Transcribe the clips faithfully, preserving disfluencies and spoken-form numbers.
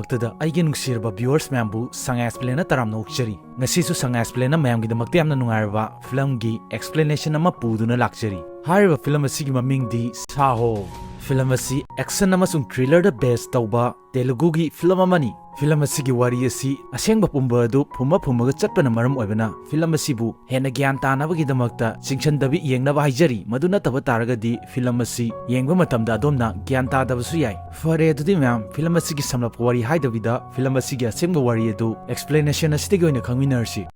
ꯃꯛꯇꯗ ꯑꯩꯒꯤ ꯅꯨꯡꯁꯤꯔꯕ viewers ꯃꯌꯥꯝꯕꯨ ꯁꯉꯥꯏ ꯑꯦꯛꯁꯄ꯭ꯂꯦꯟꯅ ꯇꯔꯥꯝꯅ ꯑꯣꯛꯆꯔꯤ꯫ ꯉꯁꯤꯁꯨ ꯁꯉꯥꯏ ꯑꯦꯛꯁꯄ꯭ꯂꯦꯟꯅ ꯃꯌꯥꯝꯒꯤꯗꯃꯛꯇ ꯌꯥꯝꯅ ꯅꯨꯡꯉꯥꯏꯔꯕ ꯐꯤꯂꯝꯒꯤ explanation ꯑꯃ ꯄꯨꯗꯨꯅ ꯂꯥꯛꯆꯔꯤ꯫ ꯍꯥꯏꯔꯤꯕ ꯐꯤꯂꯝ ꯑꯁꯤꯒꯤ ꯃꯃꯤꯡꯗꯤ ꯁꯥꯍꯣ꯫ ꯐꯤꯂꯝ ꯑꯁꯤ action ꯑꯃꯁꯨꯡ thrillerꯗ base ꯇꯧꯕ ꯇꯦꯂꯨꯒꯨꯒꯤ ꯐꯤꯂꯝ ꯑꯃꯅꯤ꯫ ꯐꯤꯂꯝ ꯑꯁꯤꯒꯤ ꯋꯥꯔꯤ ꯑꯁꯤ ꯑꯁꯦꯡꯕ ꯄꯨꯝꯕ ꯑꯗꯨ ꯐꯨꯝꯃ ꯐꯨꯝꯃꯒ ꯆꯠꯄꯅ ꯃꯔꯝ ꯑꯣꯏꯕꯅ ꯐꯤꯂꯝ ꯑꯁꯤꯕꯨ ꯍꯦꯟꯅ ꯒ꯭ꯌꯥꯟ ꯇꯥꯅꯕꯒꯤꯗꯃꯛꯇ ꯆꯤꯡꯁꯤꯟꯗꯕꯤ ꯌꯦꯡꯅꯕ ꯍꯥꯏꯖꯔꯤ꯫ ꯃꯗꯨ ꯅꯠꯇꯕ ꯇꯥꯔꯒꯗꯤ ꯐꯤꯂꯝ ꯑꯁꯤ ꯌꯦꯡꯕ ꯃꯇꯝꯗ ꯑꯗꯣꯝꯅ ꯒ꯭ꯌꯥꯟ ꯇꯥꯗꯕꯁꯨ ꯌꯥꯏ꯫ ꯐꯔꯦ, ꯑꯗꯨꯗꯤ ꯃꯌꯥꯝ, ꯐꯤꯂꯝ ꯑꯁꯤꯒꯤ ꯁꯝꯂꯞꯄ ꯋꯥꯔꯤ ꯍꯥꯏꯗꯕꯤꯗ ꯐꯤꯂꯝ ꯑꯁꯤꯒꯤ ꯑꯁꯦꯡꯕ ꯋꯥꯔꯤ ꯑꯗꯨ explanation ꯑꯁꯤꯗꯒꯤ ꯑꯣꯏꯅ ꯈꯪꯃꯤꯟꯅꯔꯁꯤ꯫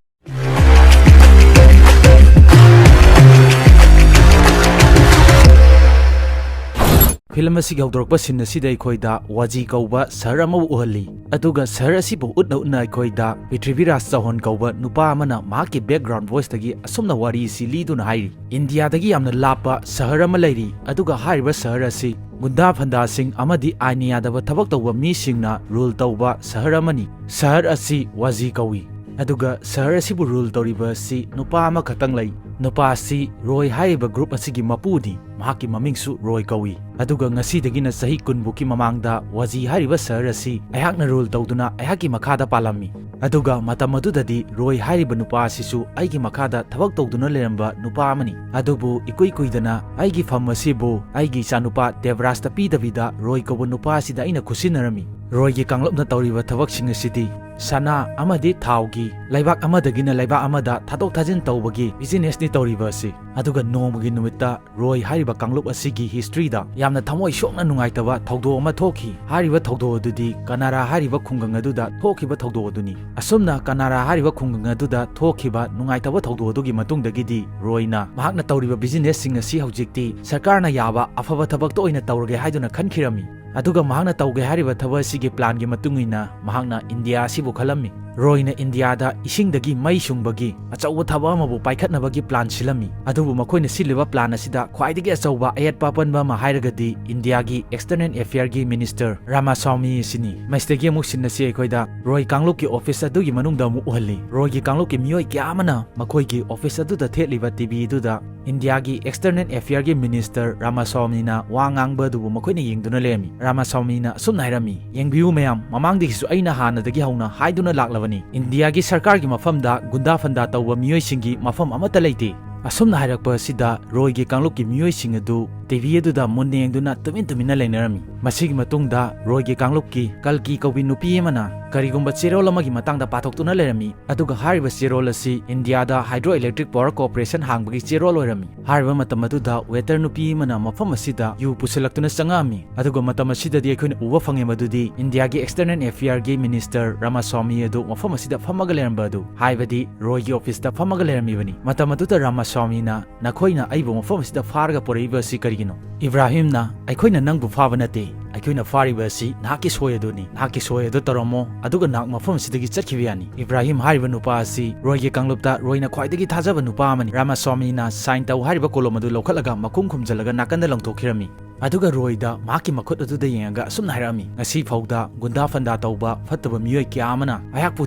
ꯐꯤꯂꯝ ꯑꯁꯤꯒꯤ ꯍꯧꯗꯣꯔꯛꯄ scene ꯑꯁꯤꯗ ꯑꯩꯈꯣꯏꯗ ꯋꯥꯖꯤ ꯀꯧꯕ ꯁꯍꯔ ꯑꯃꯕꯨ ꯎꯍꯜꯂꯤ꯫ ꯑꯗꯨꯒ ꯁꯍꯔ ꯑꯁꯤꯕꯨ ꯎꯠꯅ ꯎꯠꯅ ꯑꯩꯈꯣꯏꯗ ꯄ꯭ꯔꯤꯊꯤꯕꯤꯔꯥꯖ ꯆꯧꯍꯥꯟ ꯀꯧꯕ ꯅꯨꯄꯥ ꯑꯃꯅ ꯃꯍꯥꯛꯀꯤ background voiceꯇꯒꯤ ꯑꯁꯨꯝꯅ ꯋꯥꯔꯤ ꯑꯁꯤ ꯂꯤꯗꯨꯅ ꯍꯥꯏꯔꯤ, "ꯏꯟꯗꯤꯌꯥꯗꯒꯤ ꯌꯥꯝꯅ ꯂꯥꯞꯄ ꯁꯍꯔ ꯑꯃ ꯂꯩꯔꯤ, ꯑꯗꯨꯒ ꯍꯥꯏꯔꯤꯕ ꯁꯍꯔ ꯑꯁꯤ ꯒꯨꯟꯗꯥ ꯐꯟꯗꯥꯁꯤꯡ ꯑꯃꯗꯤ ꯑꯥꯏꯟ ꯌꯥꯗꯕ ꯊꯕꯛ ꯇꯧꯕ ꯃꯤꯁꯤꯡꯅ rule ꯇꯧꯕ ꯁꯍꯔ ꯑꯃꯅꯤ꯫ ꯁꯍꯔ ꯑꯁꯤ ꯋꯥꯖꯤ ꯀꯧꯏ꯫ ꯑꯗꯨꯒ ꯁꯍꯔ ꯑꯁꯤꯕꯨ rule ꯇꯧꯔꯤꯕ ꯑꯁꯤ ꯅꯨꯄꯥ ꯑꯃꯈꯛꯇꯪ ꯂꯩ꯫ ꯅꯨꯄꯥ ꯑꯁꯤ ꯔꯣꯏ ꯍꯥꯏꯔꯤꯕ group ꯑꯁꯤꯒꯤ ꯃꯄꯨꯅꯤ꯫ ꯃꯍꯥꯛꯀꯤ ꯃꯃꯤꯡꯁꯨ ꯔꯣꯏ ꯀꯧꯏ꯫ ꯑꯗꯨꯒ ꯉꯁꯤꯗꯒꯤꯅ ꯆꯍꯤ ꯀꯨꯟ ꯕꯨꯛꯀꯤ ꯃꯃꯥꯡꯗ ꯋꯥꯖꯤ ꯍꯥꯏꯔꯤꯕ ꯁꯍꯔ ꯑꯁꯤ ꯑꯩꯍꯥꯛꯅ rule ꯇꯧꯗꯨꯅ ꯑꯩꯍꯥꯛꯀꯤ ꯃꯈꯥꯗ ꯄꯥꯜꯂꯝꯃꯤ꯫ ꯑꯗꯨꯒ ꯃꯇꯝ ꯑꯗꯨꯗꯗꯤ ꯔꯣꯏ ꯍꯥꯏꯔꯤꯕ ꯅꯨꯄꯥ ꯑꯁꯤꯁꯨ ꯑꯩꯒꯤ ꯃꯈꯥꯗ ꯊꯕꯛ ꯇꯧꯗꯨꯅ ꯂꯩꯔꯝꯕ ꯅꯨꯄꯥ ꯑꯃꯅꯤ꯫ ꯑꯗꯨꯕꯨ ꯏꯀꯨꯏ ꯀꯨꯏꯗꯅ ꯑꯩꯒꯤ farm ꯑꯁꯤꯕꯨ ꯑꯩꯒꯤ ꯏꯆꯥꯅꯨꯄꯥ ꯗꯦꯕꯔꯥꯖꯇ ꯄꯤꯗꯕꯤꯗ ꯔꯣꯏ ꯀꯧꯕ ꯅꯨꯄꯥ ꯑꯁꯤꯗ ꯑꯩꯅ ꯈꯨꯠꯁꯤꯟꯅꯔꯝꯃꯤ꯫ ꯔꯣꯏꯒꯤ ꯀꯥꯡꯂꯨꯞꯅ ꯇꯧꯔꯤꯕ ꯊꯕꯛꯁꯤꯡ ꯑꯁꯤꯗꯤ ꯁꯅꯥ ꯑꯃꯗꯤ ꯊꯥꯎꯒꯤ, ꯂꯩꯕꯥꯛ ꯑꯃꯗꯒꯤꯅ ꯂꯩꯕꯥꯛ ꯑꯃꯗ ꯊꯥꯗꯣꯛ ꯊꯥꯖꯤꯟ ꯇꯧꯕꯒꯤ businessꯅꯤ ꯇꯧꯔꯤꯕ ꯑꯁꯤ꯫ ꯑꯗꯨꯒ ꯅꯣꯡꯃꯒꯤ ꯅꯨꯃꯤꯠꯇ ꯔꯣꯏ ꯍꯥꯏꯔꯤꯕ ꯀꯥꯡꯂꯨꯞ ꯑꯁꯤꯒꯤ historyꯗ ꯌꯥꯝꯅ ꯊꯃꯣꯏ ꯁꯣꯛꯅ ꯅꯨꯡꯉꯥꯏꯇꯕ ꯊꯧꯗꯣꯛ ꯑꯃ ꯊꯣꯛꯈꯤ꯫ ꯍꯥꯏꯔꯤꯕ ꯊꯧꯗꯣꯛ ꯑꯗꯨꯗꯤ ꯀꯅꯥꯔꯥ ꯍꯥꯏꯔꯤꯕ ꯈꯨꯡꯒꯪ ꯑꯗꯨꯗ ꯊꯣꯛꯈꯤꯕ ꯊꯧꯗꯣꯛ ꯑꯗꯨꯅꯤ꯫ ꯑꯁꯨꯝꯅ ꯀꯅꯥꯔꯥ ꯍꯥꯏꯔꯤꯕ ꯈꯨꯡꯒꯪ ꯑꯗꯨꯗ ꯊꯣꯛꯈꯤꯕ ꯅꯨꯡꯉꯥꯏꯇꯕ ꯊꯧꯗꯣꯛ ꯑꯗꯨꯒꯤ ꯃꯇꯨꯡꯗꯒꯤꯗꯤ ꯔꯣꯏꯅ ꯃꯍꯥꯛꯅ ꯇꯧꯔꯤꯕ businessꯁꯤꯡ ꯑꯁꯤ ꯍꯧꯖꯤꯛꯇꯤ ꯁꯔꯀꯥꯔꯅ ꯌꯥꯕ ꯑꯐꯕ ꯊꯕꯛꯇ ꯑꯣꯏꯅ ꯇꯧꯔꯒꯦ ꯍꯥꯏꯗꯨꯅ ꯈꯟꯈꯤꯔꯝꯃꯤ꯫ ꯑꯗꯨꯒ ꯃꯍꯥꯛꯅ ꯇꯧꯒꯦ ꯍꯥꯏꯔꯤꯕ ꯊꯕꯛ ꯑꯁꯤꯒꯤ planꯒꯤ ꯃꯇꯨꯡ ꯏꯟꯅ ꯃꯍꯥꯛꯅ ꯏꯟꯗꯤꯌꯥ ꯑꯁꯤꯕꯨ ꯈꯜꯂꯝꯃꯤ꯫ ꯔꯣꯏꯅ ꯏꯟꯗꯤꯌꯥꯗ ꯏꯁꯤꯡꯗꯒꯤ ꯃꯩ ꯁꯨꯡꯕꯒꯤ ꯑꯆꯧꯕ ꯊꯕꯛ ꯑꯃꯕꯨ ꯄꯥꯏꯈꯠꯅꯕꯒꯤ ꯄ꯭ꯂꯥꯟ ꯁꯤꯜꯂꯝꯃꯤ꯫ ꯑꯗꯨꯕꯨ ꯃꯈꯣꯏꯅ ꯁꯤꯜꯂꯤꯕ ꯄ꯭ꯂꯥꯟ ꯑꯁꯤꯗ ꯈ꯭ꯋꯥꯏꯗꯒꯤ ꯑꯆꯧꯕ ꯑꯌꯦꯠꯄ ꯑꯄꯟꯕ ꯑꯃ ꯍꯥꯏꯔꯒꯗꯤ ꯏꯟꯗꯤꯌꯥꯒꯤ ꯑꯦꯛꯁꯇꯔꯅꯦꯜ ꯑꯦꯐꯤꯌꯔꯒꯤ ꯃꯤꯅꯤꯁꯇꯔ ꯔꯥꯃꯥꯁ꯭ꯋꯥꯃꯤ ꯑꯁꯤꯅꯤ꯫ ꯃꯁꯤꯗꯒꯤ ꯑꯃꯨꯛ ꯁꯤꯟ ꯑꯁꯤ ꯑꯩꯈꯣꯏꯗ ꯔꯣꯏ ꯀꯥꯡꯂꯨꯞꯀꯤ ꯑꯣꯐꯤꯁ ꯑꯗꯨꯒꯤ ꯃꯅꯨꯡꯗ ꯑꯃꯨꯛ ꯎꯍꯜꯂꯤ꯫ ꯔꯣꯏꯒꯤ ꯀꯥꯡꯂꯨꯞꯀꯤ ꯃꯤꯑꯣꯏ ꯀꯌꯥ ꯑꯃꯅ ꯃꯈꯣꯏꯒꯤ ꯑꯣꯐꯤꯁ ꯑꯗꯨꯗ ꯊꯦꯠꯂꯤꯕ ꯇꯤ ꯚꯤ ꯑꯗꯨꯗ ꯏꯟꯗꯤꯌꯥꯒꯤ ꯑꯦꯛꯁꯇꯔꯅꯦꯜ ꯑꯦꯐꯤꯌꯔꯒꯤ ꯃꯤꯅꯤꯁꯇꯔ ꯔꯥꯃꯥꯁ꯭ꯋꯥꯃꯤꯅ ꯋꯥ ꯉꯥꯡꯕ ꯑꯗꯨꯕꯨ ꯃꯈꯣꯏꯅ ꯌꯦꯡꯗꯨꯅ ꯂꯩꯔꯝꯃꯤ꯫ ꯔꯥꯃꯥꯁ꯭ꯋꯥꯃꯤꯅ ꯑꯁꯨꯝꯅ ꯍꯥꯏꯔꯝꯃꯤ, "ꯌꯦꯡꯕꯤꯌꯨ ꯃꯌꯥꯝ, ꯃꯃꯥꯡꯗꯒꯤꯁꯨ ꯑꯩꯅ ꯍꯥꯟꯅꯗꯒꯤ ꯍꯧꯅ ꯍꯥꯏꯗꯨꯅ ꯂꯥꯛꯂꯕꯅꯤ, ꯏꯟꯗꯤꯌꯥꯒꯤ ꯁꯔꯀꯥꯔꯒꯤ ꯃꯐꯝꯗ ꯒꯨꯟꯗꯥ ꯐꯟꯗꯥ ꯇꯧꯕ ꯃꯤꯑꯣꯏꯁꯤꯡꯒꯤ ꯃꯐꯝ ꯑꯃꯠꯇ ꯂꯩꯇꯦ"꯫ ꯑꯁꯨꯝꯅ ꯍꯥꯏꯔꯛꯄ ꯑꯁꯤꯗ ꯔꯣꯏꯒꯤ ꯀꯥꯡꯂꯨꯞꯀꯤ ꯃꯤꯑꯣꯏꯁꯤꯡ ꯑꯗꯨ ꯇꯤ ꯚꯤ ꯑꯗꯨꯗ ꯃꯨꯟꯅ ꯌꯦꯡꯗꯨꯅ ꯇꯨꯃꯤꯟ ꯇꯨꯃꯤꯟꯅ ꯂꯩꯅꯔꯝꯃꯤ꯫ ꯃꯁꯤꯒꯤ ꯃꯇꯨꯡꯗ ꯔꯣꯏꯒꯤ ꯀꯥꯡꯂꯨꯞꯀꯤ ꯀꯜꯀꯤ ꯀꯧꯕꯤ ꯅꯨꯄꯤ ꯑꯃꯅ ꯀꯔꯤꯒꯨꯝꯕ ꯆꯦꯔꯣꯜ ꯑꯃꯒꯤ ꯃꯇꯥꯡꯗ ꯄꯥꯊꯣꯛꯇꯨꯅ ꯂꯩꯔꯝꯃꯤ꯫ ꯑꯗꯨꯒ ꯍꯥꯏꯔꯤꯕ ꯆꯦꯔꯣꯜ ꯑꯁꯤ ꯏꯟꯗꯤꯌꯥꯗ ꯍꯥꯏꯗ꯭ꯔꯣ ꯏꯂꯦꯛꯇ꯭ꯔꯤꯛ ꯄꯥꯋꯔ ꯀꯣꯔꯄꯣꯔꯦꯁꯟ ꯍꯥꯡꯕꯒꯤ ꯆꯦꯔꯣꯜ ꯑꯣꯏꯔꯝꯃꯤ꯫ ꯍꯥꯏꯔꯤꯕ ꯃꯇꯝ ꯑꯗꯨꯗ ꯋꯦꯇꯔ ꯅꯨꯄꯤ ꯑꯃꯅ ꯃꯐꯝ ꯑꯁꯤꯗ ꯌꯨ ꯄꯨꯁꯤꯜꯂꯛꯇꯨꯅ ꯆꯪꯉꯛꯑꯝꯃꯤ꯫ ꯑꯗꯨꯒ ꯃꯇꯝ ꯑꯁꯤꯗꯗꯤ ꯑꯩꯈꯣꯏꯅ ꯎꯕ ꯐꯪꯉꯦ ꯃꯗꯨꯗꯤ ꯏꯟꯗꯤꯌꯥꯒꯤ ꯑꯦꯛꯁꯇꯔꯅꯦꯜ ꯑꯦꯐꯤꯌꯔꯒꯤ ꯃꯤꯅꯤꯁꯇꯔ ꯔꯥꯃꯥꯁ꯭ꯋꯥꯃꯤ ꯑꯗꯨ ꯃꯐꯝ ꯑꯁꯤꯗ ꯐꯝꯃꯒ ꯂꯩꯔꯝꯕ ꯑꯗꯨ, ꯍꯥꯏꯕꯗꯤ ꯔꯣꯏꯒꯤ ꯑꯣꯐꯤꯁꯇ ꯐꯝꯃꯒ ꯂꯩꯔꯝꯃꯤꯕꯅꯤ꯫ ꯃꯇꯝ ꯑꯗꯨꯗ ꯔꯥꯃꯥꯁ꯭ꯋꯥꯃꯤꯅ, "ꯅꯈꯣꯏꯅ ꯑꯩꯕꯨ ꯃꯐꯝ ꯑꯁꯤꯗ ꯐꯥꯔꯒ ꯄꯨꯔꯛꯏꯕ ꯑꯁꯤ ꯀꯔꯤꯒꯤꯅꯣ?" "ꯏꯕ꯭ꯔꯥꯍꯤꯝꯅ, ꯑꯩꯈꯣꯏꯅ ꯅꯪꯕꯨ ꯐꯥꯕ ꯅꯠꯇꯦ, ꯑꯩꯈꯣꯏꯅ ꯐꯥꯔꯤꯕ ꯑꯁꯤ ꯅꯍꯥꯛꯀꯤ ꯁꯣꯏ ꯑꯗꯨꯅꯤ꯫ ꯅꯍꯥꯛꯀꯤ ꯁꯣꯏ ꯑꯗꯨ ꯇꯧꯔꯝꯃꯣ, ꯑꯗꯨꯒ ꯅꯍꯥꯛ ꯃꯐꯝ ꯑꯁꯤꯗꯒꯤ ꯆꯠꯈꯤꯕ ꯌꯥꯅꯤ"꯫ ꯏꯕ꯭ꯔꯥꯍꯤꯝ ꯍꯥꯏꯔꯤꯕ ꯅꯨꯄꯥ ꯑꯁꯤ ꯔꯣꯏꯒꯤ ꯀꯥꯡꯂꯨꯞꯇ ꯔꯣꯏꯅ ꯈ꯭ꯋꯥꯏꯗꯒꯤ ꯊꯥꯖꯕ ꯅꯨꯄꯥ ꯑꯃꯅꯤ꯫ ꯔꯥꯃꯥꯁ꯭ꯋꯥꯃꯤꯅ ꯁꯥꯏꯟ ꯇꯧ ꯍꯥꯏꯔꯤꯕ ꯀꯣꯂꯣꯝ ꯑꯗꯨ ꯂꯧꯈꯠꯂꯒ ꯃꯈꯨꯝ ꯈꯨꯝꯖꯤꯜꯂꯒ ꯅꯥꯀꯟꯗ ꯂꯪꯊꯣꯛꯈꯤꯔꯝꯃꯤ꯫ ꯑꯗꯨꯒ ꯔꯣꯏꯗ ꯃꯍꯥꯛꯀꯤ ꯃꯈꯨꯠ ꯑꯗꯨꯗ ꯌꯦꯡꯉꯒ ꯑꯁꯨꯝꯅ ꯍꯥꯏꯔꯛꯑꯝꯃꯤ, "ꯉꯁꯤ ꯐꯥꯎꯗ ꯒꯨꯟꯗꯥ ꯐꯟꯗꯥ ꯇꯧꯕ ꯐꯠꯇꯕ ꯃꯤꯑꯣꯏ ꯀꯌꯥ ꯑꯃꯅ ꯑꯩꯍꯥꯛꯄꯨ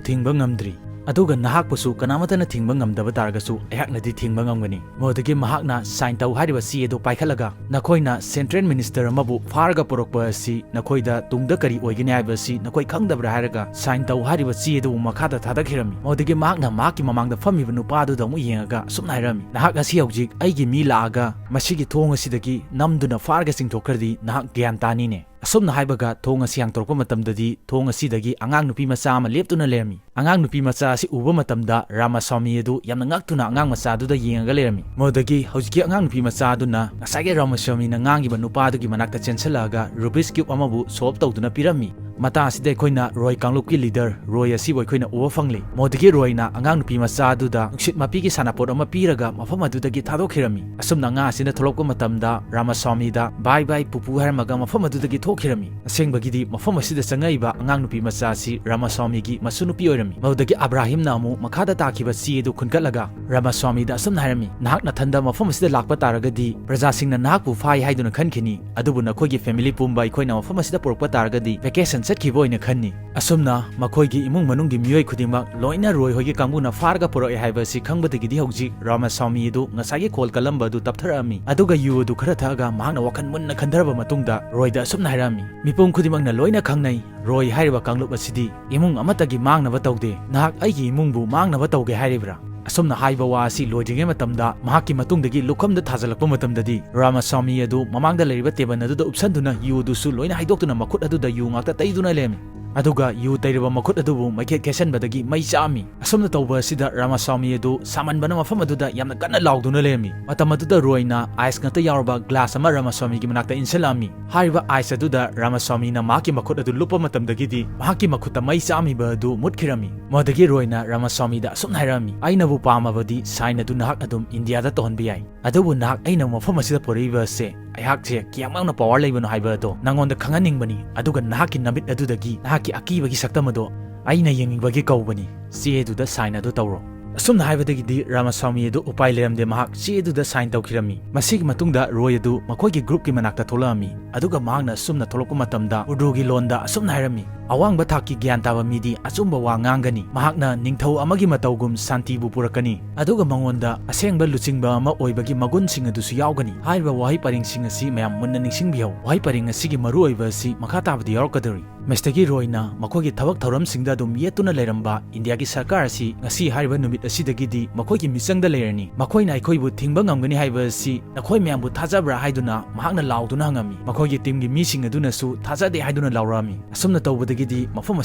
ꯊꯤꯡꯕ ꯉꯝꯗ꯭ꯔꯤ꯫ ꯑꯗꯨꯒ ꯅꯍꯥꯛꯄꯨꯁꯨ ꯀꯅꯥꯃꯠꯇꯅ ꯊꯤꯡꯕ ꯉꯝꯗꯕ ꯇꯥꯔꯒꯁꯨ ꯑꯩꯍꯥꯛꯅꯗꯤ ꯊꯤꯡꯕ ꯉꯝꯒꯅꯤ"꯫ ꯃꯗꯨꯗꯒꯤ ꯃꯍꯥꯛꯅ ꯁꯥꯏꯟ ꯇꯧ ꯍꯥꯏꯔꯤꯕ ꯆꯦ ꯑꯗꯨ ꯄꯥꯏꯈꯠꯂꯒ, "ꯅꯈꯣꯏꯅ ꯁꯦꯟꯇ꯭ꯔꯦꯜ ꯃꯤꯅꯤꯁꯇꯔ ꯑꯃꯕꯨ ꯐꯥꯔꯒ ꯄꯨꯔꯛꯄ ꯑꯁꯤ ꯅꯈꯣꯏꯗ ꯇꯨꯡꯗ ꯀꯔꯤ ꯑꯣꯏꯒꯅꯤ ꯍꯥꯏꯕ ꯑꯁꯤ ꯅꯈꯣꯏ ꯈꯪꯗꯕ꯭ꯔꯥ?" ꯍꯥꯏꯔꯒ ꯁꯥꯏꯟ ꯇꯧ ꯍꯥꯏꯔꯤꯕ ꯆꯦ ꯑꯗꯨꯕꯨ ꯃꯈꯥꯗ ꯊꯥꯗꯈꯤꯔꯝꯃꯤ꯫ ꯃꯗꯨꯗꯒꯤ ꯃꯍꯥꯛꯅ ꯃꯍꯥꯛꯀꯤ ꯃꯃꯥꯡꯗ ꯐꯝꯃꯤꯕ ꯅꯨꯄꯥ ꯑꯗꯨꯗ ꯑꯃꯨꯛ ꯌꯦꯡꯉꯒ ꯑꯁꯨꯝꯅ ꯍꯥꯏꯔꯝꯃꯤ, "ꯅꯍꯥꯛ ꯉꯁꯤ ꯍꯧꯖꯤꯛ ꯑꯩꯒꯤ ꯃꯤ ꯂꯥꯛꯑꯒ ꯃꯁꯤꯒꯤ ꯊꯣꯡ ꯑꯁꯤꯗꯒꯤ ꯅꯝꯗꯨꯅ ꯐꯥꯔꯒ ꯆꯤꯡꯊꯣꯛꯈ꯭ꯔꯗꯤ ꯅꯍꯥꯛ ꯒ꯭ꯌꯥꯟ ꯇꯥꯅꯤꯅꯦ"꯫ ꯑꯁꯨꯝꯅ ꯍꯥꯏꯕꯒ ꯊꯣꯡ ꯑꯁꯤ ꯍꯥꯡꯗꯣꯔꯛꯄ ꯃꯇꯝꯗꯗꯤ ꯊꯣꯡ ꯑꯁꯤꯗꯒꯤ ꯑꯉꯥꯡ ꯅꯨꯄꯤ ꯃꯆꯥ ꯑꯃ ꯂꯦꯞꯇꯨꯅ ꯂꯩꯔꯝꯃꯤ꯫ ꯑꯉꯥꯡ ꯅꯨꯄꯤ ꯃꯆꯥ ꯑꯁꯤ ꯎꯕ ꯃꯇꯝꯗ ꯔꯥꯃꯥꯁ꯭ꯋꯥꯃꯤ ꯑꯗꯨ ꯌꯥꯝꯅ ꯉꯛꯇꯨꯅ ꯑꯉꯥꯡ ꯃꯆꯥ ꯑꯗꯨꯗ ꯌꯦꯡꯉꯒ ꯂꯩꯔꯝꯃꯤ꯫ ꯃꯗꯨꯗꯒꯤ ꯍꯧꯖꯤꯛꯀꯤ ꯑꯉꯥꯡ ꯅꯨꯄꯤ ꯃꯆꯥ ꯑꯗꯨꯅ ꯉꯁꯥꯏꯒꯤ ꯔꯥꯃꯥꯁ꯭ꯋꯥꯃꯤꯅ ꯉꯥꯡꯉꯤꯕ ꯅꯨꯄꯥ ꯑꯗꯨꯒꯤ ꯃꯅꯥꯛꯇ ꯆꯦꯟꯁꯤꯜꯂꯛꯑꯒ ꯔꯨꯕꯤꯛꯁ ꯀ꯭ꯌꯨꯕ ꯑꯃꯕꯨ ꯁꯣꯜꯕ ꯇꯧꯗꯨꯅ ꯄꯤꯔꯝꯃꯤ꯫ ꯃꯇꯥꯡ ꯑꯁꯤꯗ ꯑꯩꯈꯣꯏꯅ ꯔꯣꯏ ꯀꯥꯡꯂꯨꯞꯀꯤ ꯂꯤꯗꯔ ꯔꯣꯏ ꯑꯁꯤꯕꯨ ꯑꯩꯈꯣꯏꯅ ꯎꯕ ꯐꯪꯂꯤ꯫ ꯃꯗꯨꯗꯒꯤ ꯔꯣꯏꯅ ꯑꯉꯥꯡ ꯅꯨꯄꯤ ꯃꯆꯥ ꯑꯗꯨꯗ ꯅꯨꯡꯁꯤꯠ ꯃꯄꯤꯒꯤ ꯁꯥꯟꯅꯄꯣꯠ ꯑꯃ ꯄꯤꯔꯒ ꯃꯐꯝ ꯑꯗꯨꯗꯒꯤ ꯊꯥꯗꯣꯛꯈꯤꯔꯝꯃꯤ꯫ ꯑꯁꯨꯝꯅ ꯑꯉꯥꯡ ꯑꯁꯤꯅ ꯊꯣꯛꯂꯛꯄ ꯃꯇꯝꯗ ꯔꯥꯃꯥꯁ꯭ꯋꯥꯃꯤꯗ "ꯕꯥꯏ ꯕꯥꯏ ꯄꯨꯄꯨ" ꯍꯥꯏꯔꯝꯃꯒ ꯃꯐꯝ ꯑꯗꯨꯗꯒꯤ ꯊꯣꯛꯈꯤꯔꯝꯃꯤ꯫ ꯑꯁꯦꯡꯕꯒꯤꯗꯤ ꯃꯐꯝ ꯑꯁꯤꯗ ꯆꯪꯉꯛꯏꯕ ꯑꯉꯥꯡ ꯅꯨꯄꯤ ꯃꯆꯥ ꯑꯁꯤ ꯔꯥꯃꯥꯁ꯭ꯋꯥꯃꯤꯒꯤ ꯃꯁꯨ ꯅꯨꯄꯤ ꯑꯣꯏꯔꯝꯃꯤ꯫ ꯃꯗꯨꯗꯒꯤ ꯑꯕ꯭ꯔꯥꯍꯤꯝꯅ ꯑꯃꯨꯛ ꯃꯈꯥꯗ ꯇꯥꯈꯤꯕ ꯆꯦ ꯑꯗꯨ ꯈꯨꯟꯒꯠꯂꯒ ꯔꯥꯃꯥꯁ꯭ꯋꯥꯃꯤꯗ ꯑꯁꯨꯝꯅ ꯍꯥꯏꯔꯝꯃꯤ, "ꯅꯍꯥꯛ ꯅꯊꯟꯗ ꯃꯐꯝ ꯑꯁꯤꯗ ꯂꯥꯛꯄ ꯇꯥꯔꯒꯗꯤ ꯄ꯭ꯔꯖꯥꯁꯤꯡꯅ ꯅꯍꯥꯛꯄꯨ ꯐꯥꯏ ꯍꯥꯏꯗꯨꯅ ꯈꯟꯈꯤꯅꯤ, ꯑꯗꯨꯕꯨ ꯅꯈꯣꯏꯒꯤ ꯐꯦꯃꯤꯂꯤ ꯄꯨꯝꯕ ꯑꯩꯈꯣꯏꯅ ꯃꯐꯝ ꯑꯁꯤꯗ ꯄꯨꯔꯛꯄ ꯇꯥꯔꯒꯗꯤ ꯚꯦꯀꯦꯁꯟ ꯆꯠꯈꯤꯕ ꯑꯣꯏꯅ ꯈꯟꯅꯤ꯫ ꯑꯁꯨꯝꯅ ꯃꯈꯣꯏꯒꯤ ꯏꯃꯨꯡ ꯃꯅꯨꯡꯒꯤ ꯃꯤꯑꯣꯏ ꯈꯨꯗꯤꯡꯃꯛ ꯂꯣꯏꯅ ꯔꯣꯏ ꯍꯣꯏꯒꯤ ꯀꯥꯡꯕꯨꯅ ꯐꯥꯔꯒ ꯄꯨꯔꯛꯑꯦ ꯍꯥꯏꯕ ꯑꯁꯤ ꯈꯪꯕꯗꯒꯤꯗꯤ ꯍꯧꯖꯤꯛ ꯔꯥꯃꯥꯁ꯭ꯋꯥꯃꯤ ꯑꯗꯨ ꯉꯁꯥꯏꯒꯤ ꯈꯣꯜ ꯀꯜꯂꯝꯕ ꯑꯗꯨ ꯇꯞꯊꯔꯛꯑꯝꯃꯤ꯫ ꯑꯗꯨꯒ ꯌꯨ ꯑꯗꯨ ꯈꯔ ꯊꯛꯑꯒ ꯃꯍꯥꯛꯅ ꯋꯥꯈꯜ ꯃꯨꯟꯅ ꯈꯟꯊꯔꯕ ꯃꯇꯨꯡꯗ ꯔꯣꯏꯗ ꯑꯁꯨꯝꯅ ꯍꯥꯏꯔꯛꯑꯝꯃꯤ, ꯃꯤꯄꯨꯝ ꯈꯨꯗꯤꯡꯃꯛꯅ ꯂꯣꯏꯅ ꯈꯪꯅꯩ, ꯔꯣꯏ ꯍꯥꯏꯔꯤꯕ ꯀꯥꯡꯂꯨꯞ ꯑꯁꯤꯗꯤ ꯏꯃꯨꯡ ꯑꯃꯠꯇꯒꯤ ꯃꯥꯡꯅꯕ ꯇꯧꯗꯦ꯫ ꯅꯍꯥꯛ ꯑꯩꯒꯤ ꯏꯃꯨꯡꯕꯨ ꯃꯥꯡꯅꯕ ꯇꯧꯒꯦ ꯍꯥꯏꯔꯤꯕ꯭ꯔꯥ?" ꯑꯁꯨꯝꯅ ꯍꯥꯏꯕ ꯋꯥ ꯑꯁꯤ ꯂꯣꯏꯗ꯭ꯔꯤꯉꯩ ꯃꯇꯝꯗ ꯃꯍꯥꯛꯀꯤ ꯃꯇꯨꯡꯗꯒꯤ ꯂꯨꯈꯝꯗ ꯊꯥꯖꯤꯜꯂꯛꯄ ꯃꯇꯝꯗꯗꯤ ꯔꯥꯃꯥꯁ꯭ꯋꯥꯃꯤ ꯑꯗꯨ ꯃꯃꯥꯡꯗ ꯂꯩꯔꯤꯕ ꯇꯦꯕꯜ ꯑꯗꯨꯗ ꯎꯞꯁꯟꯗꯨꯅ ꯌꯨ ꯑꯗꯨꯁꯨ ꯂꯣꯏꯅ ꯍꯩꯗꯣꯛꯇꯨꯅ ꯃꯈꯨꯠ ꯑꯗꯨꯗ ꯌꯨ ꯉꯥꯛꯇ ꯇꯩꯗꯨꯅ ꯂꯩꯔꯝꯃꯤ꯫ ꯑꯗꯨꯒ ꯌꯨ ꯇꯩꯔꯕ ꯃꯈꯨꯠ ꯑꯗꯨꯕꯨ ꯃꯩꯈꯦꯠ ꯈꯦꯠꯁꯟꯕꯗꯒꯤ ꯃꯩ ꯆꯥꯛꯑꯝꯃꯤ꯫ ꯑꯁꯨꯝꯅ ꯇꯧꯕ ꯑꯁꯤꯗ ꯔꯥꯃꯥꯁ꯭ꯋꯥꯃꯤ ꯑꯗꯨ ꯁꯥꯃꯟꯕꯅ ꯃꯐꯝ ꯑꯗꯨꯗ ꯌꯥꯝꯅ ꯀꯟꯅ ꯂꯥꯎꯗꯨꯅ ꯂꯩꯔꯝꯃꯤ꯫ ꯃꯇꯝ ꯑꯗꯨꯗ ꯔꯣꯏꯅ ꯑꯥꯏꯁ ꯉꯥꯛꯇ ꯌꯥꯎꯔꯕ ꯒ꯭ꯂꯥꯁ ꯑꯃ ꯔꯥꯃꯥꯁ꯭ꯋꯥꯃꯤꯒꯤ ꯃꯅꯥꯛꯇ ꯏꯟꯁꯤꯜꯂꯛꯑꯝꯃꯤ꯫ ꯍꯥꯏꯔꯤꯕ ꯑꯥꯏꯁ ꯑꯗꯨꯗ ꯔꯥꯃꯥꯁ꯭ꯋꯥꯃꯤꯅ ꯃꯍꯥꯛꯀꯤ ꯃꯈꯨꯠ ꯑꯗꯨ ꯂꯨꯞꯄ ꯃꯇꯝꯗꯒꯤꯗꯤ ꯃꯍꯥꯛꯀꯤ ꯃꯈꯨꯠꯇ ꯃꯩ ꯆꯥꯛꯑꯝꯃꯤꯕ ꯑꯗꯨ ꯃꯨꯠꯈꯤꯔꯝꯃꯤ꯫ ꯃꯗꯨꯗꯒꯤ ꯔꯣꯏꯅ ꯔꯥꯃꯥꯁ꯭ꯋꯥꯃꯤꯗ ꯑꯁꯨꯝꯅ ꯍꯥꯏꯔꯛꯑꯝꯃꯤ, "ꯑꯩꯅꯕꯨ ꯄꯥꯝꯃꯕꯗꯤ ꯁꯥꯏꯟ ꯑꯗꯨ ꯅꯍꯥꯛ ꯑꯗꯨꯝ ꯏꯟꯗꯤꯌꯥꯗ ꯇꯧꯍꯟꯕ ꯌꯥꯏ꯫ ꯑꯗꯨꯕꯨ ꯅꯍꯥꯛ ꯑꯩꯅ ꯃꯐꯝ ꯑꯁꯤꯗ ꯄꯨꯔꯛꯏꯕ ꯑꯁꯦ ꯑꯩꯍꯥꯛꯁꯦ ꯀꯌꯥꯝ ꯌꯥꯝꯅ ꯄꯋꯥꯔ ꯂꯩꯕꯅꯣ ꯍꯥꯏꯕ ꯑꯗꯣ ꯅꯉꯣꯟꯗ ꯈꯪꯍꯟꯅꯤꯡꯕꯅꯤ꯫ ꯑꯗꯨꯒ ꯅꯍꯥꯛꯀꯤ ꯅꯃꯤꯠ ꯑꯗꯨꯗꯒꯤ ꯅꯍꯥꯛꯀꯤ ꯑꯀꯤꯕꯒꯤ ꯁꯛꯇꯝ ꯑꯗꯣ ꯑꯩꯅ ꯌꯦꯡꯅꯤꯡꯕꯒꯤ ꯀꯧꯕꯅꯤ꯫ ꯆꯦ ꯑꯗꯨꯗ ꯁꯥꯏꯟ ꯑꯗꯨ ꯇꯧꯔꯣ꯫" ꯑꯁꯨꯝꯅ ꯍꯥꯏꯕꯗꯒꯤꯗꯤ ꯔꯥꯃꯥꯁ꯭ꯋꯥꯃꯤ ꯑꯗꯨ ꯎꯄꯥꯏ ꯂꯩꯔꯝꯗꯦ, ꯃꯍꯥꯛ ꯆꯦ ꯑꯗꯨꯗ ꯁꯥꯏꯟ ꯇꯧꯈꯤꯔꯝꯃꯤ꯫ ꯃꯁꯤꯒꯤ ꯃꯇꯨꯡꯗ ꯔꯣꯏ ꯑꯗꯨ ꯃꯈꯣꯏꯒꯤ ꯒ꯭ꯔꯨꯞꯀꯤ ꯃꯅꯥꯛꯇ ꯊꯣꯛꯂꯛꯑꯝꯃꯤ꯫ ꯑꯗꯨꯒ ꯃꯍꯥꯛꯅ ꯑꯁꯨꯝꯅ ꯊꯣꯛꯂꯛꯄ ꯃꯇꯝꯗ ꯎꯔꯗꯨꯒꯤ ꯂꯣꯟꯗ ꯑꯁꯨꯝꯅ ꯍꯥꯏꯔꯝꯃꯤ, "ꯑꯋꯥꯡꯕ ꯊꯥꯛꯀꯤ ꯒ꯭ꯌꯥꯟ ꯇꯥꯕ ꯃꯤꯗꯤ ꯑꯆꯨꯝꯕ ꯋꯥ ꯉꯥꯡꯒꯅꯤ꯫ ꯃꯍꯥꯛꯅ ꯅꯤꯡꯊꯧ ꯑꯃꯒꯤ ꯃꯇꯧꯒꯨꯝ ꯁꯥꯟꯇꯤꯕꯨ ꯄꯨꯔꯛꯀꯅꯤ꯫ ꯑꯗꯨꯒ ꯃꯉꯣꯟꯗ ꯑꯁꯦꯡꯕ ꯂꯨꯆꯤꯡꯕ ꯑꯃ ꯑꯣꯏꯕꯒꯤ ꯃꯒꯨꯟꯁꯤꯡ ꯑꯗꯨꯁꯨ ꯌꯥꯎꯒꯅꯤ꯫" ꯍꯥꯏꯔꯤꯕ ꯋꯥꯍꯩ ꯄꯔꯦꯡꯁꯤꯡ ꯑꯁꯤ ꯃꯌꯥꯝ ꯃꯨꯟꯅ ꯅꯤꯡꯁꯤꯡꯕꯤꯍꯧ꯫ ꯋꯥꯍꯩ ꯄꯔꯦꯡ ꯑꯁꯤꯒꯤ ꯃꯔꯨꯑꯣꯏꯕ ꯑꯁꯤ ꯃꯈꯥ ꯇꯥꯕꯗ ꯌꯥꯎꯔꯛꯀꯗꯧꯔꯤ꯫ ꯃꯤꯁꯇꯔꯒꯤ ꯔꯣꯏꯅ ꯃꯈꯣꯏꯒꯤ ꯊꯕꯛ ꯊꯧꯔꯝꯁꯤꯡꯗ ꯑꯗꯨꯝ ꯌꯦꯠꯇꯨꯅ ꯂꯩꯔꯝꯕ ꯏꯟꯗꯤꯌꯥꯒꯤ ꯁꯔꯀꯥꯔ ꯑꯁꯤ ꯉꯁꯤ ꯍꯥꯏꯔꯤꯕ ꯅꯨꯃꯤꯠ ꯑꯁꯤꯗꯒꯤꯗꯤ ꯃꯈꯣꯏꯒꯤ ꯃꯤꯆꯪꯗ ꯂꯩꯔꯅꯤ꯫ ꯃꯈꯣꯏꯅ ꯑꯩꯈꯣꯏꯕꯨ ꯊꯤꯡꯕ ꯉꯝꯒꯅꯤ ꯍꯥꯏꯕ ꯑꯁꯤ ꯅꯈꯣꯏ ꯃꯌꯥꯝꯕꯨ ꯊꯥꯖꯕ꯭ꯔꯥ ꯍꯥꯏꯗꯨꯅ ꯃꯍꯥꯛꯅ ꯂꯥꯎꯗꯨꯅ ꯍꯪꯉꯝꯃꯤ꯫ ꯃꯈꯣꯏꯒꯤ ꯇꯤꯝꯒꯤ ꯃꯤꯁꯤꯡ ꯑꯗꯨꯅꯁꯨ ꯊꯥꯖꯗꯦ ꯍꯥꯏꯗꯨꯅ ꯂꯥꯎꯔꯛꯑꯝꯃꯤ꯫ ꯑꯁꯨꯝꯅ ꯇꯧꯕꯗꯒꯤꯗꯤ ꯃꯐꯝ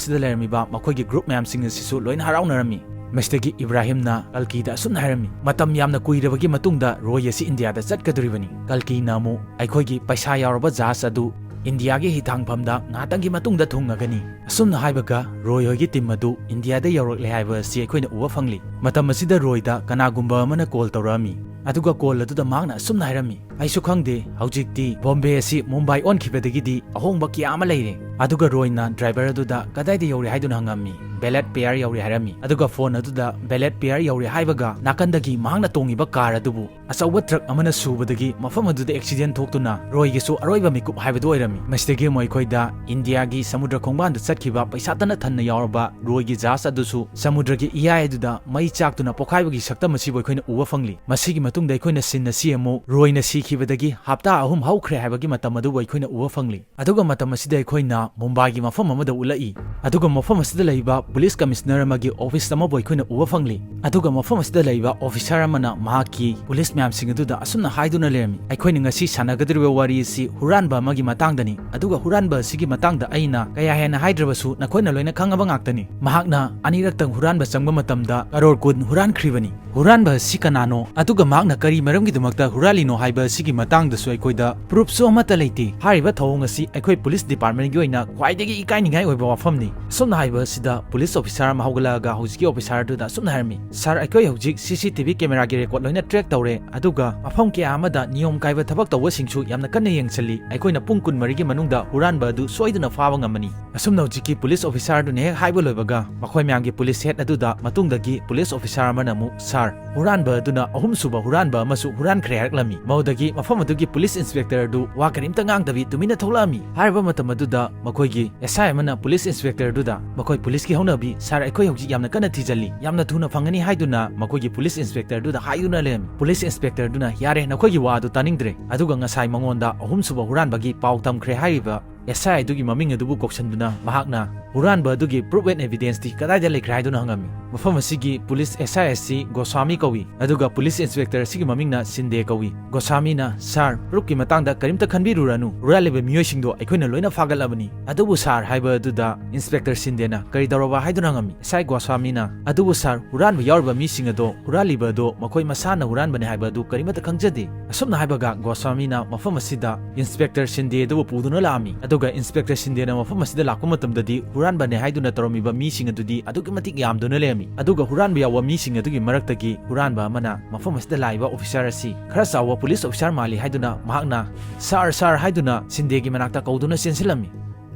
ꯑꯁꯤꯗ ꯂꯩꯔꯝꯃꯤꯕ ꯃꯈꯣꯏꯒꯤ ꯒ꯭ꯔꯨꯞ ꯃꯌꯥꯝꯁꯤꯡ ꯑꯁꯤꯁꯨ ꯂꯣꯏꯅ ꯍꯔꯥꯎꯅꯔꯝꯃꯤ꯫ ꯃꯤꯁꯇꯔꯒꯤ ꯏꯕ꯭ꯔꯥꯍꯤꯝꯅ ꯀꯜꯀꯤꯗ ꯑꯁꯨꯝꯅ ꯍꯥꯏꯔꯝꯃꯤ, ꯃꯇꯝ ꯌꯥꯝꯅ ꯀꯨꯏꯔꯕꯒꯤ ꯃꯇꯨꯡꯗ ꯔꯣꯏ ꯑꯁꯤ ꯏꯟꯗꯤꯌꯥꯗ ꯆꯠꯀꯗꯧꯔꯤꯕꯅꯤ꯫ ꯀꯜꯀꯤꯅ ꯑꯃꯨꯛ, ꯑꯩꯈꯣꯏꯒꯤ ꯄꯩꯁꯥ ꯌꯥꯎꯔꯕ ꯖꯍꯥꯖ ꯑꯗꯨ ꯏꯟꯗꯤꯌꯥꯒꯤ ꯍꯤꯊꯥꯡꯐꯝꯗ ꯉꯥꯏꯍꯥꯛꯇꯪꯒꯤ ꯃꯇꯨꯡꯗ ꯊꯨꯡꯉꯒꯅꯤ꯫ ꯑꯁꯨꯝꯅ ꯍꯥꯏꯕꯒ ꯔꯣꯏ ꯍꯣꯏꯒꯤ ꯇꯤꯝ ꯑꯗꯨ ꯏꯟꯗꯤꯌꯥꯗ ꯌꯧꯔꯛꯂꯦ ꯍꯥꯏꯕ ꯑꯁꯤ ꯑꯩꯈꯣꯏꯅ ꯎꯕ ꯐꯪꯂꯤ꯫ ꯃꯇꯝ ꯑꯁꯤꯗ ꯔꯣꯏꯗ ꯀꯅꯥꯒꯨꯝꯕ ꯑꯃꯅ ꯀꯣꯜ ꯇꯧꯔꯛꯑꯝꯃꯤ꯫ ꯑꯗꯨꯒ ꯀꯣꯜ ꯑꯗꯨꯗ ꯃꯍꯥꯛꯅ ꯑꯁꯨꯝꯅ ꯍꯥꯏꯔꯝꯃꯤ, "ꯑꯩꯁꯨ ꯈꯪꯗꯦ, ꯍꯧꯖꯤꯛꯇꯤ ꯕꯣꯝꯕꯦ ꯑꯁꯤ ꯃꯨꯝꯕꯥꯏ ꯑꯣꯟꯈꯤꯕꯗꯒꯤꯗꯤ ꯑꯍꯣꯡꯕ ꯀꯌꯥ ꯑꯃ ꯂꯩꯔꯦ"꯫ ꯑꯗꯨꯒ ꯔꯣꯏꯅ ꯗ꯭ꯔꯥꯏꯚꯔ ꯑꯗꯨꯗ "ꯀꯗꯥꯏꯗ ꯌꯧꯔꯦ ꯍꯥꯏꯗꯨꯅ?" ꯍꯪꯉꯝꯃꯤ꯫ "ꯕꯦꯂꯦꯠ ꯄꯦꯌꯔ ꯌꯧꯔꯦ" ꯍꯥꯏꯔꯝꯃꯤ꯫ ꯑꯗꯨꯒ ꯐꯣꯟ ꯑꯗꯨꯗ "ꯕꯦꯂꯦꯠ ꯄꯦꯌꯔ ꯌꯧꯔꯦ" ꯍꯥꯏꯕꯒ ꯅꯥꯀꯟꯗꯒꯤ ꯃꯍꯥꯛꯅ ꯇꯣꯡꯉꯤꯕ ꯀꯥꯔ ꯑꯗꯨꯕꯨ ꯑꯆꯧꯕ ꯇ꯭ꯔꯛ ꯑꯃꯅ ꯁꯨꯕꯗꯒꯤ ꯃꯐꯝ ꯑꯗꯨꯗ ꯑꯦꯛꯁꯤꯗꯦꯟ ꯊꯣꯛꯇꯨꯅ ꯔꯣꯏꯒꯤꯁꯨ ꯑꯔꯣꯏꯕ ꯃꯤꯀꯨꯞ ꯍꯥꯏꯕꯗꯨ ꯑꯣꯏꯔꯝꯃꯤ꯫ ꯃꯁꯤꯗꯒꯤ ꯑꯃꯨꯛ ꯑꯩꯈꯣꯏꯗ ꯏꯟꯗꯤꯌꯥꯒꯤ ꯁꯃꯨꯗ꯭ꯔ ꯈꯣꯡꯕꯥꯟꯗ ꯆꯠꯈꯤꯕ ꯄꯩꯁꯥ ꯇꯅ ꯊꯟꯅ ꯌꯥꯎꯔꯕ ꯔꯣꯏꯒꯤ ꯖꯍꯥꯖ ꯑꯗꯨꯁꯨ ꯁꯃꯨꯗ꯭ꯔꯒꯤ ꯏꯌꯥꯏ ꯑꯗꯨꯗ ꯃꯩ ꯆꯥꯛꯇꯨꯅ ꯄꯣꯈꯥꯏꯕꯒꯤ ꯁꯛꯇꯝ ꯑꯁꯤꯕꯨ ꯑꯩꯈꯣꯏꯅ ꯎꯕ ꯐꯪꯂꯤ꯫ ꯃꯁꯤꯒꯤ ꯃꯇꯨꯡꯗ ꯑꯩꯈꯣꯏꯅ ꯁꯤꯟ ꯑꯁꯤ ꯑꯃꯨꯛ ꯔꯣꯏꯅ ꯁꯤꯈꯤꯕꯗꯒꯤ ꯍꯞꯇꯥ ꯑꯍꯨꯝ ꯍꯧꯈ꯭ꯔꯦ ꯍꯥꯏꯕꯒꯤ ꯃꯇꯝ ꯑꯗꯨꯕꯨ ꯑꯩꯈꯣꯏꯅ ꯎꯕ ꯐꯪꯂꯤ꯫ ꯑꯗꯨꯒ ꯃꯇꯝ ꯑꯁꯤꯗ ꯑꯩꯈꯣꯏꯅ ꯃꯨꯝꯕꯥꯏꯒꯤ ꯃꯐꯝ ꯑꯃꯗ ꯎꯠꯂꯛꯏ꯫ ꯑꯗꯨꯒ ꯃꯐꯝ ꯑꯁꯤꯗ ꯂꯩꯕ ꯄꯨꯂꯤꯁ ꯀꯃꯤꯁꯅꯔ ꯑꯃꯒꯤ ꯑꯣꯐꯤꯁ ꯑꯃꯕꯨ ꯑꯩꯈꯣꯏꯅ ꯎꯕ ꯐꯪꯂꯤ꯫ ꯑꯗꯨꯒ ꯃꯐꯝ ꯑꯁꯤꯗ ꯂꯩꯕ ꯑꯣꯐꯤꯁꯥꯔ ꯑꯃꯅ ꯃꯍꯥꯛꯀꯤ ꯄꯨꯂꯤꯁ ꯃꯌꯥꯝꯁꯤꯡ ꯑꯗꯨꯗ ꯑꯁꯨꯝꯅ ꯍꯥꯏꯗꯨꯅ ꯂꯩꯔꯝꯃꯤ, "ꯑꯩꯈꯣꯏꯅ ꯉꯁꯤ ꯁꯥꯟꯅꯒꯗꯧꯔꯤꯕ ꯋꯥꯔꯤ ꯑꯁꯤ ꯍꯨꯔꯥꯟꯕ ꯑꯃꯒꯤ ꯃꯇꯥꯡꯗꯅꯤ꯫ ꯑꯗꯨꯒ ꯍꯨꯔꯥꯟꯕ ꯑꯁꯤꯒꯤ ꯃꯇꯥꯡꯗ ꯑꯩꯅ ꯀꯌꯥ ꯍꯦꯟꯅ ꯍꯥꯏꯗ꯭ꯔꯕꯁꯨ ꯅꯈꯣꯏꯅ ꯂꯣꯏꯅ ꯈꯪꯉꯕ ꯉꯥꯛꯇꯅꯤ꯫ ꯃꯍꯥꯛꯅ ꯑꯅꯤꯔꯛꯇꯪ ꯍꯨꯔꯥꯟꯕ ꯆꯪꯕ ꯃꯇꯝꯗ ꯀꯔꯣꯔ ꯀꯨꯟ ꯍꯨꯔꯥꯟꯈ꯭ꯔꯤꯕꯅꯤ꯫ ꯍꯨꯔꯥꯟꯕ ꯑꯁꯤ ꯀꯅꯥꯅꯣ? ꯑꯗꯨꯒ ꯃꯍꯥꯛꯅ ꯀꯔꯤ ꯃꯔꯝꯒꯤꯗꯃꯛꯇ ꯍꯨꯔꯥꯜꯂꯤꯅꯣ ꯍꯥꯏꯕ ꯑꯁꯤꯒꯤ ꯃꯇꯥꯡꯗꯁꯨ ꯑꯩꯈꯣꯏꯗ ꯄ꯭ꯔꯨꯐꯁꯨ ꯑꯃꯠꯇ ꯂꯩꯇꯦ꯫ ꯍꯥꯏꯔꯤꯕ ꯊꯧꯑꯣꯡ ꯑꯁꯤ ꯑꯩꯈꯣꯏ ꯄꯨꯂꯤꯁ ꯗꯤꯄꯥꯔꯠꯃꯦꯟꯒꯤ ꯑꯣꯏꯅ ꯈ꯭ꯋꯥꯏꯗꯒꯤ ꯏꯀꯥꯏꯅꯤꯡꯉꯥꯏ ꯑꯣꯏꯕ ꯋꯥꯐꯝꯅꯤ"꯫ ꯑꯁꯨꯝꯅ ꯍꯥꯏꯕ ꯑꯁꯤꯗ ꯄꯨꯂꯤꯁ ꯑꯣꯐꯤꯁꯥꯔ ꯑꯃ ꯍꯧꯒꯠꯂꯛꯑꯒ ꯍꯧꯖꯤꯛꯀꯤ ꯑꯣꯐꯤꯁꯥꯔ ꯑꯗꯨꯗ ꯑꯁꯨꯝꯅ ꯍꯥꯏꯔꯝꯃꯤ, "ꯁꯥꯔ, ꯑꯩꯈꯣꯏ ꯍꯧꯖꯤꯛ ꯁꯤ ꯁꯤ ꯇꯤ ꯚꯤ ꯀꯦꯃꯦꯔꯥꯒꯤ ꯔꯦꯀꯣꯔꯗ ꯂꯣꯏꯅ ꯇ꯭ꯔꯦꯛ ꯇꯧꯔꯦ, ꯑꯗꯨꯒ ꯃꯐꯝ ꯀꯌꯥ ꯑꯃꯗ ꯅꯤꯌꯣꯝ ꯀꯥꯏꯕ ꯊꯕꯛ ꯇꯧꯕꯁꯤꯡꯁꯨ ꯌꯥꯝꯅ ꯀꯟꯅ ꯌꯦꯡꯁꯤꯜꯂꯤ꯫ ꯑꯩꯈꯣꯏꯅ ꯄꯨꯡ ꯀꯨꯟꯃꯔꯤꯒꯤ ꯃꯅꯨꯡꯗ ꯍꯨꯔꯥꯟꯕ ꯑꯗꯨ ꯁꯣꯏꯗꯅ ꯐꯥꯕ ꯉꯝꯃꯅꯤ"꯫ ꯑꯁꯨꯝꯅ ꯍꯧꯖꯤꯛꯀꯤ ꯄꯨꯂꯤꯁ ꯑꯣꯐꯤꯁꯥꯔ ꯑꯗꯨꯅ ꯍꯦꯛ ꯍꯥꯏꯕ ꯂꯣꯏꯕꯒ ꯃꯈꯣꯏ ꯃꯌꯥꯝꯒꯤ ꯄꯨꯂꯤꯁ ꯍꯦꯗ ꯑꯗꯨꯗ ꯃꯇꯨꯡꯗꯒꯤ ꯄꯨꯂꯤꯁ ꯑꯣꯐꯤꯁꯥꯔ ꯑꯃꯅ ꯑꯃꯨꯛ, "ꯁꯥꯔ, ꯍꯨꯔꯥꯟꯕ ꯑꯗꯨꯅ ꯑꯍꯨꯝꯁꯨꯕ ꯍꯨꯔꯥꯟꯕ ꯑꯃꯁꯨ ꯍꯨꯔꯥꯟꯈ꯭ꯔꯦ" ꯍꯥꯏꯔꯛꯂꯝꯃꯤ꯫ ꯃꯗꯨꯗꯒꯤ ꯃꯐꯝ ꯑꯗꯨꯒꯤ ꯄꯨꯂꯤꯁ ꯏꯟꯁꯄꯦꯛꯇꯔ ꯑꯗꯨ ꯋꯥ ꯀꯔꯤꯝꯇ ꯉꯥꯡꯗꯕꯤ ꯇꯨꯃꯤꯟꯅ ꯊꯣꯛꯂꯛꯂꯝꯃꯤ꯫ ꯍꯥꯏꯔꯤꯕ ꯃꯇꯝ ꯑꯗꯨꯗ ꯃꯈꯣꯏꯒꯤ ꯑꯦꯁ ꯑꯥꯏ ꯑꯃꯅ ꯄꯨꯂꯤꯁ ꯏꯟꯁꯄꯦꯛꯇꯔ ꯑꯗꯨꯗ ꯃꯈꯣꯏ ꯄꯨꯂꯤꯁꯀꯤ ꯍꯧꯅꯕꯤ, "ꯁꯥꯔ, ꯑꯩꯈꯣꯏ ꯍꯧꯖꯤꯛ ꯌꯥꯝꯅ ꯀꯟꯅ ꯊꯤꯖꯤꯜꯂꯤ, ꯌꯥꯝꯅ ꯊꯨꯅ ꯐꯪꯒꯅꯤ" ꯍꯥꯏꯗꯨꯅ ꯃꯈꯣꯏꯒꯤ ꯄꯨꯂꯤꯁ ꯏꯟꯁꯄꯦꯛꯇꯔ ꯑꯗꯨꯗ ꯍꯥꯏꯗꯨꯅ ꯂꯩꯔꯝꯃꯤ꯫ ꯄꯨꯂꯤꯁ ꯏꯟꯁꯄꯦꯛꯇꯔ ꯑꯗꯨꯅ, "ꯌꯥꯔꯦ, ꯅꯈꯣꯏꯒꯤ ꯋꯥ ꯑꯗꯨ ꯇꯥꯅꯤꯡꯗ꯭ꯔꯦ"꯫ ꯑꯗꯨꯒ ꯉꯁꯥꯏ ꯃꯉꯣꯟꯗ ꯑꯍꯨꯝꯁꯨꯕ ꯍꯨꯔꯥꯟꯕꯒꯤ ꯄꯥꯎ ꯇꯝꯈ꯭ꯔꯦ ꯍꯥꯏꯔꯤꯕ ꯑꯦꯁ ꯑꯥꯏ ꯑꯗꯨꯒꯤ ꯃꯃꯤꯡ ꯑꯗꯨꯕꯨ ꯀꯧꯁꯟꯗꯨꯅ ꯃꯍꯥꯛꯅ, "ꯍꯨꯔꯥꯟꯕ ꯑꯗꯨꯒꯤ ꯄ꯭ꯔꯨꯐ ꯑꯦꯟ ꯑꯦꯚꯤꯗꯦꯟꯁꯇꯤ ꯀꯗꯥꯏꯗ ꯂꯩꯈ꯭ꯔꯦ?" ꯍꯥꯏꯗꯨꯅ ꯍꯪꯉꯝꯃꯤ꯫ ꯃꯐꯝ ꯑꯁꯤꯒꯤ ꯄꯨꯂꯤꯁ ꯑꯦꯁ ꯑꯥꯏ ꯑꯁꯤ ꯒꯣꯁ꯭ꯋꯥꯃꯤ ꯀꯧꯏ, ꯑꯗꯨꯒ ꯄꯨꯂꯤꯁ ꯏꯟꯁꯄꯦꯛꯇꯔ ꯑꯁꯤꯒꯤ ꯃꯃꯤꯡꯅ ꯁꯤꯟꯗꯦ ꯀꯧꯏ꯫ ꯒꯣꯁ꯭ꯋꯥꯃꯤꯅ, "ꯁꯥꯔ, ꯄ꯭ꯔꯨꯐꯀꯤ ꯃꯇꯥꯡꯗ ꯀꯔꯤꯝꯇ ꯈꯟꯕꯤꯔꯨꯔꯅꯨ, ꯍꯨꯔꯥꯜꯂꯤꯕ ꯃꯤꯑꯣꯏꯁꯤꯡꯗꯣ ꯑꯩꯈꯣꯏꯅ ꯂꯣꯏꯅ ꯐꯥꯒꯠꯂꯕꯅꯤ"꯫ "ꯑꯗꯨꯕꯨ ꯁꯥꯔ", ꯍꯥꯏꯕ ꯑꯗꯨꯗ ꯏꯟꯁꯄꯦꯛꯇꯔ ꯁꯤꯟꯗꯦꯅ, "ꯀꯔꯤ ꯇꯧꯔꯕ?" ꯍꯥꯏꯗꯨꯅ ꯍꯪꯉꯝꯃꯤ꯫ ꯑꯦꯁ ꯑꯥꯏ ꯒꯣꯁ꯭ꯋꯥꯃꯤꯅ, "ꯑꯗꯨꯕꯨ ꯁꯥꯔ, ꯍꯨꯔꯥꯟꯕ ꯌꯥꯎꯔꯤꯕ ꯃꯤꯁꯤꯡ ꯑꯗꯣ, ꯍꯨꯔꯥꯜꯂꯤꯕ ꯑꯗꯣ ꯃꯈꯣꯏ ꯃꯁꯥꯅ ꯍꯨꯔꯥꯟꯕꯅꯤ ꯍꯥꯏꯕ ꯑꯗꯨ ꯀꯔꯤꯃꯠꯇ ꯈꯪꯖꯗꯦ"꯫ ꯑꯁꯨꯝꯅ ꯍꯥꯏꯕꯒ ꯒꯣꯁ꯭ꯋꯥꯃꯤꯅ ꯃꯐꯝ ꯑꯁꯤꯗ ꯏꯟꯁꯄꯦꯛꯇꯔ ꯁꯤꯟꯗꯦ ꯑꯗꯨꯕꯨ ꯄꯨꯗꯨꯅ ꯂꯥꯛꯂꯝꯃꯤ꯫ ꯑꯗꯨꯒ ꯏꯟꯁꯄꯦꯛꯇꯔ ꯁꯤꯟꯗꯦꯅ ꯃꯐꯝ ꯑꯁꯤꯗ ꯂꯥꯛꯄ ꯃꯇꯝꯗꯗꯤ ꯍꯨꯔꯥꯟꯕꯅꯦ ꯍꯥꯏꯗꯨꯅ ꯇꯧꯔꯝꯃꯤꯕ ꯃꯤꯁꯤꯡ ꯑꯗꯨꯗꯤ ꯑꯗꯨꯛꯀꯤ ꯃꯇꯤꯛ ꯌꯥꯝꯗꯨꯅ ꯂꯩꯔꯝꯃꯤ꯫ ꯑꯗꯨꯒ ꯍꯨꯔꯥꯟꯕ ꯌꯥꯎꯕ ꯃꯤꯁꯤꯡ ꯑꯗꯨꯒꯤ ꯃꯔꯛꯇꯒꯤ ꯍꯨꯔꯥꯟꯕ ꯑꯃꯅ ꯃꯐꯝ ꯑꯁꯤꯗ ꯂꯥꯛꯏꯕ ꯑꯣꯐꯤꯁꯥꯔ ꯑꯁꯤ ꯈꯔ ꯆꯥꯎꯕ ꯄꯨꯂꯤꯁ ꯑꯣꯐꯤꯁꯥꯔ ꯃꯥꯜꯂꯤ ꯍꯥꯏꯗꯨꯅ ꯃꯍꯥꯛꯅ "ꯁꯥꯔ, ꯁꯥꯔ" ꯍꯥꯏꯗꯨꯅ ꯁꯤꯟꯗꯦꯒꯤ ꯃꯅꯥꯛꯇ ꯀꯧꯗꯨꯅ ꯆꯦꯟꯁꯤꯜꯂꯝꯃꯤ꯫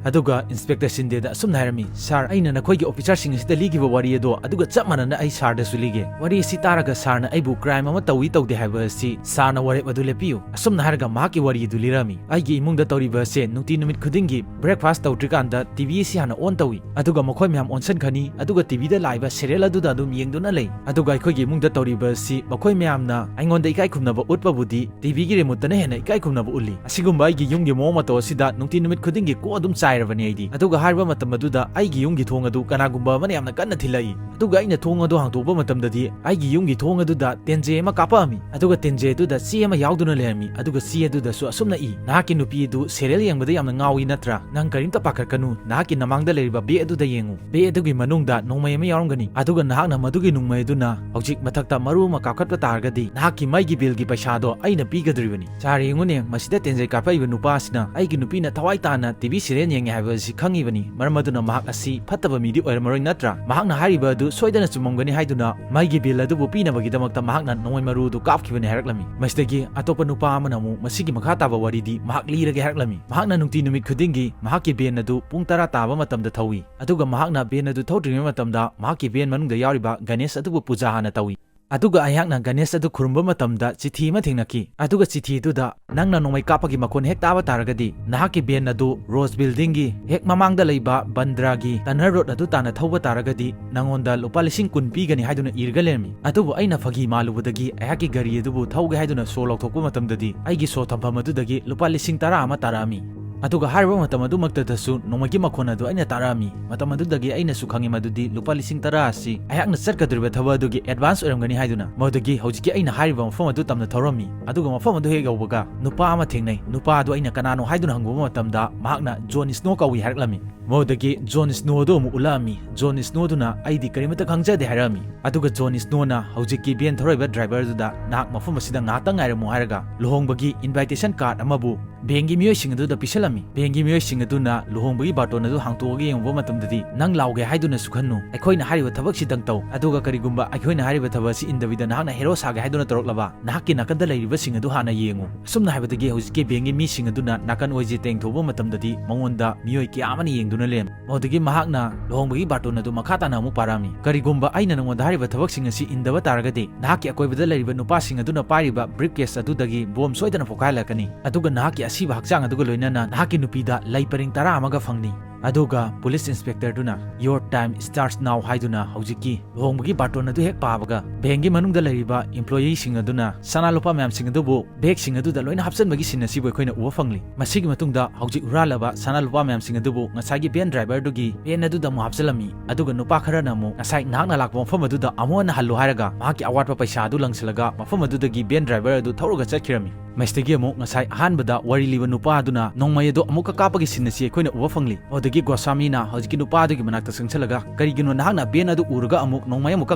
ꯑꯗꯨꯒ ꯏꯟꯁꯄꯦꯛꯇꯔ ꯁꯤꯟꯗꯦꯗ ꯑꯁꯨꯝꯅ ꯍꯥꯏꯔꯝꯃꯤ, "ꯁꯥꯔ, ꯑꯩꯅ ꯅꯈꯣꯏꯒꯤ ꯑꯣꯐꯤꯁꯥꯔꯁꯤꯡ ꯑꯁꯤꯗ ꯂꯤꯈꯤꯕ ꯋꯥꯔꯤ ꯑꯗꯣ ꯑꯗꯨꯒ ꯆꯞ ꯃꯥꯟꯅꯅ ꯑꯩ ꯁꯥꯔꯗꯁꯨ ꯂꯤꯒꯦ꯫ ꯋꯥꯔꯤ ꯑꯁꯤ ꯇꯥꯔꯒ ꯁꯥꯔꯅ ꯑꯩꯕꯨ ꯀ꯭ꯔꯥꯏꯝ ꯑꯃ ꯇꯧꯏ ꯇꯧꯗꯦ ꯍꯥꯏꯕ ꯑꯁꯤ ꯁꯥꯔꯅ ꯋꯥꯔꯦꯞ ꯑꯗꯨ ꯂꯦꯞꯄꯤꯌꯨ"꯫ ꯑꯁꯨꯝꯅ ꯍꯥꯏꯔꯒ ꯃꯍꯥꯛꯀꯤ ꯋꯥꯔꯤ ꯑꯗꯨ ꯂꯤꯔꯝꯃꯤ꯫ "ꯑꯩꯒꯤ ꯏꯃꯨꯡꯗ ꯇꯧꯔꯤꯕ ꯑꯁꯦ ꯅꯨꯡꯇꯤ ꯅꯨꯃꯤꯠ ꯈꯨꯗꯤꯡꯒꯤ ꯕ꯭ꯔꯦꯛꯐꯥꯁ ꯇꯧꯗ꯭ꯔꯤꯀꯥꯟꯗ ꯇꯤ ꯚꯤ ꯑꯁꯤ ꯍꯥꯟꯅ ꯑꯣꯟ ꯇꯧꯏ, ꯑꯗꯨꯒ ꯃꯈꯣꯏ ꯃꯌꯥꯝ ꯑꯣꯟꯁꯤꯟꯈ꯭ꯔꯅꯤ, ꯑꯗꯨꯒ ꯇꯤ ꯚꯤꯗ ꯂꯥꯛꯏꯕ ꯁꯦꯔꯤꯌꯦꯜ ꯑꯗꯨꯗ ꯑꯗꯨꯝ ꯌꯦꯡꯗꯨꯅ ꯂꯩ꯫ ꯑꯗꯨꯒ ꯑꯩꯈꯣꯏꯒꯤ ꯏꯃꯨꯡꯗ ꯇꯧꯔꯤꯕ ꯑꯁꯤ ꯃꯈꯣꯏ ꯃꯌꯥꯝꯅ ꯑꯩꯉꯣꯟꯗ ꯏꯀꯥꯏ ꯈꯨꯝꯅꯕ ꯎꯠꯄꯕꯨꯗꯤ ꯇꯤ ꯚꯤꯒꯤ ꯔꯤꯃꯣꯠꯇꯅ ꯍꯦꯟꯅ ꯏꯀꯥꯏ ꯈꯨꯝꯅꯕ ꯎꯠꯂꯤ꯫ ꯑꯁꯤꯒꯨꯝꯕ ꯑꯩꯒꯤ ꯌꯨꯝꯒꯤ ꯃꯑꯣꯡ ꯃꯇꯧ ꯑꯁꯤꯗ ꯅꯨꯡꯇꯤ ꯅꯨꯃꯤꯠ ꯈꯨꯗꯤꯡꯒꯤ ꯀꯣꯛ ꯑꯗꯨꯝ ꯆꯥꯏꯔꯕꯅꯤ ꯑꯩꯗꯤ"꯫ ꯑꯗꯨꯒ ꯍꯥꯏꯔꯤꯕ ꯃꯇꯝ ꯑꯗꯨꯗ ꯑꯩꯒꯤ ꯌꯨꯝꯒꯤ ꯊꯣꯡ ꯑꯗꯨ ꯀꯅꯥꯒꯨꯝꯕ ꯑꯃꯅ ꯌꯥꯝꯅ ꯀꯟꯅ ꯊꯤꯜꯂꯛꯏ꯫ ꯑꯗꯨꯒ ꯑꯩꯅ ꯊꯣꯡ ꯑꯗꯨ ꯍꯥꯡꯗꯣꯛꯄ ꯃꯇꯝꯗꯗꯤ ꯑꯩꯒꯤ ꯌꯨꯝꯒꯤ ꯊꯣꯡ ꯑꯗꯨꯗ ꯇꯦꯟꯖꯦ ꯑꯃ ꯀꯥꯞꯄꯛꯑꯝꯃꯤ꯫ ꯑꯗꯨꯒ ꯇꯦꯟꯖꯦ ꯑꯗꯨꯗ ꯆꯦ ꯑꯃ ꯌꯥꯎꯗꯨꯅ ꯂꯩꯔꯝꯃꯤ꯫ ꯑꯗꯨꯒ ꯆꯦ ꯑꯗꯨꯗꯁꯨ ꯑꯁꯨꯝꯅ ꯏ, "ꯅꯍꯥꯛꯀꯤ ꯅꯨꯄꯤ ꯑꯗꯨ ꯁꯦꯔꯤꯌꯦꯜ ꯌꯦꯡꯕꯗ ꯌꯥꯝꯅ ꯉꯥꯎꯏ ꯅꯠꯇ꯭ꯔꯥ? ꯅꯪ ꯀꯔꯤꯝꯇ ꯄꯥꯈꯠꯀꯅꯨ, ꯅꯍꯥꯛꯀꯤ ꯅꯃꯥꯡꯗ ꯂꯩꯔꯤꯕ ꯕꯦꯒ ꯑꯗꯨꯗ ꯌꯦꯡꯉꯨ꯫ ꯕꯦꯒ ꯑꯗꯨꯒꯤ ꯃꯅꯨꯡꯗ ꯅꯣꯡꯃꯩ ꯑꯃ ꯌꯥꯎꯔꯝꯒꯅꯤ꯫ ꯑꯗꯨꯒ ꯅꯍꯥꯛꯅ ꯃꯗꯨꯒꯤ ꯅꯣꯡꯃꯩ ꯑꯗꯨꯅ ꯍꯧꯖꯤꯛ ꯃꯊꯛꯇ ꯃꯔꯨ ꯑꯃ ꯀꯥꯞꯈꯠꯄ ꯇꯥꯔꯒꯗꯤ ꯅꯍꯥꯛꯀꯤ ꯃꯩꯒꯤ ꯕꯤꯜꯒꯤ ꯄꯩꯁꯥꯗꯣ ꯑꯩꯅ ꯄꯤꯒꯗꯧꯔꯤꯕꯅꯤ"꯫ ꯁꯥꯔ, ꯌꯦꯡꯉꯨꯅꯦ, ꯃꯁꯤꯗ ꯇꯦꯟꯖꯩ ꯀꯥꯞꯄꯛꯏꯕ ꯅꯨꯄꯥ ꯑꯁꯤꯅ ꯑꯩꯒꯤ ꯅꯨꯄꯤꯅ ꯊꯋꯥꯏ ꯇꯥꯅ ꯇꯤ ꯚꯤ ꯁꯤꯔꯤꯌꯦꯜ ꯌꯦꯡꯉꯦ ꯍꯥꯏꯕ ꯑꯁꯤ ꯈꯪꯉꯤꯕꯅꯤ꯫ ꯃꯔꯝ ꯑꯗꯨꯅ ꯃꯍꯥꯛ ꯑꯁꯤ ꯐꯠꯇꯕ ꯃꯤꯗꯤ ꯑꯣꯏꯔꯝꯃꯔꯣꯏ ꯅꯠꯇ꯭ꯔꯥ? ꯃꯍꯥꯛꯅ ꯍꯥꯏꯔꯤꯕ ꯑꯗꯨ ꯁꯣꯏꯗꯅ ꯆꯨꯝꯃꯝꯒꯅꯤ ꯍꯥꯏꯗꯨꯅ ꯃꯩꯒꯤ ꯕꯤꯜ ꯑꯗꯨꯕꯨ ꯄꯤꯅꯕꯒꯤꯗꯃꯛꯇ ꯃꯍꯥꯛꯅ ꯅꯣꯡꯃꯩ ꯃꯔꯨ ꯑꯗꯨ ꯀꯥꯞꯈꯤꯕꯅꯤ ꯍꯥꯏꯔꯛꯂꯝꯃꯤ꯫ ꯃꯁꯤꯗꯒꯤ ꯑꯇꯣꯞꯄ ꯅꯨꯄꯥ ꯑꯃꯅ ꯑꯃꯨꯛ ꯃꯁꯤꯒꯤ ꯃꯈꯥ ꯇꯥꯕ ꯋꯥꯔꯤꯗꯤ ꯃꯍꯥꯛ ꯂꯤꯔꯒꯦ ꯍꯥꯏꯔꯛꯂꯝꯃꯤ꯫ ꯃꯍꯥꯛꯅ ꯅꯨꯡꯇꯤ ꯅꯨꯃꯤꯠ ꯈꯨꯗꯤꯡꯒꯤ ꯃꯍꯥꯛꯀꯤ ꯚꯦꯟ ꯑꯗꯨ ꯄꯨꯡ ꯇꯔꯥ ꯇꯥꯕ ꯃꯇꯝꯗ ꯊꯧꯏ꯫ ꯑꯗꯨꯒ ꯃꯍꯥꯛꯅ ꯚꯦꯟ ꯑꯗꯨ ꯊꯧꯗ꯭ꯔꯤꯉꯩ ꯃꯇꯝꯗ ꯃꯍꯥꯛꯀꯤ ꯚꯦꯟ ꯃꯅꯨꯡꯗ ꯌꯥꯎꯔꯤꯕ ꯒꯅꯦꯁ ꯑꯗꯨꯕꯨ ꯄꯨꯖꯥ ꯍꯥꯟꯅ ꯇꯧꯏ꯫ ꯑꯗꯨꯒ ꯑꯩꯍꯥꯛꯅ ꯒꯅꯦꯁ ꯑꯗꯨ ꯈꯨꯔꯨꯝꯕ ꯃꯇꯝꯗ ꯆꯤꯊꯤ ꯑꯃ ꯊꯦꯡꯅꯈꯤ꯫ ꯑꯗꯨꯒ ꯆꯤꯊꯤ ꯑꯗꯨꯗ, "ꯅꯪꯅ ꯅꯣꯡꯃꯩ ꯀꯥꯞꯄꯒꯤ ꯃꯈꯣꯟ ꯍꯦꯛ ꯇꯥꯕ ꯇꯥꯔꯒꯗꯤ, ꯅꯍꯥꯛꯀꯤ ꯚꯦꯟ ꯑꯗꯨ ꯔꯣꯖ ꯕꯤꯜꯗꯤꯡꯒꯤ ꯍꯦꯛ ꯃꯃꯥꯡꯗ ꯂꯩꯕ ꯕꯟꯗ꯭ꯔꯥꯒꯤ ꯇꯅꯔ ꯔꯣꯗ ꯑꯗꯨ ꯇꯥꯟꯅ ꯊꯧꯕ ꯇꯥꯔꯒꯗꯤ, ꯅꯉꯣꯟꯗ ꯂꯨꯄꯥ ꯂꯤꯁꯤꯡ ꯀꯨꯟ ꯄꯤꯒꯅꯤ" ꯍꯥꯏꯗꯨꯅ ꯏꯔꯒ ꯂꯩꯔꯝꯃꯤ꯫ ꯑꯗꯨꯕꯨ ꯑꯩꯅ ꯐꯥꯒꯤ ꯃꯥꯜꯂꯨꯕꯗꯒꯤ ꯑꯩꯍꯥꯛꯀꯤ ꯒꯥꯔꯤ ꯑꯗꯨꯕꯨ ꯊꯧꯒꯦ ꯍꯥꯏꯗꯨꯅ ꯁꯣ ꯂꯧꯊꯣꯛꯄ ꯃꯇꯝꯗꯗꯤ ꯑꯩꯒꯤ ꯁꯣ ꯊꯝꯐꯝ ꯑꯗꯨꯗꯒꯤ ꯂꯨꯄꯥ ꯂꯤꯁꯤꯡ ꯇꯔꯥ ꯑꯃ ꯇꯥꯔꯛꯑꯝꯃꯤ꯫ ꯑꯗꯨꯒ ꯍꯥꯏꯔꯤꯕ ꯃꯇꯝ ꯑꯗꯨꯃꯛꯇꯗꯁꯨ ꯅꯣꯡꯃꯩꯒꯤ ꯃꯈꯣꯟ ꯑꯗꯨ ꯑꯩꯅ ꯇꯥꯔꯛꯑꯝꯃꯤ꯫ ꯃꯇꯝ ꯑꯗꯨꯗꯒꯤ ꯑꯩꯅꯁꯨ ꯈꯪꯉꯤ ꯃꯗꯨꯗꯤ ꯂꯨꯄꯥ ꯂꯤꯁꯤꯡ ꯇꯔꯥ ꯑꯁꯤ ꯑꯩꯍꯥꯛꯅ ꯆꯠꯀꯗꯧꯔꯤꯕ ꯊꯕꯛ ꯑꯗꯨꯒꯤ ꯑꯦꯗꯚꯥꯟꯁ ꯑꯣꯏꯔꯝꯒꯅꯤ ꯍꯥꯏꯗꯨꯅ꯫ ꯃꯗꯨꯗꯒꯤ ꯍꯧꯖꯤꯛꯀꯤ ꯑꯩꯅ ꯍꯥꯏꯔꯤꯕ ꯃꯐꯝ ꯑꯗꯨ ꯇꯝꯅ ꯊꯧꯔꯝꯃꯤ꯫ ꯑꯗꯨꯒ ꯃꯐꯝ ꯑꯗꯨ ꯍꯦꯛ ꯌꯧꯕꯒ ꯅꯨꯄꯥ ꯑꯃ ꯊꯦꯡꯅꯩ꯫ ꯅꯨꯄꯥ ꯑꯗꯨ ꯑꯩꯅ ꯀꯅꯥꯅꯣ ꯍꯥꯏꯗꯨꯅ ꯍꯪꯂꯨꯕ ꯃꯇꯝꯗ ꯃꯍꯥꯛꯅ ꯖꯣꯟ ꯁ꯭ꯅꯣ ꯀꯧꯏ ꯍꯥꯏꯔꯛꯂꯝꯃꯤ꯫ ꯃꯗꯨꯗꯒꯤ ꯖꯣꯟ ꯁ꯭ꯅꯣ ꯑꯗꯨ ꯑꯃꯨꯛ ꯎꯠꯂꯛꯑꯝꯃꯤ꯫ ꯖꯣꯟ ꯁ꯭ꯅꯣꯗꯨꯅ "ꯑꯩꯗꯤ ꯀꯔꯤꯃꯠꯇ ꯈꯪꯖꯗꯦ" ꯍꯥꯏꯔꯛꯑꯝꯃꯤ꯫ ꯑꯗꯨꯒ ꯖꯣꯟ ꯁ꯭ꯅꯣꯅ ꯍꯧꯖꯤꯛꯀꯤ ꯚꯦꯟ ꯊꯧꯔꯛꯏꯕ ꯗ꯭ꯔꯥꯏꯚꯔꯗꯨꯗ "ꯅꯍꯥꯛ ꯃꯐꯝ ꯑꯁꯤꯗ ꯉꯥꯏꯍꯥꯛꯇꯪ ꯉꯥꯏꯔꯝꯃꯨ" ꯍꯥꯏꯔꯒ ꯂꯨꯍꯣꯡꯕꯒꯤ ꯏꯟꯚꯥꯏꯇꯦꯁꯟ ꯀꯥꯔꯗ ꯑꯃꯕꯨ ꯕꯦꯡꯒꯤ ꯃꯤꯑꯣꯏꯁꯤꯡ ꯑꯗꯨꯗ ꯄꯤꯁꯜꯂꯝꯃꯤ꯫ ꯕꯦꯡꯒꯤ ꯃꯤꯑꯣꯏꯁꯤꯡ ꯑꯗꯨꯅ ꯂꯨꯍꯣꯡꯕꯒꯤ ꯕꯥꯔꯇꯣꯟ ꯑꯗꯨ ꯍꯥꯡꯇꯣꯛꯑꯒ ꯌꯦꯡꯉꯨꯕ ꯃꯇꯝꯗꯗꯤ, "ꯅꯪ ꯂꯥꯎꯒꯦ ꯍꯥꯏꯗꯨꯅꯁꯨ ꯈꯟꯅꯨ, ꯑꯩꯈꯣꯏꯅ ꯍꯥꯏꯔꯤꯕ ꯊꯕꯛꯁꯤꯗꯪ ꯇꯧ, ꯑꯗꯨꯒ ꯀꯔꯤꯒꯨꯝꯕ ꯑꯩꯈꯣꯏꯅ ꯍꯥꯏꯔꯤꯕ ꯊꯕꯛ ꯑꯁꯤ ꯏꯟꯗꯕꯤꯗ ꯅꯍꯥꯛꯅ ꯍꯦꯔꯣ ꯁꯥꯒꯦ ꯍꯥꯏꯗꯨꯅ ꯇꯧꯔꯛꯂꯕ, ꯅꯍꯥꯛꯀꯤ ꯅꯥꯀꯟꯗ ꯂꯩꯔꯤꯕꯁꯤꯡ ꯑꯗꯨ ꯍꯥꯟꯅ ꯌꯦꯡꯉꯨ"꯫ ꯑꯁꯨꯝꯅ ꯍꯥꯏꯕꯗꯒꯤ ꯍꯧꯖꯤꯛꯀꯤ ꯕꯦꯡꯒꯤ ꯃꯤꯁꯤꯡ ꯑꯗꯨꯅ ꯅꯥꯀꯟ ꯑꯣꯏꯁꯦ ꯇꯦꯡꯊꯣꯛꯄ ꯃꯇꯝꯗꯗꯤ ꯃꯉꯣꯟꯗ ꯃꯤꯑꯣꯏ ꯀꯌꯥ ꯑꯃꯅ ꯌꯦꯡꯗꯨꯅ ꯂꯩꯔꯝꯃꯤ꯫ ꯃꯗꯨꯗꯒꯤ ꯃꯍꯥꯛꯅ ꯂꯨꯍꯣꯡꯕꯒꯤ ꯕꯥꯔꯇꯣꯟ ꯑꯗꯨ ꯃꯈꯥ ꯇꯥꯅ ꯑꯃꯨꯛ ꯄꯥꯔꯛꯑꯝꯃꯤ꯫ "ꯀꯔꯤꯒꯨꯝꯕ ꯑꯩꯅ ꯅꯉꯣꯟꯗ ꯍꯥꯏꯔꯤꯕ ꯊꯕꯛꯁꯤꯡ ꯑꯁꯤ ꯏꯟꯗꯕ ꯇꯥꯔꯒꯗꯤ, ꯅꯍꯥꯛꯀꯤ ꯑꯀꯣꯏꯕꯗ ꯂꯩꯔꯤꯕ ꯅꯨꯄꯥꯁꯤꯡ ꯑꯗꯨꯅ ꯄꯥꯏꯔꯤꯕ ꯕ꯭ꯔꯤꯐ ꯀꯦꯁ ꯑꯗꯨꯗꯒꯤ ꯕꯣꯝ ꯁꯣꯏꯗꯅ ꯄꯣꯈꯥꯏꯍꯜꯂꯛꯀꯅꯤ, ꯑꯗꯨꯒ ꯅꯍꯥꯛꯀꯤ ꯑꯁꯤꯕ ꯍꯛꯆꯥꯡ ꯑꯗꯨꯒ ꯂꯣꯏꯅꯅ ꯅꯍꯥꯛꯀꯤ ꯅꯨꯄꯤꯗ ꯂꯩ ꯄꯔꯦꯡ ꯇꯔꯥ ꯑꯃꯒ ꯐꯪꯅꯤ"꯫ ꯑꯗꯨꯒ police ꯏꯟꯁꯄꯦꯛꯇꯔꯗꯨꯅ "Your time starts now" ꯍꯥꯏꯗꯨꯅ ꯍꯧꯖꯤꯛꯀꯤ ꯂꯨꯍꯣꯡꯕꯒꯤ ꯕꯥꯔꯇꯣꯟ ꯑꯗꯨ ꯍꯦꯛ ꯄꯥꯕꯒ, ꯕꯦꯡꯒꯤ ꯃꯅꯨꯡꯗ ꯂꯩꯔꯤꯕ ꯏꯝꯄ꯭ꯂꯣꯌꯤꯁꯤꯡ ꯑꯗꯨꯅ ꯁꯅꯥ ꯂꯨꯄꯥ ꯃꯌꯥꯝꯁꯤꯡ ꯑꯗꯨꯕꯨ ꯕꯦꯒꯁꯤꯡ ꯑꯗꯨꯗ ꯂꯣꯏꯅ ꯍꯥꯞꯆꯤꯟꯕꯒꯤ ꯁꯤꯟ ꯑꯁꯤꯕꯨ ꯑꯩꯈꯣꯏꯅ ꯎꯕ ꯐꯪꯂꯤ꯫ ꯃꯁꯤꯒꯤ ꯃꯇꯨꯡꯗ ꯍꯧꯖꯤꯛ ꯍꯨꯔꯥꯜꯂꯕ ꯁꯅꯥ ꯂꯨꯄꯥ ꯃꯌꯥꯝꯁꯤꯡ ꯑꯗꯨꯕꯨ ꯉꯁꯥꯏꯒꯤ ꯚꯦꯟ ꯗ꯭ꯔꯥꯏꯚꯔꯗꯨꯒꯤ ꯚꯦꯟ ꯑꯗꯨꯗ ꯑꯃꯨꯛ ꯍꯥꯞꯆꯤꯜꯂꯝꯃꯤ꯫ ꯑꯗꯨꯒ ꯅꯨꯄꯥ ꯈꯔꯅ ꯑꯃꯨꯛ ꯉꯁꯥꯏ ꯅꯍꯥꯛꯅ ꯂꯥꯛꯄ ꯃꯐꯝ ꯑꯗꯨꯗ ꯑꯃꯨꯛ ꯍꯟꯅ ꯍꯜꯂꯨ ꯍꯥꯏꯔꯒ ꯃꯍꯥꯛꯀꯤ ꯑꯋꯥꯠꯄ ꯄꯩꯁꯥ ꯑꯗꯨ ꯂꯪꯁꯤꯜꯂꯒ ꯃꯐꯝ ꯑꯗꯨꯗꯒꯤ ꯚꯦꯟ ꯗ꯭ꯔꯥꯏꯚꯔ ꯑꯗꯨ ꯊꯧꯔꯒ ꯆꯠꯈꯤꯔꯝꯃꯤ꯫ ꯃꯁꯤꯗꯒꯤ ꯑꯃꯨꯛ ꯉꯁꯥꯏ ꯑꯍꯥꯟꯕꯗ ꯋꯥꯔꯤ ꯂꯤꯕ ꯅꯨꯄꯥ ꯑꯗꯨꯅ ꯅꯣꯡꯃꯩ ꯑꯗꯨ ꯑꯃꯨꯛꯀ ꯀꯥꯞꯄꯒꯤ ꯁꯤꯟ ꯑꯁꯤ ꯑꯩꯈꯣꯏꯅ ꯎꯕ ꯐꯪꯂꯤ꯫ ꯑꯗꯨꯗꯒꯤ ꯒꯣꯁꯥꯃꯤꯅ ꯍꯧꯖꯤꯛꯀꯤ ꯅꯨꯄꯥ ꯑꯗꯨꯒꯤ ꯃꯅꯥꯛꯇ ꯆꯪꯁꯤꯜꯂꯒ, "ꯀꯔꯤꯒꯤꯅꯣ ꯅꯍꯥꯛꯅ ꯚꯦꯟ ꯑꯗꯨ ꯎꯔꯒ ꯑꯃꯨꯛ ꯅꯣꯡꯃꯩ ꯑꯃꯨꯛꯀ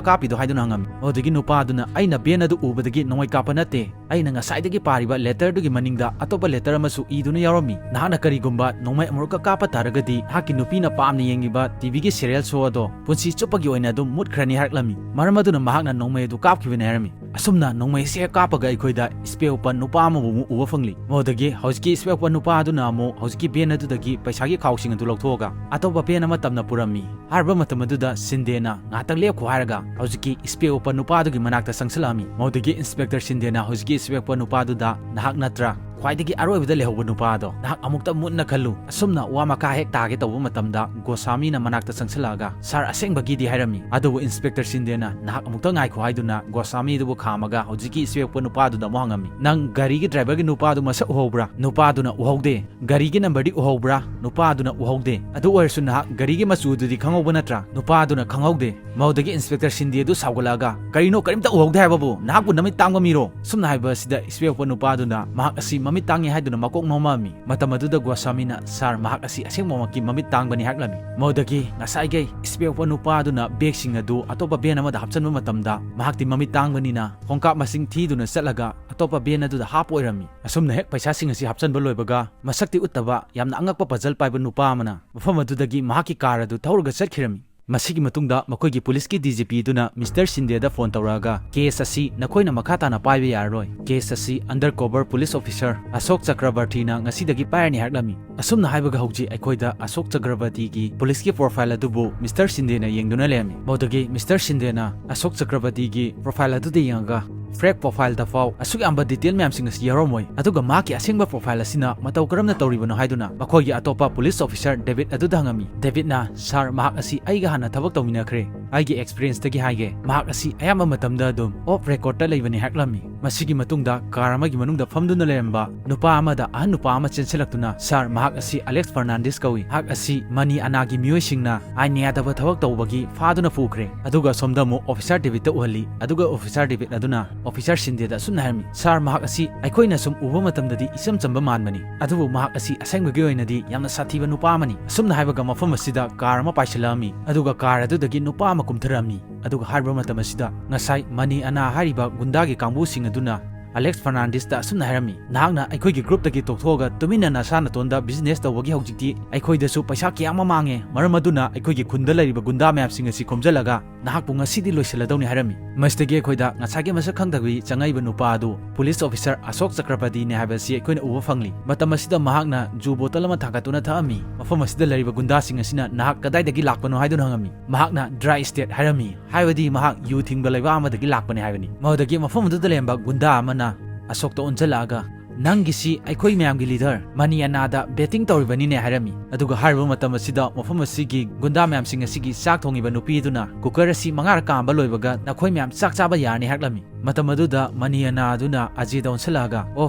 ꯀꯥꯞꯄꯤꯗꯣ?" ꯍꯥꯏꯗꯨꯅ ꯍꯪꯉꯝꯃꯤ꯫ ꯑꯗꯨꯗꯒꯤ ꯅꯨꯄꯥ ꯑꯗꯨꯅ, "ꯑꯩꯅ ꯚꯦꯟ ꯑꯗꯨ ꯎꯕꯗꯒꯤ ꯅꯣꯡꯃꯩ ꯀꯥꯞꯄ ꯅꯠꯇꯦ, ꯑꯩꯅ ꯉꯁꯥꯏꯗꯒꯤ ꯄꯥꯔꯤꯕ ꯂꯦꯇꯔꯗꯨꯒꯤ ꯃꯅꯤꯡꯗ ꯑꯇꯣꯞꯄ ꯂꯦꯇꯔ ꯑꯃꯁꯨ ꯏꯗꯨꯅ ꯌꯥꯎꯔꯝꯃꯤ꯫ ꯅꯍꯥꯛꯅ ꯀꯔꯤꯒꯨꯝꯕ ꯅꯣꯡꯃꯩ ꯑꯃꯨꯔꯛꯀ ꯀꯥꯞꯄ ꯇꯥꯔꯒꯗꯤ, ꯅꯍꯥꯛꯀꯤ ꯅꯨꯄꯤꯅ ꯄꯥꯝꯅ ꯌꯦꯡꯉꯤꯕ ꯇꯤꯚꯤꯒꯤ ꯁꯦꯔꯤꯌꯦꯜ ꯁꯣ ꯑꯗꯣ ꯄꯨꯟꯁꯤ ꯆꯨꯞꯄꯒꯤ ꯑꯣꯏꯅ ꯑꯗꯨꯝ ꯃꯨꯠꯈ꯭ꯔꯅꯤ" ꯍꯥꯏꯔꯛꯂꯝꯃꯤ꯫ ꯃꯔꯝ ꯑꯗꯨꯅ ꯃꯍꯥꯛꯅ ꯅꯣꯡꯃꯩ ꯑꯗꯨ ꯀꯥꯞꯈꯤꯕꯅꯤ ꯍꯥꯏꯔꯝꯃꯤ꯫ ꯑꯁꯨꯝꯅ ꯅꯣꯡꯃꯩ ꯑꯁꯤ ꯍꯦꯛ ꯀꯥꯞꯄꯒ ꯑꯩꯈꯣꯏꯗ ꯏꯁꯄꯦꯛ ꯎꯞꯄ ꯅꯨꯄꯥ ꯑꯃꯕꯨ ꯑꯃꯨꯛ ꯎꯕ ꯐꯪꯂꯤ꯫ ꯃꯗꯨꯗꯒꯤ ꯍꯧꯖꯤꯛꯀꯤ ꯏꯁꯄꯦꯛ ꯎꯞꯄ ꯅꯨꯄꯥ ꯑꯗꯨꯅ ꯑꯃꯨꯛ ꯍꯧꯖꯤꯛꯀꯤ ꯚꯦꯟ ꯑꯗꯨꯗꯒꯤ ꯄꯩꯁꯥꯒꯤ ꯈꯥꯎꯁꯤꯡ ꯑꯗꯨ ꯂꯧꯊꯣꯛꯑꯒ ꯑꯇꯣꯞꯄ ꯚꯦꯟ ꯑꯃ ꯇꯝꯅ ꯄꯨꯔꯝꯃꯤ꯫ ꯍꯥꯏꯔꯕ ꯃꯇꯝ ꯑꯗꯨꯗ ꯁꯤꯟꯗꯦꯅ, "ꯉꯥꯏꯍꯥꯛꯇꯪ ꯂꯦꯞꯈꯣ" ꯍꯥꯏꯔꯒ ꯍꯧꯖꯤꯛꯀꯤ ꯏꯁꯄꯦꯛ ꯎꯞꯄ ꯅꯨꯄꯥ ꯑꯗꯨꯒꯤ ꯃꯅꯥꯛꯇ ꯆꯪꯁꯤꯜꯂꯛꯑꯝꯃꯤ꯫ ꯃꯗꯨꯗꯒꯤ ꯏꯟꯁꯄꯦꯛꯇꯔ ꯁꯤꯟꯗꯦꯅ ꯍꯧꯖꯤꯛꯀꯤ ꯏꯁꯄꯦꯛ ꯎꯞꯄ ꯅꯨꯄꯥ ꯑꯗꯨꯗ, "ꯅꯍꯥꯛ ꯅꯠꯇ꯭ꯔꯥ ꯈ꯭ꯋꯥꯏꯗꯒꯤ ꯑꯔꯣꯏꯕꯗ ꯂꯩꯍꯧꯕ ꯅꯨꯄꯥ ꯑꯗꯣ? ꯅꯍꯥꯛ ꯑꯃꯨꯛꯇ ꯃꯨꯟꯅ ꯈꯜꯂꯨ"꯫ ꯑꯁꯨꯝꯅ ꯋꯥ ꯃꯈꯥ ꯍꯦꯛ ꯇꯥꯒꯦ ꯇꯧꯕ ꯃꯇꯝꯗ ꯒꯣꯁꯥꯃꯤꯅ ꯃꯅꯥꯛꯇ ꯆꯪꯁꯤꯜꯂꯛꯑꯒ, "ꯁꯥꯔ, ꯑꯁꯦꯡꯕꯒꯤꯗꯤ" ꯍꯥꯏꯔꯝꯃꯤ꯫ ꯑꯗꯨꯕꯨ ꯏꯟꯁꯄꯦꯛꯇꯔ ꯁꯤꯟꯗꯦꯅ, "ꯅꯍꯥꯛ ꯑꯃꯨꯛꯇ ꯉꯥꯏꯈꯣ" ꯍꯥꯏꯗꯨꯅ ꯒꯣꯁꯥꯃꯤ ꯑꯗꯨꯕꯨ ꯈꯥꯝꯃꯒ ꯍꯧꯖꯤꯛꯀꯤ ꯏꯁꯄꯦꯛ ꯎꯞꯄ ꯅꯨꯄꯥ ꯑꯗꯨꯗ ꯑꯃꯨꯛ ꯍꯪꯉꯝꯃꯤ, "ꯅꯪ ꯒꯥꯔꯤꯒꯤ ꯗ꯭ꯔꯥꯏꯚꯔꯒꯤ ꯅꯨꯄꯥ ꯑꯗꯨ ꯃꯁꯛ ꯎꯍꯧꯕ꯭ꯔꯥ?" ꯅꯨꯄꯥ ꯑꯗꯨꯅ, "ꯎꯍꯧꯗꯦ"꯫ "ꯒꯥꯔꯤꯒꯤ ꯅꯝꯕꯔꯗꯤ ꯎꯍꯧꯕ꯭ꯔꯥ?" ꯅꯨꯄꯥ ꯑꯗꯨꯅ, "ꯎꯍꯧꯗꯦ"꯫ "ꯑꯗꯨ ꯑꯣꯏꯔꯁꯨ ꯅꯍꯥꯛ ꯒꯥꯔꯤꯒꯤ ꯃꯆꯨ ꯑꯗꯨꯗꯤ ꯈꯪꯍꯧꯕ ꯅꯠꯇ꯭ꯔꯥ?" ꯅꯨꯄꯥ ꯑꯗꯨꯅ, "ꯈꯪꯍꯧꯗꯦ"꯫ ꯃꯗꯨꯗꯒꯤ ꯏꯟꯁꯄꯦꯛꯇꯔ ꯁꯤꯟꯗꯦ ꯑꯗꯨ ꯁꯥꯎꯒꯠꯂꯛꯑꯒ, "ꯀꯔꯤꯅꯣ, ꯀꯔꯤꯝꯇ ꯎꯍꯧꯗꯦ ꯍꯥꯏꯕꯕꯨ? ꯅꯍꯥꯛꯄꯨ ꯅꯃꯤꯠ ꯇꯥꯡꯕ ꯃꯤꯔꯣ?" ꯁꯨꯝꯅ ꯍꯥꯏꯕ ꯑꯁꯤꯗ ꯏꯁꯄꯦꯛ ꯎꯞꯄ ꯅꯨꯄꯥ ꯑꯗꯨꯅ ꯃꯍꯥꯛ ꯑꯁꯤ ꯃꯃꯤꯠ ꯇꯥꯡꯉꯤ ꯍꯥꯏꯗꯨꯅ ꯃꯀꯣꯛ ꯅꯣꯝꯃꯛꯑꯝꯃꯤ꯫ ꯃꯇꯝ ꯑꯗꯨꯗ ꯒꯣꯁ꯭ꯋꯥꯃꯤꯅ, "ꯁꯥꯔ, ꯃꯍꯥꯛ ꯑꯁꯤ ꯑꯁꯦꯡꯕꯃꯛꯀꯤ ꯃꯃꯤꯠ ꯇꯥꯡꯕꯅꯤ" ꯍꯥꯏꯔꯛꯂꯝꯃꯤ꯫ ꯃꯗꯨꯗꯒꯤ ꯉꯁꯥꯏꯒꯤ ꯏꯁꯄꯦꯛ ꯎꯞꯄ ꯅꯨꯄꯥ ꯑꯗꯨꯅ ꯕꯦꯒꯁꯤꯡ ꯑꯗꯨ ꯑꯇꯣꯞꯄ ꯚꯦꯟ ꯑꯃꯗ ꯍꯥꯞꯆꯤꯟꯕ ꯃꯇꯝꯗ ꯃꯍꯥꯛꯇꯤ ꯃꯃꯤꯠ ꯇꯥꯡꯕꯅꯤꯅ ꯈꯣꯡꯀꯥꯞ ꯃꯁꯤꯡ ꯊꯤꯗꯨꯅ ꯆꯠꯂꯒ ꯑꯇꯣꯞꯄ ꯚꯦꯟ ꯑꯗꯨꯗ ꯍꯥꯞꯄ ꯑꯣꯏꯔꯝꯃꯤ꯫ ꯑꯁꯨꯝꯅ ꯍꯦꯛ ꯄꯩꯁꯥꯁꯤꯡ ꯑꯁꯤ ꯍꯥꯞꯆꯤꯟꯕ ꯂꯣꯏꯕꯒ ꯃꯁꯛꯇꯤ ꯎꯠꯇꯕ ꯌꯥꯝꯅ ꯑꯉꯛꯄ ꯄꯖꯜ ꯄꯥꯏꯕ ꯅꯨꯄꯥ ꯑꯃꯅ ꯃꯐꯝ ꯑꯗꯨꯗꯒꯤ ꯃꯍꯥꯛꯀꯤ ꯀꯥꯔ ꯑꯗꯨ ꯊꯧꯔꯒ ꯆꯠꯈꯤꯔꯝꯃꯤ꯫ ꯃꯁꯤꯒꯤ ꯃꯇꯨꯡꯗ ꯃꯈꯣꯏꯒꯤ ꯄꯨꯂꯤꯁꯀꯤ ꯗꯤ ꯖꯤ ꯄꯤ ꯑꯗꯨꯅ ꯃꯤꯁꯇꯔ ꯁꯤꯟꯗꯦꯗ ꯐꯣꯟ ꯇꯧꯔꯛꯑꯒ, "ꯀꯦꯁ ꯑꯁꯤ ꯅꯈꯣꯏꯅ ꯃꯈꯥ ꯇꯥꯅ ꯄꯥꯏꯕ ꯌꯥꯔꯔꯣꯏ꯫ ꯀꯦꯁ ꯑꯁꯤ ꯑꯟꯗꯔ ꯀꯣꯚꯔ ꯄꯨꯂꯤꯁ ꯑꯣꯐꯤꯁꯔ ꯑꯁꯣꯛ ꯆꯀ꯭ꯔꯕꯔꯇꯤꯅ ꯉꯁꯤꯗꯒꯤ ꯄꯥꯏꯔꯅꯤ" ꯍꯥꯏꯔꯛꯂꯝꯃꯤ꯫ ꯑꯁꯨꯝꯅ ꯍꯥꯏꯕꯒ ꯍꯧꯖꯤꯛ ꯑꯩꯈꯣꯏꯗ ꯑꯁꯣꯛ ꯆꯀ꯭ꯔꯕꯔꯇꯤꯒꯤ ꯄꯨꯂꯤꯁꯀꯤ ꯄ꯭ꯔꯣꯐꯥꯏꯜ ꯑꯗꯨꯕꯨ ꯃꯤꯁꯇꯔ ꯁꯤꯟꯗꯦꯅ ꯌꯦꯡꯗꯨꯅ ꯂꯩꯔꯝꯃꯤ꯫ ꯃꯗꯨꯗꯒꯤ ꯃꯤꯁꯇꯔ ꯁꯤꯟꯗꯦꯅ ꯑꯁꯣꯛ ꯆꯀ꯭ꯔꯕꯔꯇꯤꯒꯤ ꯄ꯭ꯔꯣꯐꯥꯏꯜ ꯑꯗꯨꯗ ꯌꯦꯡꯉꯒ, "ꯐꯦꯛ ꯄ꯭ꯔꯣꯐꯥꯏꯜꯗ ꯐꯥꯎ ꯑꯁꯨꯛ ꯌꯥꯝꯕ ꯗꯤꯇꯦꯜ ꯃꯌꯥꯝꯁꯤꯡ ꯑꯁꯤ ꯌꯥꯎꯔꯝꯃꯣꯏ, ꯑꯗꯨꯒ ꯃꯍꯥꯛꯀꯤ ꯑꯁꯦꯡꯕ ꯄ꯭ꯔꯣꯐꯥꯏꯜ ꯑꯁꯤꯅ ꯃꯇꯧ ꯀꯔꯝꯅ ꯇꯧꯔꯤꯕꯅꯣ?" ꯍꯥꯏꯗꯨꯅ ꯃꯈꯣꯏꯒꯤ ꯑꯇꯣꯞꯄ ꯄꯨꯂꯤꯁ ꯑꯣꯐꯤꯁꯔ ꯗꯦꯕꯤꯠ ꯑꯗꯨꯗ ꯍꯪꯉꯝꯃꯤ꯫ ꯗꯦꯕꯤꯠꯅ, "ꯁꯥꯔ, ꯃꯍꯥꯛ ꯑꯁꯤ ꯑꯩꯒ ꯍꯥꯟꯅ ꯊꯕꯛ ꯇꯧꯃꯤꯟꯅꯈ꯭ꯔꯦ꯫ ꯑꯩꯒꯤ ꯑꯦꯛꯁꯄꯤꯔꯤꯌꯦꯟꯁꯇꯒꯤ ꯍꯥꯏꯒꯦ, ꯃꯍꯥꯛ ꯑꯁꯤ ꯑꯌꯥꯝꯕ ꯃꯇꯝꯗ ꯑꯗꯨꯝ ꯑꯣꯐ ꯔꯦꯀꯣꯔꯗꯇ ꯂꯩꯕꯅꯤ" ꯍꯥꯏꯔꯛꯂꯝꯃꯤ꯫ ꯃꯁꯤꯒꯤ ꯃꯇꯨꯡꯗ ꯀꯥꯔ ꯑꯃꯒꯤ ꯃꯅꯨꯡꯗ ꯐꯝꯗꯨꯅ ꯂꯩꯔꯝꯕ ꯅꯨꯄꯥ ꯑꯃꯗ ꯑꯍꯟ ꯅꯨꯄꯥ ꯑꯃ ꯆꯦꯟꯁꯤꯜꯂꯛꯇꯨꯅ, "ꯁꯥꯔ, ꯃꯍꯥꯛ ꯑꯁꯤ ꯑꯂꯦꯛꯁ ꯐꯔꯅꯥꯟꯗꯤꯁ ꯀꯧꯏ꯫ ꯃꯍꯥꯛ ꯑꯁꯤ ꯃꯅꯤ ꯑꯅꯥꯒꯤ ꯃꯤꯑꯣꯏꯁꯤꯡꯅ ꯑꯥꯏꯟ ꯌꯥꯗꯕ ꯊꯕꯛ ꯇꯧꯕꯒꯤ ꯐꯥꯗꯨꯅ ꯄꯨꯈ꯭ꯔꯦ꯫" ꯑꯗꯨꯒ ꯑꯁꯣꯝꯗ ꯑꯃꯨꯛ ꯑꯣꯐꯤꯁꯥꯔ ꯗꯦꯕꯤꯠꯇ ꯎꯍꯜꯂꯤ꯫ ꯑꯗꯨꯒ ꯑꯣꯐꯤꯁꯥꯔ ꯗꯦꯕꯤꯠ ꯑꯗꯨꯅ ꯑꯣꯐꯤꯁꯥꯔ ꯁꯤꯟꯗꯦꯗ ꯑꯁꯨꯝꯅ ꯍꯥꯏꯔꯝꯃꯤ, "ꯁꯥꯔ, ꯃꯍꯥꯛ ꯑꯁꯤ ꯑꯩꯈꯣꯏꯅ ꯁꯨꯝ ꯎꯕ ꯃꯇꯝꯗꯗꯤ ꯏꯆꯝ ꯆꯝꯕ ꯃꯥꯟꯕꯅꯤ, ꯑꯗꯨꯕꯨ ꯃꯍꯥꯛ ꯑꯁꯤ ꯑꯁꯦꯡꯕꯒꯤ ꯑꯣꯏꯅꯗꯤ ꯌꯥꯝꯅ ꯁꯥꯊꯤꯕ ꯅꯨꯄꯥ ꯑꯃꯅꯤ꯫" ꯑꯁꯨꯝꯅ ꯍꯥꯏꯕꯒ ꯃꯐꯝ ꯑꯁꯤꯗ ꯀꯥꯔ ꯑꯃ ꯄꯥꯏꯁꯤꯜꯂꯛꯑꯝꯃꯤ, ꯑꯗꯨꯒ ꯀꯥꯔ ꯑꯗꯨꯗꯒꯤ ꯅꯨꯄꯥ ꯑꯃ ꯀꯨꯝꯊꯔꯛꯑꯝꯃꯤ꯫ ꯑꯗꯨꯒ ꯍꯥꯏꯔꯤꯕ ꯃꯇꯝ ꯑꯁꯤꯗ ꯉꯁꯥꯏ ꯃꯅꯤ ꯑꯅꯥ ꯍꯥꯏꯔꯤꯕ ꯒꯨꯟꯗꯥꯒꯤ ꯀꯥꯡꯕꯨꯁꯤꯡ ꯑꯗꯨꯅ ꯑꯂꯦꯛꯁ ꯐꯔꯅꯥꯟꯗꯤꯁꯇ ꯑꯁꯨꯝꯅ ꯍꯥꯏꯔꯝꯃꯤ, "ꯅꯍꯥꯛꯅ ꯑꯩꯈꯣꯏꯒꯤ ꯒ꯭ꯔꯨꯞꯇꯒꯤ ꯇꯣꯛꯊꯣꯛꯑꯒ ꯇꯨꯃꯤꯟꯅ ꯅꯁꯥ ꯅꯇꯣꯟꯗ ꯕꯤꯖꯤꯅꯦꯁ ꯇꯧꯕꯒꯤ ꯍꯧꯖꯤꯛꯇꯤ ꯑꯩꯈꯣꯏꯗꯁꯨ ꯄꯩꯁꯥ ꯀꯌꯥ ꯑꯃ ꯃꯥꯡꯉꯦ, ꯃꯔꯝ ꯑꯗꯨꯅ ꯑꯩꯈꯣꯏꯒꯤ ꯈꯨꯟꯗ ꯂꯩꯔꯤꯕ ꯒꯨꯟꯗꯥ ꯃꯌꯥꯝꯁꯤꯡ ꯑꯁꯤ ꯈꯣꯝꯖꯤꯜꯂꯒ ꯅꯍꯥꯛꯄꯨ ꯉꯁꯤꯗꯤ ꯂꯣꯏꯁꯤꯜꯂꯗꯧꯅꯤ" ꯍꯥꯏꯔꯝꯃꯤ꯫ ꯃꯁꯤꯗꯒꯤ ꯑꯩꯈꯣꯏꯗ ꯉꯁꯥꯏꯒꯤ ꯃꯁꯛ ꯈꯪꯗꯕꯤ ꯆꯪꯉꯛꯏꯕ ꯅꯨꯄꯥ ꯑꯗꯨ ꯄꯨꯂꯤꯁ ꯑꯣꯐꯤꯁꯥꯔ ꯑꯁꯣꯛ ꯆꯀ꯭ꯔꯄꯇꯤꯅꯤ ꯍꯥꯏꯕ ꯑꯁꯤ ꯑꯩꯈꯣꯏꯅ ꯎꯕ ꯐꯪꯂꯤ꯫ ꯃꯇꯝ ꯑꯁꯤꯗ ꯃꯍꯥꯛꯅ ꯖꯨ ꯕꯣꯇꯜ ꯑꯃ ꯊꯥꯡꯒꯠꯇꯨꯅ ꯊꯛꯑꯝꯃꯤ꯫ ꯃꯐꯝ ꯑꯁꯤꯗ ꯂꯩꯔꯤꯕ ꯒꯨꯟꯗꯥꯁꯤꯡ ꯑꯁꯤꯅ ꯅꯍꯥꯛ ꯀꯗꯥꯏꯗꯒꯤ ꯂꯥꯛꯄꯅꯣ ꯍꯥꯏꯗꯨꯅ ꯍꯪꯉꯝꯃꯤ꯫ ꯃꯍꯥꯛꯅ ꯗ꯭ꯔꯥꯏ ꯁ꯭ꯇꯦꯠ ꯍꯥꯏꯔꯝꯃꯤ, ꯍꯥꯏꯕꯗꯤ ꯃꯍꯥꯛ ꯌꯨ ꯊꯤꯡꯕ ꯂꯩꯕꯥꯛ ꯑꯃꯗꯒꯤ ꯂꯥꯛꯄꯅꯤ ꯍꯥꯏꯕꯅꯤ꯫ ꯃꯗꯨꯗꯒꯤ ꯃꯐꯝ ꯑꯗꯨꯗ ꯂꯩꯔꯝꯕ ꯒꯨꯟꯗꯥ ꯑꯃꯅ ꯑꯁꯣꯛꯇ ꯑꯣꯟꯁꯤꯜꯂꯛꯑꯒ, "ꯅꯪꯒꯤꯁꯤ ꯑꯩꯈꯣꯏ ꯃꯌꯥꯝꯒꯤ ꯂꯤꯗꯔ ꯃꯅꯤ ꯑꯅꯥꯗ ꯕꯦꯇꯤꯡ ꯇꯧꯔꯤꯕꯅꯤꯅꯦ" ꯍꯥꯏꯔꯝꯃꯤ꯫ ꯑꯗꯨꯒ ꯍꯥꯏꯔꯤꯕ ꯃꯇꯝ ꯑꯁꯤꯗ ꯃꯐꯝ ꯑꯁꯤꯒꯤ ꯒꯨꯟꯗꯥ ꯃꯌꯥꯝꯁꯤꯡ ꯑꯁꯤꯒꯤ ꯆꯥꯛ ꯊꯣꯡꯉꯤꯕ ꯅꯨꯄꯤ ꯑꯗꯨꯅ ꯀꯨꯀꯔ ꯑꯁꯤ ꯃꯉꯥꯔꯛ ꯀꯥꯝꯕ ꯂꯣꯏꯕꯒ ꯅꯈꯣꯏ ꯃꯌꯥꯝ ꯆꯥꯛ ꯆꯥꯕ ꯌꯥꯔꯅꯤ ꯍꯥꯏꯔꯛꯂꯝꯃꯤ꯫ ꯃꯇꯝ ꯑꯗꯨꯗ ꯃꯅꯤ ꯑꯅꯥ ꯑꯗꯨꯅ ꯑꯖꯦꯗ ꯑꯣꯟꯁꯤꯜꯂꯛꯑꯒ, "ꯑꯣ,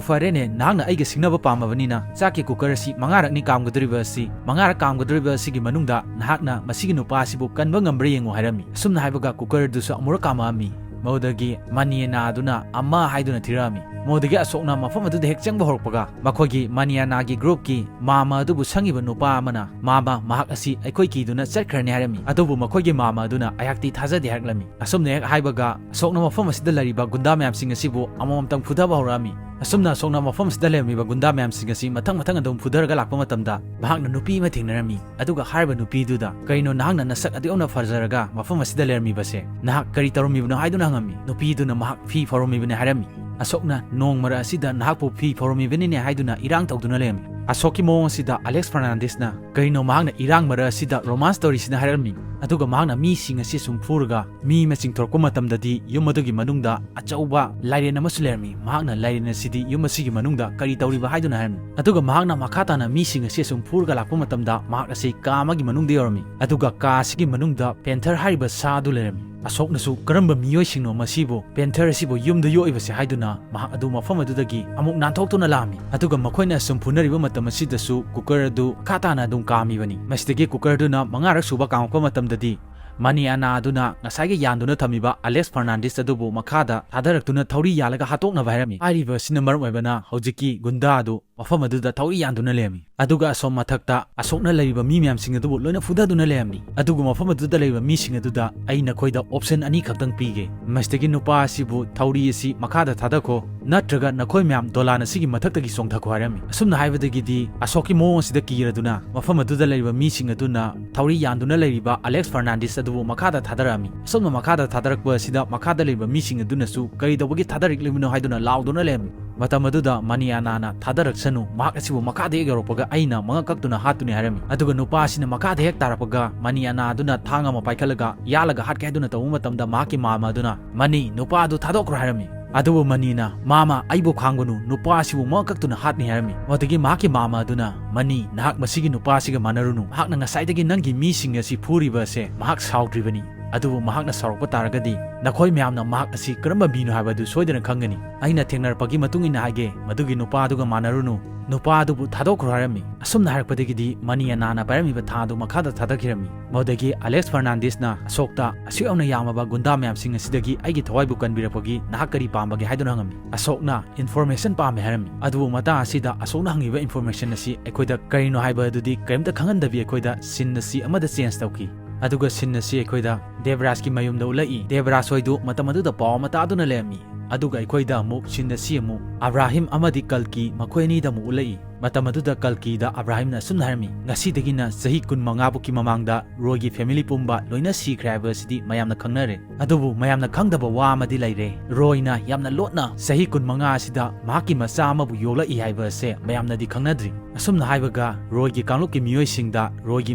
ꯐꯔꯦꯅꯦ, ꯅꯍꯥꯛꯅ ꯑꯩꯒ ꯁꯤꯡꯅꯕ ꯄꯥꯝꯃꯕꯅꯤꯅ ꯆꯥꯛꯀꯤ ꯀꯨꯀꯔ ꯑꯁꯤ ꯃꯉꯥꯔꯛꯅꯤ ꯀꯥꯝꯒꯗꯧꯔꯤꯕ ꯑꯁꯤ, ꯃꯉꯥꯔꯛ ꯀꯥꯝꯒꯗꯧꯔꯤꯕ ꯑꯁꯤꯒꯤ ꯃꯅꯨꯡꯗ ꯅꯍꯥꯛꯅ ꯃꯁꯤꯒꯤ ꯅꯨꯄꯥ ꯑꯁꯤꯕꯨ ꯀꯟꯕ ꯉꯝꯕ꯭ꯔꯥ ꯌꯦꯡꯉꯨ" ꯍꯥꯏꯔꯝꯃꯤ꯫ ꯑꯁꯨꯝꯅ ꯍꯥꯏꯕꯒ ꯀꯨꯀꯔ ꯑꯗꯨꯁꯨ ꯑꯃꯨꯔꯛ ꯀꯥꯝꯃꯛꯑꯝꯃꯤ꯫ ꯃꯗꯨꯗꯒꯤ ꯃꯅꯤꯌꯥꯅꯥ ꯑꯗꯨꯅ ꯑꯃ ꯍꯥꯏꯗꯨꯅ ꯊꯤꯔꯛꯑꯝꯃꯤ꯫ ꯃꯗꯨꯗꯒꯤ ꯑꯁꯣꯛꯅ ꯃꯐꯝ ꯑꯗꯨꯗ ꯍꯦꯛ ꯆꯪꯕ ꯍꯧꯔꯛꯄꯒ, ꯃꯈꯣꯏꯒꯤ ꯃꯅꯤꯌꯥꯅꯥꯒꯤ groupꯀꯤ ꯃꯥꯃ ꯑꯗꯨꯕꯨ ꯁꯪꯉꯤꯕ ꯅꯨꯄꯥ ꯑꯃꯅ, "ꯃꯥꯃ, ꯃꯍꯥꯛ ꯑꯁꯤ ꯑꯩꯈꯣꯏ ꯀꯤꯗꯨꯅ ꯆꯠꯈ꯭ꯔꯅꯤ" ꯍꯥꯏꯔꯝꯃꯤ꯫ ꯑꯗꯨꯕꯨ ꯃꯈꯣꯏꯒꯤ ꯃꯥꯃ ꯑꯗꯨꯅ ꯑꯩꯍꯥꯛꯇꯤ ꯊꯥꯖꯗꯦ ꯍꯥꯏꯔꯛꯂꯝꯃꯤ꯫ ꯑꯁꯨꯝꯅ ꯍꯦꯛ ꯍꯥꯏꯕꯒ, ꯑꯁꯣꯛꯅ ꯃꯐꯝ ꯑꯁꯤꯗ ꯂꯩꯔꯤꯕ ꯒꯨꯟꯗꯥ ꯃꯌꯥꯝꯁꯤꯡ ꯑꯁꯤꯕꯨ ꯑꯃꯃꯝꯇꯪ ꯐꯨꯊꯕ ꯍꯧꯔꯛꯑꯝꯃꯤ꯫ ꯑꯁꯨꯝꯅ ꯑꯁꯣꯛꯅ ꯃꯐꯝ ꯑꯁꯤꯗ ꯂꯩꯔꯝꯃꯤꯕ ꯒꯨꯟꯗꯥ ꯃꯌꯥꯝꯁꯤꯡ ꯑꯁꯤ ꯃꯊꯪ ꯃꯊꯪ ꯑꯗꯨꯝ ꯐꯨꯊꯔꯒ ꯂꯥꯛꯄ ꯃꯇꯝꯗ, ꯃꯍꯥꯛꯅ ꯅꯨꯄꯤ ꯑꯃ ꯊꯦꯡꯅꯔꯝꯃꯤ꯫ ꯑꯗꯨꯒ ꯍꯥꯏꯔꯤꯕ ꯅꯨꯄꯤꯗꯨꯗ, "ꯀꯔꯤꯅꯣ ꯅꯍꯥꯛꯅ ꯅꯁꯛ ꯑꯗꯨꯛ ꯌꯧꯅ ꯐꯖꯔꯒ ꯃꯐꯝ ꯑꯁꯤꯗ ꯂꯩꯔꯝꯃꯤꯕꯁꯦ? ꯅꯍꯥꯛ ꯀꯔꯤ ꯇꯧꯔꯝꯃꯤꯕꯅꯣ?" ꯍꯥꯏꯗꯨꯅ ꯍꯪꯉꯝꯃꯤ꯫ ꯅꯨꯄꯤꯗꯨꯅ ꯃꯍꯥꯛ ꯐꯤ ꯐꯧꯔꯝꯃꯤꯕꯅꯤ ꯍꯥꯏꯔꯝꯃꯤ꯫ ꯑꯁꯣꯛꯅ ꯅꯣꯡ ꯃꯔꯛ ꯑꯁꯤꯗ ꯅꯍꯥꯛꯄꯨ ꯐꯤ ꯐꯧꯔꯝꯃꯤꯕꯅꯤꯅꯦ ꯍꯥꯏꯗꯨꯅ ꯏꯔꯥꯡ ꯇꯧꯗꯨꯅ ꯂꯩꯔꯝꯃꯤ꯫ ꯑꯁꯣꯛꯀꯤ ꯃꯑꯣꯡ ꯑꯁꯤꯗ ꯑꯂꯦꯛꯁ ꯐꯔꯅꯥꯟꯗꯤꯁꯅ, "ꯀꯔꯤꯅꯣ ꯃꯍꯥꯛꯅ ꯏꯔꯥꯡ ꯃꯔꯛ ꯑꯁꯤꯗ romance ꯇꯧꯔꯤꯁꯤꯅ?" ꯍꯥꯏꯔꯝꯃꯤ꯫ ꯑꯗꯨꯒ ꯃꯍꯥꯛꯅ ꯃꯤꯁꯤꯡ ꯑꯁꯤ ꯁꯨꯝ ꯐꯨꯔꯒ ꯃꯤ ꯑꯃ ꯆꯤꯡꯊꯣꯔꯛꯄ ꯃꯇꯝꯗꯗꯤ ꯌꯨꯝ ꯑꯗꯨꯒꯤ ꯃꯅꯨꯡꯗ ꯑꯆꯧꯕ ꯂꯥꯏꯔꯦꯟ ꯑꯃꯁꯨ ꯂꯩꯔꯝꯃꯤ꯫ ꯃꯍꯥꯛꯅ ꯂꯥꯏꯔꯦꯟ ꯑꯁꯤꯗꯤ ꯌꯨꯝ ꯑꯁꯤꯒꯤ ꯃꯅꯨꯡꯗ ꯀꯔꯤ ꯇꯧꯔꯤꯕ ꯍꯥꯏꯗꯨꯅ ꯍꯥꯏꯔꯝꯃꯤ꯫ ꯑꯗꯨꯒ ꯃꯍꯥꯛꯅ ꯃꯈꯥ ꯇꯥꯅ ꯃꯤꯁꯤꯡ ꯑꯁꯤ ꯑꯁꯨꯝ ꯐꯨꯔꯒ ꯂꯥꯛꯄ ꯃꯇꯝꯗ ꯃꯍꯥꯛ ꯑꯁꯤ ꯀꯥ ꯑꯃꯒꯤ ꯃꯅꯨꯡꯗ ꯌꯧꯔꯝꯃꯤ꯫ ꯑꯗꯨꯒ ꯀꯥ ꯑꯁꯤꯒꯤ ꯃꯅꯨꯡꯗ ꯄꯦꯟꯊꯔ ꯍꯥꯏꯔꯤꯕ ꯁꯥ ꯑꯗꯨ ꯂꯩꯔꯝꯃꯤ꯫ ꯑꯁꯣꯛꯅꯁꯨ ꯀꯔꯝꯕ ꯃꯤꯑꯣꯏꯁꯤꯡꯅꯣ ꯃꯁꯤꯕꯨ, ꯄꯦꯟꯊꯔ ꯑꯁꯤꯕꯨ ꯌꯨꯝꯗ ꯌꯣꯛꯏꯕꯁꯦ ꯍꯥꯏꯗꯨꯅ ꯃꯍꯥꯛ ꯑꯗꯨ ꯃꯐꯝ ꯑꯗꯨꯗꯒꯤ ꯑꯃꯨꯛ ꯅꯥꯟꯊꯣꯛꯇꯨꯅ ꯂꯥꯛꯑꯝꯃꯤ꯫ ꯑꯗꯨꯒ ꯃꯈꯣꯏꯅ ꯑꯁꯨꯝ ꯐꯨꯅꯔꯤꯕ ꯃꯇꯝ ꯑꯁꯤꯗꯁꯨ ꯀꯨꯀꯔ ꯑꯗꯨ ꯃꯈꯥ ꯇꯥꯅ ꯑꯗꯨꯝ ꯀꯥꯝꯃꯤꯕꯅꯤ꯫ ꯃꯁꯤꯗꯒꯤ ꯀꯨꯀꯔ ꯑꯗꯨꯅ ꯃꯉꯥꯔꯛ ꯁꯨꯕ ꯀꯥꯝꯃꯛꯄ ꯃꯇꯝꯗꯗꯤ ꯃꯅꯤꯌꯥꯅꯥ ꯑꯗꯨꯅ ꯉꯁꯥꯏꯒꯤ ꯌꯥꯟꯗꯨꯅ ꯊꯝꯃꯤꯕ ꯑꯂꯦꯛꯁ ꯐꯔꯅꯥꯟꯗꯤꯁ ꯑꯗꯨꯕꯨ ꯃꯈꯥꯗ ꯊꯥꯗꯔꯛꯇꯨꯅ ꯊꯧꯔꯤ ꯌꯥꯜꯂꯒ ꯍꯥꯠꯇꯣꯛꯅꯕ ꯍꯥꯏꯔꯝꯃꯤ꯫ ꯍꯥꯏꯔꯤꯕ ꯑꯁꯤꯅ ꯃꯔꯝ ꯑꯣꯏꯕꯅ ꯍꯧꯖꯤꯛꯀꯤ ꯒꯨꯟꯗꯥ ꯑꯗꯨ ꯃꯐꯝ ꯑꯗꯨꯗ ꯊꯧꯔꯤ ꯌꯥꯟꯗꯨꯅ ꯂꯩꯔꯝꯃꯤ꯫ ꯑꯗꯨꯒ ꯑꯁꯣꯝ ꯃꯊꯛꯇ ꯑꯁꯣꯛꯅ ꯂꯩꯔꯤꯕ ꯃꯤ ꯃꯌꯥꯝꯁꯤꯡ ꯑꯗꯨꯕꯨ ꯂꯣꯏꯅ ꯐꯨꯊꯗꯨꯅ ꯂꯩꯔꯝꯃꯤ꯫ ꯑꯗꯨꯒ ꯃꯐꯝ ꯑꯗꯨꯗ ꯂꯩꯔꯤꯕ ꯃꯤꯁꯤꯡ ꯑꯗꯨꯗ ꯑꯩ ꯅꯈꯣꯏꯗ option ꯑꯅꯤ ꯈꯛꯇꯪ ꯄꯤꯒꯦ꯫ ꯃꯁꯤꯗꯒꯤ ꯅꯨꯄꯥ ꯑꯁꯤꯕꯨ ꯊꯧꯔꯤ ꯑꯁꯤ ꯃꯈꯥꯗ ꯊꯥꯗꯈꯣ, ꯅꯠꯇ꯭ꯔꯒ ꯅꯈꯣꯏ ꯃꯌꯥꯝ ꯗꯣꯂꯥꯟ ꯑꯁꯤꯒꯤ ꯃꯊꯛꯇꯒꯤ ꯆꯣꯡꯊꯈꯣ ꯍꯥꯏꯔꯝꯃꯤ꯫ ꯑꯁꯨꯝꯅ ꯍꯥꯏꯕꯗꯒꯤꯗꯤ ꯑꯁꯣꯛꯀꯤ ꯃꯑꯣꯡ ꯑꯁꯤꯗ ꯀꯤꯔꯗꯨꯅ ꯃꯐꯝ ꯑꯗꯨꯗ ꯂꯩꯔꯤꯕ ꯃꯤꯁꯤꯡ ꯑꯗꯨꯅ ꯊꯧꯔꯤ ꯌꯥꯟꯗꯨꯅ ꯂꯩꯔꯤꯕ ꯑꯂꯦꯛꯁ ꯐꯔꯅꯥꯟꯗꯤꯁ ꯑꯗꯨꯕꯨ ꯃꯈꯥꯗ ꯊꯥꯗꯔꯛꯑꯝꯃꯤ꯫ ꯑꯁꯨꯝꯅ ꯃꯈꯥꯗ ꯊꯥꯗꯔꯛꯄ ꯑꯁꯤꯗ ꯃꯈꯥꯗ ꯂꯩꯔꯤꯕ ꯃꯤꯁꯤꯡ ꯑꯗꯨꯅꯁꯨ "ꯀꯔꯤ ꯇꯧꯕꯒꯤ ꯊꯥꯗꯔꯛꯂꯤꯕꯅꯣ?" ꯍꯥꯏꯗꯨꯅ ꯂꯥꯎꯗꯨꯅ ꯂꯩꯔꯝꯃꯤ꯫ ꯃꯇꯝ ꯑꯗꯨꯗ ꯃꯅꯤꯌꯥꯅꯥꯅ "ꯊꯥꯗꯔꯛꯁꯅꯨ, ꯃꯍꯥꯛ ꯑꯁꯤꯕꯨ ꯃꯈꯥꯗ ꯍꯦꯛ ꯌꯧꯔꯛꯄꯒ ꯑꯩꯅ ꯃꯉꯛ ꯀꯛꯇꯨꯅ ꯍꯥꯠꯇꯨꯅꯤ" ꯍꯥꯏꯔꯝꯃꯤ꯫ ꯑꯗꯨꯒ ꯅꯨꯄꯥ ꯑꯁꯤꯅ ꯃꯈꯥꯗ ꯍꯦꯛ ꯇꯥꯔꯛꯄꯒ ꯃꯅꯤꯌꯥꯅꯥ ꯑꯗꯨꯅ ꯊꯥꯡ ꯑꯃ ꯄꯥꯏꯈꯠꯂꯒ ꯌꯥꯜꯂꯒ ꯍꯥꯠꯀꯦ ꯍꯥꯏꯗꯨꯅ ꯇꯧꯕ ꯃꯇꯝꯗ ꯃꯍꯥꯛꯀꯤ ꯃꯥꯃ ꯑꯗꯨꯅ, "ꯃꯅꯤ, ꯅꯨꯄꯥ ꯑꯗꯨ ꯊꯥꯗꯣꯛꯈ꯭ꯔꯣ" ꯍꯥꯏꯔꯝꯃꯤ꯫ ꯑꯗꯨꯕꯨ ꯃꯅꯤꯅ, "ꯃꯥꯃ, ꯑꯩꯕꯨ ꯈꯥꯡꯒꯅꯨ, ꯅꯨꯄꯥ ꯑꯁꯤꯕꯨ ꯃꯉꯛ ꯀꯛꯇꯨꯅ ꯍꯥꯠꯅꯤ" ꯍꯥꯏꯔꯝꯃꯤ꯫ ꯃꯗꯨꯗꯒꯤ ꯃꯍꯥꯛꯀꯤ ꯃꯥꯃ ꯑꯗꯨꯅ, "ꯃꯅꯤ, ꯅꯍꯥꯛ ꯃꯁꯤꯒꯤ ꯅꯨꯄꯥ ꯑꯁꯤꯒ ꯃꯥꯟꯅꯔꯨꯅꯨ, ꯃꯍꯥꯛꯅ ꯉꯁꯥꯏꯗꯒꯤ ꯅꯪꯒꯤ ꯃꯤꯁꯤꯡ ꯑꯁꯤ ꯐꯨꯔꯤꯕ ꯑꯁꯦ ꯃꯍꯥꯛ ꯁꯥꯎꯗ꯭ꯔꯤꯕꯅꯤ꯫ ꯑꯗꯨꯕꯨ ꯃꯍꯥꯛꯅ ꯁꯥꯎꯔꯛꯄ ꯇꯥꯔꯒꯗꯤ ꯅꯈꯣꯏ ꯃꯌꯥꯝꯅ ꯃꯍꯥꯛ ꯑꯁꯤ ꯀꯔꯝꯕ ꯃꯤꯅꯣ ꯍꯥꯏꯕ ꯑꯗꯨ ꯁꯣꯏꯗꯅ ꯈꯪꯒꯅꯤ꯫ ꯑꯩꯅ ꯊꯦꯡꯅꯔꯛꯄꯒꯤ ꯃꯇꯨꯡ ꯏꯟꯅ ꯍꯥꯏꯒꯦ, ꯃꯗꯨꯒꯤ ꯅꯨꯄꯥ ꯑꯗꯨꯒ ꯃꯥꯟꯅꯔꯨꯅꯨ, ꯅꯨꯄꯥ ꯑꯗꯨꯕꯨ ꯊꯥꯗꯣꯛꯈ꯭ꯔꯣ ꯍꯥꯏꯔꯝꯃꯤ꯫ ꯑꯁꯨꯝꯅ ꯍꯥꯏꯔꯛꯄꯗꯒꯤꯗꯤ ꯃꯅꯤ ꯑꯅꯥꯅ ꯄꯥꯏꯔꯝꯃꯤꯕ ꯊꯥ ꯑꯗꯨ ꯃꯈꯥꯗ ꯊꯥꯗꯈꯤꯔꯝꯃꯤ꯫ ꯃꯗꯨꯗꯒꯤ ꯑꯂꯦꯛꯁ ꯐꯔꯅꯥꯟꯗꯤꯁꯅ ꯑꯁꯣꯛꯇ ꯑꯁꯨꯛ ꯌꯥꯝꯅ ꯌꯥꯝꯃꯕ ꯒꯨꯟꯗꯥ ꯃꯌꯥꯝꯁꯤꯡ ꯑꯁꯤꯗꯒꯤ ꯑꯩꯒꯤ ꯊꯋꯥꯏꯕꯨ ꯀꯟꯕꯤꯔꯛꯄꯒꯤ ꯅꯍꯥꯛ ꯀꯔꯤ ꯄꯥꯝꯕꯒꯦ ꯍꯥꯏꯗꯨꯅ ꯍꯪꯉꯝꯃꯤ꯫ ꯑꯁꯣꯛꯅ ꯏꯟꯐꯣꯔꯃꯦꯁꯟ ꯄꯥꯝꯃꯦ ꯍꯥꯏꯔꯝꯃꯤ꯫ ꯑꯗꯨꯕꯨ ꯃꯇꯥꯡ ꯑꯁꯤꯗ ꯑꯁꯣꯛꯅ ꯍꯪꯉꯤꯕ ꯏꯟꯐꯣꯔꯃꯦꯁꯟ ꯑꯁꯤ ꯑꯩꯈꯣꯏꯗ ꯀꯔꯤꯅꯣ ꯍꯥꯏꯕ ꯑꯗꯨꯗꯤ ꯀꯔꯤꯝꯇ ꯈꯪꯍꯟꯗꯕꯤ ꯑꯩꯈꯣꯏꯗ ꯁꯤꯟ ꯑꯁꯤ ꯑꯃꯗ ꯆꯦꯟꯖ ꯇꯧꯈꯤ꯫ ꯑꯗꯨꯒ ꯁꯤꯟ ꯑꯁꯤ ꯑꯩꯈꯣꯏꯗ ꯗꯦꯕꯔꯥꯖꯀꯤ ꯃꯌꯨꯝꯗ ꯎꯠꯂꯛꯏ꯫ ꯗꯦꯕꯔꯥꯖ ꯍꯣꯏꯗꯨ ꯃꯇꯝ ꯑꯗꯨꯗ ꯄꯥꯎ ꯑꯃ ꯇꯥꯗꯨꯅ ꯂꯩꯔꯝꯃꯤ꯫ ꯑꯗꯨꯒ ꯑꯩꯈꯣꯏꯗ ꯑꯃꯨꯛ ꯁꯤꯟ ꯑꯁꯤ ꯑꯃꯨꯛ ꯑꯕ꯭ꯔꯥꯍꯤꯝ ꯑꯃꯗꯤ ꯀꯜꯀꯤ ꯃꯈꯣꯏ ꯑꯅꯤꯗ ꯑꯃꯨꯛ ꯎꯠꯂꯛꯏ꯫ ꯃꯇꯝ ꯑꯗꯨꯗ ꯀꯜꯀꯤꯗ ꯑꯕ꯭ꯔꯥꯍꯤꯝꯅ ꯑꯁꯨꯝꯅ ꯍꯥꯏꯔꯝꯃꯤ, "ꯉꯁꯤꯗꯒꯤꯅ ꯆꯍꯤ ꯀꯨꯟꯃꯉꯥ ꯐꯥꯎꯀꯤ ꯃꯃꯥꯡꯗ ꯔꯣꯏꯒꯤ ꯐꯦꯃꯤꯂꯤ ꯄꯨꯝꯕ ꯂꯣꯏꯅ ꯁꯤꯈ꯭ꯔꯦ ꯍꯥꯏꯕ ꯑꯁꯤꯗꯤ ꯃꯌꯥꯝꯅ ꯈꯪꯅꯔꯦ꯫ ꯑꯗꯨꯕꯨ ꯃꯌꯥꯝꯅ ꯈꯪꯗꯕ ꯋꯥ ꯑꯃꯗꯤ ꯂꯩꯔꯦ꯫ ꯔꯣꯏꯅ ꯌꯥꯝꯅ ꯂꯣꯠꯅ ꯆꯍꯤ ꯀꯨꯟꯃꯉꯥ ꯑꯁꯤꯗ ꯃꯍꯥꯛꯀꯤ ꯃꯆꯥ ꯑꯃꯕꯨ ꯌꯣꯛꯂꯛꯏ ꯍꯥꯏꯕ ꯑꯁꯦ ꯃꯌꯥꯝꯅꯗꯤ ꯈꯪꯅꯗ꯭ꯔꯤ꯫" ꯑꯁꯨꯝꯅ ꯍꯥꯏꯕꯒ ꯔꯣꯏꯒꯤ ꯀꯥꯡꯂꯨꯞꯀꯤ ꯃꯤꯑꯣꯏꯁꯤꯡꯗ ꯔꯣꯏꯒꯤ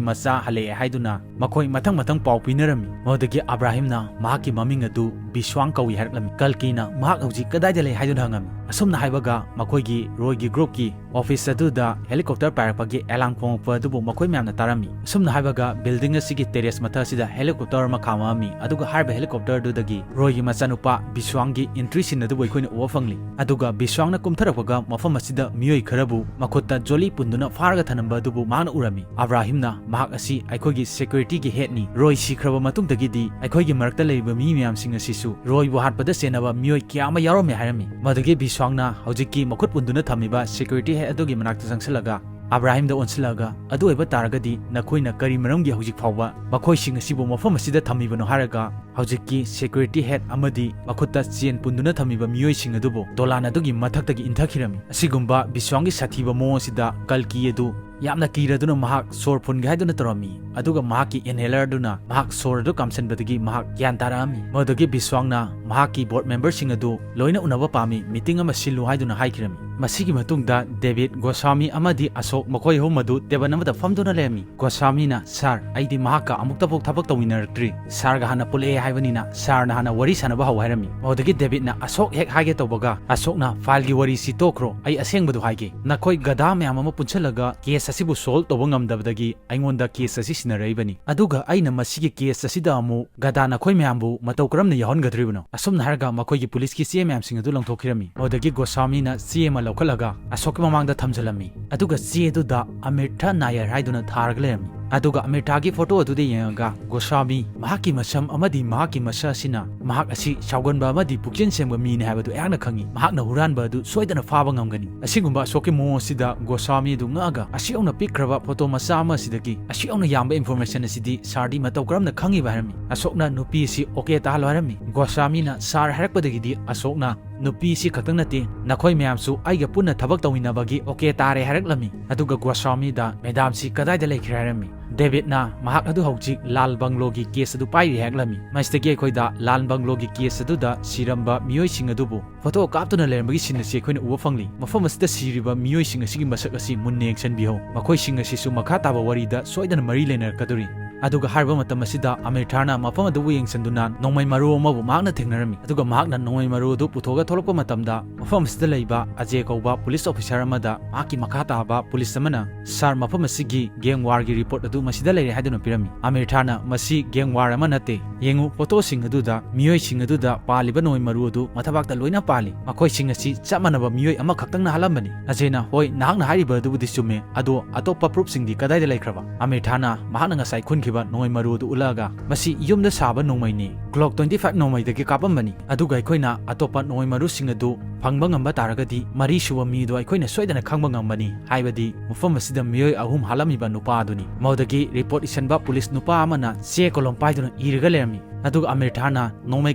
ꯃꯆꯥ ꯍꯜꯂꯛꯑꯦ ꯍꯥꯏꯗꯨꯅ ꯃꯈꯣꯏ ꯃꯊꯪ ꯃꯊꯪ ꯄꯥꯎ ꯄꯤꯅꯔꯝꯃꯤ꯫ ꯃꯗꯨꯗꯒꯤ ꯑꯕ꯭ꯔꯥꯍꯤꯝꯅ ꯃꯍꯥꯛꯀꯤ ꯃꯃꯤꯡ ꯑꯗꯨ ꯕꯤꯁ꯭ꯋꯥꯡ ꯀꯧꯏ ꯍꯥꯏꯔꯛꯂꯝꯃꯤ꯫ ꯀꯜꯀꯤꯅ ꯃꯍꯥꯛ ꯍꯧꯖꯤꯛ ꯀꯗꯥꯏꯗ ꯂꯩ ꯍꯥꯏꯗꯨꯅ ꯍꯪꯉꯝꯃꯤ꯫ ꯑꯁꯨꯝꯅ ꯍꯥꯏꯕꯒ ꯃꯈꯣꯏꯒꯤ ꯔꯣꯏꯒꯤ ꯒ꯭ꯔꯨꯞꯀꯤ ꯑꯣꯐꯤꯁ ꯑꯗꯨꯗ ꯍꯦꯂꯤꯀꯣꯞꯇꯔ ꯄꯥꯏꯔꯛꯄꯒꯤ ꯑꯦꯂꯥꯔꯝ ꯈꯣꯡꯂꯛꯄ ꯑꯗꯨꯕꯨ ꯃꯈꯣꯏ ꯃꯌꯥꯝꯅ ꯇꯥꯔꯝꯃꯤ꯫ ꯑꯁꯨꯝꯅ ꯍꯥꯏꯕꯒ ꯕꯤꯜꯗꯤꯡ ꯑꯁꯤꯒꯤ ꯇꯦꯔꯦꯁ ꯃꯊꯛ ꯑꯁꯤꯗ ꯍꯦꯂꯤꯀꯣꯞꯇꯔ ꯑꯃ ꯈꯥꯝꯃꯛꯑꯝꯃꯤ, ꯑꯗꯨꯒ ꯍꯥꯏꯔꯤꯕ ꯍꯦꯂꯤꯀꯣꯞꯇꯔ ꯑꯗꯨꯗꯒꯤ ꯔꯣꯏꯒꯤ ꯃꯆꯥꯅꯨꯄꯥ ꯕꯤꯁ꯭ꯋꯥꯡꯒꯤ ꯑꯦꯟꯇ꯭ꯔꯤ ꯁꯤꯟ ꯑꯗꯨꯕꯨ ꯑꯩꯈꯣꯏꯅ ꯎꯕ ꯐꯪꯂꯤ꯫ ꯑꯗꯨꯒ ꯕꯤꯁ꯭ꯋꯥꯡꯅ ꯀꯨꯝꯊꯔꯛꯄꯒ ꯃꯐꯝ ꯑꯁꯤꯗ ꯃꯤꯑꯣꯏ ꯈꯔꯕꯨ ꯃꯈꯨꯠꯇ ꯖꯣꯂꯤ ꯄꯨꯟꯗꯨꯅ ꯐꯥꯔꯒ ꯊꯅꯝꯕ ꯑꯗꯨꯕꯨ ꯃꯍꯥꯛꯅ ꯎꯔꯝꯃꯤ꯫ ꯑꯕ꯭ꯔꯥꯍꯤꯝꯅ ꯃꯍꯥꯛ ꯑꯁꯤ ꯑꯩꯈꯣꯏꯒꯤ ꯁꯦꯀ꯭ꯌꯨꯔꯤꯇꯤꯒꯤ ꯍꯦꯗꯅꯤ, ꯔꯣꯏ ꯁꯤꯈ꯭ꯔꯕ ꯃꯇꯨꯡꯗꯒꯤꯗꯤ ꯑꯩꯈꯣꯏꯒꯤ ꯃꯔꯛꯇ ꯂꯩꯔꯤꯕ ꯃꯤ ꯃꯌꯥꯝꯁꯤꯡ ꯑꯁꯤꯁꯨ ꯔꯣꯏꯕꯨ ꯍꯥꯠꯄꯗ ꯆꯦꯟꯅꯕ ꯃꯤꯑꯣꯏ ꯀꯌꯥ ꯑꯃ ꯌꯥꯎꯔꯝꯃꯤ ꯍꯥꯏꯔꯝꯃꯤ꯫ ꯃꯗꯨꯗꯒꯤ ꯕꯤꯁ꯭ꯋꯥꯡꯅ ꯍꯧꯖꯤꯛꯀꯤ ꯃꯈꯨꯠ ꯄꯨꯟꯗꯨꯅ ꯊꯝꯃꯤꯕ ꯁꯦꯀ꯭ꯌꯨꯔꯤꯇꯤ ꯍꯦꯗ ꯑꯗꯨꯒꯤ ꯃꯅꯥꯛꯇ ꯆꯪꯁꯤꯜꯂꯒ ꯑꯕ꯭ꯔꯥꯍꯤꯝꯗ ꯑꯣꯟꯁꯤꯜꯂꯒ, "ꯑꯗꯨ ꯑꯣꯏꯕ ꯇꯥꯔꯒꯗꯤ ꯅꯈꯣꯏꯅ ꯀꯔꯤ ꯃꯔꯝꯒꯤ ꯍꯧꯖꯤꯛ ꯐꯥꯎꯕ ꯃꯈꯣꯏꯁꯤꯡ ꯑꯁꯤꯕꯨ ꯃꯐꯝ ꯑꯁꯤꯗ ꯊꯝꯃꯤꯕꯅꯣ?" ꯍꯥꯏꯔꯒ ꯍꯧꯖꯤꯛꯀꯤ ꯁꯦꯀ꯭ꯌꯨꯔꯤꯇꯤ ꯍꯦꯗ ꯑꯃꯗꯤ ꯃꯈꯨꯠꯇ ꯆꯦꯟ ꯄꯨꯟꯗꯨꯅ ꯊꯝꯃꯤꯕ ꯃꯤꯑꯣꯏꯁꯤꯡ ꯑꯗꯨꯕꯨ ꯗꯣꯂꯥꯟ ꯑꯗꯨꯒꯤ ꯃꯊꯛꯇꯒꯤ ꯏꯟꯊꯈꯤꯔꯝꯃꯤ꯫ ꯑꯁꯤꯒꯨꯝꯕ ꯕꯤꯁ꯭ꯋꯥꯡꯒꯤ ꯁꯥꯊꯤꯕ ꯃꯑꯣꯡ ꯑꯁꯤꯗ ꯀꯜꯀꯤ ꯑꯗꯨ ꯌꯥꯝꯅ ꯀꯤꯔꯗꯨꯅ ꯃꯍꯥꯛ ꯁꯣꯔ ꯐꯨꯟꯒꯦ ꯍꯥꯏꯗꯨꯅ ꯇꯧꯔꯝꯃꯤ, ꯑꯗꯨꯒ ꯃꯍꯥꯛꯀꯤ inhaler ꯑꯗꯨꯅ ꯃꯍꯥꯛ ꯁꯣꯔ ꯑꯗꯨ ꯀꯥꯝꯁꯤꯟꯕꯗꯒꯤ ꯃꯍꯥꯛ ꯒ꯭ꯌꯥꯟ ꯇꯥꯔꯛꯑꯝꯃꯤ꯫ ꯃꯗꯨꯗꯒꯤ ꯕꯤꯁ꯭ꯋꯥꯡꯅ ꯃꯍꯥꯛꯀꯤ ꯕꯣꯔꯗ ꯃꯦꯝꯕꯔꯁꯤꯡ ꯑꯗꯨ ꯂꯣꯏꯅ ꯎꯅꯕ ꯄꯥꯝꯃꯤ, ꯃꯤꯇꯤꯡ ꯑꯃ ꯁꯤꯜꯂꯨ ꯍꯥꯏꯗꯨꯅ ꯍꯥꯏꯈꯤꯔꯝꯃꯤ꯫ ꯃꯁꯤꯒꯤ ꯃꯇꯨꯡꯗ ꯗꯦꯕꯤꯗ, ꯒꯣꯁ꯭ꯋꯥꯃꯤ ꯑꯃꯗꯤ ꯑꯁꯣꯛ, ꯃꯈꯣꯏ ꯑꯍꯨꯝ ꯑꯗꯨ ꯇꯦꯕꯜ ꯑꯃꯗ ꯐꯝꯗꯨꯅ ꯂꯩꯔꯝꯃꯤ꯫ ꯒꯣꯁ꯭ꯋꯥꯃꯤꯅ, "ꯁꯥꯔ, ꯑꯩꯗꯤ ꯃꯍꯥꯛꯀ ꯑꯃꯨꯛꯇꯐꯥꯎ ꯊꯕꯛ ꯇꯧꯃꯤꯟꯅꯔꯛꯇ꯭ꯔꯤ꯫ ꯁꯥꯔꯒ ꯍꯥꯟꯅ ꯄꯨꯜꯂꯛꯑꯦ ꯍꯥꯏꯕꯅꯤꯅ ꯁꯥꯔꯅ ꯍꯥꯟꯅ ꯋꯥꯔꯤ ꯁꯥꯟꯅꯕ ꯍꯧ ꯍꯥꯏꯔꯝꯃꯤ꯫ ꯃꯗꯨꯗꯒꯤ ꯗꯦꯕꯤꯠꯅ ꯑꯁꯣꯛ ꯍꯦꯛ ꯍꯥꯏꯒꯦ ꯇꯧꯕꯒ ꯑꯁꯣꯛꯅ, "ꯐꯥꯏꯜꯒꯤ ꯋꯥꯔꯤꯁꯤ ꯇꯣꯛꯈ꯭ꯔꯣ, ꯑꯩ ꯑꯁꯦꯡꯕꯗꯨ ꯍꯥꯏꯒꯦ꯫ ꯅꯈꯣꯏ ꯒꯙꯥ ꯃꯌꯥꯝ ꯑꯃ ꯄꯨꯟꯁꯤꯜꯂꯒ ꯀꯦꯁ ꯑꯁꯤꯕꯨ ꯁꯣꯜꯕ ꯇꯧꯕ ꯉꯝꯗꯕꯗꯒꯤ ꯑꯩꯉꯣꯟꯗ ꯀꯦꯁ ꯑꯁꯤ ꯁꯤꯟꯅꯔꯛꯏꯕꯅꯤ꯫ ꯑꯗꯨꯒ ꯑꯩꯅ ꯃꯁꯤꯒꯤ ꯀꯦꯁ ꯑꯁꯤꯗ ꯑꯃꯨꯛ ꯒꯙꯥ ꯅꯈꯣꯏ ꯃꯌꯥꯝꯕꯨ ꯃꯇꯧ ꯀꯔꯝꯅ ꯌꯥꯎꯍꯟꯒꯗꯧꯔꯤꯕꯅꯣ?" ꯑꯁꯨꯝꯅ ꯍꯥꯏꯔꯒ ꯃꯈꯣꯏꯒꯤ ꯄꯨꯂꯤꯁꯀꯤ ꯆꯦ ꯃꯌꯥꯝꯁꯤꯡ ꯑꯗꯨ ꯂꯪꯊꯣꯛꯈꯤꯔꯝꯃꯤ꯫ ꯃꯗꯨꯗꯒꯤ ꯒꯣꯁ꯭ꯋꯥꯃꯤꯅ ꯆꯦ ꯑꯃ ꯂꯧꯈꯠꯂꯒ ꯑꯁꯣꯛꯀꯤ ꯃꯃꯥꯡꯗ ꯊꯝꯖꯤꯜꯂꯝꯃꯤ꯫ ꯑꯗꯨꯒ ꯆꯦ ꯑꯗꯨꯗ ꯑꯃꯤꯔꯊ ꯅꯥꯌꯔ ꯍꯥꯏꯗꯨꯅ ꯊꯥꯔꯒ ꯂꯩꯔꯝꯃꯤ꯫ ꯑꯗꯨꯒ ꯑꯃꯤꯔꯊꯥꯒꯤ ꯐꯣꯇꯣ ꯑꯗꯨꯗ ꯌꯦꯡꯉꯒ ꯒꯣꯁ꯭ꯋꯥꯃꯤ ꯃꯍꯥꯛꯀꯤ ꯃꯁꯝ ꯑꯃꯗꯤ ꯃꯍꯥꯛꯀꯤ ꯃꯁꯛ ꯑꯁꯤꯅ ꯃꯍꯥꯛ ꯑꯁꯤ ꯁꯥꯎꯒꯟꯕ ꯑꯃꯗꯤ ꯄꯨꯛꯆꯦꯜ ꯁꯦꯡꯕ ꯃꯤꯅꯤ ꯍꯥꯏꯕꯗꯨ ꯑꯩꯍꯥꯛꯅ ꯈꯪꯏ꯫ ꯃꯍꯥꯛꯅ ꯍꯨꯔꯥꯟꯕ ꯑꯗꯨ ꯁꯣꯏꯗꯅ ꯐꯥꯕ ꯉꯝꯒꯅꯤ꯫ ꯑꯁꯤꯒꯨꯝꯕ ꯑꯁꯣꯛꯀꯤ ꯃꯑꯣꯡ ꯑꯁꯤꯗ ꯒꯣꯁ꯭ꯋꯥꯃꯤ ꯑꯗꯨ ꯉꯛꯑꯒ ꯑꯁꯨꯛ ꯌꯧꯅ ꯄꯤꯛꯈ꯭ꯔꯕ ꯐꯣꯇꯣ ꯃꯆꯥ ꯑꯃ ꯑꯁꯤꯗꯒꯤ ꯑꯁꯨꯛ ꯌꯧꯅ ꯌꯥꯝꯕ ꯏꯟꯐꯣꯔꯃꯦꯁꯟ ꯑꯁꯤꯗꯤ ꯁꯥꯔꯗꯤ ꯃꯇꯧ ꯀꯔꯝꯅ ꯈꯪꯉꯤꯕ ꯍꯥꯏꯔꯝꯃꯤ꯫ ꯑꯁꯣꯛꯅ ꯅꯨꯄꯤ ꯑꯁꯤ ꯑꯣꯀꯦ ꯇꯥꯍꯜꯂꯣ ꯍꯥꯏꯔꯝꯃꯤ꯫ ꯒꯣꯁ꯭ꯋꯥꯃꯤꯅ ꯁꯥꯔ ꯍꯥꯏꯔꯛꯄꯗꯒꯤꯗꯤ ꯑꯁꯣꯛꯅ ꯅꯨꯄꯤ ꯑꯁꯤ ꯈꯛꯇꯪ ꯅꯠꯇꯦ, ꯅꯈꯣꯏ ꯃꯌꯥꯝꯁꯨ ꯑꯩꯒ ꯄꯨꯟꯅ ꯊꯕꯛ ꯇꯧꯃꯤꯟꯅꯕꯒꯤ ꯑꯣꯀꯦ ꯇꯥꯔꯦ ꯍꯥꯏꯔꯛꯂꯝꯃꯤ꯫ ꯑꯗꯨꯒ ꯒꯣꯁ꯭ꯋꯥꯃꯤꯗ ꯃꯦꯗꯥꯝꯁꯤ ꯀꯗꯥꯏꯗ ꯂꯩꯈ꯭ꯔꯦ ꯍꯥꯏꯔꯝꯃꯤ꯫ ꯗꯦꯕꯤꯠꯅ ꯃꯍꯥꯛ ꯑꯗꯨ ꯍꯧꯖꯤꯛ ꯂꯥꯜ ꯕꯪꯂꯣꯒꯤ ꯀꯦꯁ ꯑꯗꯨ ꯄꯥꯏꯔꯤ ꯍꯥꯏꯔꯛꯂꯝꯃꯤ꯫ ꯃꯁꯤꯗꯒꯤ ꯑꯩꯈꯣꯏꯗ ꯂꯥꯜ ꯕꯪꯂꯣꯒꯤ ꯀꯦꯁ ꯑꯗꯨꯗ ꯁꯤꯔꯝꯕ ꯃꯤꯑꯣꯏꯁꯤꯡ ꯑꯗꯨꯕꯨ ꯐꯣꯇꯣ ꯀꯥꯞꯇꯨꯅ ꯂꯩꯔꯝꯕꯒꯤ ꯁꯤꯟ ꯑꯁꯤ ꯑꯩꯈꯣꯏꯅ ꯎꯕ ꯐꯪꯂꯤ꯫ ꯃꯐꯝ ꯑꯁꯤꯗ ꯁꯤꯔꯤꯕ ꯃꯤꯑꯣꯏꯁꯤꯡ ꯑꯁꯤꯒꯤ ꯃꯁꯛ ꯑꯁꯤ ꯃꯨꯟꯅ ꯌꯦꯡꯁꯤꯟꯕꯤꯍꯧ꯫ ꯃꯈꯣꯏꯁꯤꯡ ꯑꯁꯤꯁꯨ ꯃꯈꯥ ꯇꯥꯕ ꯋꯥꯔꯤꯗ ꯁꯣꯏꯗꯅ ꯃꯔꯤ ꯂꯩꯅꯔꯛꯀꯗꯧꯔꯤ꯫ ꯑꯗꯨꯒ ꯍꯥꯏꯔꯤꯕ ꯃꯇꯝ ꯑꯁꯤꯗ ꯑꯃꯤꯔꯊꯥꯅ ꯃꯐꯝ ꯑꯗꯨꯕꯨ ꯌꯦꯡꯁꯤꯟꯗꯨꯅ ꯅꯣꯡꯃꯩ ꯃꯔꯨ ꯑꯃꯕꯨ ꯃꯍꯥꯛꯅ ꯊꯦꯡꯅꯔꯝꯃꯤ꯫ ꯑꯗꯨꯒ ꯃꯍꯥꯛꯅ ꯅꯣꯡꯃꯩ ꯃꯔꯨ ꯑꯗꯨ ꯄꯨꯊꯣꯛꯑꯒ ꯊꯣꯛꯂꯛꯄ ꯃꯇꯝꯗ ꯃꯐꯝ ꯑꯁꯤꯗ ꯂꯩꯕ ꯑꯖꯦ ꯀꯧꯕ ꯄꯨꯂꯤꯁ ꯑꯣꯐꯤꯁꯥꯔ ꯑꯃꯗ ꯃꯍꯥꯛꯀꯤ ꯃꯈꯥ ꯇꯥꯕ ꯄꯨꯂꯤꯁ ꯑꯃꯅ, "ꯁꯥꯔ, ꯃꯐꯝ ꯑꯁꯤꯒꯤ ꯒꯦꯡ ꯋꯥꯔꯒꯤ ꯔꯤꯄꯣꯔꯠ ꯑꯗꯨ ꯃꯁꯤꯗ ꯂꯩꯔꯦ" ꯍꯥꯏꯗꯨꯅ ꯄꯤꯔꯝꯃꯤ꯫ ꯑꯃꯤꯔꯊꯥꯅ, "ꯃꯁꯤ ꯒꯦꯡ ꯋꯥꯔ ꯑꯃ ꯅꯠꯇꯦ꯫ ꯌꯦꯡꯉꯨ, ꯐꯣꯇꯣꯁꯤꯡ ꯑꯗꯨꯗ ꯃꯤꯑꯣꯏꯁꯤꯡ ꯑꯗꯨꯗ ꯄꯥꯜꯂꯤꯕ ꯅꯣꯡꯃꯩ ꯃꯔꯨ ꯑꯗꯨ ꯃꯊꯕꯥꯛꯇ ꯂꯣꯏꯅ ꯄꯥꯜꯂꯤ꯫ ꯃꯈꯣꯏꯁꯤꯡ ꯑꯁꯤ ꯆꯞ ꯃꯥꯟꯅꯕ ꯃꯤꯑꯣꯏ ꯑꯃꯈꯛꯇꯪꯅ ꯍꯥꯠꯂꯝꯕꯅꯤ꯫" ꯑꯖꯦꯅ, "ꯍꯣꯏ, ꯅꯍꯥꯛꯅ ꯍꯥꯏꯔꯤꯕ ꯑꯗꯨꯕꯨꯗꯤ ꯆꯨꯝꯃꯦ, ꯑꯗꯣ ꯑꯇꯣꯞꯄ ꯄ꯭ꯔꯨꯐꯁꯤꯡꯗꯤ ꯀꯗꯥꯏꯗ ꯂꯩꯈ꯭ꯔꯕ?" ꯑꯃꯤꯔꯊꯥꯅ ꯃꯍꯥꯛꯅ ꯉꯁꯥꯏ ꯈꯨꯟꯈꯤꯕ ꯅꯣꯡꯃꯩ ꯃꯔꯨ ꯑꯗꯨ ꯎꯠꯂꯛꯑꯒ, "ꯃꯁꯤ ꯌꯨꯝꯗ ꯁꯥꯕ ꯅꯣꯡꯃꯩꯅꯤ꯫ ꯒ꯭ꯂꯣꯛ twenty five ꯅꯣꯡꯃꯩꯗꯒꯤ ꯀꯥꯞꯄꯝꯕꯅꯤ꯫ ꯑꯗꯨꯒ ꯑꯩꯈꯣꯏꯅ ꯑꯇꯣꯞꯄ ꯅꯣꯡꯃꯩ ꯃꯔꯨꯁꯤꯡ ꯑꯗꯨ ꯐꯪꯕ ꯉꯝꯕ ꯇꯥꯔꯒꯗꯤ ꯃꯔꯤꯁꯨꯕ ꯃꯤꯗꯣ ꯑꯩꯈꯣꯏꯅ ꯁꯣꯏꯗꯅ ꯈꯪꯕ ꯉꯝꯒꯅꯤ, ꯍꯥꯏꯕꯗꯤ ꯃꯐꯝ ꯑꯁꯤꯗ ꯃꯤꯑꯣꯏ ꯑꯍꯨꯝ ꯍꯥꯠꯂꯝꯃꯤꯕ ꯅꯨꯄꯥ ꯑꯗꯨꯅꯤ꯫" ꯃꯗꯨꯗꯒꯤ ꯔꯤꯄꯣꯔꯠ ꯏꯁꯟꯕ ꯄꯨꯂꯤꯁ ꯅꯨꯄꯥ ꯑꯃꯅ ꯆꯦ ꯀꯣꯂꯣꯝ ꯄꯥꯏꯗꯨꯅ ꯏꯔꯒ ꯂꯩꯔꯝꯃꯤ꯫ ꯑꯗꯨꯒ ꯑꯃꯤꯔꯊꯥꯅ, "ꯅꯣꯡꯃꯩ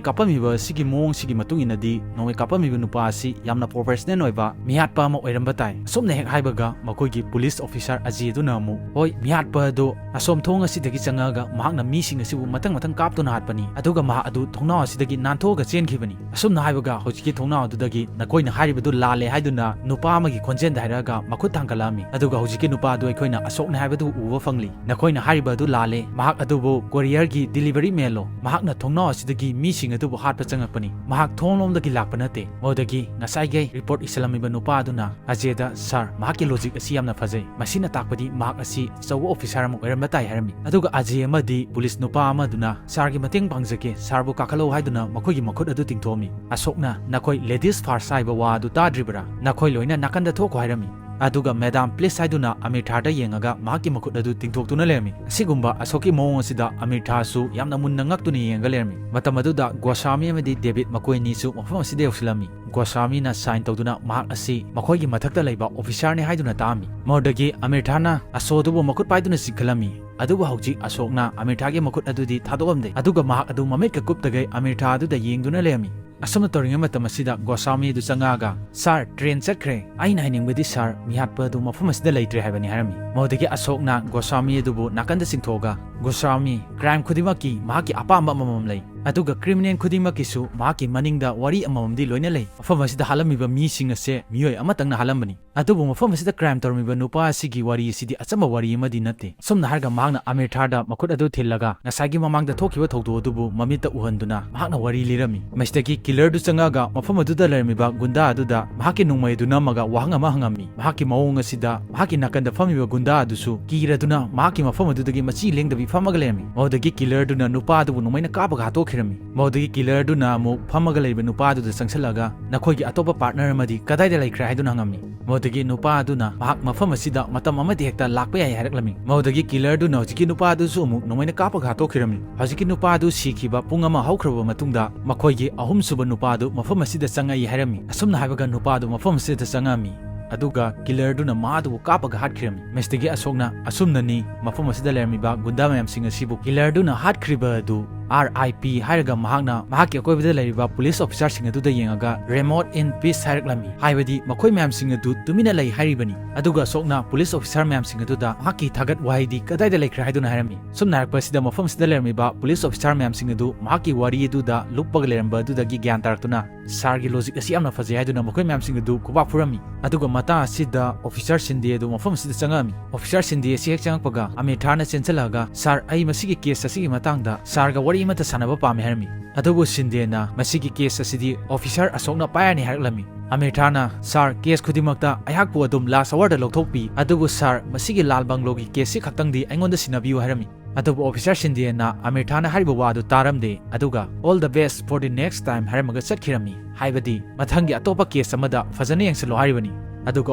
ꯀꯥꯞꯄꯝꯃꯤꯕ ꯑꯁꯤꯒꯤ ꯃꯑꯣꯡꯁꯤꯒꯤ ꯃꯇꯨꯡ ꯏꯟꯅꯗꯤ ꯅꯣꯡꯃꯩ ꯀꯥꯞꯄꯝꯃꯤꯕ ꯅꯨꯄꯥ ꯑꯁꯤ ꯌꯥꯝꯅ ꯄ꯭ꯔꯣꯐꯦꯁꯅꯦꯜ ꯑꯣꯏꯕ ꯃꯤꯍꯥꯠꯄ ꯑꯃ ꯑꯣꯏꯔꯝꯕ ꯇꯥꯏ꯫" ꯑꯁꯨꯝꯅ ꯍꯦꯛ ꯍꯥꯏꯕꯒ ꯃꯈꯣꯏꯒꯤ ꯄꯨꯂꯤꯁ ꯑꯣꯐꯤꯁꯥꯔ ꯑꯖꯤ ꯑꯗꯨꯅ ꯑꯃꯨꯛ, "ꯍꯣꯏ, ꯃꯤꯍꯥꯠꯄ ꯑꯗꯨ ꯑꯁꯣꯝ ꯊꯣꯡ ꯑꯁꯤꯗꯒꯤ ꯆꯪꯉꯛꯑꯒ ꯃꯍꯥꯛꯅ ꯃꯤꯁꯤꯡ ꯑꯁꯤꯕꯨ ꯃꯊꯪ ꯃꯊꯪ ꯀꯥꯞꯇꯨꯅ ꯍꯥꯠꯄꯅꯤ꯫ ꯑꯗꯨꯒ ꯃꯍꯥꯛ ꯑꯗꯨ ꯊꯣꯡꯅꯥꯎ ꯑꯁꯤꯗꯒꯤ ꯅꯥꯟꯊꯣꯛꯑꯒ ꯆꯦꯟꯈꯤꯕꯅꯤ꯫ ꯑꯁꯨꯝꯅ ꯍꯥꯏꯕꯒ ꯍꯧꯖꯤꯛꯀꯤ ꯊꯣꯡꯅꯥꯎ ꯑꯗꯨꯗꯒꯤ ꯅꯈꯣꯏꯅ ꯍꯥꯏꯔꯤꯕꯗꯨ ꯂꯥꯜꯂꯦ" ꯍꯥꯏꯗꯨꯅ ꯅꯨꯄꯥ ꯑꯃꯒꯤ ꯈꯣꯟꯖꯦꯜꯗ ꯍꯥꯏꯔꯛꯑꯒ ꯃꯈꯨꯠ ꯊꯥꯡꯒꯠꯂꯛꯑꯝꯃꯤ꯫ ꯑꯗꯨꯒ ꯍꯧꯖꯤꯛꯀꯤ ꯅꯨꯄꯥ ꯑꯗꯨ ꯑꯩꯈꯣꯏꯅ ꯑꯁꯣꯛꯅꯦ ꯍꯥꯏꯕꯗꯨ ꯎꯕ ꯐꯪꯂꯤ꯫ "ꯅꯈꯣꯏꯅ ꯍꯥꯏꯔꯤꯕ ꯑꯗꯨ ꯂꯥꯜꯂꯦ꯫ ꯃꯍꯥꯛ ꯑꯗꯨꯕꯨ ꯀꯣꯔꯤꯌꯔꯒꯤ ꯗꯤꯂꯤꯚꯔꯤ ꯃꯦꯟꯂꯣ, ꯃꯍꯥꯛ ꯃꯍꯥꯛꯅ ꯊꯣꯡꯅꯥꯎ ꯑꯁꯤꯗꯒꯤ ꯃꯤꯁꯤꯡ ꯑꯗꯨꯕꯨ ꯍꯥꯠꯄ ꯆꯪꯉꯛꯄꯅꯤ꯫ ꯃꯍꯥꯛ ꯊꯣꯡꯂꯣꯝꯗꯒꯤ ꯂꯥꯛꯄ ꯅꯠꯇꯦ꯫ ꯃꯗꯨꯗꯒꯤ ꯉꯁꯥꯏꯒꯤ ꯔꯤꯄꯣꯔꯠ ꯏꯁꯤꯜꯂꯝꯃꯤꯕ ꯅꯨꯄꯥ ꯑꯗꯨꯅ ꯑꯖꯦꯗ, "ꯁꯥꯔ, ꯃꯍꯥꯛꯀꯤ ꯂꯣꯖꯤꯛ ꯑꯁꯤ ꯌꯥꯝꯅ ꯐꯖꯩ꯫ ꯃꯁꯤꯅ ꯇꯥꯛꯄꯗꯤ ꯃꯍꯥꯛ ꯑꯁꯤ ꯑꯆꯧꯕ ꯑꯣꯐꯤꯁꯥꯔ ꯑꯃ ꯑꯣꯏꯔꯝꯕ ꯇꯥꯏ" ꯍꯥꯏꯔꯝꯃꯤ꯫ ꯑꯗꯨꯒ ꯑꯖꯦ ꯑꯃꯗꯤ ꯄꯨꯂꯤꯁ ꯅꯨꯄꯥ ꯑꯃꯗꯨꯅ, "ꯁꯥꯔꯒꯤ ꯃꯇꯦꯡ ꯄꯥꯡꯖꯒꯦ, ꯁꯥꯔꯕꯨ ꯀꯥꯈꯠꯂꯛꯎ" ꯍꯥꯏꯗꯨꯅ ꯃꯈꯣꯏꯒꯤ ꯃꯈꯨꯠ ꯑꯗꯨ ꯇꯤꯡꯊꯣꯛꯑꯝꯃꯤ꯫ ꯑꯁꯣꯛꯅ, "ꯅꯈꯣꯏ ꯂꯦꯗꯤꯁ ꯐꯥꯔꯁ ꯍꯥꯏꯕ ꯋꯥ ꯑꯗꯨ ꯇꯥꯗ꯭ꯔꯤꯕꯔꯥ? ꯅꯈꯣꯏ ꯂꯣꯏꯅ ꯅꯥꯀꯟꯗ ꯊꯣꯛꯈꯣ" ꯍꯥꯏꯔꯝꯃꯤ꯫ ꯑꯗꯨꯒ "ꯃꯦꯗꯥꯝ, ꯄ꯭ꯂꯤꯁ" ꯍꯥꯏꯗꯨꯅ ꯑꯃꯤꯔꯊꯥꯗ ꯌꯦꯡꯉꯒ ꯃꯍꯥꯛꯀꯤ ꯃꯈꯨꯠ ꯑꯗꯨ ꯇꯤꯡꯊꯣꯛꯇꯨꯅ ꯂꯩꯔꯝꯃꯤ꯫ ꯑꯁꯤꯒꯨꯝꯕ ꯑꯁꯣꯛꯀꯤ ꯃꯑꯣꯡ ꯑꯁꯤꯗ ꯑꯃꯤꯔꯊꯥꯁꯨ ꯌꯥꯝꯅ ꯃꯨꯟꯅ ꯉꯛꯇꯨꯅ ꯌꯦꯡꯉꯒ ꯂꯩꯔꯝꯃꯤ꯫ ꯃꯇꯝ ꯑꯗꯨꯗ ꯒꯣꯁ꯭ꯋꯥꯃꯤ ꯑꯃꯗꯤ ꯗꯦꯕꯤꯠ ꯃꯈꯣꯏ ꯑꯅꯤꯁꯨ ꯃꯐꯝ ꯑꯁꯤꯗ ꯌꯧꯁꯤꯜꯂꯝꯃꯤ꯫ ꯒꯣꯁ꯭ꯋꯥꯃꯤꯅ ꯁꯥꯏꯟ ꯇꯧꯗꯨꯅ ꯃꯍꯥꯛ ꯑꯁꯤ ꯃꯈꯣꯏꯒꯤ ꯃꯊꯛꯇ ꯂꯩꯕ ꯑꯣꯐꯤꯁꯥꯔꯅꯤ ꯍꯥꯏꯗꯨꯅ ꯇꯥꯛꯑꯝꯃꯤ꯫ ꯃꯗꯨꯗꯒꯤ ꯑꯃꯤꯔꯊꯥꯅ ꯑꯁꯣꯗꯨꯕꯨ ꯃꯈꯨꯠ ꯄꯥꯏꯗꯨꯅ ꯆꯤꯡꯈꯠꯂꯝꯃꯤ꯫ ꯑꯗꯨꯕꯨ ꯍꯧꯖꯤꯛ ꯑꯁꯣꯛꯅ ꯑꯃꯤꯔꯊꯥꯒꯤ ꯃꯈꯨꯠ ꯑꯗꯨꯗꯤ ꯊꯥꯗꯣꯛꯂꯝꯗꯦ꯫ ꯑꯗꯨꯒ ꯃꯍꯥꯛ ꯑꯗꯨ ꯃꯃꯤꯠꯀ ꯀꯨꯞꯇꯈꯩ ꯑꯃꯤꯔꯊꯥ ꯑꯗꯨꯗ ꯌꯦꯡꯗꯨꯅ ꯂꯩꯔꯝꯃꯤ꯫ ꯑꯁꯨꯝꯅ ꯇꯧꯔꯤꯉꯩ ꯃꯇꯝ ꯑꯁꯤꯗ ꯒꯣꯁ꯭ꯋꯥꯃꯤ ꯑꯗꯨ ꯆꯪꯉꯛꯑꯒ, "ꯁꯥꯔ, ꯇ꯭ꯔꯦꯟ ꯆꯠꯈ꯭ꯔꯦ꯫ ꯑꯩꯅ ꯍꯥꯏꯅꯤꯡꯕꯗꯤ ꯁꯥꯔ, ꯃꯤꯍꯥꯠꯄ ꯑꯗꯨ ꯃꯐꯝ ꯑꯁꯤꯗ ꯂꯩꯇ꯭ꯔꯦ ꯍꯥꯏꯕꯅꯤ" ꯍꯥꯏꯔꯝꯃꯤ꯫ ꯃꯗꯨꯗꯒꯤ ꯑꯁꯣꯛꯅ ꯒꯣꯁ꯭ꯋꯥꯃꯤ ꯑꯗꯨꯕꯨ ꯅꯥꯀꯟꯗ ꯆꯤꯡꯊꯣꯛꯑꯒ, "ꯒꯣꯁ꯭ꯋꯥꯃꯤ, ꯀ꯭ꯔꯥꯏꯝ ꯈꯨꯗꯤꯡꯃꯛꯀꯤ ꯃꯍꯥꯛꯀꯤ ꯑꯄꯥꯝꯕ ꯑꯃꯃꯝ ꯂꯩ, ꯑꯗꯨꯒ ꯀ꯭ꯔꯤꯃꯤꯅꯦꯜ ꯈꯨꯗꯤꯡꯃꯛꯀꯤꯁꯨ ꯃꯍꯥꯛꯀꯤ ꯃꯅꯤꯡꯗ ꯋꯥꯔꯤ ꯑꯃꯃꯝꯗꯤ ꯂꯣꯏꯅ ꯂꯩ꯫ ꯃꯐꯝ ꯑꯁꯤꯗ ꯍꯥꯠꯂꯝꯃꯤꯕ ꯃꯤꯁꯤꯡ ꯑꯁꯦ ꯃꯤꯑꯣꯏ ꯑꯃꯇꯪꯅ ꯍꯥꯠꯂꯝꯕꯅꯤ꯫ ꯑꯗꯨꯕꯨ ꯃꯐꯝ ꯑꯁꯤꯗ ꯀ꯭ꯔꯥꯏꯝ ꯇꯧꯔꯝꯃꯤꯕ ꯅꯨꯄꯥ ꯑꯁꯤꯒꯤ ꯋꯥꯔꯤ ꯑꯁꯤꯗꯤ ꯑꯆꯝꯕ ꯋꯥꯔꯤ ꯑꯃꯗꯤ ꯅꯠꯇꯦ"꯫ ꯑꯁꯨꯝꯅ ꯍꯥꯏꯔꯒ ꯃꯍꯥꯛꯅ ꯑꯃꯤꯔꯊꯥꯗ ꯃꯈꯨꯠ ꯑꯗꯨ ꯊꯤꯜꯂꯒ ꯉꯁꯥꯏꯒꯤ ꯃꯃꯥꯡꯗ ꯊꯣꯛꯈꯤꯕ ꯊꯧꯗꯣꯛ ꯑꯗꯨꯕꯨ ꯃꯃꯤꯠꯇ ꯎꯍꯟꯗꯨꯅ ꯃꯍꯥꯛꯅ ꯋꯥꯔꯤ ꯂꯤꯔꯝꯃꯤ꯫ ꯃꯁꯤꯗꯒꯤ ꯀꯤꯂꯔꯗꯨ ꯆꯪꯉꯛꯑꯒ ꯃꯐꯝ ꯑꯗꯨꯗ ꯂꯩꯔꯝꯃꯤꯕ ꯒꯨꯟꯗꯥ ꯑꯗꯨꯗ ꯃꯍꯥꯛꯀꯤ ꯅꯣꯡꯃꯩ ꯑꯗꯨ ꯅꯝꯃꯒ ꯋꯥꯍꯪ ꯑꯃ ꯍꯪꯉꯝꯃꯤ꯫ ꯃꯍꯥꯛꯀꯤ ꯃꯑꯣꯡ ꯑꯁꯤꯗ ꯃꯍꯥꯛꯀꯤ ꯅꯥꯀꯟꯗ ꯐꯝꯃꯤꯕ ꯒꯨꯟꯗꯥ ꯑꯗꯨꯁꯨ ꯀꯤꯔꯗꯨꯅ ꯃꯍꯥꯛꯀꯤ ꯃꯐꯝ ꯑꯗꯨꯗꯒꯤ ꯃꯆꯤ ꯂꯦꯡꯗꯕꯤ ꯐꯝꯃꯒ ꯂꯩꯔꯝꯃꯤ꯫ ꯃꯗꯨꯗꯒꯤ ꯀꯤꯂꯔꯗꯨꯅ ꯅꯨꯄꯥ ꯑꯗꯨꯕꯨ ꯅꯣꯡꯃꯩꯅ ꯀꯥꯞꯄꯒ ꯍꯥꯠꯇꯣꯛꯈꯤꯔꯝꯃꯤ꯫ ꯃꯗꯨꯗꯒꯤ ꯀꯤꯂꯔꯗꯨꯅ ꯑꯃꯨꯛ ꯐꯝꯃꯒ ꯂꯩꯔꯤꯕ ꯅꯨꯄꯥ ꯑꯗꯨꯗ ꯆꯪꯁꯤꯜꯂꯒ, "ꯅꯈꯣꯏꯒꯤ ꯑꯇꯣꯞꯄ ꯄꯥꯔꯠꯅꯔ ꯑꯃꯗꯤ ꯀꯗꯥꯏꯗ ꯂꯩꯈ꯭ꯔꯦ?" ꯍꯥꯏꯗꯨꯅ ꯍꯪꯉꯝꯃꯤ꯫ ꯃꯗꯨꯗꯒꯤ ꯅꯨꯄꯥ ꯑꯗꯨꯅ ꯃꯍꯥꯛ ꯃꯐꯝ ꯑꯁꯤꯗ ꯃꯇꯝ ꯑꯃꯗ ꯍꯦꯛꯇ ꯂꯥꯛꯄ ꯌꯥꯏ ꯍꯥꯏꯔꯛꯂꯝꯃꯤ꯫ ꯃꯗꯨꯗꯒꯤ ꯀꯤꯂꯔꯗꯨꯅ ꯍꯧꯖꯤꯛꯀꯤ ꯅꯨꯄꯥ ꯑꯗꯨꯁꯨ ꯑꯃꯨꯛ ꯅꯣꯡꯃꯩꯅ ꯀꯥꯞꯄꯒ ꯍꯥꯠꯇꯣꯛꯈꯤꯔꯝꯃꯤ꯫ ꯍꯧꯖꯤꯛꯀꯤ ꯅꯨꯄꯥ ꯑꯗꯨ ꯁꯤꯈꯤꯕ ꯄꯨꯡ ꯑꯃ ꯍꯧꯈ꯭ꯔꯕ ꯃꯇꯨꯡꯗ ꯃꯈꯣꯏꯒꯤ ꯑꯍꯨꯝꯁꯨꯕ ꯅꯨꯄꯥ ꯑꯗꯨ ꯃꯐꯝ ꯑꯁꯤꯗ ꯆꯪꯉꯛꯏ ꯍꯥꯏꯔꯝꯃꯤ꯫ ꯑꯁꯨꯝꯅ ꯍꯥꯏꯕꯒ ꯅꯨꯄꯥ ꯑꯗꯨ ꯃꯐꯝ ꯑꯁꯤꯗ ꯆꯪꯉꯛꯑꯝꯃꯤ꯫ ꯑꯗꯨꯒ ꯀꯤꯂꯔꯗꯨꯅ ꯃꯥꯗꯨꯕꯨ ꯀꯥꯞꯄꯒ ꯍꯥꯠꯈꯤꯔꯝꯃꯤ꯫ ꯃꯁꯤꯗꯒꯤ ꯑꯁꯣꯛꯅ ꯑꯁꯨꯝꯅꯅꯤ ꯃꯐꯝ ꯑꯁꯤꯗ ꯂꯩꯔꯝꯃꯤꯕ ꯒꯨꯟꯗꯥ ꯃꯌꯥꯝꯁꯤꯡ ꯑꯁꯤꯕꯨ ꯀꯤꯂꯔꯗꯨꯅ ꯍꯥꯠꯈ꯭ꯔꯤꯕ ꯑꯗꯨ "ꯑꯥꯔ ꯑꯥꯏ ꯄꯤ" ꯍꯥꯏꯔꯒ ꯃꯍꯥꯛꯅ ꯃꯍꯥꯛꯀꯤ ꯑꯀꯣꯏꯕꯗ ꯂꯩꯔꯤꯕ ꯄꯨꯂꯤꯁ ꯑꯣꯐꯤꯁꯥꯔꯁꯤꯡ ꯑꯗꯨꯗ ꯌꯦꯡꯉꯒ "Remain in peace" ꯍꯥꯏꯔꯛꯂꯝꯃꯤ꯫ ꯍꯥꯏꯕꯗꯤ ꯃꯈꯣꯏ ꯃꯌꯥꯝꯁꯤꯡ ꯑꯗꯨ ꯇꯨꯃꯤꯟꯅ ꯂꯩ ꯍꯥꯏꯔꯤꯕꯅꯤ꯫ ꯑꯗꯨꯒ ꯑꯁꯣꯛꯅ ꯄꯨꯂꯤꯁ ꯑꯣꯐꯤꯁꯥꯔ ꯃꯌꯥꯝꯁꯤꯡ ꯑꯗꯨꯗ ꯃꯍꯥꯛꯀꯤ ꯊꯥꯒꯠ ꯋꯥꯍꯩꯗꯤ ꯀꯗꯥꯏꯗ ꯂꯩꯈ꯭ꯔꯦ ꯍꯥꯏꯗꯨꯅ ꯍꯥꯏꯔꯝꯃꯤ꯫ ꯁꯨꯝꯅ ꯍꯥꯏꯔꯛꯄ ꯑꯁꯤꯗ ꯃꯐꯝ ꯑꯁꯤꯗ ꯂꯩꯔꯝꯃꯤꯕ ꯄꯨꯂꯤꯁ ꯑꯣꯐꯤꯁꯥꯔ ꯃꯌꯥꯝꯁꯤꯡ ꯑꯗꯨ ꯃꯍꯥꯛꯀꯤ ꯋꯥꯔꯤ ꯑꯗꯨꯗ ꯂꯨꯞꯄꯒ ꯂꯩꯔꯝꯕ ꯑꯗꯨꯗꯒꯤ ꯒ꯭ꯌꯥꯟ ꯇꯥꯔꯛꯇꯨꯅ, "ꯁꯥꯔꯒꯤ ꯂꯣꯖꯤꯛ ꯑꯁꯤ ꯌꯥꯝꯅ ꯐꯖꯩ" ꯍꯥꯏꯗꯨꯅ ꯃꯈꯣꯏ ꯃꯌꯥꯝꯁꯤꯡ ꯑꯗꯨ ꯈꯨꯕꯥꯛ ꯐꯨꯔꯝꯃꯤ꯫ ꯑꯗꯨꯒ ꯃꯇꯥꯡ ꯑꯁꯤꯗ ꯑꯣꯐꯤꯁꯥꯔ ꯁꯤꯟꯗꯦ ꯑꯗꯨ ꯃꯐꯝ ꯑꯁꯤꯗ ꯆꯪꯉꯛꯑꯝꯃꯤ꯫ ꯑꯣꯐꯤꯁꯥꯔ ꯁꯤꯟꯗꯦ ꯑꯁꯤ ꯍꯦꯛ ꯆꯪꯉꯛꯄꯒ ꯑꯃꯤꯔꯊꯥꯅ ꯆꯦꯟꯁꯤꯜꯂꯛꯑꯒ, "ꯁꯥꯔ, ꯑꯩ ꯃꯁꯤꯒꯤ ꯀꯦꯁ ꯑꯁꯤꯒꯤ ꯃꯇꯥꯡꯗ ꯁꯥꯔꯒ ꯋꯥꯔꯤ ꯑꯩ ꯑꯃꯠꯇ ꯁꯥꯟꯅꯕ ꯄꯥꯝꯃꯤ ꯍꯥꯏꯔꯝꯃꯤ꯫ ꯑꯗꯨꯕꯨ ꯁꯤꯟꯗꯦꯅ ꯃꯁꯤꯒꯤ ꯀꯦꯁ ꯑꯁꯤꯗꯤ ꯑꯣꯐꯤꯁꯥꯔ ꯑꯁꯣꯛꯅ ꯄꯥꯏꯔꯅꯤ ꯍꯥꯏꯔꯛꯂꯝꯃꯤ꯫ ꯑꯃꯤꯔ ꯊꯥꯅ, "ꯁꯥꯔ, ꯀꯦꯁ ꯈꯨꯗꯤꯡꯃꯛꯇ ꯑꯩꯍꯥꯛꯄꯨ ꯑꯗꯨꯝ ꯂꯥꯁ ꯑꯋꯥꯔꯗ ꯂꯧꯊꯣꯛꯄꯤ, ꯑꯗꯨꯕꯨ ꯁꯥꯔ, ꯃꯁꯤꯒꯤ ꯂꯥꯜ ꯕꯪꯒ꯭ꯂꯣꯒꯤ ꯀꯦꯁꯁꯤ ꯈꯛꯇꯪꯗꯤ ꯑꯩꯉꯣꯟꯗ ꯁꯤꯟꯅꯕꯤꯌꯨ" ꯍꯥꯏꯔꯝꯃꯤ꯫ ꯑꯗꯨꯕꯨ ꯑꯣꯐꯤꯁꯥꯔ ꯁꯤꯟꯗꯦꯅ ꯑꯃꯤꯔ ꯊꯥꯅ ꯍꯥꯏꯔꯤꯕ ꯋꯥ ꯑꯗꯨ ꯇꯥꯔꯝꯗꯦ, ꯑꯗꯨꯒ "All the best for the next time" ꯍꯥꯏꯔꯝꯃꯒ ꯆꯠꯈꯤꯔꯝꯃꯤ꯫ ꯍꯥꯏꯕꯗꯤ ꯃꯊꯪꯒꯤ ꯑꯇꯣꯞꯄ ꯀꯦꯁ ꯑꯃꯗ ꯐꯖꯅ ꯌꯦꯡꯁꯤꯜꯂꯣ ꯍꯥꯏꯔꯤꯕꯅꯤ꯫ ꯑꯗꯨꯒ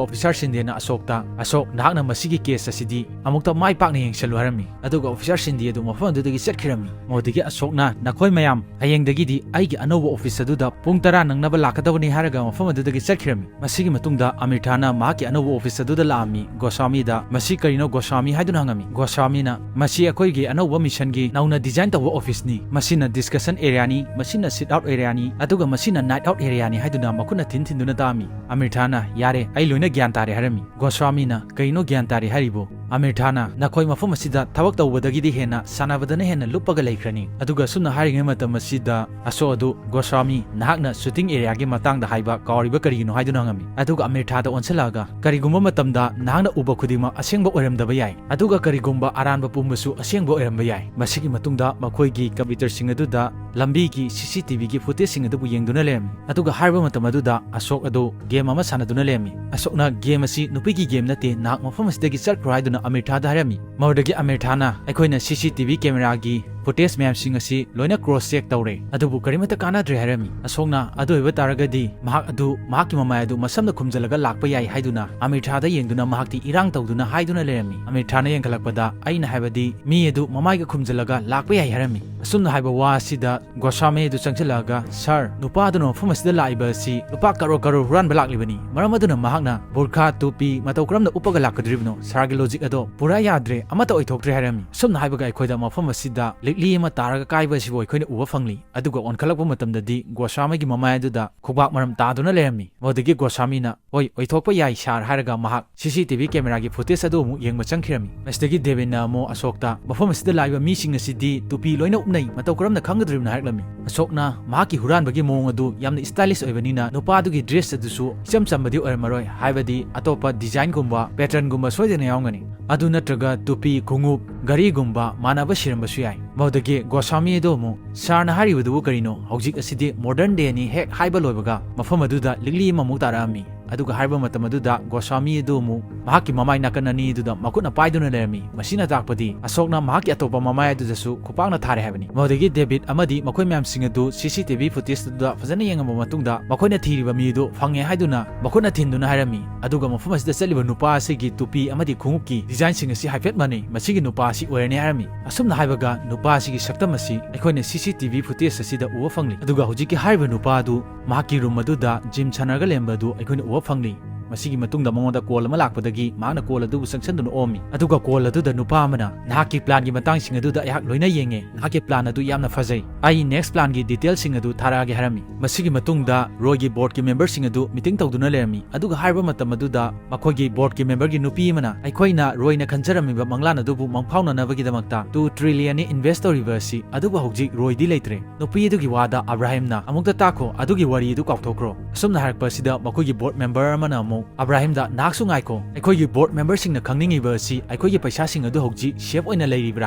ꯑꯣꯐꯤꯁꯥꯔ ꯁꯤꯟꯗꯦꯅ ꯑꯁꯣꯛꯇ, "ꯑꯁꯣꯛ, ꯅꯍꯥꯛꯅ ꯃꯁꯤꯒꯤ ꯀꯦꯁ ꯑꯁꯤꯗꯤ ꯑꯃꯨꯛꯇ ꯃꯥꯏ ꯄꯥꯛꯅ ꯌꯦꯡꯁꯤꯜꯂꯨ" ꯍꯥꯏꯔꯝꯃꯤ꯫ ꯑꯗꯨꯒ ꯑꯣꯐꯤꯁꯥꯔ ꯁꯤꯟꯗꯦ ꯑꯗꯨ ꯃꯐꯝ ꯑꯗꯨꯗꯒꯤ ꯆꯠꯈꯤꯔꯝꯃꯤ꯫ ꯃꯗꯨꯗꯒꯤ ꯑꯁꯣꯛꯅ, "ꯅꯈꯣꯏ ꯃꯌꯥꯝ, ꯍꯌꯦꯡꯗꯒꯤꯗꯤ ꯑꯩꯒꯤ ꯑꯅꯧꯕ ꯑꯣꯐꯤꯁ ꯑꯗꯨꯗ ꯄꯨꯡ ꯇꯔꯥ ꯅꯪꯅꯕ ꯂꯥꯛꯀꯗꯕꯅꯤ" ꯍꯥꯏꯔꯒ ꯃꯐꯝ ꯑꯗꯨꯗꯒꯤ ꯆꯠꯈꯤꯔꯝꯃꯤ꯫ ꯃꯁꯤꯒꯤ ꯃꯇꯨꯡꯗ ꯑꯃꯤꯔ ꯊꯥꯅ ꯃꯍꯥꯛꯀꯤ ꯑꯅꯧꯕ ꯑꯣꯐꯤꯁ ꯑꯗꯨꯗ ꯂꯥꯛꯑꯝꯃꯤ꯫ ꯒꯣꯁ꯭ꯋꯥꯃꯤꯗ, "ꯃꯁꯤ ꯀꯔꯤꯅꯣ ꯒꯣꯁ꯭ꯋꯥꯃꯤ?" ꯍꯥꯏꯗꯨꯅ ꯍꯪꯉꯝꯃꯤ꯫ ꯒꯣꯁ꯭ꯋꯥꯃꯤꯅ, "ꯃꯁꯤ ꯑꯩꯈꯣꯏꯒꯤ ꯑꯅꯧꯕ ꯃꯤꯁꯟꯒꯤ ꯅꯧꯅ ꯗꯤꯖꯥꯏꯟ ꯇꯧꯕ ꯑꯣꯐꯤꯁꯅꯤ꯫ ꯃꯁꯤꯅ ꯗꯤꯁꯀꯁꯟ ꯑꯦꯔꯤꯌꯥꯅꯤ, ꯃꯁꯤꯅ ꯁꯤꯠ ꯑꯥꯎꯠ ꯑꯦꯔꯤꯌꯥꯅꯤ, ꯑꯗꯨꯒ ꯃꯁꯤꯅ ꯅꯥꯏꯠ ꯑꯥꯎꯠ ꯑꯦꯔꯤꯌꯥꯅꯤ" ꯍꯥꯏꯗꯨꯅ ꯃꯈꯨꯠꯅ ꯊꯤꯟ ꯊꯤꯟꯗꯨꯅ ꯇꯥꯛꯑꯝꯃꯤ꯫ ꯑꯃꯤꯔ ꯊꯥꯅ, "ꯌꯥꯔꯦ, ꯑꯩ ꯂꯣꯏꯅ ꯒ꯭ꯌꯥꯟ ꯇꯥꯔꯦ" ꯍꯥꯏꯔꯝꯃꯤ꯫ ꯒꯣꯁ꯭ꯋꯥꯃꯤꯅ, "ꯀꯩꯅꯣ ꯒ꯭ꯌꯥꯟ ꯇꯥꯔꯦ ꯍꯥꯏꯔꯤꯕꯣ? ꯑꯃꯤꯔ ꯊꯥꯅ ꯅꯈꯣꯏ ꯃꯐꯝ ꯑꯁꯤꯗ ꯊꯕꯛ ꯇꯧꯕꯗꯒꯤꯗꯤ ꯍꯦꯟꯅ ꯁꯥꯟꯅꯕꯗꯅ ꯍꯦꯟꯅ ꯂꯨꯞꯄꯒ ꯂꯩꯈ꯭ꯔꯅꯤ꯫ ꯑꯗꯨꯒ ꯑꯁꯨꯝꯅ ꯍꯥꯏꯔꯤꯉꯩ ꯃꯇꯝ ꯑꯁꯤꯗ ꯑꯁꯣꯛ ꯑꯗꯨ, 'ꯒꯣꯁ꯭ꯋꯥꯃꯤ, ꯅꯍꯥꯛꯅ ꯁꯨꯇꯤꯡ ꯑꯦꯔꯤꯌꯥꯒꯤ ꯃꯇꯥꯡꯗ ꯍꯥꯏꯕ ꯀꯥꯎꯔꯤꯕ ꯀꯔꯤꯒꯤꯅꯣ?' ꯍꯥꯏꯗꯨꯅ ꯍꯪꯉꯝꯃꯤ꯫ ꯑꯗꯨꯒ ꯑꯃꯤꯔ ꯊꯥꯗ ꯑꯣꯟꯁꯤꯜꯂꯛꯑꯒ, "ꯀꯔꯤꯒꯨꯝꯕ ꯃꯇꯝꯗ ꯅꯍꯥꯛꯅ ꯎꯕ ꯈꯨꯗꯤꯡꯃꯛ ꯑꯁꯦꯡꯕ ꯑꯣꯏꯔꯝꯗꯕ ꯌꯥꯏ, ꯑꯗꯨꯒ ꯀꯔꯤꯒꯨꯝꯕ ꯑꯔꯥꯟꯕ ꯄꯨꯝꯕꯁꯨ ꯑꯁꯦꯡꯕ ꯑꯣꯏꯔꯝꯕ ꯌꯥꯏ"꯫ ꯃꯁꯤꯒꯤ ꯃꯇꯨꯡꯗ ꯃꯈꯣꯏꯒꯤ ꯀꯝꯄ꯭ꯌꯨꯇꯔꯁꯤꯡ ꯑꯗꯨꯗ ꯂꯝꯕꯤꯒꯤ CCTVꯒꯤ footageꯁꯤꯡ ꯑꯗꯨꯕꯨ ꯌꯦꯡꯗꯨꯅ ꯂꯩꯔꯝꯃꯤ꯫ ꯑꯗꯨꯒ ꯍꯥꯏꯔꯤꯕ ꯃꯇꯝ ꯑꯗꯨꯗ ꯑꯁꯣꯛ ꯑꯗꯨ ꯒꯦꯝ ꯑꯃ ꯁꯥꯟꯅꯗꯨꯅ ꯂꯩꯔꯝꯃꯤ꯫ ꯑꯁꯣꯛꯅ, "ꯒꯦꯝ ꯑꯁꯤ ꯅꯨꯄꯤꯒꯤ ꯒꯦꯝ ꯅꯠꯇꯦ, ꯅꯍꯥꯛ ꯃꯐꯝ ꯑꯁꯤꯗꯒꯤ ꯆꯠꯈ꯭ꯔꯣ" ꯍꯥꯏꯗꯨꯅ ꯑꯃꯤꯔ ꯊꯥꯗ ꯍꯥꯏꯔꯝꯃꯤ꯫ ꯃꯗꯨꯗꯒꯤ ꯑꯃꯤꯔ ꯊꯥꯅ, "ꯑꯩꯈꯣꯏꯅ CCTV cameraꯒꯤ footage ꯃꯌꯥꯝꯁꯤꯡ ꯑꯁꯤ ꯂꯣꯏꯅ cross check ꯇꯧꯔꯦ, ꯑꯗꯨꯕꯨ ꯀꯔꯤꯃꯠꯇ ꯀꯥꯟꯅꯗ꯭ꯔꯦ" ꯍꯥꯏꯔꯝꯃꯤ꯫ ꯑꯁꯣꯛꯅ, "ꯑꯗꯨ ꯑꯣꯏꯕ ꯇꯥꯔꯒꯗꯤ ꯃꯍꯥꯛ ꯑꯗꯨ ꯃꯍꯥꯛꯀꯤ ꯃꯃꯥꯏ ꯑꯗꯨ ꯃꯁꯝꯅ ꯈꯨꯝꯖꯤꯜꯂꯒ ꯂꯥꯛꯄ ꯌꯥꯏ" ꯍꯥꯏꯗꯨꯅ ꯑꯃꯤꯔ ꯊꯥꯗ ꯌꯦꯡꯗꯨꯅ ꯃꯍꯥꯛꯇꯤ ꯏꯔꯥꯡ ꯇꯧꯗꯨꯅ ꯍꯥꯏꯗꯨꯅ ꯂꯩꯔꯝꯃꯤ꯫ ꯑꯃꯤꯔ ꯊꯥꯅ ꯌꯦꯡꯈꯠꯂꯛꯄꯗ, "ꯑꯩꯅ ꯍꯥꯏꯕꯗꯤ ꯃꯤ ꯑꯗꯨ ꯃꯃꯥꯏꯒ ꯈꯨꯝꯖꯤꯜꯂꯒ ꯂꯥꯛꯄ ꯌꯥꯏ" ꯍꯥꯏꯔꯝꯃꯤ꯫ ꯑꯁꯨꯝꯅ ꯍꯥꯏꯕ ꯋꯥ ꯑꯁꯤꯗ ꯒꯣꯁ꯭ꯋꯥꯃꯤ ꯑꯗꯨ ꯆꯪꯁꯤꯜꯂꯛꯑꯒ, "ꯁꯥꯔ, ꯅꯨꯄꯥ ꯑꯗꯨꯅ ꯃꯐꯝ ꯑꯁꯤꯗ ꯂꯥꯛꯏꯕ ꯑꯁꯤ ꯂꯨꯄꯥ ꯀꯔꯣꯔ ꯀꯔꯣꯔ ꯍꯨꯔꯥꯟꯕ ꯂꯥꯛꯂꯤꯕꯅꯤ꯫ ꯃꯔꯝ ꯑꯗꯨꯅ ꯃꯍꯥꯛꯅ ꯕꯨꯔꯈꯥ, ꯇꯨꯄꯤ, ꯃꯇꯧ ꯀꯔꯝꯅ ꯎꯞꯄꯒ ꯂꯥꯛꯀꯗꯧꯔꯤꯕꯅꯣ? ꯁꯥꯔꯒꯤ logic ꯑꯗꯣ ꯄꯨꯔꯥ ꯌꯥꯗ꯭ꯔꯦ, ꯑꯃꯠꯇ ꯑꯣꯏꯊꯣꯛꯇ꯭ꯔꯦ" ꯍꯥꯏꯔꯝꯃꯤ꯫ ꯑꯁꯨꯝꯅ ꯍꯥꯏꯕꯒ ꯑꯩꯈꯣꯏꯗ ꯃꯐꯝ ꯑꯁꯤꯗ ꯂꯤꯛꯂꯤ ꯑꯃ ꯇꯥꯔꯒ ꯀꯥꯏꯕ ꯑꯁꯤꯕꯨ ꯑꯩꯈꯣꯏꯅ ꯎꯕ ꯐꯪꯂꯤ꯫ ꯑꯗꯨꯒ ꯑꯣꯟꯈꯠꯂꯛꯄ ꯃꯇꯝꯗꯗꯤ ꯒꯣꯁ꯭ꯋꯥꯃꯤꯒꯤ ꯃꯃꯥꯏ ꯑꯗꯨꯗ ꯈꯨꯕꯥꯛ ꯃꯔꯝ ꯇꯥꯗꯨꯅ ꯂꯩꯔꯝꯃꯤ꯫ ꯃꯗꯨꯗꯒꯤ ꯒꯣꯁ꯭ꯋꯥꯃꯤꯅ, "ꯍꯣꯏ, ꯑꯣꯏꯊꯣꯛꯄ ꯌꯥꯏ, ꯁꯥꯔ" ꯍꯥꯏꯔꯒ ꯃꯍꯥꯛ CCTV cameraꯒꯤ footage ꯑꯗꯨ ꯑꯃꯨꯛ ꯌꯦꯡꯕ ꯆꯪꯈꯤꯔꯝꯃꯤ꯫ ꯃꯁꯤꯗꯒꯤ ꯗꯦꯕꯤꯟꯅ ꯑꯃꯨꯛ ꯑꯁꯣꯛꯇ, "ꯃꯐꯝ ꯑꯁꯤꯗ ꯂꯥꯛꯏꯕ ꯃꯤꯁꯤꯡ ꯑꯁꯤꯗꯤ ꯇꯨꯄꯤ ꯂꯣꯏꯅ ꯎꯞꯅꯩ, ꯃꯇꯧ ꯀꯔꯝꯅ ꯈꯪꯒꯗꯧꯔꯤꯕꯅꯣ?" ꯍꯥꯏꯔꯛꯂꯝꯃꯤ꯫ ꯑꯁꯣꯛꯅ, "ꯃꯍꯥꯛꯀꯤ ꯍꯨꯔꯥꯟꯕꯒꯤ ꯃꯑꯣꯡ ꯑꯗꯨ ꯌꯥꯝꯅ stylish ꯑꯣꯏꯕꯅꯤꯅ ꯅꯨꯄꯥꯗꯨꯒꯤ dress ꯑꯗꯨꯁꯨ ꯏꯆꯝ ꯆꯝꯕꯗꯤ ꯑꯣꯏꯔꯝꯃꯔꯣꯏ, ꯍꯥꯏꯕꯗꯤ ꯑꯇꯣꯞꯄ designꯒꯨꯝꯕ, patternꯒꯨꯝꯕ ꯁꯣꯏꯗꯅ ꯌꯥꯎꯔꯝꯒꯅꯤ꯫ ꯑꯗꯨ ꯅꯠꯇ꯭ꯔꯒ ꯇꯨꯄꯤ, ꯈꯣꯡꯎꯞ, ꯘꯔꯤꯒꯨꯝꯕ ꯃꯥꯟꯅꯕ ꯁꯤꯔꯝꯕꯁꯨ ꯌꯥꯏ꯫ ꯃꯗꯨꯗꯒꯤ ꯒꯣꯁ꯭ꯋꯥꯃꯤ ꯑꯗꯨ ꯑꯃꯨꯛ, "ꯁꯥꯔꯅ ꯍꯥꯏꯔꯤꯕꯗꯨꯕꯨ ꯀꯔꯤꯅꯣ? ꯍꯧꯖꯤꯛ ꯑꯁꯤꯗꯤ modern dayꯅꯤ" ꯍꯦꯛ ꯍꯥꯏꯕ ꯂꯣꯏꯕꯒ ꯃꯐꯝ ꯑꯗꯨꯗ ꯂꯤꯛꯂꯤ ꯑꯃꯃꯨꯛ ꯇꯥꯔꯛꯑꯝꯃꯤ꯫ ꯑꯗꯨꯒ ꯍꯥꯏꯔꯤꯕ ꯃꯇꯝ ꯑꯗꯨꯗ ꯒꯣꯁ꯭ꯋꯥꯃꯤ ꯑꯗꯨ ꯑꯃꯨꯛ ꯃꯍꯥꯛꯀꯤ ꯃꯃꯥꯏ ꯅꯥꯀꯟ ꯑꯅꯤ ꯑꯗꯨꯗ ꯃꯈꯨꯠꯅ ꯄꯥꯏꯗꯨꯅ ꯂꯩꯔꯝꯃꯤ꯫ ꯃꯁꯤꯅ ꯇꯥꯛꯄꯗꯤ ꯑꯁꯣꯛꯅ ꯃꯍꯥꯛꯀꯤ ꯑꯇꯣꯞꯄ ꯃꯃꯥꯏ ꯑꯗꯨꯗꯁꯨ ꯈꯨꯄꯥꯛꯅ ꯊꯥꯔꯦ ꯍꯥꯏꯕꯅꯤ꯫ ꯃꯗꯨꯗꯒꯤ ꯗꯦꯕꯤꯠ ꯑꯃꯗꯤ ꯃꯈꯣꯏ ꯃꯌꯥꯝꯁꯤꯡ ꯑꯗꯨ CCTV footage ꯑꯗꯨꯗ ꯐꯖꯅ ꯌꯦꯡꯉꯕ ꯃꯇꯨꯡꯗ ꯃꯈꯣꯏꯅ ꯊꯤꯔꯤꯕ ꯃꯤ ꯑꯗꯨ ꯐꯪꯉꯦ ꯍꯥꯏꯗꯨꯅ ꯃꯈꯨꯠꯅ ꯊꯤꯟꯗꯨꯅ ꯍꯥꯏꯔꯝꯃꯤ꯫ ꯑꯗꯨꯒ ꯃꯐꯝ ꯑꯁꯤꯗ ꯆꯠꯂꯤꯕ ꯅꯨꯄꯥ ꯑꯁꯤꯒꯤ ꯇꯨꯄꯤ ꯑꯃꯗꯤ ꯈꯣꯡꯎꯞꯀꯤ designꯁꯤꯡ ꯑꯁꯤ ꯍꯥꯏꯐꯦꯠ ꯃꯥꯟꯅꯩ꯫ "ꯃꯁꯤꯒꯤ ꯅꯨꯄꯥ ꯑꯁꯤ ꯑꯣꯏꯔꯅꯤ" ꯍꯥꯏꯔꯝꯃꯤ꯫ ꯑꯁꯨꯝꯅ ꯍꯥꯏꯕꯒ ꯅꯨꯄꯥ ꯑꯁꯤꯒꯤ ꯁꯛꯇꯝ ꯑꯁꯤ ꯑꯩꯈꯣꯏꯅ CCTV footage ꯑꯁꯤꯗ ꯎꯕ ꯐꯪꯂꯤ꯫ ꯑꯗꯨꯒ ꯍꯧꯖꯤꯛꯀꯤ ꯍꯥꯏꯔꯤꯕ ꯅꯨꯄꯥ ꯑꯗꯨ ꯃꯍꯥꯛꯀꯤ room ꯑꯗꯨꯗ gym ꯁꯥꯟꯅꯔꯒ ꯂꯩꯔꯝꯕ ꯑꯗꯨ ꯑꯩꯈꯣꯏꯅ ꯎꯕ ꯐꯪꯂꯤ꯫ ꯃꯁꯤꯒꯤ ꯃꯇꯨꯡꯗ ꯃꯉꯣꯟꯗ call ꯑꯃ ꯂꯥꯛꯄꯗꯒꯤ ꯃꯍꯥꯛꯅ call ꯑꯗꯨꯕꯨ ꯆꯪꯁꯤꯟꯗꯨꯅ ꯑꯣꯛꯑꯝꯃꯤ꯫ ꯑꯗꯨꯒ call ꯑꯗꯨꯗ ꯅꯨꯄꯥ ꯑꯃꯅ, "ꯅꯍꯥꯛꯀꯤ planꯒꯤ ꯃꯇꯥꯡꯁꯤꯡ ꯑꯗꯨꯗ ꯑꯩꯍꯥꯛ ꯂꯣꯏꯅ ꯌꯦꯡꯉꯦ꯫ ꯅꯍꯥꯛꯀꯤ plan ꯑꯗꯨ ꯌꯥꯝꯅ ꯐꯖꯩ꯫ ꯑꯩ next planꯒꯤ detailꯁꯤꯡ ꯑꯗꯨ ꯊꯥꯔꯛꯑꯒꯦ" ꯍꯥꯏꯔꯝꯃꯤ꯫ ꯃꯁꯤꯒꯤ ꯃꯇꯨꯡꯗ ꯔꯣꯏꯒꯤ boardꯀꯤ memberꯁꯤꯡ ꯑꯗꯨ meeting ꯇꯧꯗꯨꯅ ꯂꯩꯔꯝꯃꯤ꯫ ꯑꯗꯨꯒ ꯍꯥꯏꯔꯤꯕ ꯃꯇꯝ ꯑꯗꯨꯗ ꯃꯈꯣꯏꯒꯤ boardꯀꯤ memberꯒꯤ ꯅꯨꯄꯤ ꯑꯃꯅ, "ꯑꯩꯈꯣꯏꯅ ꯔꯣꯏꯅ ꯈꯟꯖꯔꯝꯃꯤꯕ ꯃꯪꯂꯥꯟ ꯑꯗꯨꯕꯨ ꯃꯪꯐꯥꯎꯅꯅꯕꯒꯤꯗꯃꯛꯇ two trillionꯅꯤ invest ꯇꯧꯔꯤꯕ ꯑꯁꯤ, ꯑꯗꯨꯕꯨ ꯍꯧꯖꯤꯛ ꯔꯣꯏꯗꯤ ꯂꯩꯇ꯭ꯔꯦ꯫ ꯅꯨꯄꯤ ꯑꯗꯨꯒꯤ ꯋꯥꯗ ꯑꯕ꯭ꯔꯥꯍꯤꯝꯅ, 'ꯑꯃꯨꯛꯇ ꯇꯥꯈꯣ, ꯑꯗꯨꯒꯤ ꯋꯥꯔꯤ ꯑꯗꯨ ꯀꯥꯎꯊꯣꯛꯈ꯭ꯔꯣ.'" ꯑꯁꯨꯝꯅ ꯍꯥꯏꯔꯛꯄ ꯑꯁꯤꯗ ꯃꯈꯣꯏꯒꯤ board member ꯑꯃꯅ ꯑꯃꯨꯛ ꯑꯕ꯭ꯔꯥꯍꯤꯝꯗ, "ꯅꯍꯥꯛꯁꯨ ꯉꯥꯏꯈꯣ, ꯑꯩꯈꯣꯏꯒꯤ board memberꯁꯤꯡꯅ ꯈꯪꯅꯤꯡꯉꯤꯕ ꯑꯁꯤ ꯑꯩꯈꯣꯏꯒꯤ ꯄꯩꯁꯥꯁꯤꯡ ꯑꯗꯨ ꯍꯧꯖꯤꯛ safe ꯑꯣꯏꯅ ꯂꯩꯔꯤꯕ꯭ꯔꯥ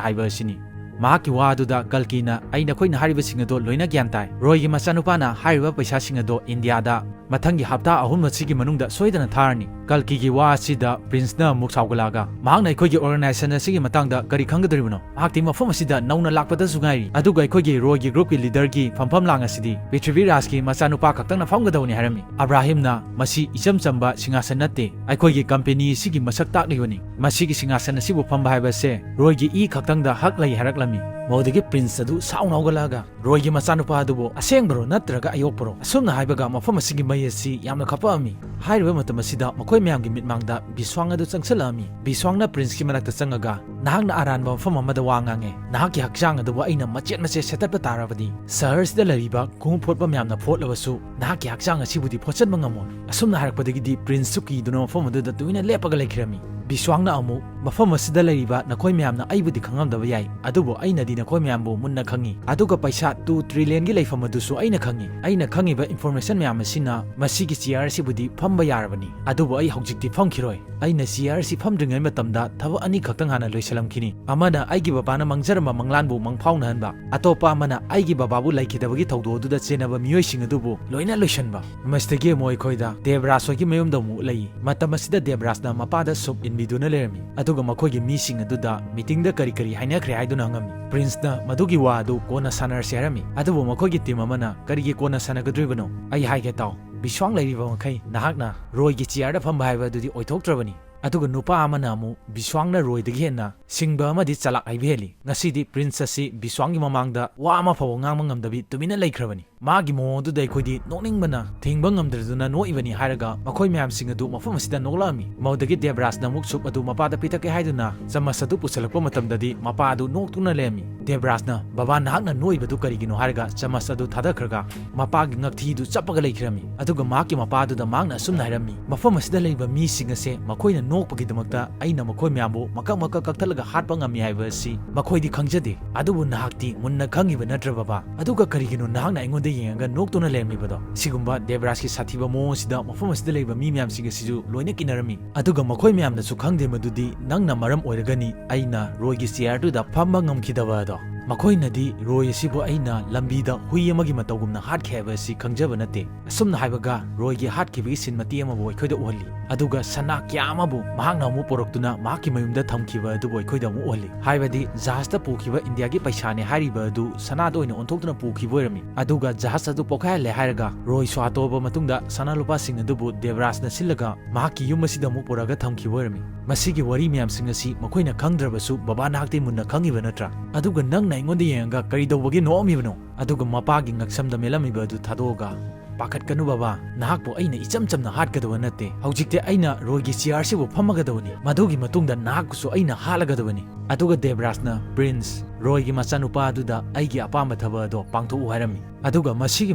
ꯍꯥꯏꯕ ꯑꯁꯤꯅꯤ"꯫ ꯃꯍꯥꯛꯀꯤ ꯋꯥ ꯑꯗꯨꯗ ꯀꯜꯀꯤꯅ, "ꯑꯩ ꯅꯈꯣꯏꯅ ꯍꯥꯏꯔꯤꯕꯁꯤꯡ ꯑꯗꯣ ꯂꯣꯏꯅ ꯒ꯭ꯌꯥꯟ ꯇꯥꯏ꯫ ꯔꯣꯏꯒꯤ ꯃꯆꯥꯅꯨꯄꯥꯅ ꯍꯥꯏꯔꯤꯕ ꯄꯩꯁꯥꯁꯤꯡ ꯑꯗꯣ ꯏꯟꯗꯤꯌꯥꯗ ꯃꯊꯪꯒꯤ ꯍꯞꯇꯥ ꯑꯍꯨꯝ ꯑꯁꯤꯒꯤ ꯃꯅꯨꯡꯗ ꯁꯣꯏꯗꯅ ꯊꯥꯔꯅꯤ"꯫ ꯀꯜꯀꯤꯒꯤ ꯋꯥ ꯑꯁꯤꯗ ꯄ꯭ꯔꯤꯟꯁꯅ ꯑꯃꯨꯛ ꯁꯥꯎꯒꯠꯂꯛꯑꯒ, "ꯃꯍꯥꯛꯅ ꯑꯩꯈꯣꯏꯒꯤ organization ꯑꯁꯤꯒꯤ ꯃꯇꯥꯡꯗ ꯀꯔꯤ ꯈꯪꯒꯗꯧꯔꯤꯕꯅꯣ? ꯃꯍꯥꯛꯇꯤ ꯃꯐꯝ ꯑꯁꯤꯗ ꯅꯧꯅ ꯂꯥꯛꯄꯗꯁꯨ ꯉꯥꯏꯔꯤ, ꯑꯗꯨꯒ ꯑꯩꯈꯣꯏꯒꯤ ꯔꯣꯏꯒꯤ groupꯀꯤ leaderꯒꯤ ꯐꯝꯐꯝ ꯂꯥꯡ ꯑꯁꯤꯗꯤ ꯄ꯭ꯔꯤꯊꯤꯕꯤꯔꯥꯖꯀꯤ ꯃꯆꯥꯅꯨꯄꯥ ꯈꯛꯇꯪꯅ ꯐꯝꯒꯗꯧꯅꯤ" ꯍꯥꯏꯔꯝꯃꯤ꯫ ꯑꯕ꯭ꯔꯥꯍꯤꯝꯅ, "ꯃꯁꯤ ꯏꯆꯝ ꯆꯝꯕ ꯁꯤꯡꯍꯥꯁꯟ ꯅꯠꯇꯦ, ꯑꯩꯈꯣꯏꯒꯤ company ꯑꯁꯤꯒꯤ ꯃꯁꯛ ꯇꯥꯛꯂꯤꯕꯅꯤ꯫ ꯃꯁꯤꯒꯤ ꯁꯤꯡꯍꯥꯁꯟ ꯑꯁꯤꯕꯨ ꯐꯝꯕ ꯍꯥꯏꯕꯁꯦ ꯔꯣꯏꯒꯤ ꯏ ꯈꯛꯇꯪꯗ ꯍꯛ ꯂꯩ" ꯍꯥꯏꯔꯛꯂꯝꯃꯤ꯫ ꯃꯗꯨꯗꯒꯤ ꯄ꯭ꯔꯤꯟꯁ ꯑꯗꯨ ꯁꯥꯎꯅ ꯍꯧꯒꯠꯂꯛꯑꯒ, "ꯔꯣꯏꯒꯤ ꯃꯆꯥꯅꯨꯄꯥ ꯑꯗꯨꯕꯨ ꯑꯁꯦꯡꯕꯔꯣ ꯅꯠꯇ꯭ꯔꯒ ꯑꯌꯣꯛꯄꯔꯣ?" ꯑꯁꯨꯝꯅ ꯍꯥꯏꯕꯒ ꯃꯐꯝ ꯑꯁꯤꯒꯤ ꯃꯩ ꯑꯁꯤ ꯌꯥꯝꯅ ꯈꯞꯄꯛꯑꯝꯃꯤ꯫ ꯍꯥꯏꯔꯤꯕ ꯃꯇꯝ ꯑꯁꯤꯗ ꯃꯈꯣꯏ ꯃꯌꯥꯝꯒꯤ ꯃꯤꯠꯃꯥꯡꯗ ꯕꯤꯁ꯭ꯋꯥꯡ ꯑꯗꯨ ꯆꯪꯁꯤꯜꯂꯛꯑꯝꯃꯤ꯫ ꯕꯤꯁ꯭ꯋꯥꯡꯅ ꯄ꯭ꯔꯤꯟꯁꯀꯤ ꯃꯅꯥꯛꯇ ꯆꯪꯉꯒ, "ꯅꯍꯥꯛꯅ ꯑꯔꯥꯟꯕ ꯃꯐꯝ ꯑꯃꯗ ꯋꯥ ꯉꯥꯡꯉꯦ꯫ ꯅꯍꯥꯛꯀꯤ ꯍꯛꯆꯥꯡ ꯑꯗꯨꯕꯨ ꯑꯩꯅ ꯃꯆꯦꯠ ꯃꯆꯦꯠ ꯁꯦꯠꯇꯠꯄ ꯇꯥꯔꯕꯗꯤ, ꯁꯍꯔꯁꯤꯗ ꯂꯩꯔꯤꯕ ꯈꯣꯡꯎꯞ ꯐꯣꯠꯄ ꯃꯌꯥꯝꯅ ꯐꯣꯠꯂꯕꯁꯨ ꯅꯍꯥꯛꯀꯤ ꯍꯛꯆꯥꯡ ꯑꯁꯤꯕꯨꯗꯤ ꯐꯣꯠꯆꯟꯕ ꯉꯝꯃꯣꯏ"꯫ ꯑꯁꯨꯝꯅ ꯍꯥꯏꯔꯛꯄꯗꯒꯤꯗꯤ ꯄ꯭ꯔꯤꯟꯁꯁꯨ ꯀꯤꯗꯨꯅ ꯃꯐꯝ ꯑꯗꯨꯗ ꯇꯨꯃꯤꯟꯅ ꯂꯦꯞꯄꯒ ꯂꯩꯈꯤꯔꯝꯃꯤ꯫ ꯕꯤꯁ꯭ꯋꯥꯡꯅ ꯑꯃꯨꯛ, "ꯃꯐꯝ ꯑꯁꯤꯗ ꯂꯩꯔꯤꯕ ꯅꯈꯣꯏ ꯃꯌꯥꯝꯅ ꯑꯩꯕꯨꯗꯤ ꯈꯪꯉꯝꯗꯕ ꯌꯥꯏ, ꯑꯗꯨꯕꯨ ꯑꯩꯅꯗꯤ ꯅꯈꯣꯏ ꯃꯌꯥꯝꯕꯨ ꯃꯨꯟꯅ ꯈꯪꯉꯤ, ꯑꯗꯨꯒ ꯄꯩꯁꯥ ꯇꯨ ꯇ꯭ꯔꯤꯂꯤꯌꯟꯒꯤ ꯂꯩꯐꯝ ꯑꯗꯨꯁꯨ ꯑꯩꯅ ꯈꯪꯉꯤ꯫ ꯑꯩꯅ ꯈꯪꯉꯤꯕ ꯏꯟꯐꯣꯔꯃꯦꯁꯟ ꯃꯌꯥꯝ ꯑꯁꯤꯅ ꯃꯁꯤꯒꯤ ꯆꯤꯌꯥꯔ ꯑꯁꯤꯕꯨꯗꯤ ꯐꯝꯕ ꯌꯥꯔꯕꯅꯤ, ꯑꯗꯨꯕꯨ ꯑꯩ ꯍꯧꯖꯤꯛꯇꯤ ꯐꯝꯈꯤꯔꯣꯏ꯫ ꯑꯩꯅ ꯆꯤꯌꯥꯔ ꯑꯁꯤ ꯐꯝꯗ꯭ꯔꯤꯉꯩ ꯃꯇꯝꯗ ꯊꯕꯛ ꯑꯅꯤꯈꯛꯇꯪ ꯍꯥꯟꯅ ꯂꯣꯏꯁꯤꯜꯂꯝꯈꯤꯅꯤ꯫ ꯑꯃꯅ ꯑꯩꯒꯤ ꯕꯕꯥꯅ ꯃꯪꯖꯔꯝꯕ ꯃꯪꯂꯥꯟꯕꯨ ꯃꯪꯐꯥꯎꯅꯍꯟꯕ, ꯑꯇꯣꯞꯄ ꯑꯃꯅ ꯑꯩꯒꯤ ꯕꯕꯥꯕꯨ ꯂꯩꯈꯤꯗꯕꯒꯤ ꯊꯧꯗꯣꯛ ꯑꯗꯨꯗ ꯆꯦꯟꯅꯕ ꯃꯤꯑꯣꯏꯁꯤꯡ ꯑꯗꯨꯕꯨ ꯂꯣꯏꯅ ꯂꯣꯏꯁꯤꯟꯕ꯫ ꯃꯁꯤꯗꯒꯤ ꯑꯃꯨꯛ ꯑꯩꯈꯣꯏꯗ ꯗꯦꯕꯔꯥꯖ ꯍꯣꯏꯒꯤ ꯃꯌꯨꯝꯗ ꯑꯃꯨꯛ ꯂꯩ꯫ ꯃꯇꯝ ꯑꯁꯤꯗ ꯗꯦꯕꯔꯥꯖꯅ ꯃꯄꯥꯗ ꯁꯨꯞ ꯏꯟꯕꯤꯗꯨꯅ ꯂꯩꯔꯝꯃꯤ, ꯑꯗꯨꯒ ꯃꯈꯣꯏꯒꯤ ꯃꯤꯁꯤꯡ ꯑꯗꯨꯗ ꯃꯤꯇꯤꯡꯗ ꯀꯔꯤ ꯀꯔꯤ ꯍꯥꯏꯅꯈ꯭ꯔꯦ ꯍꯥꯏꯗꯨꯅ ꯍꯪꯉꯝꯃꯤ꯫ ꯄ꯭ꯔꯤꯟꯁꯅ ꯃꯗꯨꯒꯤ ꯋꯥ ꯑꯗꯨ ꯀꯣꯟꯅ ꯁꯥꯟꯅꯔꯁꯤ ꯍꯥꯏꯔꯝꯃꯤ, ꯑꯗꯨꯕꯨ ꯃꯈꯣꯏꯒꯤ ꯇꯤꯝ ꯑꯃꯅ, "ꯀꯔꯤꯒꯤ ꯀꯣꯟꯅ ꯁꯥꯟꯅꯒꯗꯣꯔꯤꯕꯅꯣ? ꯑꯩ ꯍꯥꯏꯒꯦ ꯇꯥꯎ, ꯕꯤꯁ꯭ꯋꯥꯡ ꯂꯩꯔꯤꯕ ꯃꯈꯩ ꯅꯍꯥꯛꯅ ꯔꯣꯏꯒꯤ ꯆꯤꯌꯥꯔꯗ ꯐꯝꯕ ꯍꯥꯏꯕ ꯑꯗꯨꯗꯤ ꯑꯣꯏꯊꯣꯛꯇ꯭ꯔꯕꯅꯤ"꯫ ꯑꯗꯨꯒ ꯅꯨꯄꯥ ꯑꯃꯅ ꯑꯃꯨꯛ, "ꯕꯤꯁ꯭ꯋꯥꯡꯅ ꯔꯣꯏꯗꯒꯤ ꯍꯦꯟꯅ ꯁꯤꯡꯕ ꯑꯃꯗꯤ ꯆꯂꯥꯛ ꯍꯩꯕ ꯍꯦꯜꯂꯤ꯫ ꯉꯁꯤꯗꯤ ꯄ꯭ꯔꯤꯟꯁ ꯑꯁꯤ ꯕꯤꯁ꯭ꯋꯥꯡꯒꯤ ꯃꯃꯥꯡꯗ ꯋꯥ ꯑꯃ ꯐꯥꯎꯕ ꯉꯥꯡꯕ ꯉꯝꯗꯕꯤ ꯇꯨꯃꯤꯟꯅ ꯂꯩꯈ꯭ꯔꯕꯅꯤ꯫ ꯃꯥꯒꯤ ꯃꯑꯣꯡ ꯑꯗꯨꯗ ꯑꯩꯈꯣꯏꯗꯤ ꯅꯣꯛꯅꯤꯡꯕꯅ ꯊꯤꯡꯕ ꯉꯝꯗ꯭ꯔꯗꯨꯅ ꯅꯣꯛꯏꯕꯅꯤ" ꯍꯥꯏꯔꯒ ꯃꯈꯣꯏ ꯃꯌꯥꯝꯁꯤꯡ ꯑꯗꯨ ꯃꯐꯝ ꯑꯁꯤꯗ ꯅꯣꯛꯂꯛꯑꯝꯃꯤ꯫ ꯃꯗꯨꯗꯒꯤ ꯗꯦꯕꯔꯥꯖꯅ ꯑꯃꯨꯛ ꯁꯨꯞ ꯑꯗꯨ ꯃꯄꯥꯗ ꯄꯤꯊꯛꯀꯦ ꯍꯥꯏꯗꯨꯅ ꯆꯃꯁ ꯑꯗꯨ ꯄꯨꯁꯜꯂꯛꯄ ꯃꯇꯝꯗꯗꯤ ꯃꯄꯥ ꯑꯗꯨ ꯅꯣꯛꯇꯨꯅ ꯂꯩꯔꯝꯃꯤ꯫ ꯗꯦꯕꯔꯥꯖꯅ, "ꯕꯕꯥ, ꯅꯍꯥꯛꯅ ꯅꯣꯛꯏꯕꯗꯨ ꯀꯔꯤꯒꯤꯅꯣ?" ꯍꯥꯏꯔꯒ ꯆꯃꯁ ꯑꯗꯨ ꯊꯥꯗꯈ꯭ꯔꯒ ꯃꯄꯥꯒꯤ ꯉꯛꯊꯤꯗꯨ ꯆꯞꯄꯒ ꯂꯩꯈꯤꯔꯝꯃꯤ꯫ ꯑꯗꯨꯒ ꯃꯍꯥꯛꯀꯤ ꯃꯄꯥꯗꯨꯗ ꯃꯍꯥꯛꯅ ꯑꯁꯨꯝꯅ ꯍꯥꯏꯔꯝꯃꯤ, "ꯃꯐꯝ ꯑꯁꯤꯗ ꯂꯩꯕ ꯃꯤꯁꯤꯡ ꯑꯁꯦ ꯃꯈꯣꯏꯅ ꯅꯣꯛꯄꯒꯤꯗꯃꯛꯇ ꯑꯩꯅ ꯃꯈꯣꯏ ꯃꯌꯥꯝꯕꯨ ꯃꯀꯛ ꯃꯀꯛ ꯀꯛꯊꯠꯂꯒ ꯍꯥꯠꯄ ꯉꯝꯃꯤ ꯍꯥꯏꯕ ꯑꯁꯤ ꯃꯈꯣꯏꯗꯤ ꯈꯪꯖꯗꯦ꯫ ꯑꯗꯨꯕꯨ ꯅꯍꯥꯛꯇꯤ ꯃꯨꯟꯅ ꯈꯪꯉꯤꯕ ꯅꯠꯇ꯭ꯔ, ꯕꯕꯥ? ꯑꯗꯨꯒ ꯀꯔꯤꯒꯤꯅꯣ ꯅꯍꯥꯛꯅ ꯑꯩꯉꯣꯟꯗ ꯌꯦꯡꯉꯒ ꯅꯣꯛꯇꯨꯅ ꯂꯩꯔꯝꯃꯤꯕꯗꯣ?" ꯁꯤꯒꯨꯝꯕ ꯗꯦꯕꯔꯥꯖꯀꯤ ꯁꯥꯊꯤꯕ ꯃꯑꯣꯡ ꯑꯁꯤꯗ ꯃꯐꯝ ꯑꯁꯤꯗ ꯂꯩꯕ ꯃꯤ ꯃꯌꯥꯝꯁꯤꯡ ꯑꯁꯤꯁꯨ ꯂꯣꯏꯅ ꯀꯤꯅꯔꯝꯃꯤ꯫ ꯑꯗꯨꯒ ꯃꯈꯣꯏ ꯃꯌꯥꯝꯅꯁꯨ ꯈꯪꯗꯦ ꯃꯗꯨꯗꯤ ꯅꯪꯅ ꯃꯔꯝ ꯑꯣꯏꯔꯒꯅꯤ ꯑꯩꯅ ꯔꯣꯏꯒꯤ ꯆꯤꯌꯥꯔꯗꯨꯗ ꯐꯝꯕ ꯉꯝꯈꯤꯗꯕ ꯑꯗꯣ꯫ ꯃꯈꯣꯏꯅꯗꯤ ꯔꯣꯏ ꯑꯁꯤꯕꯨ ꯑꯩꯅ ꯂꯝꯕꯤꯗ ꯍꯨꯏ ꯑꯃꯒꯤ ꯃꯇꯧꯒꯨꯝꯅ ꯍꯥꯠꯈꯤ ꯍꯥꯏꯕ ꯑꯁꯤ ꯈꯪꯖꯕ ꯅꯠꯇꯦ꯫ ꯑꯁꯨꯝꯅ ꯍꯥꯏꯕꯒ ꯔꯣꯏꯒꯤ ꯍꯥꯠꯈꯤꯕꯒꯤ ꯁꯤꯟ ꯃꯇꯦꯛ ꯑꯃꯕꯨ ꯑꯩꯈꯣꯏꯗ ꯎꯍꯜꯂꯤ꯫ ꯑꯗꯨꯒ ꯁꯅꯥ ꯀꯌꯥ ꯑꯃꯕꯨ ꯃꯍꯥꯛꯅ ꯑꯃꯨꯛ ꯄꯨꯔꯛꯇꯨꯅ ꯃꯍꯥꯛꯀꯤ ꯃꯌꯨꯝꯗ ꯊꯝꯈꯤꯕ ꯑꯗꯨꯕꯨ ꯑꯩꯈꯣꯏꯗ ꯑꯃꯨꯛ ꯎꯍꯜꯂꯤ꯫ ꯍꯥꯏꯕꯗꯤ ꯖꯍꯥꯖꯇ ꯄꯨꯈꯤꯕ ꯏꯟꯗꯤꯌꯥꯒꯤ ꯄꯩꯁꯥꯅꯦ ꯍꯥꯏꯔꯤꯕ ꯑꯗꯨ ꯁꯅꯥꯗ ꯑꯣꯏꯅ ꯑꯣꯟꯊꯣꯛꯇꯨꯅ ꯄꯨꯈꯤꯕ ꯑꯣꯏꯔꯝꯃꯤ꯫ ꯑꯗꯨꯒ ꯖꯍꯥꯖ ꯑꯗꯨ ꯄꯣꯈꯥꯏꯍꯜꯂꯦ ꯍꯥꯏꯔꯒ ꯔꯣꯏ ꯁꯣꯍꯥ ꯇꯣꯛꯑꯕ ꯃꯇꯨꯡꯗ ꯁꯅꯥ ꯂꯨꯄꯥꯁꯤꯡ ꯑꯗꯨꯕꯨ ꯗꯦꯕꯔꯥꯖꯅ ꯁꯤꯜꯂꯒ ꯃꯍꯥꯛꯀꯤ ꯌꯨꯝ ꯑꯁꯤꯗ ꯑꯃꯨꯛ ꯄꯨꯔꯛꯑꯒ ꯊꯝꯈꯤꯕ ꯑꯣꯏꯔꯝꯃꯤ꯫ ꯃꯁꯤꯒꯤ ꯋꯥꯔꯤ ꯃꯌꯥꯝꯁꯤꯡ ꯑꯁꯤ ꯃꯈꯣꯏꯅ ꯈꯪꯗ꯭ꯔꯕꯁꯨ ꯕꯕꯥ ꯅꯍꯥꯛꯇꯤ ꯃꯨꯟꯅ ꯈꯪꯉꯤꯕ ꯅꯠꯇ꯭ꯔꯥ? ꯑꯗꯨꯒ ꯅꯪꯅ ꯑꯩꯉꯣꯟꯗ ꯌꯦꯡꯉꯒ ꯀꯔꯤ ꯇꯧꯕꯒꯤ ꯅꯣꯛꯑꯝꯃꯤꯕꯅꯣ? ꯑꯗꯨꯒ ꯃꯄꯥꯒꯤ ꯉꯛꯁꯝꯗ ꯃꯦꯠꯂꯝꯃꯤꯕ ꯑꯗꯨ ꯊꯥꯗꯣꯛꯑꯒ, "ꯄꯥꯈꯠꯀꯅꯨ ꯕꯕꯥ, ꯅꯍꯥꯛꯄꯨ ꯑꯩꯅ ꯏꯆꯝ ꯆꯝꯅ ꯍꯥꯠꯀꯗꯕ ꯅꯠꯇꯦ꯫ ꯍꯧꯖꯤꯛꯇꯤ ꯑꯩꯅ ꯔꯣꯏꯒꯤ ꯆꯤꯌꯥꯔꯁꯤꯕꯨ ꯐꯝꯃꯒꯗꯕꯅꯤ꯫ ꯃꯗꯨꯒꯤ ꯃꯇꯨꯡꯗ ꯅꯍꯥꯛꯄꯨꯁꯨ ꯑꯩꯅ ꯍꯥꯠꯂꯒꯗꯕꯅꯤ"꯫ ꯑꯗꯨꯒ ꯗꯦꯕꯔꯥꯖꯅ, "ꯄ꯭ꯔꯤꯟꯁ, ꯔꯣꯏꯒꯤ ꯃꯆꯥꯅꯨꯄꯥ ꯑꯗꯨꯗ ꯑꯩꯒꯤ ꯑꯄꯥꯝꯕ ꯊꯕꯛ ꯑꯗꯣ ꯄꯥꯡꯊꯣꯛꯎ" ꯍꯥꯏꯔꯝꯃꯤ꯫ ꯑꯗꯨꯒ ꯃꯁꯤꯒꯤ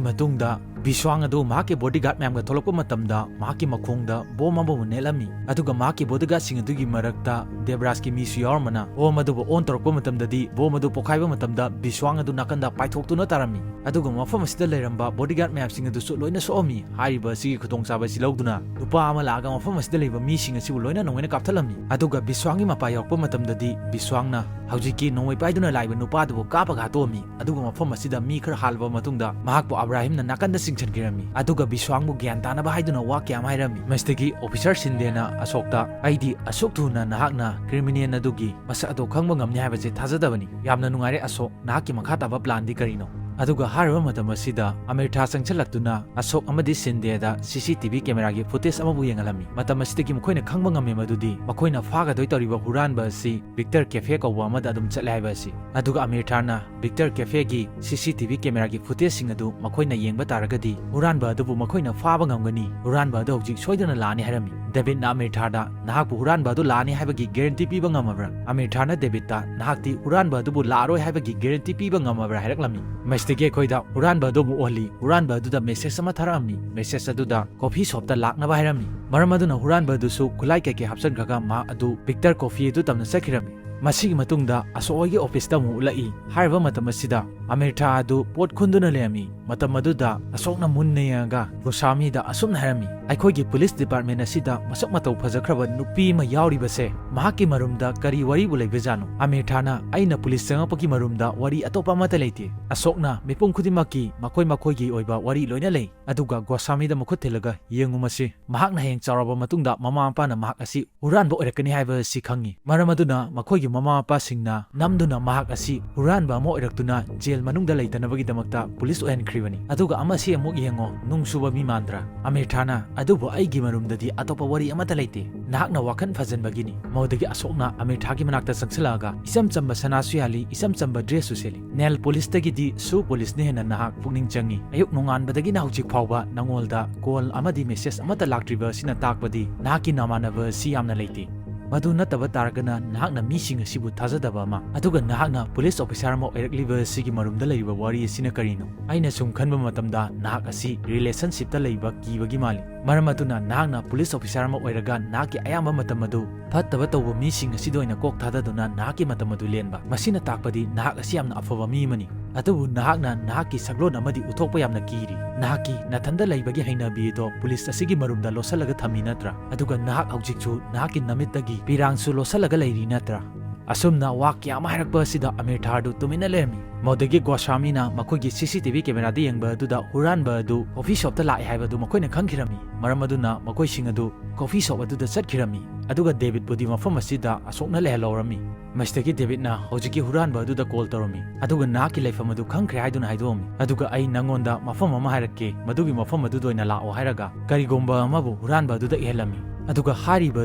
ꯃꯇꯨꯡꯗ ꯕꯤꯁ꯭ꯋꯥꯡ ꯑꯗꯨ ꯃꯍꯥꯛꯀꯤ bodyguard ꯃꯌꯥꯝꯒ ꯊꯣꯛꯂꯛꯄ ꯃꯇꯝꯗ ꯃꯍꯥꯛꯀꯤ ꯃꯈꯣꯡꯗ bomb ꯑꯃꯕꯨ ꯅꯦꯠꯂꯝꯃꯤ꯫ ꯑꯗꯨꯒ ꯃꯍꯥꯛꯀꯤ bodyguardꯁꯤꯡ ꯑꯗꯨꯒꯤ ꯃꯔꯛꯇ ꯗꯦꯕ꯭ꯔꯥꯖꯀꯤ ꯃꯤꯁꯨ ꯌꯥꯎꯔꯝꯕꯅ bomb ꯑꯗꯨꯕꯨ on ꯇꯧꯔꯛꯄ ꯃꯇꯝꯗꯗꯤ bomb ꯑꯗꯨ ꯄꯣꯈꯥꯏꯕ ꯃꯇꯝꯗ ꯕꯤꯁ꯭ꯋꯥꯡ ꯑꯗꯨ ꯅꯥꯀꯟꯗ ꯄꯥꯏꯊꯣꯛꯇꯨꯅ ꯇꯥꯔꯝꯃꯤ꯫ ꯑꯗꯨꯒ ꯃꯐꯝ ꯑꯁꯤꯗ ꯂꯩꯔꯝꯕ bodyguard ꯃꯌꯥꯝꯁꯤꯡ ꯑꯗꯨꯁꯨ ꯂꯣꯏꯅ ꯁꯣꯛꯑꯝꯃꯤ꯫ ꯍꯥꯏꯔꯤꯕ ꯑꯁꯤꯒꯤ ꯈꯨꯗꯣꯡꯆꯥꯕ ꯑꯁꯤ ꯂꯧꯗꯨꯅ ꯅꯨꯄꯥ ꯑꯃ ꯂꯥꯛꯑꯒ ꯃꯐꯝ ꯑꯁꯤꯗ ꯂꯩꯕ ꯃꯤꯁꯤꯡ ꯑꯁꯤꯕꯨ ꯂꯣꯏꯅ ꯅꯣꯡꯃꯩꯅ ꯀꯥꯞꯊꯠꯂꯝꯃꯤ꯫ ꯑꯗꯨꯒ ꯕꯤꯁ꯭ꯋꯥꯡꯒꯤ ꯃꯄꯥ ꯌꯧꯔꯛꯄ ꯃꯇꯝꯗꯗꯤ ꯕꯤꯁ꯭ꯋꯥꯡꯅ ꯍꯧꯖꯤꯛꯀꯤ ꯅꯣꯡꯃꯩ ꯄꯥꯏꯗꯨꯅ ꯂꯥꯛꯏꯕ ꯅꯨꯄꯥꯗꯨꯕꯨ ꯀꯥꯞꯄꯒ ꯍꯥꯠꯇꯣꯛꯑꯝꯃꯤ꯫ ꯑꯗꯨꯒ ꯃꯐꯝ ꯑꯁꯤꯗ ꯃꯤ ꯈꯔ ꯍꯥꯜꯂꯕ ꯃꯇꯨꯡꯗ ꯃꯍꯥꯛꯄꯨ ꯑꯕ꯭ꯔꯥꯍꯤꯝꯅ ꯅꯥꯀꯟꯗ ꯆꯤꯡꯁꯤꯟꯈꯤꯔꯝꯃꯤ꯫ ꯑꯗꯨꯒ ꯕꯤꯁ꯭ꯋꯥꯡꯕꯨ ꯒ꯭ꯌꯥꯟ ꯇꯥꯅꯕ ꯍꯥꯏꯗꯨꯅ ꯋꯥ ꯀꯌꯥ ꯑꯃ ꯍꯥꯏꯔꯝꯃꯤ꯫ ꯃꯁꯤꯗꯒꯤ officer ꯁꯤꯟꯗꯦꯅ ꯑꯁꯣꯛꯇ, "ꯑꯩꯗꯤ ꯑꯁꯨꯛ ꯊꯨꯅ ꯅꯍꯥꯛꯅ criminal ꯑꯗꯨꯒꯤ ꯃꯁꯛ ꯑꯗꯨ ꯈꯪꯕ ꯉꯝꯅꯤ ꯍꯥꯏꯕꯁꯦ ꯊꯥꯖꯗꯕꯅꯤ꯫ ꯌꯥꯝꯅ ꯅꯨꯡꯉꯥꯏꯔꯦ ꯑꯁꯣꯛ, ꯅꯍꯥꯛꯀꯤ ꯃꯈꯥ ꯇꯥꯕ planꯗꯤ ꯀꯔꯤꯅꯣ?" ꯑꯗꯨꯒ ꯍꯥꯏꯔꯤꯕ ꯃꯇꯝ ꯑꯁꯤꯗ ꯑꯃꯤꯔꯊꯥ ꯆꯪꯁꯤꯜꯂꯛꯇꯨꯅ ꯑꯁꯣꯛ ꯑꯃꯗꯤ ꯁꯤꯟꯗꯦꯗ CCTV cameraꯒꯤ footage ꯑꯃꯕꯨ ꯌꯦꯡꯍꯜꯂꯝꯃꯤ꯫ ꯃꯇꯝ ꯑꯁꯤꯗꯒꯤ ꯃꯈꯣꯏꯅ ꯈꯪꯕ ꯉꯝꯃꯤ ꯃꯗꯨꯗꯤ ꯃꯈꯣꯏꯅ ꯐꯥꯒꯗꯣꯏ ꯇꯧꯔꯤꯕ ꯍꯨꯔꯥꯟꯕ ꯑꯁꯤ Victor Cafe ꯀꯧꯕ ꯑꯃꯗ ꯑꯗꯨꯝ ꯆꯠꯂꯦ ꯍꯥꯏꯕ ꯑꯁꯤ꯫ ꯑꯗꯨꯒ ꯑꯃꯤꯔꯊꯥꯅ Victor Cafeꯒꯤ CCTV cameraꯒꯤ footageꯁꯤꯡ ꯑꯗꯨ ꯃꯈꯣꯏꯅ ꯌꯦꯡꯕ ꯇꯥꯔꯒꯗꯤ ꯍꯨꯔꯥꯟꯕ ꯑꯗꯨꯕꯨ ꯃꯈꯣꯏꯅ ꯐꯥꯕ ꯉꯝꯒꯅꯤ, ꯍꯨꯔꯥꯟꯕ ꯑꯗꯨ ꯍꯧꯖꯤꯛ ꯁꯣꯏꯗꯅ ꯂꯥꯛꯑꯅꯤ ꯍꯥꯏꯔꯝꯃꯤ꯫ ꯗꯦꯕꯤꯗꯅ ꯑꯃꯤꯔꯊꯥꯗ, "ꯅꯍꯥꯛꯄꯨ ꯍꯨꯔꯥꯟꯕ ꯑꯗꯨ ꯂꯥꯛꯑꯅꯤ ꯍꯥꯏꯕꯒꯤ guarantee ꯄꯤꯕ ꯉꯝꯃꯕ꯭ꯔꯥ?" ꯑꯃꯤꯔꯊꯥꯅ ꯗꯦꯕꯤꯗꯇ, "ꯅꯍꯥꯛꯇꯤ ꯍꯨꯔꯥꯟꯕ ꯑꯗꯨꯕꯨ ꯂꯥꯛꯑꯔꯣꯏ ꯍꯥꯏꯕꯒꯤ guarantee ꯄꯤꯕ ꯉꯝꯃꯕ꯭ꯔꯥ?" ꯍꯥꯏꯔꯛꯂꯝꯃꯤ꯫ ꯃꯁꯤꯗꯒꯤ ꯑꯩꯈꯣꯏꯗ ꯍꯨꯔꯥꯟꯕ ꯑꯗꯨ ꯑꯃꯨꯛ ꯎꯍꯜꯂꯤ꯫ ꯍꯨꯔꯥꯟꯕ ꯑꯗꯨꯗ message ꯑꯃ ꯊꯥꯔꯛꯑꯝꯃꯤ꯫ Message ꯑꯗꯨꯗ coffee shopꯇ ꯂꯥꯛꯅꯕ ꯍꯥꯏꯔꯝꯃꯤ꯫ ꯃꯔꯝ ꯑꯗꯨꯅ ꯍꯨꯔꯥꯟꯕ ꯑꯗꯨꯁꯨ ꯈꯨꯠꯂꯥꯏ ꯀꯩꯀꯩ ꯍꯥꯞꯆꯤꯟꯈ꯭ꯔꯒ ꯃꯍꯥꯛ ꯑꯗꯨ Victor Cafe ꯑꯗꯨ ꯇꯝꯅ ꯆꯠꯈꯤꯔꯝꯃꯤ꯫ ꯃꯁꯤꯒꯤ ꯃꯇꯨꯡꯗ ꯑꯁꯣꯛ ꯍꯣꯏꯒꯤ officeꯇ ꯑꯃꯨꯛ ꯎꯠꯂꯛꯏ꯫ ꯍꯥꯏꯔꯤꯕ ꯃꯇꯝ ꯑꯁꯤꯗ ꯑꯃꯤꯔꯊꯥ ꯑꯗꯨ ꯄꯣꯠ ꯈꯨꯟꯗꯨꯅ ꯂꯩꯔꯝꯃꯤ꯫ ꯃꯇꯝ ꯑꯗꯨꯗ ꯑꯁꯣꯛꯅ ꯃꯨꯟꯅ ꯌꯦꯡꯉꯒ ꯒꯣꯁꯥꯃꯤꯗ ꯑꯁꯨꯝꯅ ꯍꯥꯏꯔꯝꯃꯤ, "ꯑꯩꯈꯣꯏꯒꯤ police department ꯑꯁꯤꯗ ꯃꯁꯛ ꯃꯇꯧ ꯐꯖꯈ꯭ꯔꯕ ꯅꯨꯄꯤ ꯑꯃ ꯌꯥꯎꯔꯤꯕꯁꯦ, ꯃꯍꯥꯛꯀꯤ ꯃꯔꯨꯝꯗ ꯀꯔꯤ ꯋꯥꯔꯤꯕꯨ ꯂꯩꯕꯖꯥꯠꯅꯣ?" ꯑꯃꯤꯔꯊꯥꯅ, "ꯑꯩꯅ police ꯆꯪꯉꯛꯄꯒꯤ ꯃꯔꯨꯝꯗ ꯋꯥꯔꯤ ꯑꯇꯣꯞꯄ ꯑꯃꯠꯇ ꯂꯩꯇꯦ꯫ ꯑꯁꯣꯛꯅ ꯃꯤꯄꯨꯝ ꯈꯨꯗꯤꯡꯃꯛꯀꯤ ꯃꯈꯣꯏ ꯃꯈꯣꯏꯒꯤ ꯑꯣꯏꯕ ꯋꯥꯔꯤ ꯂꯣꯏꯅ ꯂꯩ꯫" ꯑꯗꯨꯒ ꯒꯣꯁꯥꯃꯤꯗ ꯃꯈꯨꯠ ꯊꯤꯜꯂꯒ, "ꯌꯦꯡꯉꯨ ꯃꯁꯤ, ꯃꯍꯥꯛꯅ ꯍꯌꯦꯡ ꯆꯥꯎꯔꯕ ꯃꯇꯨꯡꯗ ꯃꯃꯥ ꯃꯄꯥꯅ ꯃꯍꯥꯛ ꯑꯁꯤ ꯍꯨꯔꯥꯟꯕ ꯑꯣꯏꯔꯛꯀꯅꯤ ꯍꯥꯏꯕ ꯑꯁꯤ ꯈꯪꯉꯤ꯫ ꯃꯔꯝ ꯑꯗꯨꯅ ꯃꯈꯣꯏꯒꯤ ꯃꯃꯥ ꯃꯄꯥꯁꯤꯡꯅ ꯅꯝꯗꯨꯅ ꯃꯍꯥꯛ ꯑꯁꯤ ꯍꯨꯔꯥꯟꯕ ꯑꯃ ꯑꯣꯏꯔꯛꯇꯨꯅ ꯖꯦꯜ ꯃꯅꯨꯡꯗ ꯂꯩꯇꯅꯕꯒꯤꯗꯃꯛꯇ police ꯑꯣꯏꯍꯟꯈ꯭ꯔꯤꯕꯅꯤ꯫ ꯑꯗꯨꯒ ꯑꯃꯁꯤ ꯑꯃꯨꯛ ꯌꯦꯡꯉꯣ, ꯅꯨꯡ ꯁꯨꯕ ꯃꯤ ꯃꯥꯟꯗ꯭ꯔꯥ?" ꯑꯃꯤꯔꯊꯥꯅ, "ꯑꯗꯨꯕꯨ ꯑꯩꯒꯤ ꯃꯔꯨꯝꯗꯗꯤ ꯑꯇꯣꯞꯄ ꯋꯥꯔꯤ ꯑꯃꯠꯇ ꯂꯩꯇꯦ꯫ ꯅꯍꯥꯛꯅ ꯋꯥꯈꯜ ꯐꯖꯟꯕꯒꯤꯅꯤ꯫" ꯃꯗꯨꯗꯒꯤ ꯑꯁꯣꯛꯅ ꯑꯃꯤꯔꯊꯥꯒꯤ ꯃꯅꯥꯛꯇ ꯆꯪꯁꯤꯜꯂꯛꯑꯒ, "ꯏꯆꯝ ꯆꯝꯕ ꯁꯅꯥꯁꯨ ꯌꯥꯜꯂꯤ, ꯏꯆꯝ ꯆꯝꯕ dressꯁꯨ ꯁꯦꯠꯂꯤ꯫ Nail polishꯇꯒꯤꯗꯤ shoe polishꯅ ꯍꯦꯟꯅ ꯅꯍꯥꯛ ꯄꯨꯛꯅꯤꯡ ꯆꯪꯉꯤ꯫ ꯑꯌꯨꯛ ꯅꯣꯡꯉꯥꯟꯕꯗꯒꯤꯅ ꯍꯧꯖꯤꯛ ꯐꯥꯎꯕ ꯅꯉꯣꯜꯗ call ꯑꯃꯗꯤ message ꯑꯃꯠꯇ ꯂꯥꯛꯇ꯭ꯔꯤꯕ ꯑꯁꯤꯅ ꯇꯥꯛꯄꯗꯤ ꯅꯍꯥꯛꯀꯤ ꯅꯃꯥꯟꯅꯕ ꯑꯁꯤ ꯌꯥꯝꯅ ꯂꯩꯇꯦ꯫" ꯃꯗꯨ ꯅꯠꯇꯕ ꯇꯥꯔꯒꯅ ꯅꯍꯥꯛꯅ ꯃꯤꯁꯤꯡ ꯑꯁꯤꯕꯨ ꯊꯥꯖꯗꯕ ꯑꯃ, ꯑꯗꯨꯒ ꯅꯍꯥꯛꯅ ꯄꯨꯂꯤꯁ ꯑꯣꯐꯤꯁꯥꯔ ꯑꯃ ꯑꯣꯏꯔꯛꯂꯤꯕ ꯑꯁꯤꯒꯤ ꯃꯔꯨꯝꯗ ꯂꯩꯔꯤꯕ ꯋꯥꯔꯤ ꯑꯁꯤꯅ ꯀꯔꯤꯅꯣ? ꯑꯩꯅ ꯁꯨꯝ ꯈꯟꯕ ꯃꯇꯝꯗ ꯅꯍꯥꯛ ꯑꯁꯤ ꯔꯤꯂꯦꯁꯟꯁꯤꯞꯇ ꯂꯩꯕ ꯀꯤꯕꯒꯤ ꯃꯥꯜꯂꯤ꯫ ꯃꯔꯝ ꯑꯗꯨꯅ ꯅꯍꯥꯛꯅ ꯄꯨꯂꯤꯁ ꯑꯣꯐꯤꯁꯥꯔ ꯑꯃ ꯑꯣꯏꯔꯒ ꯅꯍꯥꯛꯀꯤ ꯑꯌꯥꯝꯕ ꯃꯇꯝ ꯑꯗꯨ ꯐꯠꯇꯕ ꯇꯧꯕ ꯃꯤꯁꯤꯡ ꯑꯁꯤꯗ ꯑꯣꯏꯅ ꯀꯣꯛ ꯊꯥꯗꯗꯨꯅ ꯅꯍꯥꯛꯀꯤ ꯃꯇꯝ ꯑꯗꯨ ꯂꯦꯟꯕ, ꯃꯁꯤꯅ ꯇꯥꯛꯄꯗꯤ ꯅꯍꯥꯛ ꯑꯁꯤ ꯌꯥꯝꯅ ꯑꯐꯕ ꯃꯤ ꯑꯃꯅꯤ꯫ ꯑꯗꯨꯕꯨ ꯅꯍꯥꯛꯅ ꯅꯍꯥꯛꯀꯤ ꯁꯛꯂꯣꯟ ꯑꯃꯗꯤ ꯎꯠꯊꯣꯛꯄ ꯌꯥꯝꯅ ꯀꯤꯔꯤ꯫ ꯅꯍꯥꯛꯀꯤ ꯅꯊꯟꯗ ꯂꯩꯕꯒꯤ ꯍꯩꯅꯕꯤ ꯑꯗꯣ ꯄꯨꯂꯤꯁ ꯑꯁꯤꯒꯤ ꯃꯔꯨꯝꯗ ꯂꯣꯠꯁꯤꯜꯂꯒ ꯊꯝꯃꯤ ꯅꯠꯇ꯭ꯔꯥ? ꯑꯗꯨꯒ ꯅꯍꯥꯛ ꯍꯧꯖꯤꯛꯁꯨ ꯅꯍꯥꯛꯀꯤ ꯅꯃꯤꯠꯇꯒꯤ ꯄꯤꯔꯥꯡꯁꯨ ꯂꯣꯠꯁꯤꯜꯂꯒ ꯂꯩꯔꯤ ꯅꯠꯇ꯭ꯔꯥ? ꯑꯁꯨꯝꯅ ꯋꯥ ꯀꯌꯥ ꯑꯃ ꯍꯥꯏꯔꯛꯄ ꯑꯁꯤꯗ ꯑꯃꯤꯔ ꯊꯥꯔꯗꯨ ꯇꯨꯃꯤꯟꯅ ꯂꯩꯔꯝꯃꯤ꯫ ꯃꯗꯨꯗꯒꯤ ꯒꯣꯁ꯭ꯋꯥꯃꯤꯅ ꯃꯈꯣꯏꯒꯤ ꯁꯤ ꯁꯤ ꯇꯤ ꯚꯤ ꯀꯦꯃꯦꯔꯥꯗ ꯌꯦꯡꯕ ꯑꯗꯨꯗ ꯍꯨꯔꯥꯟꯕ ꯑꯗꯨ ꯀꯣꯐꯤ ꯁꯣꯞꯇ ꯂꯥꯛꯑꯦ ꯍꯥꯏꯕꯗꯨ ꯃꯈꯣꯏꯅ ꯈꯪꯈꯤꯔꯝꯃꯤ꯫ ꯃꯔꯝ ꯑꯗꯨꯅ ꯃꯈꯣꯏꯁꯤꯡ ꯑꯗꯨ ꯀꯣꯐꯤ ꯁꯣꯞ ꯑꯗꯨꯗ ꯆꯠꯈꯤꯔꯝꯃꯤ꯫ ꯑꯗꯨꯒ ꯗꯦꯕꯤꯠꯄꯨꯗꯤ ꯃꯐꯝ ꯑꯁꯤꯗ ꯑꯁꯣꯛꯅ ꯂꯩꯍꯜꯍꯧꯔꯝꯃꯤ꯫ ꯃꯁꯤꯗꯒꯤ ꯗꯦꯕꯤꯠꯅ ꯍꯧꯖꯤꯛꯀꯤ ꯍꯨꯔꯥꯟꯕ ꯑꯗꯨꯗ ꯀꯣꯜ ꯇꯧꯔꯝꯃꯤ, ꯑꯗꯨꯒ ꯅꯍꯥꯛꯀꯤ ꯂꯩꯐꯝ ꯑꯗꯨ ꯈꯪꯈ꯭ꯔꯦ ꯍꯥꯏꯗꯨꯅ ꯍꯥꯏꯗꯣꯛꯑꯝꯃꯤ꯫ ꯑꯗꯨꯒ ꯑꯩ ꯅꯪꯉꯣꯟꯗ ꯃꯐꯝ ꯑꯃ ꯍꯥꯏꯔꯛꯀꯦ, ꯃꯗꯨꯒꯤ ꯃꯐꯝ ꯑꯗꯨꯗ ꯑꯣꯏꯅ ꯂꯥꯛꯑꯣ ꯍꯥꯏꯔꯒ ꯀꯔꯤꯒꯨꯝꯕ ꯑꯃꯕꯨ ꯍꯨꯔꯥꯟꯕ ꯑꯗꯨꯗ ꯏꯍꯜꯂꯝꯃꯤ꯫ ꯑꯗꯨꯒ ꯍꯥꯏꯔꯤꯕ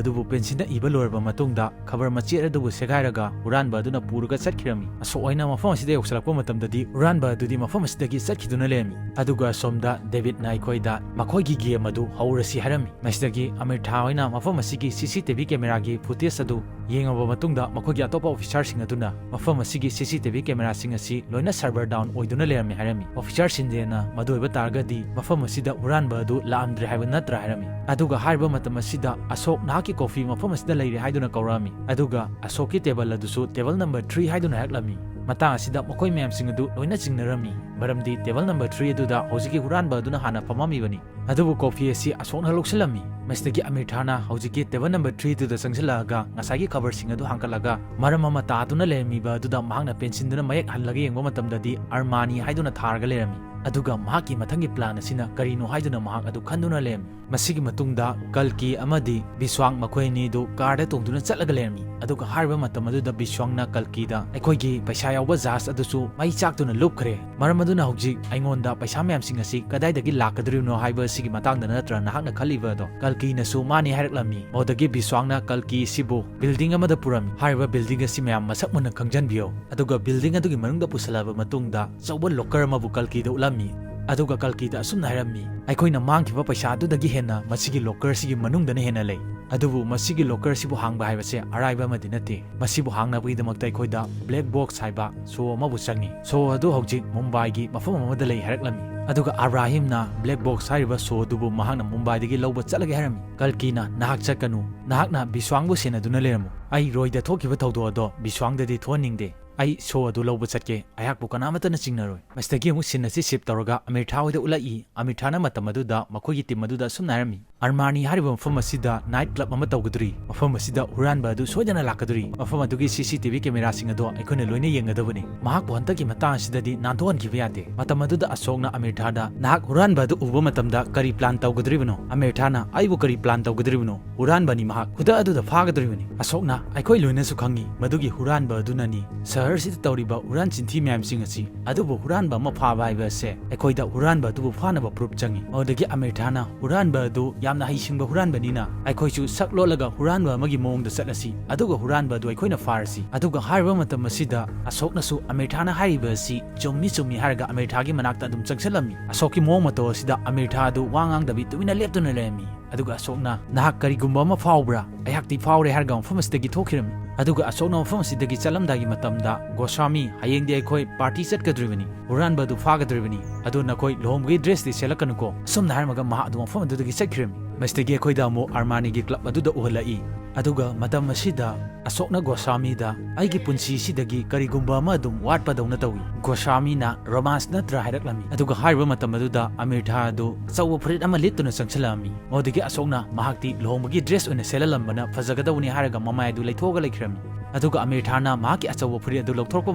ꯑꯗꯨꯕꯨ ꯄꯦꯟꯁꯤꯜꯅ ꯏꯕ ꯂꯣꯏꯔꯕ ꯃꯇꯨꯡꯗ ꯈꯕꯔ ꯃꯆꯦꯠ ꯑꯗꯨꯕꯨ ꯁꯦꯒꯥꯏꯔꯒ ꯍꯨꯔꯥꯟꯕ ꯑꯗꯨꯅ ꯄꯨꯔꯒ ꯆꯠꯈꯤꯔꯝꯃꯤ꯫ ꯑꯁꯣꯛ ꯑꯣꯏꯅ ꯃꯐꯝ ꯑꯁꯤꯗ ꯌꯧꯁꯤꯜꯂꯛꯄ ꯃꯇꯝꯗꯗꯤ ꯍꯨꯔꯥꯟꯕ ꯑꯗꯨꯗꯤ ꯃꯐꯝ ꯑꯁꯤꯗꯒꯤ ꯆꯠꯈꯤꯗꯨꯅ ꯂꯩꯔꯝꯃꯤ꯫ ꯑꯗꯨꯒ ꯑꯁꯣꯝꯗ ꯗꯦꯕꯤꯠꯅ ꯑꯩꯈꯣꯏꯗ ꯃꯈꯣꯏꯒꯤ ꯒꯦꯝ ꯑꯗꯨ ꯍꯧꯔꯁꯤ ꯍꯥꯏꯔꯝꯃꯤ꯫ ꯃꯁꯤꯗꯒꯤ ꯑꯃꯤꯔ ꯊꯥ ꯍꯣꯏꯅ ꯃꯐꯝ ꯑꯁꯤꯒꯤ ꯁꯤ ꯁꯤ ꯇꯤ ꯚꯤ ꯀꯦꯃꯦꯔꯥꯒꯤ ꯐꯨꯇꯦꯖ ꯑꯗꯨ ꯌꯦꯡꯉꯕ ꯃꯇꯨꯡꯗ ꯃꯈꯣꯏꯒꯤ ꯑꯇꯣꯞꯄ ꯑꯣꯐꯤꯁꯥꯔꯁꯤꯡ ꯑꯗꯨꯅ ꯃꯐꯝ ꯑꯁꯤꯒꯤ ꯁꯤ ꯁꯤ ꯇꯤ ꯚꯤ ꯀꯦꯃꯦꯔꯥꯁꯤꯡ ꯑꯁꯤ ꯂꯣꯏꯅ ꯁꯔꯚꯔ ꯗꯥꯎꯟ ꯑꯣꯏꯗꯨꯅ ꯂꯩꯔꯝꯃꯤ ꯍꯥꯏꯔꯝꯃꯤ꯫ ꯑꯣꯐꯤꯁꯥꯔ ꯁꯤꯟꯗꯦꯅ ꯃꯗꯨ ꯑꯣꯏꯕ ꯇꯥꯔꯒꯗꯤ ꯃꯐꯝ ꯑꯁꯤꯗ ꯍꯨꯔꯥꯟꯕ ꯑꯗꯨ ꯂꯥꯛꯑꯝꯗ꯭ꯔꯦ ꯍꯥꯏꯕ ꯅꯠꯇ꯭ꯔꯥ ꯍꯥꯏꯔꯝꯃꯤ꯫ ꯑꯗꯨꯒ ꯍꯥꯏꯔꯤꯕ ꯃꯇꯝ ꯑꯁꯤꯗ ꯑꯁꯣꯛ ꯅꯍꯥꯛꯀꯤ ꯀꯣꯐꯤ ꯃꯐꯝ ꯑꯁꯤꯗ ꯂꯩꯔꯦ ꯍꯥꯏꯗꯨꯅ ꯀꯧꯔꯛꯑꯝꯃꯤ꯫ ꯑꯗꯨꯒ ꯑꯁꯣꯛꯀꯤ ꯇꯦꯕꯜ ꯑꯗꯨꯁꯨ ꯇꯦꯕꯜ ꯅꯝꯕꯔ ꯊ꯭ꯔꯤ ꯍꯥꯏꯗꯨꯅ ꯍꯥꯏꯔꯛꯂꯝꯃꯤ꯫ ꯃꯇꯥꯡ ꯑꯁꯤꯗ ꯃꯈꯣꯏ ꯃꯌꯥꯝꯁꯤꯡ ꯑꯗꯨ ꯂꯣꯏꯅ ꯆꯤꯡꯅꯔꯝꯃꯤ, ꯃꯔꯝꯗꯤ ꯇꯦꯕꯜ ꯅꯝꯕꯔ ꯊ꯭ꯔꯤ ꯑꯗꯨꯗ ꯍꯧꯖꯤꯛꯀꯤ ꯍꯨꯔꯥꯟꯕ ꯑꯗꯨꯅ ꯍꯥꯟꯅ ꯐꯝꯃꯝꯃꯤꯕꯅꯤ꯫ ꯑꯗꯨꯕꯨ ꯀꯣꯐꯤ ꯑꯁꯤ ꯑꯁꯣꯛꯅ ꯂꯧꯁꯤꯜꯂꯝꯃꯤ꯫ ꯃꯁꯤꯗꯒꯤ ꯑꯃꯤꯔ ꯊꯥꯅ ꯍꯧꯖꯤꯛꯀꯤ ꯇꯦꯕꯜ ꯅꯝꯕꯔ ꯊ꯭ꯔꯤ ꯑꯗꯨꯗ ꯆꯪꯁꯤꯜꯂꯛꯑꯒ ꯉꯁꯥꯏꯒꯤ ꯈꯕꯔꯁꯤꯡ ꯑꯗꯨ ꯍꯥꯡꯀꯠꯂꯒ ꯃꯔꯝ ꯑꯃ ꯇꯥꯗꯨꯅ ꯂꯩꯔꯝꯃꯤꯕ ꯑꯗꯨꯗ ꯃꯍꯥꯛꯅ ꯄꯦꯟꯁꯤꯟꯗꯨꯅ ꯃꯌꯦꯛ ꯍꯜꯂꯒ ꯌꯦꯡꯕ ꯃꯇꯝꯗꯗꯤ ꯑꯔꯃꯥꯅꯤ ꯍꯥꯏꯗꯨꯅ ꯊꯥꯔꯒ ꯂꯩꯔꯝꯃꯤ꯫ ꯑꯗꯨꯒ ꯃꯍꯥꯛꯀꯤ ꯃꯊꯪꯒꯤ ꯄ꯭ꯂꯥꯟ ꯑꯁꯤꯅ ꯀꯔꯤꯅꯣ ꯍꯥꯏꯗꯨꯅ ꯃꯍꯥꯛ ꯑꯗꯨ ꯈꯟꯗꯨꯅ ꯂꯩꯔꯝꯃꯤ꯫ ꯃꯁꯤꯒꯤ ꯃꯇꯨꯡꯗ ꯀꯜꯀꯤ ꯑꯃꯗꯤ ꯕꯤꯁ꯭ꯋꯥꯡ ꯃꯈꯣꯏ ꯑꯅꯤꯗꯨ ꯀꯥꯔꯗ ꯇꯣꯡꯗꯨꯅ ꯆꯠꯂꯒ ꯂꯩꯔꯝꯃꯤ꯫ ꯑꯗꯨꯒ ꯍꯥꯏꯔꯤꯕ ꯃꯇꯝ ꯑꯗꯨꯗ ꯕꯤꯁ꯭ꯋꯥꯡꯅ ꯀꯜꯀꯤꯗ ꯑꯩꯈꯣꯏꯒꯤ ꯄꯩꯁꯥ ꯌꯥꯎꯕ ꯖꯍꯥꯖ ꯑꯗꯨꯁꯨ ꯃꯩ ꯆꯥꯛꯇꯨꯅ ꯂꯨꯞꯈ꯭ꯔꯦ꯫ ꯃꯔꯝ ꯑꯗꯨꯅ ꯍꯧꯖꯤꯛ ꯑꯩꯉꯣꯟꯗ ꯄꯩꯁꯥ ꯃꯌꯥꯝꯁꯤꯡ ꯑꯁꯤ ꯀꯗꯥꯏꯗꯒꯤ ꯂꯥꯛꯀꯗꯧꯔꯤꯕꯅꯣ ꯍꯥꯏꯕ ꯑꯁꯤꯒꯤ ꯃꯇꯥꯡꯗ ꯅꯠꯇ꯭ꯔꯥ ꯅꯍꯥꯛꯅ ꯈꯜꯂꯤꯕ ꯑꯗꯣ? ꯀꯜꯀꯤꯅꯁꯨ ꯃꯥꯅꯤ ꯍꯥꯏꯔꯛꯂꯝꯃꯤ꯫ ꯃꯗꯨꯗꯒꯤ ꯕꯤꯁ꯭ꯋꯥꯡꯅ ꯀꯜꯀꯤ ꯑꯁꯤꯕꯨ ꯕꯤꯜꯗꯤꯡ ꯑꯃꯗ ꯄꯨꯔꯝꯃꯤ꯫ ꯍꯥꯏꯔꯤꯕ ꯕꯤꯜꯗꯤꯡ ꯑꯁꯤ ꯃꯌꯥꯝ ꯃꯁꯛ ꯃꯨꯟꯅ ꯈꯪꯖꯟꯕꯤꯌꯨ꯫ ꯑꯗꯨꯒ ꯕꯤꯜꯗꯤꯡ ꯑꯗꯨꯒꯤ ꯃꯅꯨꯡꯗ ꯄꯨꯁꯜꯂꯕ ꯃꯇꯨꯡꯗ ꯑꯆꯧꯕ ꯂꯣꯀꯔ ꯑꯃꯕꯨ ꯀꯜꯀꯤꯗ ꯎꯠꯂꯝꯃꯤ꯫ ꯑꯗꯨꯒ ꯀꯜꯀꯤꯗ ꯑꯁꯨꯝꯅ ꯍꯥꯏꯔꯝꯃꯤ, "ꯑꯩꯈꯣꯏꯅ ꯃꯥꯡꯈꯤꯕ ꯄꯩꯁꯥ ꯑꯗꯨꯗꯒꯤ ꯍꯦꯟꯅ ꯃꯁꯤꯒꯤ ꯂꯣꯀꯔꯁꯤꯒꯤ ꯃꯅꯨꯡꯗꯅ ꯍꯦꯟꯅ ꯂꯩ꯫ ꯑꯗꯨꯕꯨ ꯃꯁꯤꯒꯤ ꯂꯣꯀꯔꯁꯤꯕꯨ ꯍꯥꯡꯕ ꯍꯥꯏꯕꯁꯦ ꯑꯔꯥꯏꯕ ꯑꯃꯗꯤ ꯅꯠꯇꯦ꯫ ꯃꯁꯤꯕꯨ ꯍꯥꯡꯅꯕꯒꯤꯗꯃꯛꯇ ꯑꯩꯈꯣꯏꯗ ꯕ꯭ꯂꯦꯛ ꯕꯣꯛꯁ ꯍꯥꯏꯕ ꯁꯣ ꯑꯃꯕꯨ ꯆꯪꯉꯤ꯫ ꯁꯣ ꯑꯗꯨ ꯍꯧꯖꯤꯛ ꯃꯨꯝꯕꯥꯏꯒꯤ ꯃꯐꯝ ꯑꯃꯗ ꯂꯩ" ꯍꯥꯏꯔꯛꯂꯝꯃꯤ꯫ ꯑꯗꯨꯒ ꯑꯕ꯭ꯔꯥꯍꯤꯝꯅ ꯕ꯭ꯂꯦꯛ ꯕꯣꯛꯁ ꯍꯥꯏꯔꯤꯕ ꯁꯣ ꯑꯗꯨꯕꯨ ꯃꯍꯥꯛꯅ ꯃꯨꯝꯕꯥꯏꯗꯒꯤ ꯂꯧꯕ ꯆꯠꯂꯒꯦ ꯍꯥꯏꯔꯝꯃꯤ꯫ ꯀꯜꯀꯤꯅ, "ꯅꯍꯥꯛ ꯆꯠꯀꯅꯨ꯫ ꯅꯍꯥꯛꯅ ꯕꯤꯁ꯭ꯋꯥꯡꯕꯨ ꯁꯦꯟꯅꯗꯨꯅ ꯂꯩꯔꯝꯃꯨ꯫ ꯑꯩ ꯔꯣꯏꯗ ꯊꯣꯛꯈꯤꯕ ꯊꯧꯗꯣꯛ ꯑꯗꯣ ꯕꯤꯁ꯭ꯋꯥꯡꯗꯗꯤ ꯊꯣꯛꯍꯟꯅꯤꯡꯗꯦ꯫ ꯑꯩ ꯁꯣ ꯑꯗꯨ ꯂꯧꯕ ꯆꯠꯀꯦ꯫ ꯑꯩꯍꯥꯛꯄꯨ ꯀꯅꯥꯃꯠꯇꯅ ꯆꯤꯡꯅꯔꯣꯏ"꯫ ꯃꯁꯤꯗꯒꯤ ꯑꯃꯨꯛ ꯁꯤꯟ ꯑꯁꯤ ꯁꯤꯞ ꯇꯧꯔꯒ ꯑꯃꯤꯔꯊꯥ ꯍꯣꯏꯗ ꯎꯠꯂꯛꯏ꯫ ꯑꯃꯤꯔꯊꯥꯅ ꯃꯇꯝ ꯑꯗꯨꯗ ꯃꯈꯣꯏꯒꯤ ꯇꯤꯝ ꯑꯗꯨꯗ ꯑꯁꯨꯝꯅ ꯍꯥꯏꯔꯝꯃꯤ, "ꯑꯔꯃꯥꯅꯤ ꯍꯥꯏꯔꯤꯕ ꯃꯐꯝ ꯑꯁꯤꯗ ꯅꯥꯏꯠ ꯀ꯭ꯂꯕ ꯑꯃ ꯇꯧꯒꯗꯧꯔꯤ꯫ ꯃꯐꯝ ꯑꯁꯤꯗ ꯍꯨꯔꯥꯟꯕ ꯑꯗꯨ ꯁꯣꯏꯗꯅ ꯂꯥꯛꯀꯗꯧꯔꯤ꯫ ꯃꯐꯝ ꯑꯗꯨꯒꯤ ꯁꯤ ꯁꯤ ꯇꯤ ꯚꯤ ꯀꯦꯃꯦꯔꯥꯁꯤꯡ ꯑꯗꯣ ꯑꯩꯈꯣꯏꯅ ꯂꯣꯏꯅ ꯌꯦꯡꯒꯗꯕꯅꯤ꯫ ꯃꯍꯥꯛꯄꯨ ꯍꯟꯗꯛꯀꯤ ꯃꯇꯥꯡ ꯑꯁꯤꯗꯗꯤ ꯅꯥꯟꯊꯣꯛꯍꯟꯈꯤꯕ ꯌꯥꯗꯦ"꯫ ꯃꯇꯝ ꯑꯗꯨꯗ ꯑꯁꯣꯛꯅ ꯑꯃꯤꯔꯊꯥꯗ, "ꯅꯍꯥꯛ ꯍꯨꯔꯥꯟꯕ ꯑꯗꯨ ꯎꯕ ꯃꯇꯝꯗ ꯀꯔꯤ ꯄ꯭ꯂꯥꯟ ꯇꯧꯒꯗꯧꯔꯤꯕꯅꯣ?" ꯑꯃꯤꯔꯊꯥꯅ, "ꯑꯩꯕꯨ ꯀꯔꯤ ꯄ꯭ꯂꯥꯟ ꯇꯧꯒꯗꯧꯔꯤꯕꯅꯣ? ꯍꯨꯔꯥꯟꯕꯅꯤ ꯃꯍꯥꯛ꯫ ꯈꯨꯗꯛ ꯑꯗꯨꯗ ꯐꯥꯒꯗꯧꯔꯤꯕꯅꯤ"꯫ ꯑꯁꯣꯛꯅ, "ꯑꯩꯈꯣꯏ ꯂꯣꯏꯅꯁꯨ ꯈꯪꯉꯤ, ꯃꯗꯨꯒꯤ ꯍꯨꯔꯥꯟꯕ ꯑꯗꯨꯅꯅꯤ ꯁꯍꯔꯁꯤꯗ ꯇꯧꯔꯤꯕ ꯍꯨꯔꯥꯟ ꯆꯤꯟꯊꯤ ꯃꯌꯥꯝꯁꯤꯡ ꯑꯁꯤ꯫ ꯑꯗꯨꯕꯨ ꯍꯨꯔꯥꯟꯕ ꯑꯃ ꯐꯥꯕ ꯍꯥꯏꯕ ꯑꯁꯦ ꯑꯩꯈꯣꯏꯗ ꯍꯨꯔꯥꯟꯕ ꯑꯗꯨꯕꯨ ꯐꯥꯅꯕ ꯄ꯭ꯔꯨꯐ ꯆꯪꯉꯤ"꯫ ꯃꯗꯨꯗꯒꯤ ꯑꯃꯤꯔꯊꯥꯅ, "ꯍꯨꯔꯥꯟꯕ ꯑꯗꯨ ꯌꯥꯝꯅ ꯍꯩꯁꯤꯡꯕ ꯍꯨꯔꯥꯟꯕꯅꯤꯅ ꯑꯩꯈꯣꯏꯁꯨ ꯁꯛ ꯂꯣꯠꯂꯒ ꯍꯨꯔꯥꯟꯕ ꯑꯃꯒꯤ ꯃꯑꯣꯡꯗ ꯆꯠꯂꯁꯤ, ꯑꯗꯨꯒ ꯍꯨꯔꯥꯟꯕ ꯑꯗꯨ ꯑꯩꯈꯣꯏꯅ ꯐꯥꯔꯁꯤ"꯫ ꯑꯗꯨꯒ ꯍꯥꯏꯔꯤꯕ ꯃꯇꯝ ꯑꯁꯤꯗ ꯑꯁꯣꯛꯅꯁꯨ ꯑꯃꯤꯔꯊꯥꯅ ꯍꯥꯏꯔꯤꯕ ꯑꯁꯤ ꯆꯨꯝꯃꯤ ꯆꯨꯝꯃꯤ ꯍꯥꯏꯔꯒ ꯑꯃꯤꯔꯊꯥꯒꯤ ꯃꯅꯥꯛꯇ ꯑꯗꯨꯝ ꯆꯪꯁꯤꯜꯂꯝꯃꯤ꯫ ꯑꯁꯣꯛꯀꯤ ꯃꯑꯣꯡ ꯃꯇꯧ ꯑꯁꯤꯗ ꯑꯃꯤꯔꯊꯥ ꯑꯗꯨ ꯋꯥ ꯉꯥꯡꯗꯕꯤ ꯇꯨꯃꯤꯟꯅ ꯂꯦꯞꯇꯨꯅ ꯂꯩꯔꯝꯃꯤ꯫ ꯑꯗꯨꯒ ꯑꯁꯣꯛꯅ, "ꯅꯍꯥꯛ ꯀꯔꯤꯒꯨꯝꯕ ꯑꯃ ꯐꯥꯎꯕ꯭ꯔꯥ? ꯑꯩꯍꯥꯛꯇꯤ ꯐꯥꯎꯔꯦ" ꯍꯥꯏꯔꯒ ꯃꯐꯝ ꯑꯁꯤꯗꯒꯤ ꯊꯣꯛꯈꯤꯔꯝꯃꯤ꯫ ꯑꯗꯨꯒ ꯑꯁꯣꯛꯅ ꯃꯐꯝ ꯑꯁꯤꯗꯒꯤ ꯆꯠꯂꯝꯗꯥꯏꯒꯤ ꯃꯇꯝꯗ, "ꯒꯣꯁ꯭ꯋꯥꯃꯤ, ꯍꯌꯦꯡꯗꯤ ꯑꯩꯈꯣꯏ ꯄꯥꯔꯇꯤ ꯆꯠꯀꯗꯧꯔꯤꯕꯅꯤ꯫ ꯍꯨꯔꯥꯟꯕ ꯑꯗꯨ ꯐꯥꯒꯗꯧꯔꯤꯕꯅꯤ꯫ ꯑꯗꯨ ꯅꯈꯣꯏ ꯂꯨꯍꯣꯡꯕꯒꯤ ꯗ꯭ꯔꯦꯁꯇꯤ ꯁꯦꯠꯂꯛꯀꯅꯨꯀꯣ"꯫ ꯑꯁꯨꯝꯅ ꯍꯥꯏꯔꯝꯃꯒ ꯃꯍꯥꯛ ꯑꯗꯨ ꯃꯐꯝ ꯑꯗꯨꯗꯒꯤ ꯆꯠꯈꯤꯔꯝꯃꯤ꯫ ꯃꯁꯤꯗꯒꯤ ꯑꯩꯈꯣꯏꯗ ꯑꯃꯨꯛ ꯑꯔꯃꯥꯅꯤꯒꯤ ꯀ꯭ꯂꯕ ꯑꯗꯨꯗ ꯎꯍꯜꯂꯛꯏ꯫ ꯑꯗꯨꯒ ꯃꯇꯝ ꯑꯁꯤꯗ ꯑꯁꯣꯛꯅ ꯒꯣꯁ꯭ꯋꯥꯃꯤꯗ, "ꯑꯩꯒꯤ ꯄꯨꯟꯁꯤꯁꯤꯗꯒꯤ ꯀꯔꯤꯒꯨꯝꯕ ꯑꯃ ꯑꯗꯨꯝ ꯋꯥꯠꯄꯗꯧꯅ ꯇꯧꯏ"꯫ ꯒꯣꯁ꯭ꯋꯥꯃꯤꯅ, "ꯔꯣꯃꯥꯟꯁ ꯅꯠꯇ꯭ꯔꯥ?" ꯍꯥꯏꯔꯛꯂꯝꯃꯤ꯫ ꯑꯗꯨꯒ ꯍꯥꯏꯔꯤꯕ ꯃꯇꯝ ꯑꯗꯨꯗ ꯑꯃꯤꯔꯊꯥ ꯑꯗꯨ ꯑꯆꯧꯕ ꯐꯨꯔꯤꯠ ꯑꯃ ꯂꯤꯠꯇꯨꯅ ꯆꯪꯁꯤꯜꯂꯛꯂꯝꯃꯤ꯫ ꯃꯗꯨꯗꯒꯤ ꯑꯁꯣꯛꯅ, "ꯃꯍꯥꯛꯇꯤ ꯂꯨꯍꯣꯡꯕꯒꯤ ꯗ꯭ꯔꯦꯁ ꯑꯣꯏꯅ ꯁꯦꯠꯍꯜꯂꯝꯕꯅ ꯐꯖꯒꯗꯧꯕꯅꯤ" ꯍꯥꯏꯔꯒ ꯃꯃꯥꯏ ꯑꯗꯨ ꯂꯩꯊꯣꯛꯑꯒ ꯂꯩꯈꯤꯔꯝꯃꯤ꯫ ꯑꯗꯨꯒ ꯑꯃꯤꯔꯊꯥꯅ ꯃꯍꯥꯛꯀꯤ ꯑꯆꯧꯕ ꯐꯨꯔꯤꯠ ꯑꯗꯨ ꯂꯧꯊꯣꯔꯛꯄ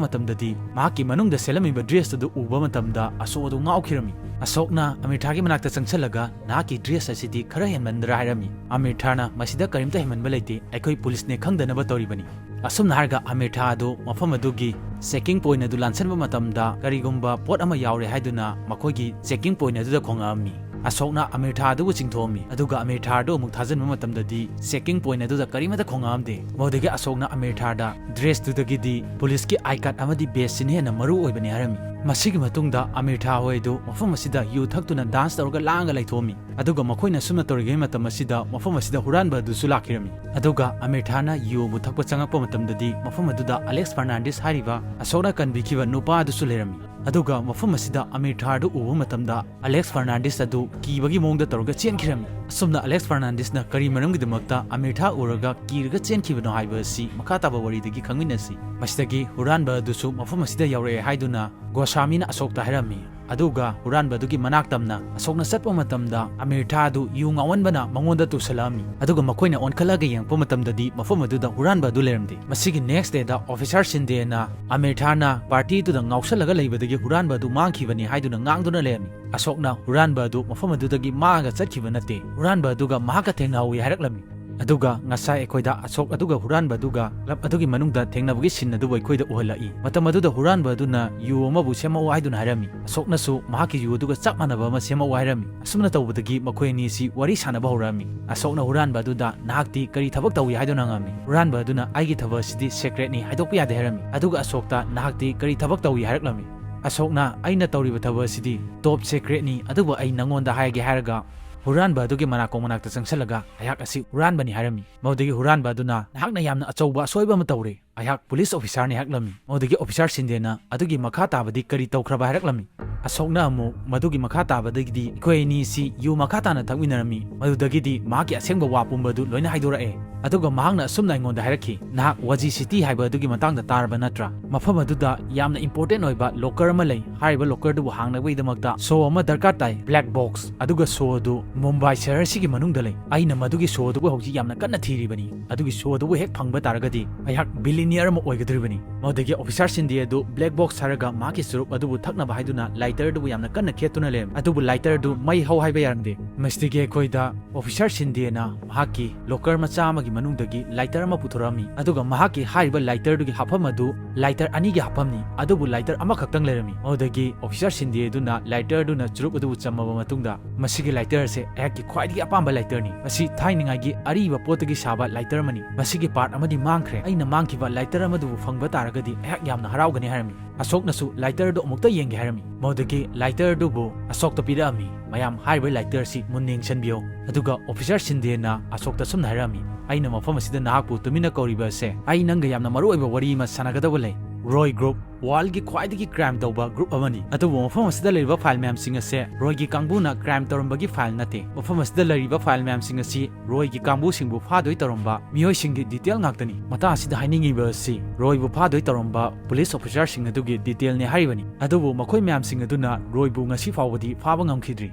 ꯃꯇꯝꯗꯗꯤ, ꯃꯍꯥꯛꯀꯤ ꯃꯅꯨꯡꯗ ꯁꯦꯠꯂꯝꯃꯤꯕ ꯗ꯭ꯔꯦꯁ ꯑꯗꯨ ꯎꯕ ꯃꯇꯝꯗ ꯑꯁꯣꯛ ꯑꯗꯨ ꯉꯥꯎꯈꯤꯔꯝꯃꯤ꯫ ꯑꯁꯣꯛꯅ ꯑꯃꯤꯔꯊꯥꯒꯤ ꯃꯅꯥꯛꯇ ꯆꯪꯁꯤꯜꯂꯒ, "ꯅꯍꯥꯛꯀꯤ ꯗ꯭ꯔꯦꯁ ꯑꯁꯤꯗꯤ ꯈꯔ ꯍꯦꯟꯃꯟꯗ꯭ꯔꯥ?" ꯍꯥꯏꯔꯝꯃꯤ꯫ ꯑꯃꯤꯔꯊꯥꯅ, "ꯃꯁꯤꯗ ꯀꯔꯤꯝꯇ ꯍꯦꯟꯃꯟꯕ ꯂꯩꯇꯦ, ꯑꯩꯈꯣꯏ ꯄꯨꯂꯤꯁꯅꯦ ꯈꯪꯗꯅꯕ ꯇꯧꯔꯤꯕꯅꯤ"꯫ ꯑꯁꯨꯝꯅ ꯍꯥꯏꯔꯒ ꯑꯃꯤꯔꯊꯥ ꯑꯗꯨ ꯃꯐꯝ ꯑꯗꯨꯒꯤ ꯆꯦꯛꯀꯤꯡ ꯄꯣꯏꯟꯠ ꯑꯗꯨ ꯂꯥꯟꯁꯤꯟꯕ ꯃꯇꯝꯗ ꯀꯔꯤꯒꯨꯝꯕ ꯄꯣꯠ ꯑꯃ ꯌꯥꯎꯔꯦ ꯍꯥꯏꯗꯨꯅ ꯃꯈꯣꯏꯒꯤ ꯆꯦꯛꯀꯤꯡ ꯄꯣꯏꯟꯠ ꯑꯗꯨꯗ ꯈꯣꯡꯉꯛꯂꯝꯃꯤ꯫ ꯑꯁꯣꯛꯅ ꯑꯃꯤꯔꯊꯥ ꯑꯗꯨꯕꯨ ꯆꯤꯡꯊꯣꯛꯑꯝꯃꯤ, ꯑꯗꯨꯒ ꯑꯃꯤꯔꯊꯥ ꯑꯗꯨ ꯑꯃꯨꯛ ꯊꯥꯖꯤꯟꯕ ꯃꯇꯝꯗꯗꯤ checking point ꯑꯗꯨꯗ ꯀꯔꯤꯃꯠꯇ ꯈꯣꯡꯉꯛꯑꯝꯗꯦ꯫ ꯃꯗꯨꯗꯒꯤ ꯑꯁꯣꯛꯅ ꯑꯃꯤꯔꯊꯥꯗ dress ꯇꯨꯗꯒꯤꯗꯤ police ꯀꯤ I card ꯑꯃꯗꯤ badge ꯁꯤꯅ ꯍꯦꯟꯅ ꯃꯔꯨ ꯑꯣꯏꯕꯅꯤ ꯍꯥꯏꯔꯝꯃꯤ꯫ ꯃꯁꯤꯒꯤ ꯃꯇꯨꯡꯗ ꯑꯃꯤꯔꯊꯥ ꯍꯣꯏ ꯑꯗꯨ ꯃꯐꯝ ꯑꯁꯤꯗ ꯌꯨ ꯊꯛꯇꯨꯅ dance ꯇꯧꯔꯒ ꯂꯥꯡꯉꯒ ꯂꯩꯊꯣꯛꯑꯝꯃꯤ꯫ ꯑꯗꯨꯒ ꯃꯈꯣꯏꯅ ꯑꯁꯨꯝꯅ ꯇꯧꯔꯤꯉꯩ ꯃꯇꯝ ꯑꯁꯤꯗ ꯃꯐꯝ ꯑꯁꯤꯗ ꯍꯨꯔꯥꯟꯕ ꯑꯗꯨꯁꯨ ꯂꯥꯛꯈꯤꯔꯝꯃꯤ꯫ ꯑꯗꯨꯒ ꯑꯃꯤꯔꯊꯥꯅ ꯌꯨ ꯑꯃꯨꯛ ꯊꯛꯄ ꯆꯪꯉꯛꯄ ꯃꯇꯝꯗꯗꯤ ꯃꯐꯝ ꯑꯗꯨꯗ ꯑꯂꯦꯛꯁ ꯐꯔꯅꯥꯟꯗꯤꯁ ꯍꯥꯏꯔꯤꯕ ꯑꯁꯣꯛꯅ ꯀꯟꯕꯤꯈꯤꯕ ꯅꯨꯄꯥ ꯑꯗꯨꯁꯨ ꯂꯩꯔꯝꯃꯤ꯫ ꯑꯗꯨꯒ ꯃꯐꯝ ꯑꯁꯤꯗ ꯑꯃꯤꯔꯊꯥ ꯑꯗꯨ ꯎꯕ ꯃꯇꯝꯗ ꯑꯂꯦꯛꯁ ꯐꯔꯅꯥꯟꯗꯤꯁ ꯑꯗꯨ ꯀꯤꯕꯒꯤ ꯃꯑꯣꯡꯗ ꯇꯧꯔꯒ ꯆꯦꯟꯈꯤꯔꯝꯃꯤ꯫ ꯑꯁꯨꯝꯅ ꯑꯂꯦꯛꯁ ꯐꯔꯅꯥꯟꯗꯤꯁꯅ ꯀꯔꯤ ꯃꯔꯝꯒꯤꯗꯃꯛꯇ ꯑꯃꯤꯔꯊꯥ ꯎꯔꯒ ꯀꯤꯔꯒ ꯆꯦꯟꯈꯤꯕꯅꯣ ꯍꯥꯏꯕ ꯑꯁꯤ ꯃꯈꯥ ꯇꯥꯕ ꯋꯥꯔꯤꯗꯒꯤ ꯈꯪꯃꯤꯟꯅꯁꯤ꯫ ꯃꯁꯤꯗꯒꯤ ꯍꯨꯔꯥꯟꯕ ꯑꯗꯨꯁꯨ ꯃꯐꯝ ꯑꯁꯤꯗ ꯌꯧꯔꯛꯑꯦ ꯍꯥꯏꯗꯨꯅ ꯒꯣꯁꯥꯃꯤꯅ ꯑꯁꯣꯛꯇ ꯍꯥꯏꯔꯝꯃꯤ꯫ ꯑꯗꯨꯒ ꯍꯨꯔꯥꯟꯕ ꯑꯗꯨꯒꯤ ꯃꯅꯥꯛ ꯇꯝꯅ ꯑꯁꯣꯛꯅ ꯆꯠꯄ ꯃꯇꯝꯗ ꯑꯃꯤꯔꯊꯥ ꯑꯗꯨ ꯌꯨ ꯉꯥꯎꯍꯟꯕꯅ ꯃꯉꯣꯟꯗ ꯇꯨꯁꯜꯂꯛꯑꯝꯃꯤ꯫ ꯑꯗꯨꯒ ꯃꯈꯣꯏꯅ ꯑꯣꯟꯈꯠꯂꯒ ꯌꯦꯡꯉꯛꯄ ꯃꯇꯝꯗꯗꯤ ꯃꯐꯝ ꯑꯗꯨꯗ ꯍꯨꯔꯥꯟꯕ ꯑꯗꯨ ꯂꯩꯔꯝꯗꯦ꯫ ꯃꯁꯤꯒꯤ next day ꯗ officer ꯁꯤꯟꯗꯦꯅ ꯑꯃꯤꯔꯊꯥꯅ party ꯗꯨꯗ ꯉꯥꯎꯁꯜꯂꯒ ꯂꯩꯕꯗꯒꯤ ꯍꯨꯔꯥꯟꯕ ꯑꯗꯨ ꯃꯥꯡꯈꯤꯕꯅꯤ ꯍꯥꯏꯗꯨꯅ ꯉꯥꯡꯗꯨꯅ ꯂꯩꯔꯝꯃꯤ꯫ ꯑꯁꯣꯛꯅ ꯍꯨꯔꯥꯟꯕ ꯑꯗꯨ ꯃꯐꯝ ꯑꯗꯨꯗꯒꯤ ꯃꯥꯡꯉꯒ ꯆꯠꯈꯤꯕ ꯅꯠꯇꯦ, ꯍꯨꯔꯥꯟꯕ ꯑꯗꯨꯒ ꯃꯍꯥꯛꯀ ꯊꯦꯡꯅꯍꯧꯏ ꯍꯥꯏꯔꯛꯂꯝꯃꯤ꯫ ꯑꯗꯨꯒ ꯉꯁꯥꯏ ꯑꯩꯈꯣꯏꯗ ꯑꯁꯣꯛ ꯑꯗꯨꯒ ꯍꯨꯔꯥꯟꯕ ꯑꯗꯨꯒ club ꯑꯗꯨꯒꯤ ꯃꯅꯨꯡꯗ ꯊꯦꯡꯅꯕꯒꯤ scene ꯑꯗꯨꯕꯨ ꯑꯩꯈꯣꯏꯗ ꯎꯍꯜꯂꯛꯏ꯫ ꯃꯇꯝ ꯑꯗꯨꯗ ꯍꯨꯔꯥꯟꯕ ꯑꯗꯨꯅ ꯌꯨ ꯑꯃꯕꯨ ꯁꯦꯝꯃꯛꯎ ꯍꯥꯏꯗꯨꯅ ꯍꯥꯏꯔꯝꯃꯤ꯫ ꯑꯁꯣꯛꯅꯁꯨ ꯃꯍꯥꯛꯀꯤ ꯌꯨ ꯑꯗꯨꯒ ꯆꯞ ꯃꯥꯟꯅꯕ ꯑꯃ ꯁꯦꯝꯃꯛꯎ ꯍꯥꯏꯔꯝꯃꯤ꯫ ꯑꯁꯨꯝꯅ ꯇꯧꯕꯗꯒꯤ ꯃꯈꯣꯏ ꯑꯅꯤꯁꯤ ꯋꯥꯔꯤ ꯁꯥꯟꯅꯕ ꯍꯧꯔꯛꯑꯝꯃꯤ꯫ ꯑꯁꯣꯛꯅ ꯍꯨꯔꯥꯟꯕ ꯑꯗꯨꯗ, "ꯅꯍꯥꯛꯇꯤ ꯀꯔꯤ ꯊꯕꯛ ꯇꯧꯏ?" ꯍꯥꯏꯗꯨꯅ ꯍꯪꯉꯝꯃꯤ꯫ ꯍꯨꯔꯥꯟꯕ ꯑꯗꯨꯅ, "ꯑꯩꯒꯤ ꯊꯕꯛ ꯑꯁꯤꯗꯤ secret ꯅꯤ, ꯍꯥꯏꯗꯣꯛꯄ ꯌꯥꯗꯦ" ꯍꯥꯏꯔꯝꯃꯤ꯫ ꯑꯗꯨꯒ ꯑꯁꯣꯛꯇ, "ꯅꯍꯥꯛꯇꯤ ꯀꯔꯤ ꯊꯕꯛ ꯇꯧꯏ?" ꯍꯥꯏꯔꯛꯂꯝꯃꯤ꯫ ꯑꯁꯣꯛꯅ, "ꯑꯩꯅ ꯇꯧꯔꯤꯕ ꯊꯕꯛ ꯑꯁꯤꯗꯤ top secret ꯅꯤ, ꯑꯗꯨꯕꯨ ꯑꯩ ꯅꯉꯣꯟꯗ ꯍꯥꯏꯒꯦ" ꯍꯥꯏꯔꯒ ꯍꯨꯔꯥꯟꯕ ꯑꯗꯨꯒꯤ ꯃꯅꯥꯀꯣꯡ ꯃꯅꯥꯛꯇ ꯆꯪꯁꯜꯂꯒ, "ꯑꯩꯍꯥꯛ ꯑꯁꯤ ꯍꯨꯔꯥꯟꯕꯅꯤ" ꯍꯥꯏꯔꯝꯃꯤ꯫ ꯃꯗꯨꯗꯒꯤ ꯍꯨꯔꯥꯟꯕ ꯑꯗꯨꯅ, "ꯅꯍꯥꯛꯅ ꯌꯥꯝꯅ ꯑꯆꯧꯕ ꯑꯁꯣꯏꯕ ꯑꯃ ꯇꯧꯔꯦ꯫ ꯑꯩꯍꯥꯛ police officer ꯅꯤ" ꯍꯥꯏꯔꯛꯂꯝꯃꯤ꯫ ꯃꯗꯨꯗꯒꯤ officer ꯁꯤꯟꯗꯦꯅ, "ꯑꯗꯨꯒꯤ ꯃꯈꯥ ꯇꯥꯕꯗꯤ ꯀꯔꯤ ꯇꯧꯈ꯭ꯔꯕ?" ꯍꯥꯏꯔꯛꯂꯝꯃꯤ꯫ ꯑꯁꯣꯛꯅ ꯑꯃꯨꯛ, "ꯃꯗꯨꯒꯤ ꯃꯈꯥ ꯇꯥꯕꯗꯒꯤꯗꯤ ꯑꯩꯈꯣꯏ ꯑꯅꯤꯁꯤ ꯌꯨ ꯃꯈꯥ ꯇꯥꯅ ꯊꯛꯃꯤꯟꯅꯔꯝꯃꯤ꯫ ꯃꯗꯨꯗꯒꯤꯗꯤ ꯃꯍꯥꯛꯀꯤ ꯑꯁꯦꯡꯕ ꯋꯥ ꯄꯨꯝꯕ ꯑꯗꯨ ꯂꯣꯏꯅ ꯍꯥꯏꯗꯣꯔꯛꯑꯦ꯫ ꯑꯗꯨꯒ ꯃꯍꯥꯛꯅ ꯑꯁꯨꯝꯅ ꯑꯩꯉꯣꯟꯗ ꯍꯥꯏꯔꯛꯈꯤ, 'ꯅꯍꯥꯛ ꯋꯥꯖꯤ ꯁꯤꯇꯤ ꯍꯥꯏꯕ ꯑꯗꯨꯒꯤ ꯃꯇꯥꯡꯗ ꯇꯥꯔꯕ ꯅꯠꯇ꯭ꯔꯥ? ꯃꯐꯝ ꯑꯗꯨꯗ ꯌꯥꯝꯅ important ꯑꯣꯏꯕ locker ꯑꯃ ꯂꯩ꯫ ꯍꯥꯏꯔꯤꯕ locker ꯗꯨꯕꯨ ꯍꯥꯡꯅꯕꯒꯤꯗꯃꯛꯇ ꯁꯣ ꯑꯃ ꯗꯔꯀꯥꯔ ꯇꯥꯏ, black box꯫ ꯑꯗꯨꯒ ꯁꯣ ꯑꯗꯨ ꯃꯨꯝꯕꯥꯏ ꯁꯍꯔ ꯑꯁꯤꯒꯤ ꯃꯅꯨꯡꯗ ꯂꯩ꯫ ꯑꯩꯅ ꯃꯗꯨꯒꯤ ꯁꯣ ꯑꯗꯨꯕꯨ ꯍꯧꯖꯤꯛ ꯌꯥꯝꯅ ꯀꯟꯅ ꯊꯤꯔꯤꯕꯅꯤ꯫ ꯑꯗꯨꯒꯤ ꯁꯣ ꯑꯗꯨꯕꯨ ꯍꯦꯛ ꯐꯪꯕ ꯇꯥꯔꯒꯗꯤ ꯑꯩꯍꯥꯛ billionaire ꯑꯃ ꯑꯣꯏꯒꯗꯧꯔꯤꯕꯅꯤ"꯫ ꯃꯗꯨꯗꯒꯤ officer ꯁꯤꯟꯗꯦ ꯑꯗꯨ black box ꯍꯥꯏꯔꯒ ꯃꯍꯥꯛꯀꯤ ꯆꯨꯔꯨꯞ ꯑꯗꯨꯕꯨ ꯊꯛꯅꯕ ꯍꯥꯏꯗꯨꯅ lighter ꯗꯨꯕꯨ ꯌꯥꯝꯅ ꯀꯟꯅ ꯈꯦꯠꯇꯨꯅ ꯂꯩꯔꯝꯃꯤ꯫ ꯑꯗꯨꯕꯨ lighter ꯗꯨ ꯃꯩ ꯍꯧ ꯍꯥꯏꯕ ꯌꯥꯔꯝꯗꯦ꯫ ꯃꯁꯤꯗꯒꯤ ꯑꯩꯈꯣꯏꯗ officer ꯁꯤꯟꯗꯦꯅ ꯃꯍꯥꯛꯀꯤ locker ꯃꯆꯥ ꯑꯃꯒꯤ ꯃꯅꯨꯡꯗꯒꯤ lighter ꯑꯃ ꯄꯨꯊꯣꯔꯛꯑꯝꯃꯤ꯫ ꯑꯗꯨꯒ ꯃꯍꯥꯛꯀꯤ ꯍꯥꯏꯔꯤꯕ lighterꯗꯨꯒꯤ ꯍꯥꯞꯐꯝ ꯑꯗꯨ lighter ꯑꯅꯤꯒꯤ ꯍꯥꯞꯐꯝꯅꯤ, ꯑꯗꯨꯕꯨ lighter ꯑꯃꯈꯛꯇꯪ ꯂꯩꯔꯝꯃꯤ꯫ ꯃꯗꯨꯗꯒꯤ officer ꯁꯤꯟꯗꯦ ꯑꯗꯨꯅ lighterꯗꯨꯅ ꯆꯨꯔꯨꯞ ꯑꯗꯨꯕꯨ ꯆꯝꯃꯕ ꯃꯇꯨꯡꯗ, "ꯃꯁꯤꯒꯤ lighterꯁꯦ ꯑꯩꯍꯥꯛꯀꯤ ꯈ꯭ꯋꯥꯏꯗꯒꯤ ꯑꯄꯥꯝꯕ lighterꯅꯤ꯫ ꯃꯁꯤ ꯊꯥꯏꯅꯉꯥꯏꯒꯤ ꯑꯔꯤꯕ ꯄꯣꯠꯇꯒꯤ ꯁꯥꯕ lighter ꯑꯃꯅꯤ꯫ ꯃꯁꯤꯒꯤ part ꯑꯃꯗꯤ ꯃꯥꯡꯈ꯭ꯔꯦ꯫ ꯑꯩꯅ ꯃꯥꯡꯈꯤꯕ lighter ꯑꯃꯗꯨꯕꯨ ꯐꯪꯕ ꯇꯥꯔꯒꯗꯤ ꯑꯩꯍꯥꯛ ꯌꯥꯝꯅ ꯍꯔꯥꯎꯒꯅꯤ" ꯍꯥꯏꯔꯝꯃꯤ꯫ ꯑꯁꯣꯛꯅꯁꯨ lighterꯗꯨ ꯑꯃꯨꯛꯇ ꯌꯦꯡꯒꯦ ꯍꯥꯏꯔꯝꯃꯤ꯫ ꯃꯗꯨꯗꯒꯤ lighterꯗꯨꯕꯨ ꯑꯁꯣꯛꯇ ꯄꯤꯔꯛꯑꯝꯃꯤ꯫ "ꯃꯌꯥꯝ, ꯍꯥꯏꯔꯤꯕ lighterꯁꯤ ꯃꯨꯟꯅ ꯌꯦꯡꯁꯤꯟꯕꯤꯌꯨ"꯫ ꯑꯗꯨꯒ officer ꯁꯤꯟꯗꯦꯅ ꯑꯁꯣꯛꯇ ꯑꯁꯨꯝꯅ ꯍꯥꯏꯔꯛꯑꯝꯃꯤ, "ꯑꯩꯅ ꯃꯐꯝ ꯑꯁꯤꯗ ꯅꯍꯥꯛꯄꯨ ꯇꯨꯃꯤꯟꯅ ꯀꯧꯔꯤꯕ ꯑꯁꯦ ꯑꯩ ꯅꯪꯒ ꯌꯥꯝꯅ ꯃꯔꯨ ꯑꯣꯏꯕ ꯋꯥꯔꯤ ꯑꯃ ꯁꯥꯟꯅꯒꯗꯕ ꯂꯩ꯫ ꯔꯣꯏ group worldꯒꯤ ꯈ꯭ꯋꯥꯏꯗꯒꯤ crime ꯇꯧꯕ group ꯑꯃꯅꯤ꯫ ꯑꯗꯨꯕꯨ ꯃꯐꯝ ꯑꯁꯤꯗ ꯂꯩꯔꯤꯕ file ꯃꯌꯥꯝꯁꯤꯡ ꯑꯁꯦ ꯔꯣꯏꯒꯤ ꯀꯥꯡꯕꯨꯅ crime ꯇꯧꯔꯝꯕꯒꯤ file ꯅꯠꯇꯦ꯫ ꯃꯐꯝ ꯑꯁꯤꯗ ꯂꯩꯔꯤꯕ file ꯃꯌꯥꯝꯁꯤꯡ ꯑꯁꯤ ꯔꯣꯏꯒꯤ ꯀꯥꯡꯕꯨꯁꯤꯡꯕꯨ ꯐꯥꯗꯣꯏ ꯇꯧꯔꯝꯕ ꯃꯤꯑꯣꯏꯁꯤꯡꯒꯤ detail ꯉꯥꯛꯇꯅꯤ꯫ ꯃꯇꯥꯡ ꯑꯁꯤꯗ ꯍꯥꯏꯅꯤꯡꯉꯤꯕ ꯑꯁꯤ ꯔꯣꯏꯕꯨ ꯐꯥꯗꯣꯏ ꯇꯧꯔꯝꯕ police officerꯁꯤꯡ ꯑꯗꯨꯒꯤ detailꯅꯤ ꯍꯥꯏꯔꯤꯕꯅꯤ꯫ ꯑꯗꯨꯕꯨ ꯃꯈꯣꯏ ꯃꯌꯥꯝꯁꯤꯡ ꯑꯗꯨꯅ ꯔꯣꯏꯕꯨ ꯉꯁꯤ ꯐꯥꯎꯕꯗꯤ ꯐꯥꯕ ꯉꯝꯈꯤꯗ꯭ꯔꯤ꯫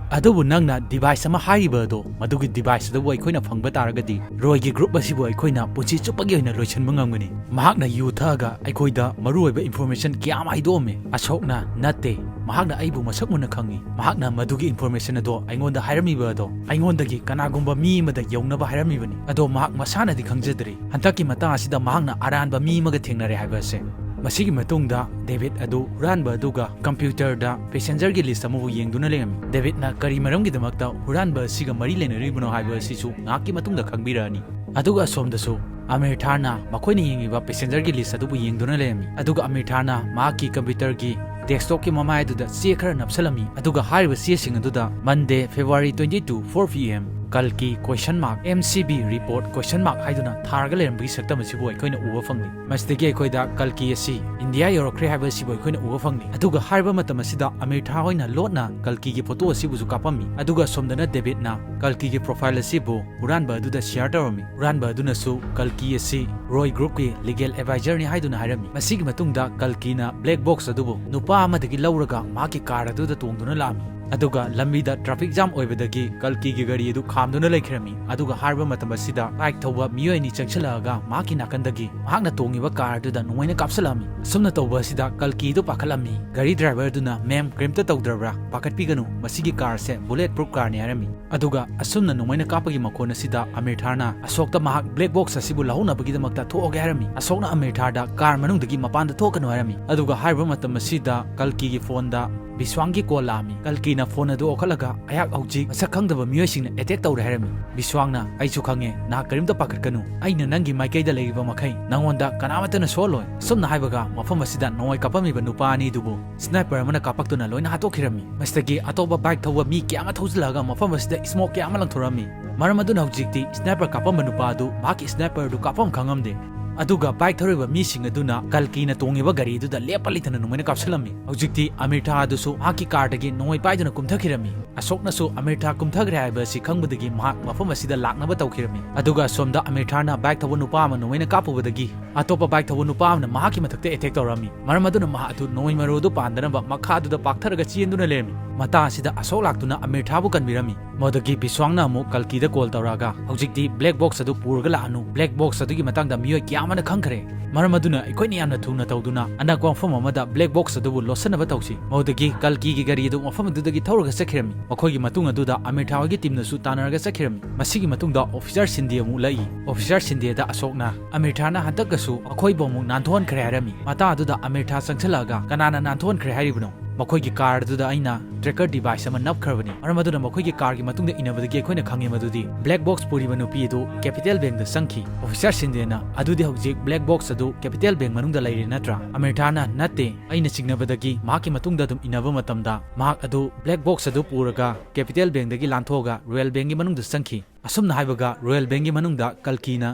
ꯑꯗꯨꯕꯨ ꯅꯪꯅ device ꯑꯃ ꯍꯥꯏꯔꯤꯕ ꯑꯗꯣ, ꯃꯗꯨꯒꯤ device ꯑꯗꯨꯕꯨ ꯑꯩꯈꯣꯏꯅ ꯐꯪꯕ ꯇꯥꯔꯒꯗꯤ ꯔꯣꯏꯒꯤ group ꯑꯁꯤꯕꯨ ꯑꯩꯈꯣꯏꯅ ꯄꯨꯟꯁꯤ ꯆꯨꯞꯄꯒꯤ ꯑꯣꯏꯅ ꯂꯣꯏꯁꯤꯟꯕ ꯉꯝꯒꯅꯤ꯫ ꯃꯍꯥꯛꯅ ꯌꯨ ꯊꯛꯑꯒ ꯑꯩꯈꯣꯏꯗ ꯃꯔꯨꯑꯣꯏꯕ information ꯀꯌꯥ ꯑꯃ ꯍꯥꯏꯗꯣꯛꯑꯝꯃꯤ"꯫ ꯑꯁꯣꯛꯅ, "ꯅꯠꯇꯦ, ꯃꯍꯥꯛꯅ ꯑꯩꯕꯨ ꯃꯁꯛ ꯃꯨꯟꯅ ꯈꯪꯏ꯫ ꯃꯍꯥꯛꯅ ꯃꯗꯨꯒꯤ information ꯑꯗꯣ ꯑꯩꯉꯣꯟꯗ ꯍꯥꯏꯔꯝꯃꯤꯕ ꯑꯗꯣ ꯑꯩꯉꯣꯟꯗꯒꯤ ꯀꯅꯥꯒꯨꯝꯕ ꯃꯤ ꯑꯃꯗ ꯌꯧꯅꯕ ꯍꯥꯏꯔꯝꯃꯤꯕꯅꯤ꯫ ꯑꯗꯣ ꯃꯍꯥꯛ ꯃꯁꯥꯅꯗꯤ ꯈꯪꯖꯗ꯭ꯔꯤ꯫ ꯍꯟꯗꯛꯀꯤ ꯃꯇꯥꯡ ꯑꯁꯤꯗ ꯃꯍꯥꯛꯅ ꯑꯔꯥꯟꯕ ꯃꯤ ꯑꯃꯒ ꯊꯦꯡꯅꯔꯦ ꯍꯥꯏꯕ ꯑꯁꯦ"꯫ ꯃꯁꯤꯒꯤ ꯃꯇꯨꯡꯗ ꯗꯦꯕꯤꯠ ꯑꯗꯨ ꯍꯨꯔꯥꯟꯕ ꯑꯗꯨꯒ computerꯗ passengerꯒꯤ list ꯑꯃꯕꯨ ꯌꯦꯡꯗꯨꯅ ꯂꯩꯔꯝꯃꯤ꯫ ꯗꯦꯕꯤꯠꯅ ꯀꯔꯤ ꯃꯔꯝꯒꯤꯗꯃꯛꯇ ꯍꯨꯔꯥꯟꯕ ꯑꯁꯤꯒ ꯃꯔꯤ ꯂꯩꯅꯔꯤꯕꯅꯣ ꯍꯥꯏꯕ ꯑꯁꯤꯁꯨ ꯉꯥꯏꯍꯥꯛꯀꯤ ꯃꯇꯨꯡꯗ ꯈꯪꯕꯤꯔꯛꯑꯅꯤ꯫ ꯑꯗꯨꯒ ꯑꯁꯣꯝꯗꯁꯨ ꯑꯃꯤꯔ ꯊꯥꯔꯅ ꯃꯈꯣꯏꯅ ꯌꯦꯡꯉꯤꯕ passengerꯒꯤ list ꯑꯗꯨꯕꯨ ꯌꯦꯡꯗꯨꯅ ꯂꯩꯔꯝꯃꯤ꯫ ꯑꯗꯨꯒ ꯑꯃꯤꯔ ꯊꯥꯔꯅ ꯃꯍꯥꯛꯀꯤ computerꯒꯤ desktopꯀꯤ ꯃꯃꯥꯏ ꯑꯗꯨꯗ ꯆꯦ ꯈꯔ ꯅꯞꯁꯜꯂꯝꯃꯤ꯫ ꯑꯗꯨꯒ ꯍꯥꯏꯔꯤꯕ ꯆꯦꯁꯤꯡ ꯑꯗꯨꯗ "Monday, February twenty-two, four P M, Kalki question mark, M C B report question mark" ꯍꯥꯏꯗꯨꯅ ꯊꯥꯔꯒ ꯂꯩꯔꯝꯕꯒꯤ ꯁꯛꯇꯝ ꯑꯁꯤꯕꯨ ꯑꯩꯈꯣꯏꯅ ꯎꯕ ꯐꯪꯂꯤ꯫ ꯃꯁꯤꯗꯒꯤ ꯑꯩꯈꯣꯏꯗ ꯀꯜꯀꯤ ꯑꯁꯤ ꯏꯟꯗꯤꯌꯥ ꯌꯧꯔꯛꯈ꯭ꯔꯦ ꯍꯥꯏꯕ ꯑꯁꯤꯕꯨ ꯑꯩꯈꯣꯏꯅ ꯎꯕ ꯐꯪꯂꯤ꯫ ꯑꯗꯨꯒ ꯍꯥꯏꯔꯤꯕ ꯃꯇꯝ ꯑꯁꯤꯗ ꯑꯃꯤꯔ ꯊꯥ ꯍꯣꯏꯅ ꯂꯣꯠꯅ ꯀꯜꯀꯤꯒꯤ photo ꯑꯁꯤꯕꯨꯁꯨ ꯀꯥꯞꯄꯝꯃꯤ꯫ ꯑꯗꯨꯒ ꯁꯣꯝꯗꯅ ꯗꯦꯕꯤꯠꯅ ꯀꯜꯀꯤꯒꯤ profile ꯑꯁꯤꯕꯨ ꯍꯨꯔꯥꯟꯕ ꯑꯗꯨꯗ share ꯇꯧꯔꯝꯃꯤ꯫ ꯍꯨꯔꯥꯟꯕ ꯑꯗꯨꯅꯁꯨ ꯀꯜꯀꯤ ꯑꯁꯤ ꯔꯣꯏ groupꯀꯤ legal advisorꯅꯤ ꯍꯥꯏꯗꯨꯅ ꯍꯥꯏꯔꯝꯃꯤ꯫ ꯃꯁꯤꯒꯤ ꯃꯇꯨꯡꯗ ꯀꯜꯀꯤꯅ black box ꯑꯗꯨꯕꯨ ꯅꯨꯄꯥ ꯑꯃꯗꯒꯤ ꯂꯧꯔꯒ ꯃꯍꯥꯛꯀꯤ car ꯑꯗꯨꯗ ꯇꯣꯡꯗꯨꯅ ꯂꯥꯛꯑꯝꯃꯤ꯫ ꯑꯗꯨꯒ ꯂꯝꯕꯤꯗ traffic jam ꯑꯣꯏꯕꯗꯒꯤ ꯀꯜꯀꯤꯒꯤ ꯒꯥꯔꯤ ꯑꯗꯨ ꯈꯥꯝꯗꯨꯅ ꯂꯩꯈꯤꯔꯝꯃꯤ꯫ ꯑꯗꯨꯒ ꯍꯥꯏꯔꯤꯕ ꯃꯇꯝ ꯑꯁꯤꯗ bike ꯊꯧꯕ ꯃꯤꯑꯣꯏ ꯑꯅꯤ ꯆꯪꯁꯤꯜꯂꯛꯑꯒ ꯃꯍꯥꯛꯀꯤ ꯅꯥꯀꯟꯗꯒꯤ ꯃꯍꯥꯛꯅ ꯇꯣꯡꯉꯤꯕ car ꯑꯗꯨꯗ ꯅꯣꯡꯃꯩꯅ ꯀꯥꯞꯁꯤꯜꯂꯛꯑꯝꯃꯤ꯫ ꯑꯁꯨꯝꯅ ꯇꯧꯕ ꯑꯁꯤꯗ ꯀꯜꯀꯤ ꯑꯗꯨ ꯄꯥꯈꯠꯂꯝꯃꯤ꯫ ꯒꯥꯔꯤ driver ꯑꯗꯨꯅ, "Ma'am, ꯀꯔꯤꯝꯇ ꯇꯧꯗ꯭ꯔꯕ꯭ꯔꯥ? ꯄꯥꯈꯠꯄꯤꯒꯅꯨ, ꯃꯁꯤꯒꯤ car ꯑꯁꯦ bullet proof car ꯅꯤ" ꯍꯥꯏꯔꯝꯃꯤ꯫ ꯑꯗꯨꯒ ꯑꯁꯨꯝꯅ ꯅꯣꯡꯃꯩꯅ ꯀꯥꯞꯄꯒꯤ ꯃꯈꯣꯟ ꯑꯁꯤꯗ ꯑꯃꯤꯔ ꯊꯥꯔꯅ ꯑꯁꯣꯛꯇ ꯃꯍꯥꯛ black box ꯑꯁꯤꯕꯨ ꯂꯧꯍꯧꯅꯕꯒꯤꯗꯃꯛꯇ ꯊꯣꯛꯑꯒꯦ ꯍꯥꯏꯔꯝꯃꯤ꯫ ꯑꯁꯣꯛꯅ ꯑꯃꯤꯔ ꯊꯥꯔꯗ car ꯃꯅꯨꯡꯗꯒꯤ ꯃꯄꯥꯟꯗ ꯊꯣꯛꯀꯅꯨ ꯍꯥꯏꯔꯝꯃꯤ꯫ ꯑꯗꯨꯒ ꯍꯥꯏꯔꯤꯕ ꯃꯇꯝ ꯑꯁꯤꯗ ꯀꯜꯀꯤꯒꯤ phoneꯗ ꯕꯤꯁ꯭ꯋꯥꯡꯒꯤ call ꯂꯥꯛꯑꯝꯃꯤ꯫ ꯀꯜꯀꯤꯅ phone ꯑꯗꯨ ꯑꯣꯈꯠꯂꯒ, "ꯑꯩꯍꯥꯛ ꯍꯧꯖꯤꯛ ꯃꯁꯛ ꯈꯪꯗꯕ ꯃꯤꯑꯣꯏꯁꯤꯡꯅ attack ꯇꯧꯔꯦ" ꯍꯥꯏꯔꯝꯃꯤ꯫ ꯕꯤꯁ꯭ꯋꯥꯡꯅ, "ꯑꯩꯁꯨ ꯈꯪꯉꯦ, ꯅꯍꯥꯛ ꯀꯔꯤꯝꯇ ꯄꯥꯈꯠꯀꯅꯨ, ꯑꯩꯅ ꯅꯪꯒꯤ ꯃꯥꯏꯀꯩꯗ ꯂꯩꯔꯤꯕ ꯃꯈꯩ ꯅꯉꯣꯟꯗ ꯀꯅꯥꯃꯠꯇꯅ ꯁꯣꯛꯍꯜꯂꯣꯏ"꯫ ꯑꯁꯨꯝꯅ ꯍꯥꯏꯕꯒ ꯃꯐꯝ ꯑꯁꯤꯗ ꯅꯣꯡꯃꯩ ꯀꯥꯞꯄꯝꯃꯤꯕ ꯅꯨꯄꯥ ꯑꯅꯤꯗꯨꯕꯨ sniper ꯑꯃꯅ ꯀꯥꯞꯄꯛꯇꯨꯅ ꯂꯣꯏꯅ ꯍꯥꯠꯇꯣꯛꯈꯤꯔꯝꯃꯤ꯫ ꯃꯁꯤꯗꯒꯤ ꯑꯇꯣꯞꯄ bike ꯊꯧꯕ ꯃꯤ ꯀꯌꯥ ꯑꯃ ꯊꯧꯖꯤꯜꯂꯛꯑꯒ ꯃꯐꯝ ꯑꯁꯤꯗ smoke ꯀꯌꯥ ꯑꯃ ꯂꯪꯊꯣꯔꯛꯑꯝꯃꯤ꯫ ꯃꯔꯝ ꯑꯗꯨꯅ ꯍꯧꯖꯤꯛꯇꯤ sniper ꯀꯥꯞꯄꯝꯕ ꯅꯨꯄꯥ ꯑꯗꯨ ꯃꯍꯥꯛꯀꯤ sniper ꯑꯗꯨ ꯀꯥꯞꯐꯝ ꯈꯪꯉꯝꯗꯦ꯫ ꯑꯗꯨꯒ bike ꯊꯧꯔꯤꯕ ꯃꯤꯁꯤꯡ ꯑꯗꯨꯅ ꯀꯜꯀꯤꯅ ꯇꯣꯡꯉꯤꯕ ꯒꯥꯔꯤ ꯑꯗꯨꯗ ꯂꯦꯞꯄ ꯂꯩꯇꯅ ꯅꯣꯡꯃꯩꯅ ꯀꯥꯞꯁꯤꯜꯂꯝꯃꯤ꯫ ꯍꯧꯖꯤꯛꯇꯤ ꯑꯃꯤꯔ ꯊꯥꯔ ꯑꯗꯨꯁꯨ ꯃꯍꯥꯛꯀꯤ carꯗꯒꯤ ꯅꯣꯡꯃꯩ ꯄꯥꯏꯗꯨꯅ ꯀꯨꯝꯊꯈꯤꯔꯝꯃꯤ꯫ ꯑꯁꯣꯛꯅꯁꯨ ꯑꯃꯤꯔ ꯊꯥꯔ ꯀꯨꯝꯊꯈ꯭ꯔꯦ ꯍꯥꯏꯕ ꯑꯁꯤ ꯈꯪꯕꯗꯒꯤ ꯃꯍꯥꯛ ꯃꯐꯝ ꯑꯁꯤꯗ ꯂꯥꯛꯅꯕ ꯇꯧꯈꯤꯔꯝꯃꯤ꯫ ꯑꯗꯨꯒ ꯑꯁꯣꯝꯗ ꯑꯃꯤꯔ ꯊꯥꯔꯅ bike ꯊꯧꯕ ꯅꯨꯄꯥ ꯑꯃ ꯅꯣꯡꯃꯩꯅ ꯀꯥꯞꯄꯨꯕꯗꯒꯤ ꯑꯇꯣꯞꯄ bike ꯊꯧꯕ ꯅꯨꯄꯥ ꯑꯃꯅ ꯃꯍꯥꯛꯀꯤ ꯃꯊꯛꯇ attack ꯇꯧꯔꯝꯃꯤ꯫ ꯃꯔꯝ ꯑꯗꯨꯅ ꯃꯍꯥꯛ ꯑꯗꯨ ꯅꯣꯡꯃꯩ ꯃꯔꯨ ꯑꯗꯨ ꯄꯥꯟꯗꯅꯕ ꯃꯈꯥꯗꯨꯗ ꯄꯥꯛꯊꯔꯒ ꯆꯦꯟꯗꯨꯅ ꯂꯩꯔꯝꯃꯤ꯫ ꯃꯇꯥꯡ ꯑꯁꯤꯗ ꯑꯁꯣꯛ ꯂꯥꯛꯇꯨꯅ ꯑꯃꯤꯔ ꯊꯥꯔꯕꯨ ꯀꯟꯕꯤꯔꯝꯃꯤ꯫ ꯃꯗꯨꯗꯒꯤ ꯕꯤꯁ꯭ꯋꯥꯡꯅ ꯑꯃꯨꯛ ꯀꯜꯀꯤꯗ call ꯇꯧꯔꯛꯑꯒ, "ꯍꯧꯖꯤꯛꯇꯤ black box ꯑꯗꯨ ꯄꯨꯔꯒ ꯂꯥꯛꯑꯅꯨ꯫ Black box ꯑꯗꯨꯒꯤ ꯃꯇꯥꯡꯗ ꯃꯤꯑꯣꯏ ꯀꯌꯥ ꯑꯃꯅ ꯈꯪꯈ꯭ꯔꯦ꯫ ꯃꯔꯝ ꯑꯗꯨꯅ ꯑꯩꯈꯣꯏꯅ ꯌꯥꯝꯅ ꯊꯨꯅ ꯇꯧꯗꯨꯅ ꯑꯅꯛꯄ ꯃꯐꯝ ꯑꯃꯗ black box ꯑꯗꯨꯕꯨ ꯂꯣꯠꯁꯤꯟꯅꯕ ꯇꯧꯁꯤ꯫" ꯃꯗꯨꯗꯒꯤ ꯀꯜꯀꯤꯒꯤ ꯒꯥꯔꯤ ꯑꯗꯨ ꯃꯐꯝ ꯑꯗꯨꯗꯒꯤ ꯊꯧꯔꯒ ꯆꯠꯈꯤꯔꯝꯃꯤ꯫ ꯃꯈꯣꯏꯒꯤ ꯃꯇꯨꯡ ꯑꯗꯨꯗ ꯑꯃꯤꯔ ꯊꯥꯔ ꯍꯣꯏꯒꯤ teamꯅꯁꯨ ꯇꯥꯟꯅꯔꯒ ꯆꯠꯈꯤꯔꯝꯃꯤ꯫ ꯃꯁꯤꯒꯤ ꯃꯇꯨꯡꯗ officer ꯁꯤꯟꯗꯦ ꯑꯃꯨꯛ ꯂꯥꯛꯏ꯫ Officer ꯁꯤꯟꯗꯦꯗ ꯑꯁꯣꯛꯅ, "ꯑꯃꯤꯔ ꯊꯥꯔꯅ ꯍꯟꯗꯛꯀꯁꯨ ꯑꯩꯈꯣꯏꯕꯨ ꯑꯃꯨꯛ ꯅꯥꯟꯊꯣꯛꯍꯟꯈ꯭ꯔꯦ" ꯍꯥꯏꯔꯝꯃꯤ꯫ ꯃꯇꯥꯡ ꯑꯗꯨꯗ ꯑꯃꯤꯔ ꯊꯥꯔ ꯆꯪꯁꯤꯜꯂꯛꯑꯒ, "ꯀꯅꯥꯅ ꯅꯥꯟꯊꯣꯛꯍꯟꯈ꯭ꯔꯦ ꯍꯥꯏꯔꯤꯕꯅꯣ? ꯃꯈꯣꯏꯒꯤ car ꯑꯗꯨꯗ ꯑꯩꯅ tracker device ꯑꯃ ꯅꯞꯈ꯭ꯔꯕꯅꯤ꯫ ꯃꯔꯝ ꯑꯗꯨꯅ ꯃꯈꯣꯏꯒꯤ carꯒꯤ ꯃꯇꯨꯡꯗ ꯏꯟꯅꯕꯗꯒꯤ ꯑꯩꯈꯣꯏꯅ ꯈꯪꯉꯦ ꯃꯗꯨꯗꯤ black box ꯄꯨꯔꯤꯕ ꯅꯨꯄꯤ ꯑꯗꯨ Capital Bankꯗ ꯆꯪꯈꯤ꯫" Officer ꯁꯤꯟꯗꯦꯅ, "ꯑꯗꯨꯗꯤ ꯍꯧꯖꯤꯛ black box ꯑꯗꯨ Capital Bank ꯃꯅꯨꯡꯗ ꯂꯩꯔꯦ ꯅꯠꯇ꯭ꯔꯥ?" ꯑꯃꯤꯔ ꯊꯥꯔꯅ, "ꯅꯠꯇꯦ, ꯑꯩꯅ ꯆꯤꯡꯅꯕꯗꯒꯤ ꯃꯍꯥꯛꯀꯤ ꯃꯇꯨꯡꯗ ꯑꯗꯨꯝ ꯏꯟꯅꯕ ꯃꯇꯝꯗ ꯃꯍꯥꯛ ꯑꯗꯨ black box ꯑꯗꯨ ꯄꯨꯔꯒ Capital Bankꯗꯒꯤ ꯂꯥꯟꯊꯣꯛꯑꯒ Royal Bankꯒꯤ ꯃꯅꯨꯡꯗ ꯆꯪꯈꯤ꯫" ꯑꯁꯨꯝꯅ ꯍꯥꯏꯕꯒ ꯔꯣꯌꯦꯜ ꯕꯦꯡꯒꯤ ꯃꯅꯨꯡꯗ ꯀꯜꯀꯤꯅ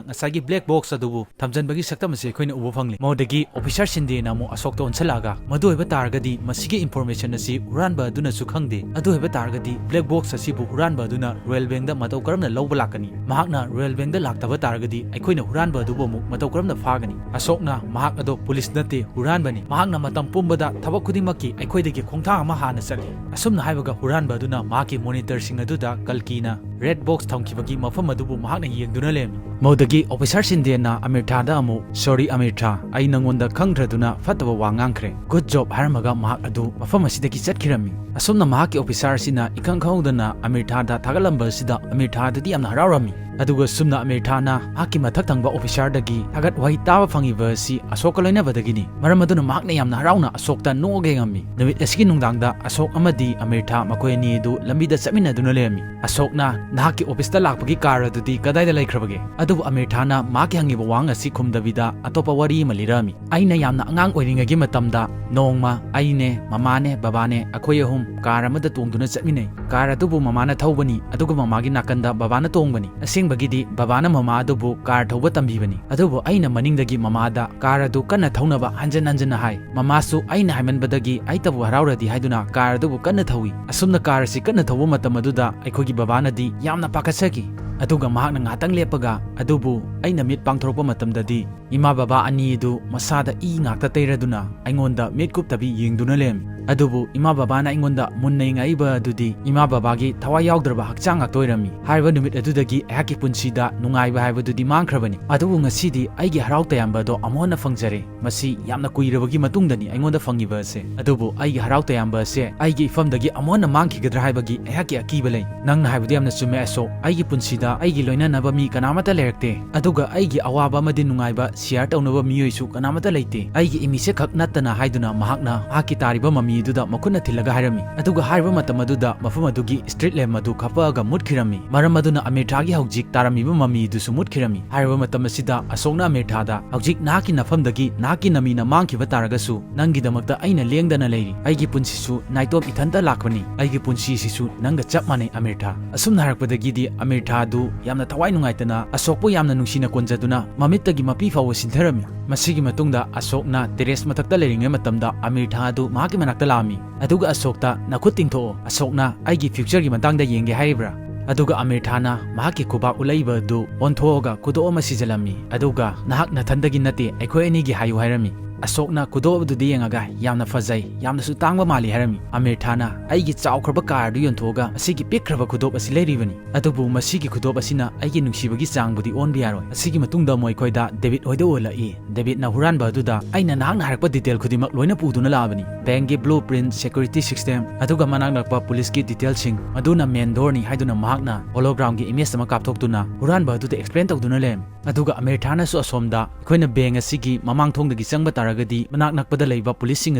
ꯉꯁꯥꯏꯒꯤ ꯕ꯭ꯂꯦꯛ ꯕꯣꯛꯁ ꯑꯗꯨꯕꯨ ꯊꯝꯖꯤꯟꯕꯒꯤ ꯁꯛꯇꯝ ꯑꯁꯤ ꯑꯩꯈꯣꯏꯅ ꯎꯕ ꯐꯪꯂꯤ꯫ ꯃꯗꯨꯗꯒꯤ ꯑꯣꯐꯤꯁꯥꯔ ꯁꯤꯟꯗꯦꯅ ꯑꯃꯨꯛ ꯑꯁꯣꯛꯇ ꯑꯣꯟꯁꯤꯜꯂꯛꯑꯒ, "ꯃꯗꯨ ꯑꯣꯏꯕ ꯇꯥꯔꯒꯗꯤ ꯃꯁꯤꯒꯤ ꯏꯟꯐꯣꯔꯃꯦꯁꯟ ꯑꯁꯤ ꯍꯨꯔꯥꯟꯕ ꯑꯗꯨꯅꯁꯨ ꯈꯪꯗꯦ꯫ ꯑꯗꯨ ꯑꯣꯏꯕ ꯇꯥꯔꯒꯗꯤ ꯕ꯭ꯂꯦꯛ ꯕꯣꯛꯁ ꯑꯁꯤꯕꯨ ꯍꯨꯔꯥꯟꯕ ꯑꯗꯨꯅ ꯔꯣꯌꯦꯜ ꯕꯦꯡꯗ ꯃꯇꯧ ꯀꯔꯝꯅ ꯂꯧꯕ ꯂꯥꯛꯀꯅꯤ? ꯃꯍꯥꯛꯅ ꯔꯣꯌꯦꯜ ꯕꯦꯡꯗ ꯂꯥꯛꯇꯕ ꯇꯥꯔꯒꯗꯤ ꯑꯩꯈꯣꯏꯅ ꯍꯨꯔꯥꯟꯕ ꯑꯗꯨꯕꯨ ꯑꯃꯨꯛ ꯃꯇꯧ ꯀꯔꯝꯅ ꯐꯥꯒꯅꯤ?" ꯑꯁꯣꯛꯅ, "ꯃꯍꯥꯛ ꯑꯗꯣ ꯄꯨꯂꯤꯁ ꯅꯠꯇꯦ, ꯍꯨꯔꯥꯟꯕꯅꯤ꯫ ꯃꯍꯥꯛꯅ ꯃꯇꯝ ꯄꯨꯝꯕꯗ ꯊꯕꯛ ꯈꯨꯗꯤꯡꯃꯛꯀꯤ ꯑꯩꯈꯣꯏꯗꯒꯤ ꯈꯣꯡꯊꯥꯡ ꯑꯃ ꯍꯥꯟꯅ ꯆꯠꯂꯤ꯫" ꯑꯁꯨꯝꯅ ꯍꯥꯏꯕꯒ ꯍꯨꯔꯥꯟꯕ ꯑꯗꯨꯅ ꯃꯍꯥꯛꯀꯤ ꯃꯣꯅꯤꯇꯔꯁꯤꯡ ꯑꯗꯨꯗ ꯀꯜꯀꯤꯅ ꯔꯦꯗ ꯕꯣꯛꯁ ꯊꯝꯈꯤꯕꯒꯤ ꯃꯐꯝ ꯑꯗꯨꯕꯨ ꯃꯍꯥꯛꯅ ꯌꯦꯡꯗꯨꯅ ꯂꯩꯔꯝꯃꯤ꯫ ꯃꯗꯨꯗꯒꯤ ꯑꯣꯐꯤꯁꯥꯔ ꯁꯤꯟꯗꯦꯅ ꯑꯃꯤꯔꯊꯥꯗ ꯑꯃꯨꯛ, "ꯁꯣꯔꯤ ꯑꯃꯤꯔꯊꯥ, ꯑꯩ ꯅꯪꯉꯣꯟꯗ ꯈꯪꯗ꯭ꯔꯗꯨꯅ ꯐꯠꯇꯕ ꯋꯥ ꯉꯥꯡꯈ꯭ꯔꯦ꯫ ꯒꯨꯗ ꯖꯣꯕ" ꯍꯥꯏꯔꯝꯃꯒ ꯃꯍꯥꯛ ꯑꯗꯨ ꯃꯐꯝ ꯑꯁꯤꯗꯒꯤ ꯆꯠꯈꯤꯔꯝꯃꯤ꯫ ꯑꯁꯨꯝꯅ ꯃꯍꯥꯛꯀꯤ ꯑꯣꯐꯤꯁꯥꯔ ꯑꯁꯤꯅ ꯏꯈꯪ ꯈꯪꯍꯧꯗꯅ ꯑꯃꯤꯔꯊꯥꯗ ꯊꯥꯒꯠꯂꯝꯕ ꯑꯁꯤꯗ ꯑꯃꯤꯔꯊꯥꯗꯨꯗꯤ ꯌꯥꯝꯅ ꯍꯔꯥꯎꯔꯝꯃꯤ꯫ ꯑꯗꯨꯒ ꯁꯨꯝꯅ ꯑꯃꯤꯔꯊꯥꯅ ꯃꯍꯥꯛꯀꯤ ꯃꯊꯛ ꯊꯪꯕ ꯑꯣꯐꯤꯁꯥꯔꯗꯒꯤ ꯊꯥꯒꯠ ꯋꯥꯍꯩ ꯇꯥꯕ ꯐꯪꯉꯤꯕ ꯑꯁꯤ ꯑꯁꯣꯛꯀ ꯂꯣꯏꯅꯕꯗꯒꯤꯅꯤ꯫ ꯃꯔꯝ ꯑꯗꯨꯅ ꯃꯍꯥꯛꯅ ꯌꯥꯝꯅ ꯍꯔꯥꯎꯅ ꯑꯁꯣꯛꯇ ꯅꯣꯛꯑꯒ ꯌꯦꯡꯉꯝꯃꯤ꯫ ꯅꯨꯃꯤꯠ ꯑꯁꯤꯒꯤ ꯅꯨꯡꯗꯥꯡꯗ ꯑꯁꯣꯛ ꯑꯃꯗꯤ ꯑꯃꯤꯔꯊꯥ ꯃꯈꯣꯏ ꯑꯅꯤ ꯑꯗꯨ ꯂꯝꯕꯤꯗ ꯆꯠꯃꯤꯟꯅꯗꯨꯅ ꯂꯩꯔꯝꯃꯤ꯫ ꯑꯁꯣꯛꯅ, "ꯅꯍꯥꯛꯀꯤ ꯑꯣꯐꯤꯁꯇ ꯂꯥꯛꯄꯒꯤ ꯀꯥꯔ ꯑꯗꯨꯗꯤ ꯀꯗꯥꯏꯗ ꯂꯩꯈ꯭ꯔꯕꯒꯦ?" ꯑꯗꯨꯕꯨ ꯑꯃꯤꯔꯊꯥꯅ ꯃꯍꯥꯛꯀꯤ ꯍꯪꯉꯤꯕ ꯋꯥꯍꯪ ꯑꯁꯤ ꯈꯨꯝꯗꯕꯤꯗ ꯑꯇꯣꯞꯄ ꯋꯥꯔꯤ ꯑꯃ ꯂꯤꯔꯛꯑꯝꯃꯤ꯫ "ꯑꯩꯅ ꯌꯥꯝꯅ ꯑꯉꯥꯡ ꯑꯣꯏꯔꯤꯉꯩꯒꯤ ꯃꯇꯝꯗ ꯅꯣꯡꯃ ꯑꯩꯅꯦ, ꯃꯃꯥꯅꯦ, ꯕꯕꯥꯅꯦ, ꯑꯩꯈꯣꯏ ꯑꯍꯨꯝ ꯀꯥꯔ ꯑꯃꯗ ꯇꯣꯡꯗꯨꯅ ꯆꯠꯃꯤꯟꯅꯩ꯫ ꯀꯥꯔ ꯑꯗꯨꯕꯨ ꯃꯃꯥꯅ ꯊꯧꯕꯅꯤ, ꯑꯗꯨꯒ ꯃꯃꯥꯒꯤ ꯅꯥꯀꯟꯗ ꯕꯕꯥꯅ ꯇꯣꯡꯕꯅꯤ꯫ ꯑꯁꯦꯡꯕꯒꯤꯗꯤ ꯕꯕꯥꯅ ꯃꯃꯥ ꯑꯗꯨꯕꯨ ꯀꯥꯔ ꯊꯧꯕ ꯇꯝꯕꯤꯕꯅꯤ, ꯑꯗꯨꯕꯨ ꯑꯩꯅ ꯃꯅꯤꯡꯗꯒꯤ ꯃꯃꯥꯗ ꯀꯥꯔ ꯑꯗꯨ ꯀꯟꯅ ꯊꯧꯅꯕ ꯍꯟꯖꯟ ꯍꯟꯖꯟꯅ ꯍꯥꯏ꯫ ꯃꯃꯥꯁꯨ ꯑꯩꯅ ꯍꯥꯏꯃꯟꯕꯗꯒꯤ ꯑꯩꯇꯕꯨ ꯍꯔꯥꯎꯔꯗꯤ ꯍꯥꯏꯗꯨꯅ ꯀꯥꯔ ꯑꯗꯨꯕꯨ ꯀꯟꯅ ꯊꯧꯏ꯫ ꯑꯁꯨꯝꯅ ꯀꯥꯔ ꯑꯁꯤ ꯀꯟꯅ ꯊꯧꯕ ꯃꯇꯝ ꯑꯗꯨꯗ ꯑꯩꯈꯣꯏꯒꯤ ꯕꯕꯥꯅꯗꯤ ꯌꯥꯝꯅ ꯄꯥꯈꯠꯆꯈꯤ꯫ ꯑꯗꯨꯒ ꯃꯍꯥꯛꯅ ꯉꯥꯏꯍꯥꯛꯇꯪ ꯂꯦꯞꯄꯒ, ꯑꯗꯨꯕꯨ ꯑꯩꯅ ꯃꯤꯠ ꯄꯥꯡꯊꯣꯔꯛꯄ ꯃꯇꯝꯗꯗꯤ ꯏꯃꯥ ꯕꯕꯥ ꯑꯅꯤ ꯑꯗꯨ ꯃꯁꯥꯗ ꯏ ꯉꯥꯛꯇ ꯇꯩꯔꯗꯨꯅ ꯑꯩꯉꯣꯟꯗ ꯃꯤꯠ ꯀꯨꯞꯇꯕꯤ ꯌꯦꯡꯗꯨꯅ ꯂꯩꯔꯝꯃꯤ꯫ ꯑꯗꯨꯕꯨ ꯏꯃꯥ ꯕꯕꯥꯅ ꯑꯩꯉꯣꯟꯗ ꯃꯨꯟꯅ ꯌꯦꯡꯉꯛꯏꯕ ꯑꯗꯨꯗꯤ ꯏꯃꯥ ꯕꯕꯥꯒꯤ ꯊꯋꯥꯏ ꯌꯥꯎꯗ꯭ꯔꯕ ꯍꯛꯆꯥꯡ ꯉꯥꯛꯇ ꯑꯣꯏꯔꯝꯃꯤ꯫ ꯍꯥꯏꯔꯤꯕ ꯅꯨꯃꯤꯠ ꯑꯗꯨꯗꯒꯤ ꯑꯩꯍꯥꯛꯀꯤ ꯄꯨꯟꯁꯤꯗ ꯅꯨꯡꯉꯥꯏꯕ ꯍꯥꯏꯕꯗꯨꯗꯤ ꯃꯥꯡꯈ꯭ꯔꯕꯅꯤ꯫ ꯑꯗꯨꯕꯨ ꯉꯁꯤꯗꯤ ꯑꯩꯒꯤ ꯍꯔꯥꯎ ꯇꯌꯥꯝꯕ ꯑꯗꯣ ꯑꯃꯨꯛ ꯍꯟꯅ ꯐꯪꯖꯔꯦ꯫ ꯃꯁꯤ ꯌꯥꯝꯅ ꯀꯨꯏꯔꯕꯒꯤ ꯃꯇꯨꯡꯗꯅꯤ ꯑꯩꯉꯣꯟꯗ ꯐꯪꯉꯤꯕ ꯑꯁꯦ꯫ ꯑꯗꯨꯕꯨ ꯑꯩꯒꯤ ꯍꯔꯥꯎ ꯇꯌꯥꯝꯕ ꯑꯁꯦ ꯑꯩꯒꯤ ꯏꯐꯝꯗꯒꯤ ꯑꯃꯨꯛ ꯍꯟꯅ ꯃꯥꯡꯈꯤꯒꯗ꯭ꯔꯥ ꯍꯥꯏꯕꯒꯤ ꯑꯩꯍꯥꯛꯀꯤ ꯑꯀꯤꯕ ꯂꯩ꯫ ꯅꯪꯅ ꯍꯥꯏꯕꯗꯨ ꯌꯥꯝꯅ ꯆꯨꯝꯃꯦ ꯑꯁꯣꯛ꯫ ꯑꯩꯒꯤ ꯄꯨꯟꯁꯤꯗ ꯑꯩꯒꯤ ꯂꯣꯏꯅꯅꯕ ꯃꯤ ꯀꯅꯥꯃꯠꯇ ꯂꯩꯔꯛꯇꯦ꯫ ꯑꯗꯨꯒ ꯑꯩꯒꯤ ꯑꯋꯥꯕ ꯑꯃꯗꯤ ꯅꯨꯡꯉꯥꯏꯕ ꯁꯤꯌꯥꯔ ꯇꯧꯅꯕ ꯃꯤꯑꯣꯏꯁꯨ ꯀꯅꯥꯃꯠꯇ ꯂꯩꯇꯦ꯫ ꯑꯩꯒꯤ ꯏꯃꯤꯁꯦ ꯈꯛ ꯅꯠꯇꯅ ꯍꯥꯏꯗꯨꯅ ꯃꯍꯥꯛꯅ ꯃꯍꯥꯛꯀꯤ ꯇꯥꯔꯤꯕ ꯃꯃꯤ ꯃꯃꯤꯗꯨꯗ ꯃꯈꯨꯠꯅ ꯊꯤꯜꯂꯒ ꯍꯥꯏꯔꯝꯃꯤ꯫ ꯑꯗꯨꯒ ꯍꯥꯏꯔꯤꯕ ꯃꯇꯝ ꯑꯗꯨꯗ ꯃꯐꯝ ꯑꯗꯨꯒꯤ street lamp ꯑꯗꯨ ꯈꯞꯄꯛꯑꯒ ꯃꯨꯠꯈꯤꯔꯝꯃꯤ꯫ ꯃꯔꯝ ꯑꯗꯨꯅ ꯑꯃꯤꯔꯊꯥꯒꯤ ꯍꯧꯖꯤꯛ ꯇꯥꯔꯝꯃꯤꯕ ꯃꯃꯤꯗꯨꯁꯨ ꯃꯨꯠꯈꯤꯔꯝꯃꯤ꯫ ꯍꯥꯏꯔꯤꯕ ꯃꯇꯝ ꯑꯁꯤꯗ ꯑꯁꯣꯛꯅ ꯑꯃꯤꯔꯊꯥꯗ, "ꯍꯧꯖꯤꯛ ꯅꯍꯥꯛꯀꯤ ꯅꯐꯝꯗꯒꯤ ꯅꯍꯥꯛꯀꯤ ꯅꯃꯤꯅ ꯃꯥꯡꯈꯤꯕ ꯇꯥꯔꯒꯁꯨ, ꯅꯪꯒꯤꯗꯃꯛꯇ ꯑꯩꯅ ꯂꯦꯡꯗꯅ ꯂꯩꯔꯤ꯫ ꯑꯩꯒꯤ ꯄꯨꯟꯁꯤꯁꯨ ꯅꯥꯏꯇꯣꯝ ꯏꯊꯟꯇ ꯂꯥꯛꯄꯅꯤ꯫ ꯑꯩꯒꯤ ꯄꯨꯟꯁꯤꯁꯤꯁꯨ ꯅꯪꯒ ꯆꯞ ꯃꯥꯟꯅꯩ ꯑꯃꯤꯔꯊꯥ꯫" ꯑꯁꯨꯝꯅ ꯍꯥꯏꯔꯛꯄꯗꯒꯤꯗꯤ ꯑꯃꯤꯔꯊꯥ ꯑꯗꯨ ꯌꯥꯝꯅ ꯊꯋꯥꯏ ꯅꯨꯡꯉꯥꯏꯇꯅ ꯑꯁꯣꯛꯄꯨ ꯌꯥꯝꯅ ꯅꯨꯡꯁꯤꯅ ꯀꯣꯟꯖꯗꯨꯅ ꯃꯃꯤꯠꯇꯒꯤ ꯃꯄꯤ ꯐꯥꯎꯕ ꯁꯤꯟꯊꯔꯝꯃꯤ꯫ ꯃꯁꯤꯒꯤ ꯃꯇꯨꯡꯗ ꯑꯁꯣꯛꯅ terrace ꯃꯊꯛꯇ ꯂꯩꯔꯤꯉꯩ ꯃꯇꯝꯗ ꯑꯃꯤꯔꯊꯥ ꯑꯗꯨ ꯃꯍꯥꯛꯀꯤ ꯃꯅꯥꯛꯇ ꯂꯥꯛꯑꯝꯃꯤ꯫ ꯑꯗꯨꯒ ꯑꯁꯣꯛꯇ, "ꯅꯈꯨꯠ ꯇꯤꯡꯊꯣꯛꯑꯣ꯫ ꯑꯁꯣꯛꯅ ꯑꯩꯒꯤ futureꯒꯤ ꯃꯇꯥꯡꯗ ꯌꯦꯡꯒꯦ ꯍꯥꯏꯔꯤꯕ꯭ꯔꯥ?" ꯑꯗꯨꯒ ꯑꯃꯤꯔꯊꯥꯅ ꯃꯍꯥꯛꯀꯤ ꯈꯨꯕꯥꯛ ꯎꯠꯂꯛꯏꯕ ꯑꯗꯨ ꯑꯣꯟꯊꯣꯛꯑꯒ ꯈꯨꯗꯣꯞ ꯑꯃ ꯁꯤꯖꯤꯜꯂꯝꯃꯤ꯫ ꯑꯗꯨꯒ, "ꯅꯍꯥꯛ ꯅꯊꯟꯗꯒꯤ ꯅꯠꯇꯦ, ꯑꯩꯈꯣꯏ ꯑꯅꯤꯒꯤ ꯍꯥꯏꯌꯨ" ꯍꯥꯏꯔꯝꯃꯤ꯫ ꯑꯁꯣꯛꯅ ꯈꯨꯗꯣꯞ ꯑꯗꯨꯗ ꯌꯦꯡꯉꯒ, "ꯌꯥꯝꯅ ꯐꯖꯩ, ꯌꯥꯝꯅꯁꯨ ꯇꯥꯡꯕ ꯃꯥꯜꯂꯤ" ꯍꯥꯏꯔꯝꯃꯤ꯫ ꯑꯃꯤꯔꯊꯥꯅ, "ꯑꯩꯒꯤ ꯆꯥꯎꯈ꯭ꯔꯕ car ꯑꯗꯨ ꯌꯣꯟꯊꯣꯛꯑꯒ ꯑꯁꯤꯒꯤ ꯄꯤꯛꯈ꯭ꯔꯕ ꯈꯨꯗꯣꯞ ꯑꯁꯤ ꯂꯩꯔꯤꯕꯅꯤ꯫ ꯑꯗꯨꯕꯨ ꯃꯁꯤꯒꯤ ꯈꯨꯗꯣꯞ ꯑꯁꯤꯅ ꯑꯩꯒꯤ ꯅꯨꯡꯁꯤꯕꯒꯤ ꯆꯥꯡꯕꯨꯗꯤ ꯑꯣꯟꯕ ꯌꯥꯔꯣꯏ꯫" ꯑꯁꯤꯒꯤ ꯃꯇꯨꯡꯗ ꯃꯈꯣꯏꯗ ꯗꯦꯕꯤꯠ ꯍꯣꯏꯗ ꯑꯣꯜꯂꯛꯏ꯫ ꯗꯦꯕꯤꯠꯅ ꯍꯨꯔꯥꯟꯕ ꯑꯗꯨꯗ, "ꯑꯩꯅ ꯅꯍꯥꯛꯅ ꯍꯥꯏꯔꯛꯄ detail ꯈꯨꯗꯤꯡꯃꯛ ꯂꯣꯏꯅ ꯄꯨꯗꯨꯅ ꯂꯥꯛꯑꯕꯅꯤ꯫ Bankꯀꯤ blueprint, security system, ꯑꯗꯨꯒ ꯃꯅꯥꯛ ꯅꯛꯄ policeꯀꯤ detailꯁꯤꯡ, ꯃꯗꯨꯅ main doorꯅꯤ" ꯍꯥꯏꯗꯨꯅ ꯃꯍꯥꯛꯅ hologramꯒꯤ image ꯑꯃ ꯀꯥꯞꯊꯣꯛꯇꯨꯅ ꯍꯨꯔꯥꯟꯕ ꯑꯗꯨꯗ explain ꯇꯧꯗꯨꯅ ꯂꯩꯔꯝꯃꯤ꯫ ꯑꯗꯨꯒ ꯑꯃꯤꯔꯊꯥꯅꯁꯨ ꯑꯁꯣꯝꯗ, "ꯑꯩꯈꯣꯏꯅ bank ꯑꯁꯤꯒꯤ ꯃꯃꯥꯡ ꯊꯣꯡꯗꯒꯤ ꯆꯪꯕ ꯇꯥꯔꯒꯗꯤ ꯃꯅꯥꯛ ꯅꯛꯄꯗ ꯂꯩꯕ policeꯁꯤꯡ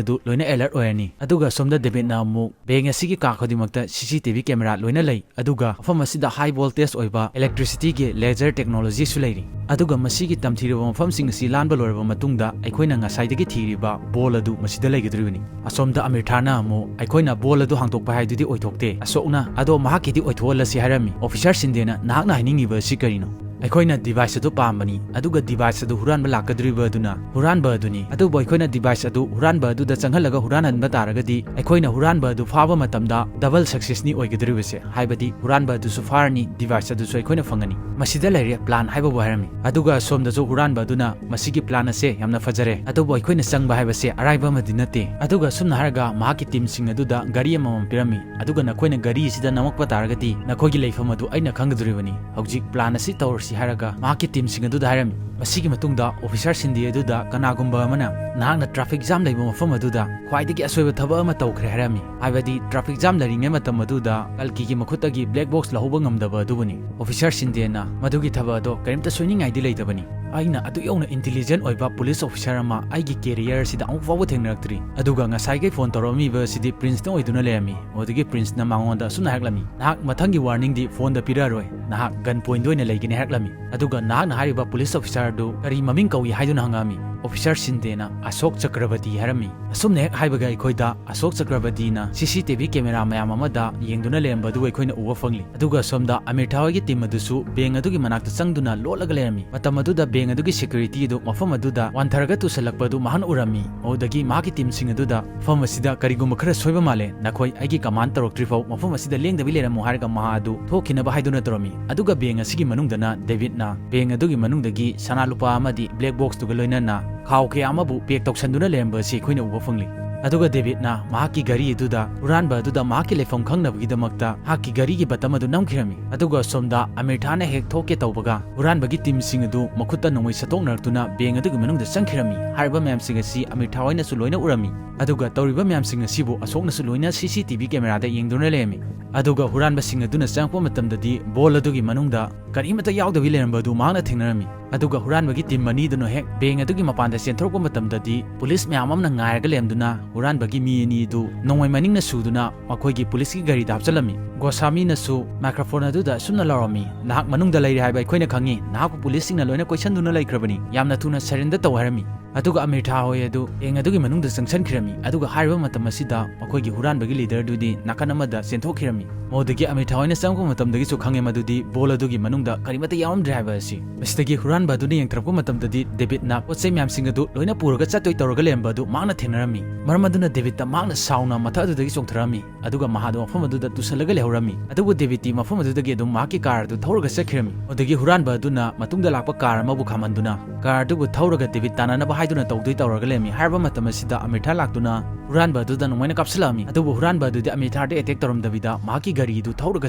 ꯑꯗꯨ ꯂꯣꯏꯅ alert ꯑꯣꯏꯔꯅꯤ꯫" ꯑꯗꯨꯒ ꯑꯁꯣꯝꯗ ꯗꯦꯕꯤꯠꯅ ꯑꯃꯨꯛ, "Bank ꯑꯁꯤꯒꯤ ꯀꯥ ꯈꯨꯗꯤꯡꯃꯛꯇ CCTV camera ꯂꯣꯏꯅ ꯂꯩ꯫ ꯑꯗꯨꯒ ꯃꯐꯝ ꯑꯁꯤꯗ high voltage ꯑꯣꯏꯕ electricityꯒꯤ laser technologyꯁꯨ ꯂꯩꯔꯤ꯫ ꯑꯗꯨꯒ ꯃꯁꯤꯒꯤ ꯇꯝꯊꯤꯔꯕ ꯃꯐꯝꯁꯤꯡ ꯑꯁꯤ ꯂꯥꯟꯕ ꯂꯣꯏꯔꯕ ꯃꯇꯨꯡꯗ ꯑꯩꯈꯣꯏꯅ ꯉꯁꯥꯏꯗꯒꯤ ꯊꯤꯔꯤꯕ ball ꯑꯗꯨ ꯃꯁꯤꯗ ꯂꯩꯒꯗꯧꯔꯤꯕꯅꯤ꯫" ꯑꯁꯣꯝꯗ ꯑꯃꯤꯔꯊꯥꯅ ꯑꯃꯨꯛ, "ꯑꯩꯈꯣꯏꯅ ball ꯑꯗꯨ ꯍꯥꯡꯗꯣꯛꯄ ꯍꯥꯏꯗꯨꯗꯤ ꯑꯣꯏꯊꯣꯛꯇꯦ꯫" ꯑꯁꯣꯛꯅ, "ꯑꯗꯣ ꯃꯍꯥꯛꯀꯤꯗꯤ ꯑꯣꯏꯊꯣꯛꯍꯜꯂꯁꯤ" ꯍꯥꯏꯔꯝꯃꯤ꯫ "Officer ꯁꯤꯟꯗꯦꯅ ꯅꯍꯥꯛꯅ ꯍꯥꯏꯅꯤꯡꯉꯤꯕ ꯑꯁꯤ ꯀꯔꯤꯅꯣ?" "ꯑꯩꯈꯣꯏꯅ device ꯑꯗꯨ ꯄꯥꯝꯕꯅꯤ, ꯑꯗꯨꯒ device ꯑꯗꯨ ꯍꯨꯔꯥꯟꯕ ꯂꯥꯛꯀꯗꯧꯔꯤꯕ ꯑꯗꯨꯅ ꯍꯨꯔꯥꯟꯕ ꯑꯗꯨꯅꯤ꯫ ꯑꯗꯨꯕꯨ ꯑꯩꯈꯣꯏꯅ device ꯑꯗꯨ ꯍꯨꯔꯥꯟꯕ ꯑꯗꯨꯗ ꯆꯪꯍꯜꯂꯒ ꯍꯨꯔꯥꯟꯍꯟꯕ ꯇꯥꯔꯒꯗꯤ, ꯑꯩꯈꯣꯏꯅ ꯍꯨꯔꯥꯟꯕ ꯑꯗꯨ ꯐꯥꯕ ꯃꯇꯝꯗ double successꯅꯤ ꯑꯣꯏꯒꯗꯧꯔꯤꯕꯁꯦ, ꯍꯥꯏꯕꯗꯤ ꯍꯨꯔꯥꯟꯕ ꯑꯗꯨꯁꯨ ꯐꯥꯔꯅꯤ, device ꯑꯗꯨꯁꯨ ꯑꯩꯈꯣꯏꯅ ꯐꯪꯒꯅꯤ꯫ ꯃꯁꯤꯗ ꯂꯩꯔꯦ plan" ꯍꯥꯏꯕꯕꯨ ꯍꯥꯏꯔꯝꯃꯤ꯫ ꯑꯗꯨꯒ ꯁꯣꯝꯗꯁꯨ ꯍꯨꯔꯥꯟꯕ ꯑꯗꯨꯅ, "ꯃꯁꯤꯒꯤ plan ꯑꯁꯦ ꯌꯥꯝꯅ ꯐꯖꯔꯦ, ꯑꯗꯨꯕꯨ ꯑꯩꯈꯣꯏꯅ ꯆꯪꯕ ꯍꯥꯏꯕꯁꯦ ꯑꯔꯥꯏꯕ ꯑꯃꯗꯤ ꯅꯠꯇꯦ꯫" ꯑꯗꯨꯒ ꯑꯁꯨꯝꯅ ꯍꯥꯏꯔꯒ ꯃꯍꯥꯛꯀꯤ teamꯁꯤꯡ ꯑꯗꯨꯗ ꯒꯥꯔꯤ ꯑꯃꯃꯝ ꯄꯤꯔꯝꯃꯤ꯫ ꯑꯗꯨꯒ "ꯅꯈꯣꯏꯅ ꯒꯥꯔꯤ ꯑꯁꯤꯗ ꯅꯝꯃꯛꯄ ꯇꯥꯔꯒꯗꯤ ꯅꯈꯣꯏꯒꯤ ꯂꯩꯐꯝ ꯑꯗꯨ ꯑꯩꯅ ꯈꯪꯒꯗꯧꯔꯤꯕꯅꯤ꯫ ꯍꯧꯖꯤꯛ plan ꯑꯁꯤ ꯇꯧꯔꯁꯤ" ꯍꯥꯏꯔꯒ ꯃꯍꯥꯛꯀꯤ teamꯁꯤꯡ ꯑꯗꯨꯗ ꯍꯥꯏꯔꯝꯃꯤ꯫ ꯃꯁꯤꯒꯤ ꯃꯇꯨꯡꯗ ꯑꯣꯐꯤꯁꯥꯔ ꯁꯤꯟꯗꯦ ꯑꯗꯨꯗ ꯀꯅꯥꯒꯨꯝꯕ ꯑꯃꯅ ꯅꯍꯥꯛꯅ ꯇ꯭ꯔꯥꯐꯤꯛ ꯖꯥꯝ ꯂꯩꯕ ꯃꯐꯝ ꯑꯗꯨꯗ ꯈ꯭ꯋꯥꯏꯗꯒꯤ ꯑꯁꯣꯏꯕ ꯊꯕꯛ ꯑꯃ ꯇꯧꯈ꯭ꯔꯦ ꯍꯥꯏꯔꯝꯃꯤ꯫ ꯍꯥꯏꯕꯗꯤ ꯇ꯭ꯔꯥꯐꯤꯛ ꯖꯥꯝ ꯂꯩꯔꯤꯉꯩ ꯃꯇꯝ ꯑꯗꯨꯗ ꯀꯜꯀꯤꯒꯤ ꯃꯈꯨꯠꯇꯒꯤ ꯕ꯭ꯂꯦꯛ ꯕꯣꯛꯁ ꯂꯧꯍꯧꯕ ꯉꯝꯗꯕ ꯑꯗꯨꯕꯨꯅꯤ꯫ ꯑꯣꯐꯤꯁꯥꯔ ꯁꯤꯟꯗꯦꯅ ꯃꯗꯨꯒꯤ ꯊꯕꯛ ꯑꯗꯣ ꯀꯔꯤꯝꯇ ꯁꯣꯏꯅꯤꯡꯉꯥꯏꯗꯤ ꯂꯩꯇꯕꯅꯤ꯫ ꯑꯩꯅ ꯑꯗꯨ ꯌꯧꯅ ꯏꯟꯇꯤꯂꯤꯖꯦꯟ ꯑꯣꯏꯕ ꯄꯨꯂꯤꯁ ꯑꯣꯐꯤꯁꯥꯔ ꯑꯃ ꯑꯩꯒꯤ ꯀꯦꯔꯤꯌꯔꯁꯤꯗ ꯑꯃꯨꯛ ꯐꯥꯎꯕ ꯊꯦꯡꯅꯔꯛꯇ꯭ꯔꯤ꯫ ꯑꯗꯨꯒ ꯉꯁꯥꯏꯒꯤ ꯐꯣꯟ ꯇꯧꯔꯛꯂꯝꯃꯤꯕ ꯑꯁꯤꯗꯤ ꯄ꯭ꯔꯤꯟꯁꯅ ꯑꯣꯏꯗꯨꯅ ꯂꯩꯔꯝꯃꯤ꯫ ꯑꯗꯨꯗꯒꯤ ꯄ꯭ꯔꯤꯟꯁꯅ ꯃꯉꯣꯟꯗ ꯑꯁꯨꯝꯅ ꯍꯥꯏꯔꯛꯂꯝꯃꯤ, "ꯅꯍꯥꯛ ꯃꯊꯪꯒꯤ ꯋꯥꯔꯅꯤꯡꯗꯤ ꯐꯣꯟꯗ ꯄꯤꯔꯛꯑꯔꯣꯏ, ꯅꯍꯥꯛ ꯒꯟ ꯄꯣꯏꯟꯗ ꯑꯣꯏꯅ ꯂꯩꯒꯅꯤ" ꯍꯥꯏꯔꯛꯂꯝꯃꯤ꯫ ꯑꯗꯨꯒ ꯅꯍꯥꯛꯅ ꯍꯥꯏꯔꯤꯕ ꯄꯨꯂꯤꯁ ꯑꯣꯐꯤꯁꯥꯔꯗꯨ ꯀꯔꯤ ꯃꯃꯤꯡ ꯀꯧꯏ ꯍꯥꯏꯗꯨꯅ ꯍꯪꯉꯛꯂꯝꯃꯤ꯫ ꯑꯣꯐꯤꯁꯥꯔ ꯁꯤꯟꯗꯦꯅ ꯑꯁꯣꯛ ꯆꯀ꯭ꯔꯕꯇꯤ ꯍꯥꯏꯔꯝꯃꯤ꯫ ꯑꯁꯨꯝꯅ ꯍꯦꯛ ꯍꯥꯏꯕꯒ ꯑꯩꯈꯣꯏꯗ ꯑꯁꯣꯛ ꯆꯀ꯭ꯔꯕꯇꯤꯅ ꯁꯤ ꯁꯤ ꯇꯤ ꯚꯤ ꯀꯦꯃꯦꯔꯥ ꯃꯌꯥꯝ ꯑꯃꯗ ꯌꯦꯡꯗꯨꯅ ꯂꯩꯔꯝꯕꯗꯨ ꯑꯩꯈꯣꯏꯅ ꯎꯕ ꯐꯪꯂꯤ꯫ ꯑꯗꯨꯒ ꯑꯁꯣꯝꯗ ꯑꯃꯤꯔꯊꯥ ꯍꯣꯏꯒꯤ ꯇꯤꯝ ꯑꯗꯨꯁꯨ ꯕꯦꯡ ꯑꯗꯨꯒꯤ ꯃꯅꯥꯛꯇ ꯆꯪꯗꯨꯅ ꯂꯣꯠꯂꯒ ꯂꯩꯔꯝꯃꯤ꯫ ꯃꯇꯝ ꯑꯗꯨꯗ ꯕꯦꯡ ꯑꯗꯨꯒꯤ ꯁꯦꯀ꯭ꯌꯨꯔꯤꯇꯤ ꯑꯗꯨ ꯃꯐꯝ ꯑꯗꯨꯗ ꯋꯥꯟꯊꯔꯒ ꯇꯨꯁꯜꯂꯛꯄ ꯑꯗꯨ ꯃꯍꯥꯛꯅ ꯎꯔꯝꯃꯤ꯫ ꯑꯗꯨꯗꯒꯤ ꯃꯍꯥꯛꯀꯤ ꯇꯤꯝꯁꯤꯡ ꯑꯗꯨꯗ, "ꯃꯐꯝ ꯑꯁꯤꯗ ꯀꯔꯤꯒꯨꯝꯕ ꯈꯔ ꯁꯣꯏꯕ ꯃꯥꯜꯂꯦ, ꯅꯈꯣꯏ ꯑꯩꯒꯤ ꯀꯃꯥꯟ ꯇꯧꯔꯛꯇ꯭ꯔꯤ ꯐꯥꯎ ꯃꯐꯝ ꯑꯁꯤꯗ ꯂꯦꯡꯗꯕꯤ ꯂꯩꯔꯝꯃꯨ" ꯍꯥꯏꯔꯒ ꯃꯍꯥꯛ ꯑꯗꯨ ꯊꯣꯛꯈꯤꯅꯕ ꯍꯥꯏꯗꯨꯅ ꯇꯧꯔꯝꯃꯤ꯫ ꯑꯗꯨꯒ ꯕꯦꯡ ꯑꯁꯤꯒꯤ ꯃꯅꯨꯡꯗꯅ ꯗꯦꯕꯤꯠꯅ ꯕꯦꯡ ꯑꯗꯨꯒꯤ ꯃꯅꯨꯡꯗꯒꯤ ꯁꯅꯥ ꯂꯨꯄꯥ ꯑꯃꯗꯤ ꯕ꯭ꯂꯦꯛ ꯕꯣꯛꯁꯇꯨꯒ ꯂꯣꯏꯅꯅ ꯈꯥꯎ ꯀꯌꯥ ꯑꯃꯕꯨ ꯄꯦꯛ ꯇꯧꯁꯟꯗꯨꯅ ꯂꯩꯔꯝꯕ ꯑꯁꯤ ꯑꯩꯈꯣꯏꯅ ꯎꯕ ꯐꯪꯂꯤ꯫ ꯑꯗꯨꯒ ꯗꯦꯕꯤꯠꯅ ꯃꯍꯥꯛꯀꯤ ꯒꯥꯔꯤ ꯑꯗꯨꯗ ꯍꯨꯔꯥꯟꯕ ꯑꯗꯨꯗ ꯃꯍꯥꯛꯀꯤ ꯂꯩꯐꯝ ꯈꯪꯅꯕꯒꯤꯗꯃꯛꯇ ꯃꯍꯥꯛꯀꯤ ꯒꯥꯔꯤꯒꯤ ꯕꯇꯝ ꯑꯗꯨ ꯅꯝꯈꯤꯔꯝꯃꯤ꯫ ꯑꯗꯨꯒ ꯑꯁꯣꯝꯗ ꯑꯃꯤꯔꯊꯥꯅ ꯍꯦꯛ ꯊꯣꯛꯀꯦ ꯇꯧꯕꯒ ꯍꯨꯔꯥꯟꯕꯒꯤ ꯇꯤꯝꯁꯤꯡ ꯑꯗꯨ ꯃꯈꯨꯠꯇ ꯅꯣꯡꯃꯩ ꯁꯠꯇꯣꯛꯅꯔꯛꯇꯨꯅ ꯕꯦꯡ ꯑꯗꯨꯒꯤ ꯃꯅꯨꯡꯗ ꯆꯪꯈꯤꯔꯝꯃꯤ꯫ ꯍꯥꯏꯔꯤꯕ ꯃꯌꯥꯝꯁꯤꯡ ꯑꯁꯤ ꯑꯃꯤꯔꯊꯥ ꯍꯣꯏꯅꯁꯨ ꯂꯣꯏꯅ ꯎꯔꯝꯃꯤ꯫ ꯑꯗꯨꯒ ꯇꯧꯔꯤꯕ ꯃꯌꯥꯝꯁꯤꯡ ꯑꯁꯤꯕꯨ ꯑꯁꯣꯛꯅꯁꯨ ꯂꯣꯏꯅ ꯁꯤ ꯁꯤ ꯇꯤ ꯚꯤ ꯀꯦꯃꯦꯔꯥꯗ ꯌꯦꯡꯗꯨꯅ ꯂꯩꯔꯝꯃꯤ꯫ ꯑꯗꯨꯒ ꯍꯨꯔꯥꯟꯕꯁꯤꯡ ꯑꯗꯨꯅ ꯆꯪꯉꯛꯄ ꯃꯇꯝꯗꯗꯤ ꯕꯣꯜ ꯑꯗꯨꯒꯤ ꯃꯅꯨꯡꯗ ꯀꯔꯤꯃꯠꯇ ꯌꯥꯎꯗꯕꯤ ꯂꯩꯔꯝꯕ ꯑꯗꯨ ꯃꯍꯥꯛꯅ ꯊꯦꯡꯅꯔꯝꯃꯤ꯫ ꯑꯗꯨꯒ ꯍꯨꯔꯥꯟꯕꯒꯤ ꯇꯤꯝ ꯑꯅꯤꯗꯨꯅ ꯍꯦꯛ ꯕꯦꯡ ꯑꯗꯨꯒꯤ ꯃꯄꯥꯟꯗ ꯆꯦꯟꯊꯣꯔꯛꯄ ꯃꯇꯝꯗꯗꯤ ꯄꯨꯂꯤꯁ ꯃꯌꯥꯝ ꯑꯃꯅ ꯉꯥꯏꯔꯒ ꯂꯩꯔꯝꯗꯨꯅ ꯍꯨꯔꯥꯟꯕꯒꯤ ꯃꯤ ꯑꯅꯤ ꯑꯗꯨ ꯅꯣꯡꯃꯩ ꯃꯅꯤꯡꯅ ꯁꯨꯗꯨꯅ ꯃꯈꯣꯏꯒꯤ ꯄꯨꯂꯤꯁꯀꯤ ꯒꯥꯔꯤꯗ ꯍꯥꯞꯆꯤꯜꯂꯝꯃꯤ꯫ ꯒꯣꯁꯥꯃꯤꯅꯁꯨ ꯃꯥꯏꯀ꯭ꯔꯣꯐꯣꯟ ꯑꯗꯨꯗ ꯑꯁꯨꯝꯅ ꯂꯥꯎꯔꯝꯃꯤ, "ꯅꯍꯥꯛ ꯃꯅꯨꯡꯗ ꯂꯩꯔꯦ ꯍꯥꯏꯕ ꯑꯩꯈꯣꯏꯅ ꯈꯪꯉꯤ, ꯅꯍꯥꯛꯄꯨ ꯄꯨꯂꯤꯁꯁꯤꯡꯅ ꯂꯣꯏꯅ ꯀꯣꯏꯁꯟꯗꯨꯅ ꯂꯩꯈ꯭ꯔꯕꯅꯤ, ꯌꯥꯝꯅ ꯊꯨꯅ ꯁꯔꯦꯟꯗꯔ ꯇꯧ" ꯍꯥꯏꯔꯝꯃꯤ꯫ ꯑꯗꯨꯒ ꯑꯃꯤꯔꯊꯥ ꯍꯣꯏ ꯑꯗꯨ ꯕꯦꯡ ꯑꯗꯨꯒꯤ ꯃꯅꯨꯡꯗ ꯆꯪꯁꯤꯟꯈꯤꯔꯝꯃꯤ꯫ ꯑꯗꯨꯒ ꯍꯥꯏꯔꯤꯕ ꯃꯇꯝ ꯑꯁꯤꯗ ꯃꯈꯣꯏꯒꯤ ꯍꯨꯔꯥꯟꯕꯒꯤ ꯂꯤꯗꯔꯗꯨꯗꯤ ꯅꯥꯀꯟ ꯑꯃꯗ ꯆꯦꯟꯊꯣꯛꯈꯤꯔꯝꯃꯤ꯫ ꯃꯗꯨꯗꯒꯤ ꯑꯃꯤꯔꯊꯥ ꯍꯣꯏꯅ ꯆꯪꯉꯛꯄ ꯃꯇꯝꯗꯒꯤꯁꯨ ꯈꯪꯉꯦ ꯃꯗꯨꯗꯤ ꯕꯣꯜ ꯑꯗꯨꯒꯤ ꯃꯅꯨꯡꯗ ꯀꯔꯤꯃꯠꯇ ꯌꯥꯎꯔꯝꯗ꯭ꯔꯦ ꯍꯥꯏꯕ ꯑꯁꯤ꯫ ꯃꯁꯤꯗꯒꯤ ꯍꯨꯔꯥꯟꯕ ꯑꯗꯨꯅ ꯌꯦꯡꯊꯔꯛꯄ ꯃꯇꯝꯗꯗꯤ ꯗꯦꯕꯤꯠꯅ ꯄꯣꯠ ꯆꯩ ꯃꯌꯥꯝꯁꯤꯡ ꯑꯗꯨ ꯂꯣꯏꯅ ꯄꯨꯔꯒ ꯆꯠꯇꯣꯏ ꯇꯧꯔꯒ ꯂꯩꯔꯝꯕ ꯑꯗꯨ ꯃꯍꯥꯛꯅ ꯊꯦꯡꯅꯔꯝꯃꯤ꯫ ꯃꯔꯝ ꯑꯗꯨꯅ ꯗꯦꯕꯤꯠꯇ ꯃꯍꯥꯛꯅ ꯁꯥꯎꯅ ꯃꯊꯛ ꯑꯗꯨꯗꯒꯤ ꯆꯣꯡꯊꯔꯛꯂꯝꯃꯤ꯫ ꯑꯗꯨꯒ ꯃꯍꯥꯛ ꯑꯗꯨ ꯃꯐꯝ ꯑꯗꯨꯗ ꯇꯨꯁꯜꯂꯒ ꯂꯩꯍꯧꯔꯝꯃꯤ꯫ ꯑꯗꯨꯕꯨ ꯗꯦꯕꯤꯠꯇꯤ ꯃꯐꯝ ꯑꯗꯨꯗꯒꯤ ꯑꯗꯨꯝ ꯃꯍꯥꯛꯀꯤ ꯀꯥꯔ ꯑꯗꯨ ꯊꯧꯔꯒ ꯆꯠꯈꯤꯔꯝꯃꯤ꯫ ꯑꯗꯨꯗꯒꯤ ꯍꯨꯔꯥꯟꯕ ꯑꯗꯨꯅ ꯃꯇꯨꯡꯗ ꯂꯥꯛꯄ ꯀꯥꯔ ꯑꯃꯕꯨ ꯈꯥꯝꯍꯟꯗꯨꯅ ꯀꯥꯔ ꯑꯗꯨꯕꯨ ꯊꯧꯔꯒ ꯗꯦꯕꯤꯠ ꯇꯥꯟꯅꯅꯕ ꯍꯥꯏꯗꯨꯅ ꯇꯧꯗꯣꯏ ꯇꯧꯔꯒ ꯂꯩꯔꯝꯃꯤ꯫ ꯍꯥꯏꯔꯕ ꯃꯇꯝ ꯑꯁꯤꯗ ꯑꯃꯤꯔꯊꯥ ꯂꯥꯛꯇꯨꯅ ꯍꯨꯔꯥꯟꯕ ꯑꯗꯨꯗ ꯅꯣꯡꯃꯩꯅ ꯀꯥꯞꯁꯤꯜꯂꯛꯑꯝꯃꯤ꯫ ꯑꯗꯨꯕꯨ ꯍꯨꯔꯥꯟꯕ ꯑꯗꯨꯗꯤ ꯑꯃꯤꯔꯊꯥꯗ ꯑꯦꯇꯦꯛ ꯇꯧꯔꯝꯗꯕꯤꯗ ꯃꯍꯥꯛꯀꯤ ꯒꯥꯔꯤ ꯑꯗꯨ ꯊꯧꯔꯒ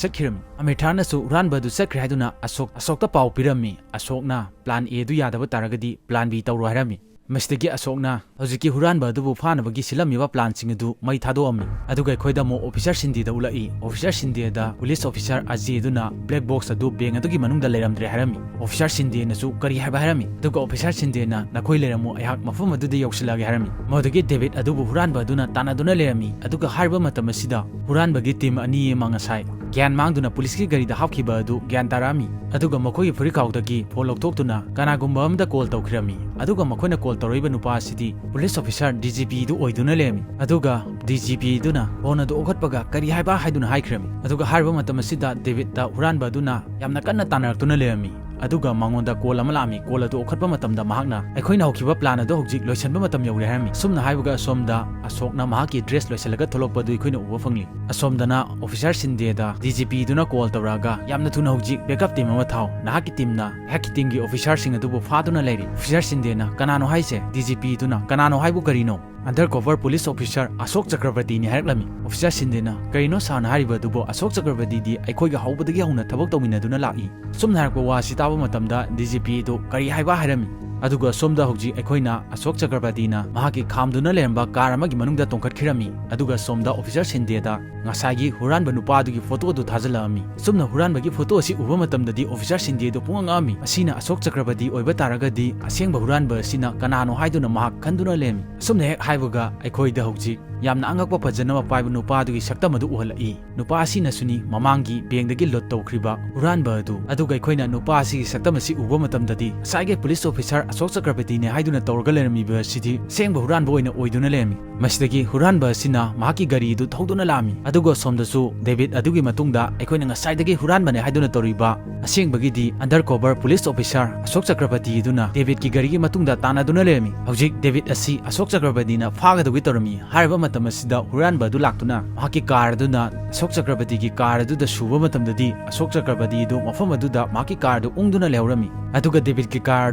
ꯆꯠꯈꯤꯔꯝꯃꯤ꯫ ꯑꯃꯤꯔꯊꯥꯅꯁꯨ ꯍꯨꯔꯥꯟꯕ ꯑꯗꯨ ꯆꯠꯈ꯭ꯔꯦ ꯍꯥꯏꯗꯨꯅ ꯑꯁꯣꯛ, ꯑꯁꯣꯛꯇ ꯄꯥꯎ ꯄꯤꯔꯝꯃꯤ꯫ ꯑꯁꯣꯛꯅ plan A ꯑꯗꯨ ꯌꯥꯗꯕ ꯇꯥꯔꯒꯗꯤ plan B ꯇꯧꯔꯣ ꯍꯥꯏꯔꯝꯃꯤ꯫ ꯃꯁꯤꯗꯒꯤ ꯑꯁꯣꯛꯅ ꯍꯧꯖꯤꯛꯀꯤ ꯍꯨꯔꯥꯟꯕ ꯑꯗꯨꯕꯨ ꯐꯥꯅꯕꯒꯤ ꯁꯤꯜꯂꯝꯃꯤꯕ planꯁꯤꯡ ꯑꯗꯨ ꯃꯩ ꯊꯥꯗꯣꯛꯑꯝꯃꯤ꯫ ꯑꯗꯨꯒ ꯑꯩꯈꯣꯏꯗ ꯑꯃꯨꯛ officer ꯁꯤꯟꯗꯦꯗ ꯎꯠꯂꯛꯏ꯫ Officer ꯁꯤꯟꯗꯦꯗ police officer ꯑꯖꯦ ꯑꯗꯨꯅ black box ꯑꯗꯨ bank ꯑꯗꯨꯒꯤ ꯃꯅꯨꯡꯗ ꯂꯩꯔꯝꯗ꯭ꯔꯦ ꯍꯥꯏꯔꯝꯃꯤ꯫ Officer ꯁꯤꯟꯗꯦꯅꯁꯨ ꯀꯔꯤ ꯍꯥꯏꯕ ꯍꯥꯏꯔꯝꯃꯤ꯫ ꯑꯗꯨꯒ officer ꯁꯤꯟꯗꯦꯅ "ꯅꯈꯣꯏ ꯂꯩꯔꯝꯃꯨ, ꯑꯩꯍꯥꯛ ꯃꯐꯝ ꯑꯗꯨꯗ ꯌꯧꯁꯤꯜꯂꯛꯑꯒꯦ" ꯍꯥꯏꯔꯝꯃꯤ꯫ ꯃꯗꯨꯗꯒꯤ ꯗꯦꯕꯤꯠ ꯑꯗꯨꯕꯨ ꯍꯨꯔꯥꯟꯕ ꯑꯗꯨꯅ ꯇꯥꯟꯅꯗꯨꯅ ꯂꯩꯔꯝꯃꯤ꯫ ꯑꯗꯨꯒ ꯍꯥꯏꯔꯤꯕ ꯃꯇꯝ ꯑꯁꯤꯗ ꯍꯨꯔꯥꯟꯕꯒꯤ team ꯑꯅꯤ ꯑꯃ ꯉꯁꯥꯏ ꯒ꯭ꯌꯥꯟ ꯃꯥꯡꯗꯨꯅ policeꯀꯤ ꯒꯥꯔꯤꯗ ꯍꯥꯞꯈꯤꯕ ꯑꯗꯨ ꯒ꯭ꯌꯥꯟ ꯇꯥꯔꯛꯑꯝꯃꯤ꯫ ꯑꯗꯨꯒ ꯃꯈꯣꯏꯒꯤ ꯐꯨꯔꯤꯠꯈꯥꯎꯗꯒꯤ phone ꯂꯧꯊꯣꯛꯇꯨꯅ ꯀꯅꯥꯒꯨꯝꯕ ꯑꯃꯗ call ꯇꯧꯈꯤꯔꯝꯃꯤ꯫ ꯑꯗꯨꯒ ꯃꯈꯣꯏꯅ call ꯇꯧꯔꯛꯏꯕ ꯅꯨꯄꯥ ꯑꯁꯤꯗꯤ police officer DGP ꯑꯗꯨ ꯑꯣꯏꯗꯨꯅ ꯂꯩꯔꯝꯃꯤ꯫ ꯑꯗꯨꯒ DGP ꯑꯗꯨꯅ phone ꯑꯗꯨ ꯂꯧꯈꯠꯄꯒ "ꯀꯔꯤ ꯍꯥꯏꯕ?" ꯍꯥꯏꯗꯨꯅ ꯍꯥꯏꯈꯤꯔꯝꯃꯤ꯫ ꯑꯗꯨꯒ ꯍꯥꯏꯔꯤꯕ ꯃꯇꯝ ꯑꯁꯤꯗ ꯗꯦꯕꯤꯠꯇ ꯍꯨꯔꯥꯟꯕ ꯑꯗꯨꯅ ꯌꯥꯝꯅ ꯀꯟꯅ ꯇꯥꯟꯅꯔꯛꯇꯨꯅ ꯂꯩꯔꯝꯃꯤ꯫ ꯑꯗꯨꯒ ꯃꯉꯣꯟꯗ call ꯑꯃ ꯂꯥꯛꯑꯝꯃꯤ꯫ Call ꯑꯗꯨ ꯂꯧꯈꯠꯄ ꯃꯇꯝꯗ ꯃꯍꯥꯛꯅ ꯑꯩꯈꯣꯏꯅ ꯍꯧꯈꯤꯕ plan ꯑꯗꯨ ꯍꯧꯖꯤꯛ ꯂꯣꯏꯁꯤꯟꯕ ꯃꯇꯝ ꯌꯧꯔꯦ ꯍꯥꯏꯔꯝꯃꯤ꯫ ꯑꯁꯨꯝꯅ ꯍꯥꯏꯕꯒ ꯑꯁꯣꯝꯗ ꯑꯁꯣꯛꯅ ꯃꯍꯥꯛꯀꯤ dress ꯂꯣꯏꯁꯤꯜꯂꯒ ꯊꯣꯛꯂꯛꯄ ꯑꯗꯨ ꯑꯩꯈꯣꯏꯅ ꯎꯕ ꯐꯪꯂꯤ꯫ ꯑꯁꯣꯝꯗꯅ officer ꯁꯤꯟꯗꯦꯗ DGP ꯗꯨꯅ call ꯇꯧꯔꯛꯑꯒ ꯌꯥꯝꯅ ꯊꯨꯅ ꯍꯧꯖꯤꯛ backup team ꯑꯃ ꯊꯥꯎ, ꯅꯍꯥꯛꯀꯤ teamꯅ ꯑꯩꯍꯥꯛꯀꯤ teamꯒꯤ officerꯁꯤꯡ ꯑꯗꯨꯕꯨ ꯐꯥꯗꯨꯅ ꯂꯩꯔꯤ꯫ Officer ꯁꯤꯟꯗꯦꯅ "ꯀꯅꯥꯅꯣ ꯍꯥꯏꯁꯦ?" DGP ꯗꯨꯅ "ꯀꯅꯥꯅꯣ ꯍꯥꯏꯕꯨ ꯀꯔꯤꯅꯣ? Undercover police officer ꯑꯁꯣꯛ ꯆꯀ꯭ꯔꯕꯔꯇꯤꯅꯤ" ꯍꯥꯏꯔꯛꯂꯝꯃꯤ꯫ Officer ꯁꯤꯟꯗꯦꯅ "ꯀꯔꯤꯅꯣ sirꯅ ꯍꯥꯏꯔꯤꯕ ꯑꯗꯨꯕꯨ? ꯑꯁꯣꯛ ꯆꯀ꯭ꯔꯕꯔꯇꯤꯗꯤ ꯑꯩꯈꯣꯏꯒ ꯍꯧꯕꯗꯒꯤ ꯍꯧꯅ ꯊꯕꯛ ꯇꯧꯃꯤꯟꯅꯗꯨꯅ ꯂꯥꯛꯏ꯫" ꯁꯨꯝꯅ ꯍꯥꯏꯔꯛꯄ ꯋꯥ ꯑꯁꯤ ꯇꯥꯕ ꯃꯇꯝꯗ DGP ꯑꯗꯨ "ꯀꯔꯤ ꯍꯥꯏꯕ?" ꯍꯥꯏꯔꯝꯃꯤ꯫ ꯑꯗꯨꯒ ꯁꯣꯝꯗ ꯍꯧꯖꯤꯛ ꯑꯩꯈꯣꯏꯅ ꯑꯁꯣꯛ ꯆꯀ꯭ꯔꯕꯔꯇꯤꯅ ꯃꯍꯥꯛꯀꯤ ꯈꯥꯝꯗꯨꯅ ꯂꯩꯔꯝꯕ car ꯑꯃꯒꯤ ꯃꯅꯨꯡꯗ ꯇꯣꯡꯈꯠꯈꯤꯔꯝꯃꯤ꯫ ꯑꯗꯨꯒ ꯁꯣꯝꯗ officer ꯁꯤꯟꯗꯦꯗ ꯉꯁꯥꯏꯒꯤ ꯍꯨꯔꯥꯟꯕ ꯅꯨꯄꯥ ꯑꯗꯨꯒꯤ photo ꯑꯗꯨ ꯊꯥꯖꯤꯜꯂꯛꯑꯝꯃꯤ꯫ ꯁꯨꯝꯅ ꯍꯨꯔꯥꯟꯕꯒꯤ photo ꯑꯁꯤ ꯎꯕ ꯃꯇꯝꯗꯗꯤ officer ꯁꯤꯟꯗꯦꯗꯨ ꯄꯨꯡꯉꯛ ꯉꯛꯑꯝꯃꯤ꯫ ꯑꯁꯤꯅ ꯑꯁꯣꯛ ꯆꯀ꯭ꯔꯕꯔꯇꯤ ꯑꯣꯏꯕ ꯇꯥꯔꯒꯗꯤ ꯑꯁꯦꯡꯕ ꯍꯨꯔꯥꯟꯕ ꯑꯁꯤꯅ ꯀꯅꯥꯅꯣ ꯍꯥꯏꯗꯨꯅ ꯃꯍꯥꯛ ꯈꯟꯗꯨꯅ ꯂꯩꯔꯝꯃꯤ꯫ ꯑꯁꯨꯝꯅ ꯍꯦꯛ ꯍꯥꯏꯕꯒ ꯑꯩꯈꯣꯏꯗ ꯍꯧꯖꯤꯛ ꯌꯥꯝꯅ ꯑꯉꯛꯄ ꯐꯖꯅꯕ ꯄꯥꯏꯕ ꯅꯨꯄꯥ ꯑꯗꯨꯒꯤ ꯁꯛꯇꯝ ꯑꯗꯨ ꯎꯍꯜꯂꯛꯏ꯫ ꯅꯨꯄꯥ ꯑꯁꯤꯅꯁꯨꯅꯤ ꯃꯃꯥꯡꯒꯤ bankꯗꯒꯤ loot ꯇꯧꯈ꯭ꯔꯤꯕ ꯍꯨꯔꯥꯟꯕ ꯑꯗꯨ꯫ ꯑꯗꯨꯒ ꯑꯩꯈꯣꯏꯅ ꯅꯨꯄꯥ ꯑꯁꯤꯒꯤ ꯁꯛꯇꯝ ꯑꯁꯤ ꯎꯕ ꯃꯇꯝꯗꯗꯤ ꯉꯁꯥꯏꯒꯤ police officer ꯑꯁꯣꯛ ꯆꯀ꯭ꯔꯕꯔꯇꯤꯅꯦ ꯍꯥꯏꯗꯨꯅ ꯇꯧꯔꯒ ꯂꯩꯔꯝꯃꯤꯕ ꯑꯁꯤꯗꯤ ꯑꯁꯦꯡꯕ ꯍꯨꯔꯥꯟꯕ ꯑꯣꯏꯅ ꯑꯣꯏꯗꯨꯅ ꯂꯩꯔꯝꯃꯤ꯫ ꯃꯁꯤꯗꯒꯤ ꯍꯨꯔꯥꯟꯕ ꯑꯁꯤꯅ ꯃꯍꯥꯛꯀꯤ ꯒꯥꯔꯤ ꯑꯗꯨ ꯊꯧꯗꯨꯅ ꯂꯥꯛꯑꯝꯃꯤ꯫ ꯑꯗꯨꯒ ꯁꯣꯝꯗꯁꯨ ꯗꯦꯕꯤꯠ ꯑꯗꯨꯒꯤ ꯃꯇꯨꯡꯗ ꯑꯩꯈꯣꯏꯅ ꯉꯁꯥꯏꯗꯒꯤ ꯍꯨꯔꯥꯟꯕꯅꯦ ꯍꯥꯏꯗꯨꯅ ꯇꯧꯔꯤꯕ ꯑꯁꯦꯡꯕꯒꯤꯗꯤ undercover police officer ꯑꯁꯣꯛ ꯆꯀ꯭ꯔꯕꯔꯇꯤ ꯑꯗꯨꯅ ꯗꯦꯕꯤꯠꯀꯤ ꯒꯥꯔꯤꯒꯤ ꯃꯇꯨꯡꯗ ꯇꯥꯟꯅꯗꯨꯅ ꯂꯩꯔꯝꯃꯤ꯫ ꯍꯧꯖꯤꯛ ꯗꯦꯕꯤꯠ ꯑꯁꯤ ꯑꯁꯣꯛ ꯆꯀ꯭ꯔꯕꯔꯇꯤꯅ ꯐꯥꯒꯗꯧꯒꯤ ꯇꯧꯔꯝꯃꯤ꯫ ꯍꯥꯏꯔꯤꯕ ꯃꯇꯝ ꯑꯁꯤꯗ ꯍꯨꯔꯥꯟꯕ ꯑꯗꯨ ꯂꯥꯛꯇꯨꯅ ꯃꯍꯥꯛꯀꯤ ꯀꯥꯔ ꯑꯗꯨꯅ ꯑꯁꯣꯛ ꯆꯀ꯭ꯔꯕꯇꯤꯒꯤ ꯀꯥꯔ ꯑꯗꯨꯗ ꯁꯨꯕ ꯃꯇꯝꯗꯗꯤ, ꯑꯁꯣꯛ ꯆꯀ꯭ꯔꯕꯇꯤ ꯑꯗꯨ ꯃꯐꯝ ꯑꯗꯨꯗ ꯃꯍꯥꯛꯀꯤ ꯀꯥꯔ ꯑꯗꯨ ꯎꯪꯗꯨꯅ ꯂꯩꯍꯧꯔꯝꯃꯤ꯫ ꯑꯗꯨꯒ ꯗꯦꯕꯤꯠꯀꯤ ꯀꯥꯔ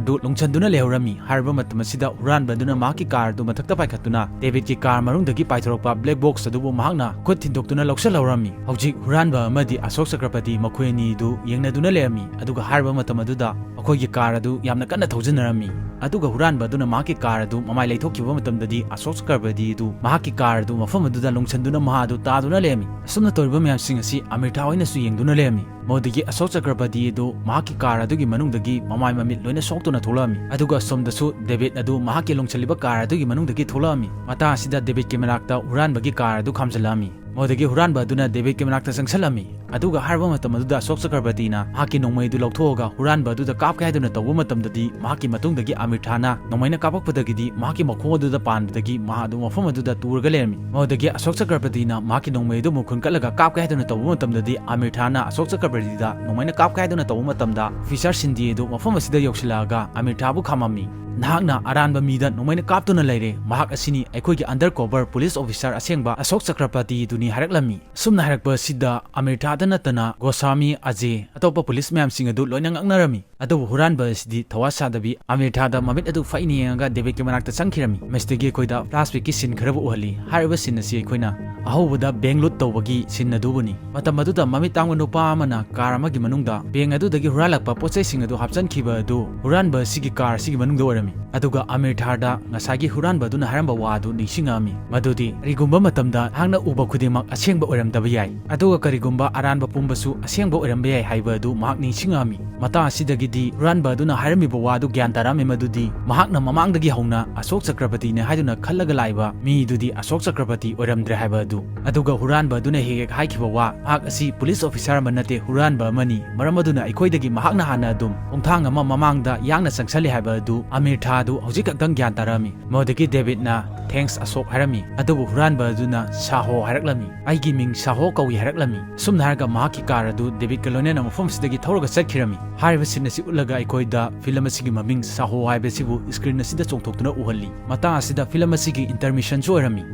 ꯑꯗꯨ ꯂꯨꯡꯁꯟꯗꯨꯅ ꯂꯩꯍꯧꯔꯝꯃꯤ꯫ ꯍꯥꯏꯔꯤꯕ ꯃꯇꯝ ꯑꯁꯤꯗ ꯍꯨꯔꯥꯟꯕ ꯑꯗꯨꯅ ꯃꯍꯥꯛꯀꯤ ꯀꯥꯔ ꯑꯗꯨ ꯃꯊꯛꯇ ꯄꯥꯏꯈꯠꯇꯨꯅ ꯗꯦꯕꯤꯠꯀꯤ ꯀꯥꯔ ꯃꯅꯨꯡꯗꯒꯤ ꯄꯥꯏꯊꯣꯔꯛꯄ ꯕ꯭ꯂꯦꯛ ꯕꯣꯛꯁ ꯑꯗꯨꯕꯨ ꯃꯍꯥꯛꯅ ꯈꯨꯠ ꯊꯤꯟꯗꯣꯛꯇꯨꯅ ꯂꯧꯁꯤꯜꯍꯧꯔꯝꯃꯤ꯫ ꯍꯧꯖꯤꯛ ꯍꯨꯔꯥꯟꯕ ꯑꯃꯗꯤ ꯑꯁꯣꯛ ꯆꯀ꯭ꯔꯕꯇꯤ ꯃꯈꯣꯏ ꯑꯅꯤꯗꯨ ꯌꯦꯡꯅꯗꯨꯅ ꯂꯩꯔꯝꯃꯤ꯫ ꯑꯗꯨꯒ ꯍꯥꯏꯔꯤꯕ ꯃꯇꯝ ꯑꯗꯨꯗ ꯃꯈꯣꯏꯒꯤ ꯀꯥꯔ ꯑꯗꯨ ꯌꯥꯝꯅ ꯀꯟꯅ ꯊꯧꯖꯤꯟꯅꯔꯝꯃꯤ꯫ ꯑꯗꯨꯒ ꯍꯨꯔꯥꯟꯕ ꯑꯗꯨꯅ ꯃꯍꯥꯛꯀꯤ ꯀꯥꯔ ꯑꯗꯨ ꯃꯃꯥꯏ ꯂꯩꯊꯣꯛꯈꯤꯕ ꯃꯇꯝꯗꯗꯤ, ꯑꯁꯣꯛ ꯆꯀ꯭ꯔꯕꯇꯤ ꯑꯗꯨ ꯃꯍꯥꯛꯀꯤ ꯀꯥꯔ ꯑꯗꯨ ꯃꯐꯝ ꯑꯗꯨꯗ ꯂꯨꯡꯁꯟꯗꯨꯅ ꯃꯍꯥꯛ ꯑꯗꯨ ꯇꯥꯗꯨꯅ ꯂꯩꯔꯝꯃꯤ꯫ ꯑꯁꯨꯝꯅ ꯇꯧꯔꯤꯕ ꯃꯌꯥꯝꯁꯤꯡ ꯑꯁꯤ ꯑꯃꯤꯔꯊꯥ ꯍꯣꯏꯅꯁꯨ ꯌꯦꯡꯗꯨꯅ ꯂꯩꯔꯝꯃꯤ꯫ ꯃꯗꯨꯗꯒꯤ ꯑꯁꯣꯛ ꯆꯀ꯭ꯔꯕꯇꯤ ꯑꯗꯨ ꯃꯍꯥꯛꯀꯤ ꯀꯥꯔ ꯑꯗꯨꯒꯤ ꯃꯅꯨꯡꯗꯒꯤ ꯃꯃꯥꯏ ꯃꯃꯤꯠ ꯂꯣꯏꯅ ꯁꯣꯛꯇꯨꯅ ꯊꯣꯛꯂꯛꯑꯝꯃꯤ꯫ ꯑꯗꯨꯒ ꯑꯁꯣꯝꯗꯁꯨ ꯗꯦꯕꯤꯠ ꯑꯗꯨ ꯃꯍꯥꯛꯀꯤ ꯂꯨꯡꯁꯜꯂꯤꯕ ꯀꯥꯔ ꯑꯗꯨꯒꯤ ꯃꯅꯨꯡꯗꯒꯤ ꯊꯣꯛꯂꯛꯑꯝꯃꯤ꯫ ꯃꯇꯥꯡ ꯑꯁꯤꯗ ꯗꯦꯕꯤꯠꯀꯤ ꯃꯅꯥꯛꯇ ꯍꯨꯔꯥꯟꯕꯒꯤ ꯀꯥꯔ ꯑꯗꯨ ꯈꯥꯝꯖꯤꯜꯂꯛꯑꯝꯃꯤ꯫ ꯃꯗꯨꯗꯒꯤ ꯍꯨꯔꯥꯟꯕ ꯑꯗꯨꯅ ꯗꯦꯕꯤꯠꯀꯤ ꯃꯅꯥꯛꯇ ꯆꯪꯁꯤꯜꯂꯝꯃꯤ꯫ ꯑꯗꯨꯒ ꯍꯥꯏꯔꯤꯕ ꯃꯇꯝ ꯑꯗꯨꯗ ꯑꯁꯣꯛ ꯆꯀ꯭ꯔꯕꯇꯤꯅ ꯃꯍꯥꯛꯀꯤ ꯅꯣꯡꯃꯩ ꯑꯗꯨ ꯂꯧꯊꯣꯛꯑꯒ ꯍꯨꯔꯥꯟꯕ ꯑꯗꯨꯗ ꯀꯥꯞꯀꯦ ꯍꯥꯏꯗꯨꯅ ꯇꯧꯕ ꯃꯇꯝꯗꯗꯤ, ꯃꯍꯥꯛꯀꯤ ꯃꯇꯨꯡꯗꯒꯤ ꯑꯃꯤꯔꯊꯥꯅ ꯅꯣꯡꯃꯩꯅ ꯀꯥꯞꯄꯛꯄꯗꯒꯤꯗꯤ ꯃꯍꯥꯛꯀꯤ ꯃꯈꯣꯡ ꯑꯗꯨꯗ ꯄꯥꯟꯕꯗꯒꯤ ꯃꯍꯥꯛ ꯑꯗꯨ ꯃꯐꯝ ꯑꯗꯨꯗ ꯇꯨꯔꯒ ꯂꯩꯔꯝꯃꯤ꯫ ꯃꯗꯨꯗꯒꯤ ꯑꯁꯣꯛ ꯆꯀ꯭ꯔꯕꯇꯤꯅ ꯃꯍꯥꯛꯀꯤ ꯅꯣꯡꯃꯩ ꯑꯗꯨ ꯑꯃꯨꯛ ꯈꯨꯟꯀꯠꯂꯒ ꯀꯥꯞꯀꯦ ꯍꯥꯏꯗꯨꯅ ꯇꯧꯕ ꯃꯇꯝꯗꯗꯤ, ꯑꯃꯤꯔꯊꯥꯅ ꯑꯁꯣꯛ ꯆꯀ꯭ꯔꯕꯇꯤꯗ ꯅꯣꯡꯃꯩꯅ ꯀꯥꯞꯀꯦ ꯍꯥꯏꯗꯨꯅ ꯇꯧꯕ ꯃꯇꯝꯗ, ꯑꯣꯐꯤꯁꯥꯔ ꯁꯤꯟꯗꯤ ꯑꯗꯨ ꯃꯐꯝ ꯑꯁꯤꯗ ꯌꯧꯁꯤꯜꯂꯛꯑꯒ ꯑꯃꯤꯔꯊꯥꯕꯨ ꯈꯥꯝꯃꯝꯃꯤ꯫ "ꯅꯍꯥꯛꯅ ꯑꯔꯥꯟꯕ ꯃꯤꯗ ꯅꯣꯡꯃꯩꯅ ꯀꯥꯞꯇꯨꯅ ꯂꯩꯔꯦ꯫ ꯃꯍꯥꯛ ꯑꯁꯤꯅꯤ ꯑꯩꯈꯣꯏꯒꯤ undercover police officer ꯑꯁꯦꯡꯕ ꯑꯁꯣꯛ ꯆꯀ꯭ꯔꯕꯇꯤꯗꯨꯅꯤ" ꯍꯥꯏꯔꯛꯂꯝꯃꯤ꯫ ꯑꯁꯨꯝꯅ ꯍꯥꯏꯔꯛꯄ ꯑꯁꯤꯗ ꯑꯃꯤꯔꯊꯥꯗ ꯅꯠꯇꯅ ꯒꯣꯁꯥꯃꯤ, ꯑꯖꯦ, ꯑꯇꯣꯞꯄ ꯄꯨꯂꯤꯁ ꯃꯌꯥꯝꯁꯤꯡ ꯑꯗꯨ ꯂꯣꯏꯅ ꯉꯛꯅꯔꯝꯃꯤ꯫ ꯑꯗꯨꯕꯨ ꯍꯨꯔꯥꯟꯕ ꯑꯁꯤꯗꯤ ꯊꯋꯥ ꯁꯥꯗꯕꯤ ꯑꯃꯤꯔꯊꯥꯗ ꯃꯃꯤꯠ ꯑꯗꯨ ꯐꯩꯅ ꯌꯦꯡꯉꯒ ꯗꯦꯕꯤꯠꯀꯤ ꯃꯅꯥꯛꯇ ꯆꯪꯈꯤꯔꯝꯃꯤ꯫ ꯃꯁꯤꯗꯒꯤ ꯑꯩꯈꯣꯏꯗ flashbackꯀꯤ scene ꯈꯔꯕꯨ ꯎꯍꯜꯂꯤ꯫ ꯍꯥꯏꯔꯤꯕ scene ꯑꯁꯤ ꯑꯩꯈꯣꯏꯅ ꯑꯍꯧꯕꯗ bank loot ꯇꯧꯕꯒꯤ scene ꯑꯗꯨꯕꯨꯅꯤ꯫ ꯃꯇꯝ ꯑꯗꯨꯗ ꯃꯃꯤꯠ ꯇꯥꯡꯕ ꯅꯨꯄꯥ ꯑꯃꯅ car ꯑꯃꯒꯤ ꯃꯅꯨꯡꯗ bank ꯑꯗꯨꯗꯒꯤ ꯍꯨꯔꯥꯜꯂꯛꯄ ꯄꯣꯠꯆꯩꯁꯤꯡ ꯑꯗꯨ ꯍꯥꯞꯆꯤꯟꯈꯤꯕ ꯑꯗꯨ ꯍꯨꯔꯥꯟꯕ ꯑꯁꯤꯒꯤ car ꯑꯁꯤꯒꯤ ꯃꯅꯨꯡꯗ ꯑꯣꯏꯔꯝꯃꯤ꯫ ꯑꯗꯨꯒ ꯑꯃꯤꯔꯊꯥꯗ ꯉꯁꯥꯏꯒꯤ ꯍꯨꯔꯥꯟꯕ ꯑꯗꯨꯅ ꯍꯥꯏꯔꯝꯕ ꯋꯥ ꯑꯗꯨ ꯅꯤꯡꯁꯤꯡꯉꯛꯑꯝꯃꯤ, ꯃꯗꯨꯗꯤ ꯀꯔꯤꯒꯨꯝꯕ ꯃꯇꯝꯗ ꯅꯍꯥꯛꯅ ꯎꯕ ꯈꯨꯗꯤꯡꯃꯛ ꯑꯁꯦꯡꯕ ꯑꯣꯏꯔꯝꯗꯕ ꯌꯥꯏ, ꯑꯗꯨꯒ ꯀꯔꯤꯒꯨꯝꯕ ꯑꯔꯥꯟꯕ ꯄꯨꯝꯕꯁꯨ ꯑꯁꯦꯡꯕ ꯑꯣꯏꯔꯝꯕ ꯌꯥꯏ ꯍꯥꯏꯕ ꯑꯗꯨ ꯃꯍꯥꯛ ꯅꯤꯡꯁꯤꯡꯉꯛꯑꯝꯃꯤ꯫ ꯃꯇꯥꯡ ꯑꯁꯤꯗꯒꯤꯗꯤ ꯍꯨꯔꯥꯟꯕ ꯑꯗꯨꯅ ꯍꯥꯏꯔꯝꯃꯤꯕ ꯋꯥ ꯑꯗꯨ ꯒ꯭ꯌꯥꯟ ꯇꯥꯔꯛꯑꯝꯃꯤ, ꯃꯗꯨꯗꯤ ꯃꯍꯥꯛꯅ ꯃꯃꯥꯡꯗꯒꯤ ꯍꯧꯅ ꯑꯁꯣꯛ ꯆꯀ꯭ꯔꯕꯇꯤꯅꯦ ꯍꯥꯏꯗꯨꯅ ꯈꯜꯂꯒ ꯂꯥꯛꯏꯕ ꯃꯤꯗꯨꯗꯤ ꯑꯁꯣꯛ ꯆꯀ꯭ꯔꯕꯇꯤ ꯑꯣꯏꯔꯝꯗ꯭ꯔꯦ ꯍꯥꯏꯕ ꯑꯗꯨ꯫ ꯑꯗꯨꯒ ꯍꯨꯔꯥꯟꯕ ꯑꯗꯨꯅ ꯍꯦꯛ ꯍꯦꯛ ꯍꯥꯏꯈꯤꯕ ꯋꯥ, "ꯃꯍꯥꯛ ꯑꯁꯤ police officer ꯑꯃ ꯅꯠꯇꯦ, ꯍꯨꯔꯥꯟꯕ ꯑꯃꯅꯤ, ꯃꯔꯝ ꯑꯗꯨꯅ ꯑꯩꯈꯣꯏꯗꯒꯤ ꯃꯍꯥꯛꯅ ꯍꯥꯟꯅ ꯑꯗꯨꯝ ꯈꯣꯡꯊꯥꯡ ꯑꯃ ꯃꯃꯥꯡꯗ ꯌꯥꯡꯅ ꯆꯪꯁꯜꯂꯤ" ꯍꯥꯏꯕ ꯑꯗꯨ ꯑꯃꯤꯔꯊꯥꯗꯨ ꯍꯧꯖꯤꯛ ꯈꯛꯇꯪ ꯒ꯭ꯌꯥꯟ ꯇꯥꯔꯛꯑꯝꯃꯤ꯫ ꯃꯗꯨꯗꯒꯤ ꯗꯦꯕꯤꯠꯅ "Thanks ꯑꯁꯣꯛ" ꯍꯥꯏꯔꯝꯃꯤ꯫ ꯑꯗꯨꯕꯨ ꯍꯨꯔꯥꯟꯕ ꯑꯗꯨꯅ "ꯁꯥꯍꯣ" ꯍꯥꯏꯔꯛꯂꯝꯃꯤ꯫ "ꯑꯩꯒꯤ ꯃꯤꯡ ꯁꯥꯍꯣ ꯀꯧꯏ" ꯍꯥꯏꯔꯛꯂꯝꯃꯤ꯫ ꯁꯨꯝꯅ ꯍꯥꯏꯔꯒ ꯃꯍꯥꯛꯀꯤ car ꯑꯗꯨ ꯗꯦꯕꯤꯠꯀ ꯂꯣꯏꯅꯅ ꯃꯐꯝ ꯑꯁꯤꯗꯒꯤ ꯊꯧꯔꯒ ꯆꯠꯈꯤꯔꯝꯃꯤ꯫ ꯍꯥꯏꯔꯤꯕ scene ꯑꯁꯤ ꯎꯠꯂꯒ ꯑꯩꯈꯣꯏꯗ film ꯑꯁꯤꯒꯤ ꯃꯃꯤꯡ ꯁꯥꯍꯣ ꯍꯥꯏꯕꯁꯤꯕꯨ screen ꯑꯁꯤꯗ ꯆꯣꯡꯊꯣꯛꯇꯨꯅ ꯎꯍꯜꯂꯤ꯫ ꯃꯇꯥꯡ ꯑꯁꯤꯗ film ꯑꯁꯤꯒꯤ intermissionꯁꯨ ꯑꯣꯏꯔꯝꯃꯤ꯫